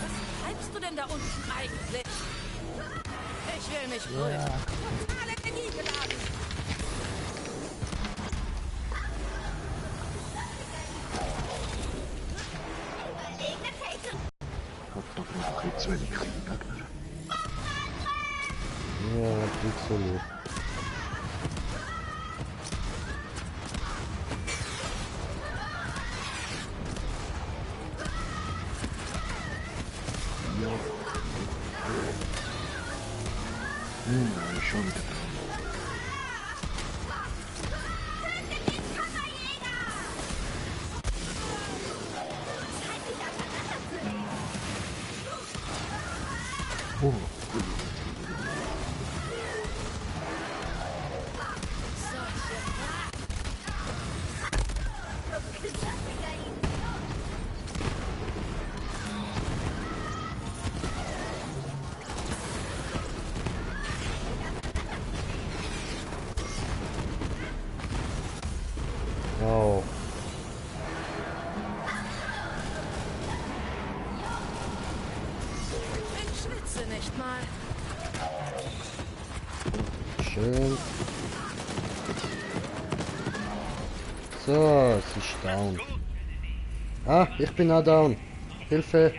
Speaker 3: Was treibst du denn da unten eigentlich? Ich will mich prüfen. Totale Energie geladen.
Speaker 1: Hat doch noch ein zu wenig Gegner.
Speaker 2: Ja, nicht so lieb.
Speaker 1: Nein, schon wieder. Oh.
Speaker 2: Oh.
Speaker 3: Ich schwitze nicht mal.
Speaker 2: Schön. So, sie ist down. Ah, ich bin auch down. Hilfe.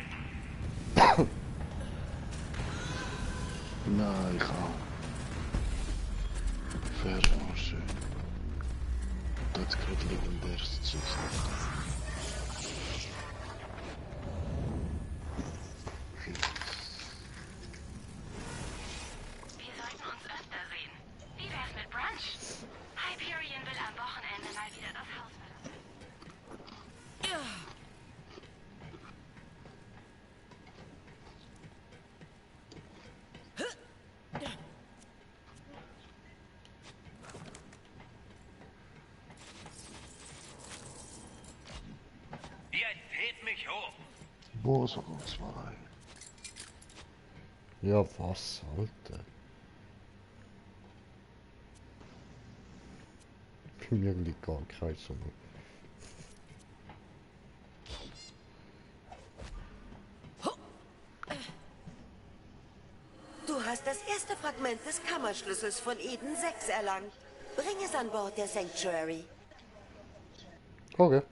Speaker 1: Nein, ich auch. Verarschen. Das kriegt legendäres Zeugs nicht.
Speaker 16: Wir sollten uns öfter sehen. Wie wär's mit Brunch? Hyperion will am Wochenende mal wieder das Haus verlassen.
Speaker 14: Jetzt hebt mich hoch!
Speaker 1: Wo soll uns mal?
Speaker 2: Ja, was, Alter? Mir liegt gar kein so.
Speaker 18: Du hast das erste Fragment des Kammerschlüssels von Eden 6 erlangt. Bring es an Bord der Sanctuary.
Speaker 2: Okay.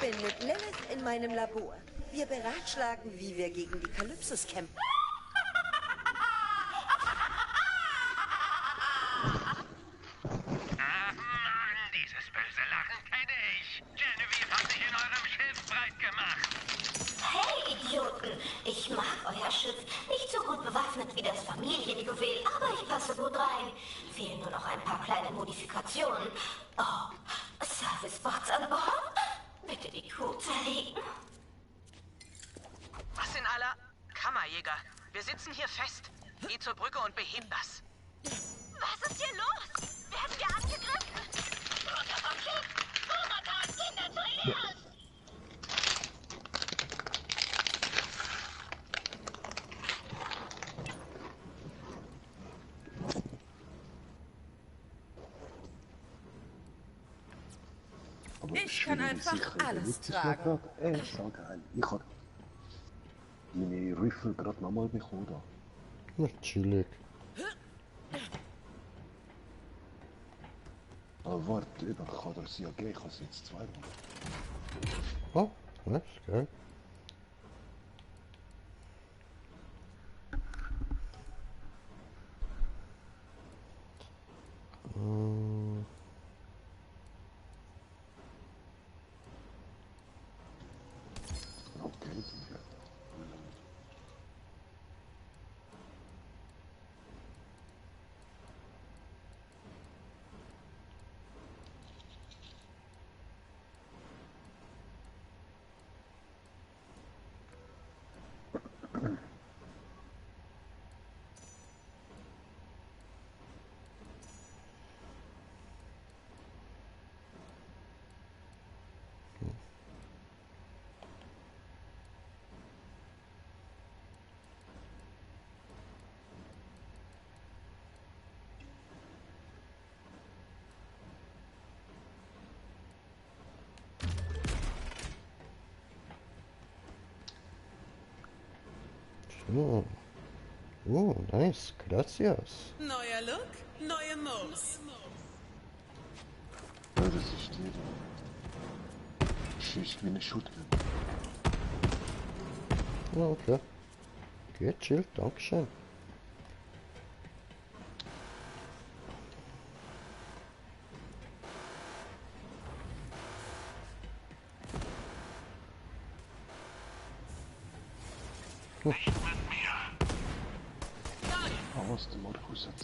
Speaker 18: Ich bin mit Lilith in meinem Labor. Wir beratschlagen, wie wir gegen die Kalypsos kämpfen.
Speaker 14: Ach Mann, dieses böse Lachen kenne ich. Genevieve hat sich in eurem Schiff breit gemacht.
Speaker 9: Hey, Idioten! Ich mag euer Schiff. Nicht so gut bewaffnet wie das Familienjuwel, aber ich passe gut rein. Fehlen nur noch ein paar kleine Modifikationen. Oh, Servicebots an Bord? Bitte die Crew zerlegen.
Speaker 4: Was in aller... Kammerjäger, wir sitzen hier fest. Geh zur Brücke und beheb das.
Speaker 9: Was ist hier los? Werden wir angegriffen? Runter vom Schiff! Roboter und Kinder zuerst!
Speaker 1: Aber
Speaker 12: Ich kann einfach
Speaker 1: sicher,
Speaker 12: alles
Speaker 1: benutze ich
Speaker 12: tragen.
Speaker 1: noch grad. So geil. Ich habe meine Rüffel gerade nochmal bekommen. Da.
Speaker 2: Natürlich.
Speaker 1: Aber warte, ich kann das ja geben, ich habe es jetzt zweimal.
Speaker 2: Oh, das ist geil.
Speaker 1: Okay, ja.
Speaker 2: Oh. Oh, nice. Gracias.
Speaker 12: Neuer Look, neue Moves.
Speaker 1: Ja, das ist die. Schießt wie eine Shotgun.
Speaker 2: Ja, okay. Geht, chill, dankeschön.
Speaker 1: Oh, was der Markus hat.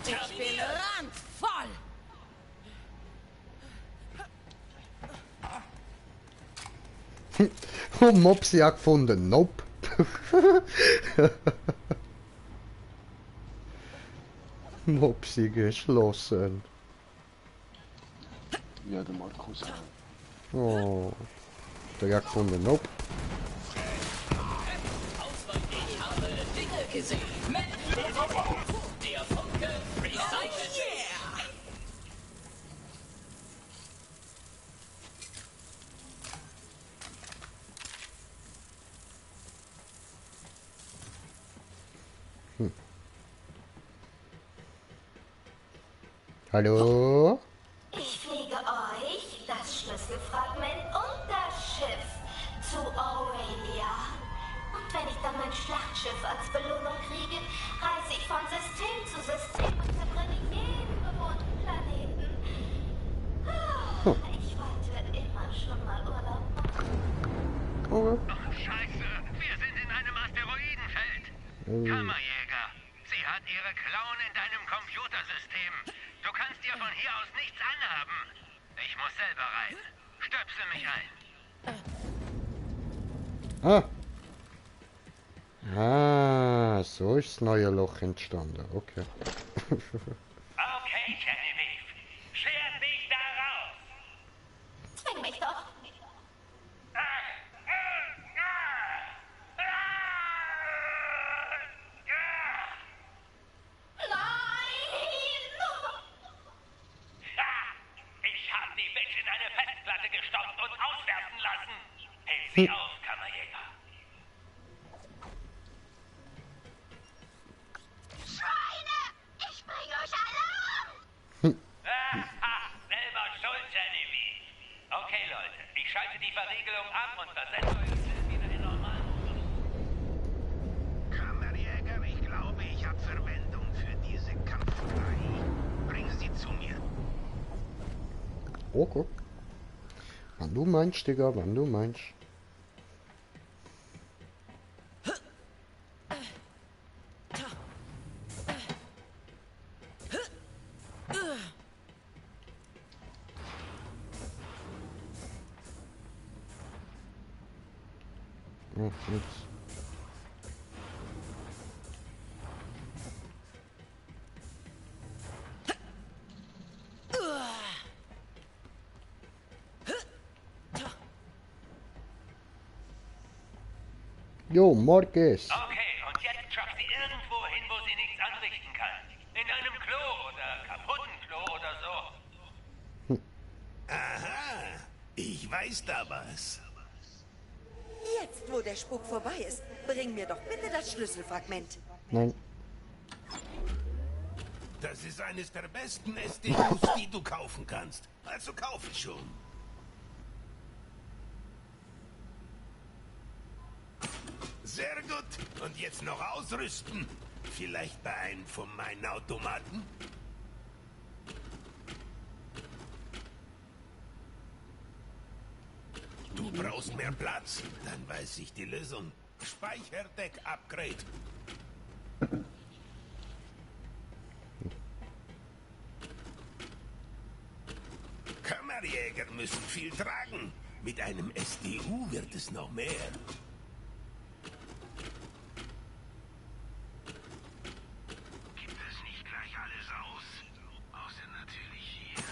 Speaker 3: Ich bin randvoll.
Speaker 2: Oh, Mopsi hat gefunden. Nope. Mopsi geschlossen.
Speaker 1: Ja, der Markus hat.
Speaker 2: Oh. Der hat gefunden. Nope.
Speaker 13: Ich habe Dinge gesehen. Der Funke recycelt sich.
Speaker 2: Hallo?
Speaker 9: Ich fliege euch, das Schlüsselfragment und das Schiff zu Aurelia. Und wenn ich dann mein Schlachtschiff als Belohnung kriege, reise ich von System zu System und zerbrenne jeden bewohnten Planeten. Ich wollte immer schon mal Urlaub machen.
Speaker 14: Oh, Scheiße, wir sind in einem Asteroidenfeld. Kammerjäger, sie hat ihre Klauen in deinem Computersystem. Du kannst dir von hier aus nichts anhaben. Ich muss selber rein. Stöpsel mich ein.
Speaker 2: So ist das neue Loch entstanden. Okay.
Speaker 14: Okay, Genevieve. Scher dich da raus.
Speaker 9: Zwing mich doch.
Speaker 14: Ich habe die Bitch in eine Festplatte gestopft und auswerfen lassen. Hält sie auf, Kammerjäger.
Speaker 9: Schweine! Ich bringe euch alle um!
Speaker 14: Selber schuld, Genevieve. Okay, Leute, ich schalte die Verriegelung ab und versetze euer Schiff wieder in Normalmodus.
Speaker 5: Kammerjäger, ich glaube, ich habe Verwendung für diese Kampfreihe. Bringen Sie zu mir.
Speaker 2: Okay. Wann du meinst, Digga, wann du meinst. Jetzt. Jo, Morges.
Speaker 14: Okay, und jetzt schafft sie irgendwo hin, wo sie nichts anrichten kann. In einem Klo oder kaputten Klo oder so.
Speaker 6: Aha, ich weiß da was.
Speaker 18: Jetzt, wo der Spuk vorbei ist, bring mir doch bitte das Schlüsselfragment.
Speaker 2: Nein.
Speaker 6: Das ist eines der besten SDUs, die du kaufen kannst. Also kauf es schon. Sehr gut. Und jetzt noch ausrüsten. Vielleicht bei einem von meinen Automaten? Du brauchst mehr Platz? Dann weiß ich die Lösung. Speicherdeck-Upgrade. Kammerjäger müssen viel tragen. Mit einem SDU wird es noch mehr.
Speaker 5: Gibt es nicht gleich alles aus? Außer natürlich hier.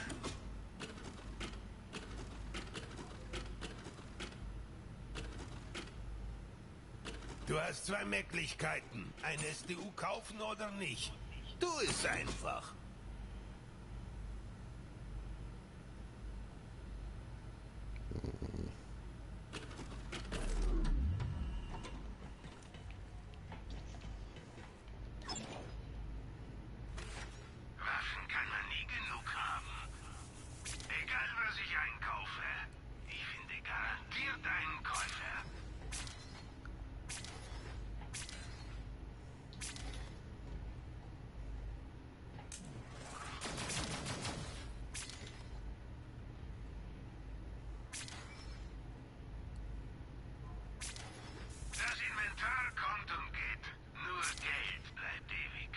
Speaker 6: Du hast zwei Möglichkeiten. Ein SDU kaufen oder nicht. Tu es einfach.
Speaker 5: Waffen kann man nie genug haben. Egal, was ich einkaufe, ich finde garantiert einen Käufer. Das Inventar kommt und geht. Nur Geld bleibt ewig.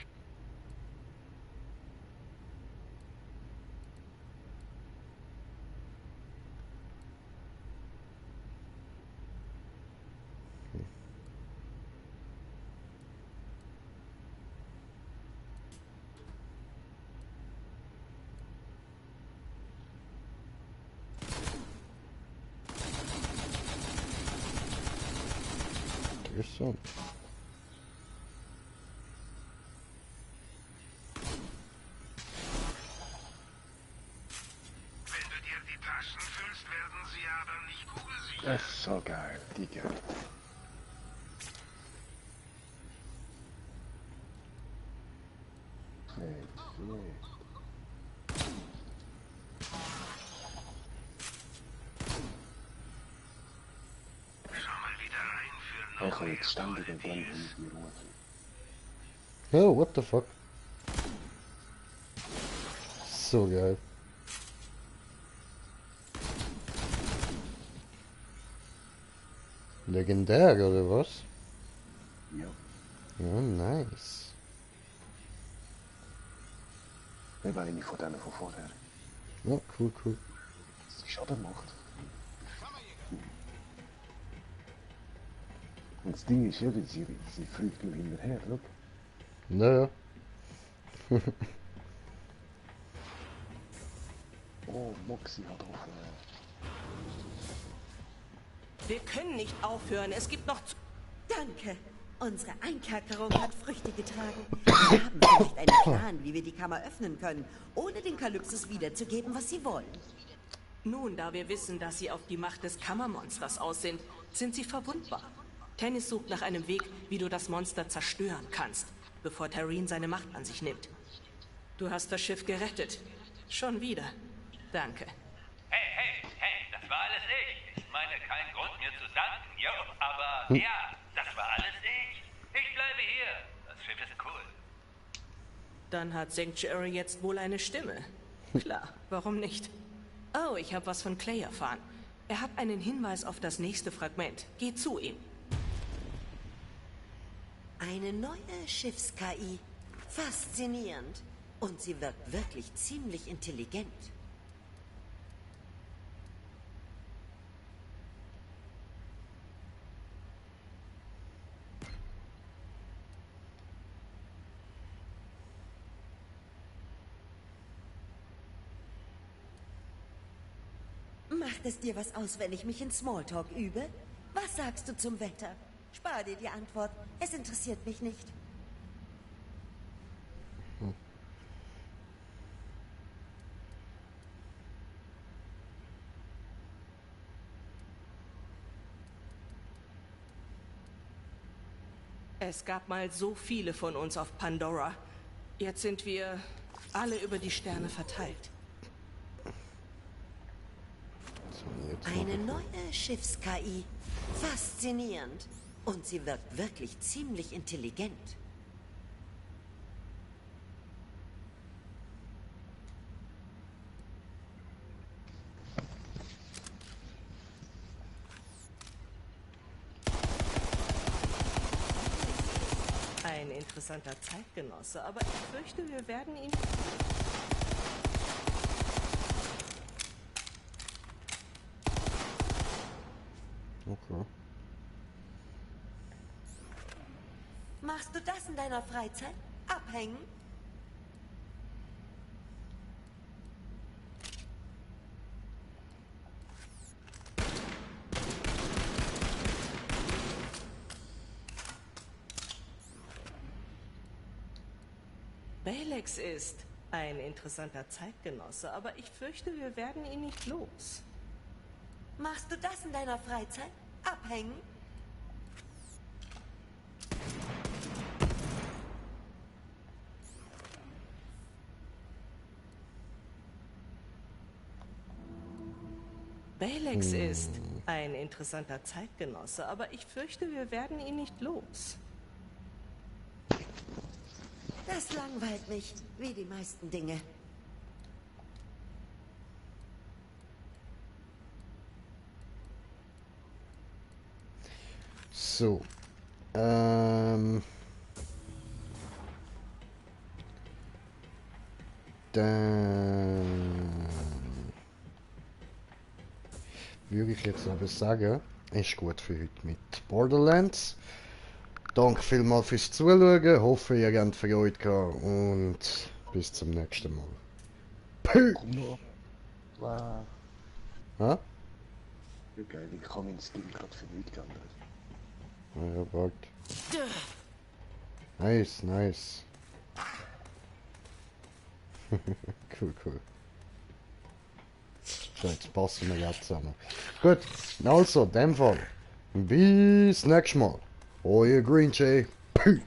Speaker 2: Interessant.
Speaker 5: Wenn du dir die Taschen füllst, werden sie aber nicht kugelsicher.
Speaker 1: Das ist so geil, Digga. Nee.
Speaker 5: Schau mal wieder rein für
Speaker 1: Ich kann jetzt ständig und dann mit mir rufen.
Speaker 2: Oh, what the fuck? So geil. Legendär, oder was?
Speaker 1: Ja.
Speaker 2: Ja, nice.
Speaker 1: Ich war eine von denen von vorher.
Speaker 2: Ja, cool, cool.
Speaker 1: Was die Schaden macht. Und das Ding ist eben, sie fliegt nur hinterher, schau.
Speaker 2: Naja.
Speaker 1: Oh, Moxie hat auch...
Speaker 18: Wir können nicht aufhören. Es gibt noch zu... Danke. Unsere Einkerkerung hat Früchte getragen. Wir haben vielleicht einen Plan, wie wir die Kammer öffnen können, ohne den Kalypsos wiederzugeben, was sie wollen.
Speaker 3: Nun, da wir wissen, dass sie auf die Macht des Kammermonsters aus sind sie verwundbar. Tennis sucht nach einem Weg, wie du das Monster zerstören kannst, bevor Tareen seine Macht an sich nimmt. Du hast das Schiff gerettet. Schon wieder. Danke.
Speaker 14: Hey, das war alles ich. Ich meine, kein Grund mir zu danken, jo, aber ja, das war alles ich. Ich bleibe hier. Das Schiff ist cool.
Speaker 3: Dann hat Sanctuary jetzt wohl eine Stimme. Klar, warum nicht? Oh, ich habe was von Clay erfahren. Er hat einen Hinweis auf das nächste Fragment. Geh zu ihm.
Speaker 18: Eine neue Schiffs-KI. Faszinierend. Und sie wirkt wirklich ziemlich intelligent. Macht es dir was aus, wenn ich mich in Smalltalk übe? Was sagst du zum Wetter? Spar dir die Antwort. Es interessiert mich nicht.
Speaker 3: Es gab mal so viele von uns auf Pandora. Jetzt sind wir alle über die Sterne verteilt.
Speaker 18: Eine neue Schiffs-KI. Faszinierend. Und sie wirkt wirklich ziemlich intelligent.
Speaker 3: Ein interessanter Zeitgenosse, aber ich fürchte, wir werden ihn...
Speaker 2: Okay.
Speaker 18: Machst du das in deiner Freizeit? Abhängen?
Speaker 3: Balex ist ein interessanter Zeitgenosse, aber ich fürchte, wir werden ihn nicht los.
Speaker 18: Machst du das in deiner Freizeit? Abhängen?
Speaker 3: Balex ist ein interessanter Zeitgenosse, aber ich fürchte, wir werden ihn nicht los.
Speaker 18: Das langweilt mich, wie die meisten Dinge.
Speaker 2: So. Dann würde ich jetzt aber sagen, ist gut für heute mit Borderlands. Danke vielmals fürs Zuschauen, hoffe ihr habt Freude gehabt und bis zum nächsten Mal. Peace!
Speaker 1: Wow.
Speaker 2: Hä?
Speaker 1: Ja, geil, ich kann mein Skin gerade für nichts geändert.
Speaker 2: Ja, warte. Nice, nice. Cool, cool. So, jetzt passen wir jetzt zusammen. Gut, also, in dem Fall. Bis nächstes Mal. Euer Green Jay. Peace.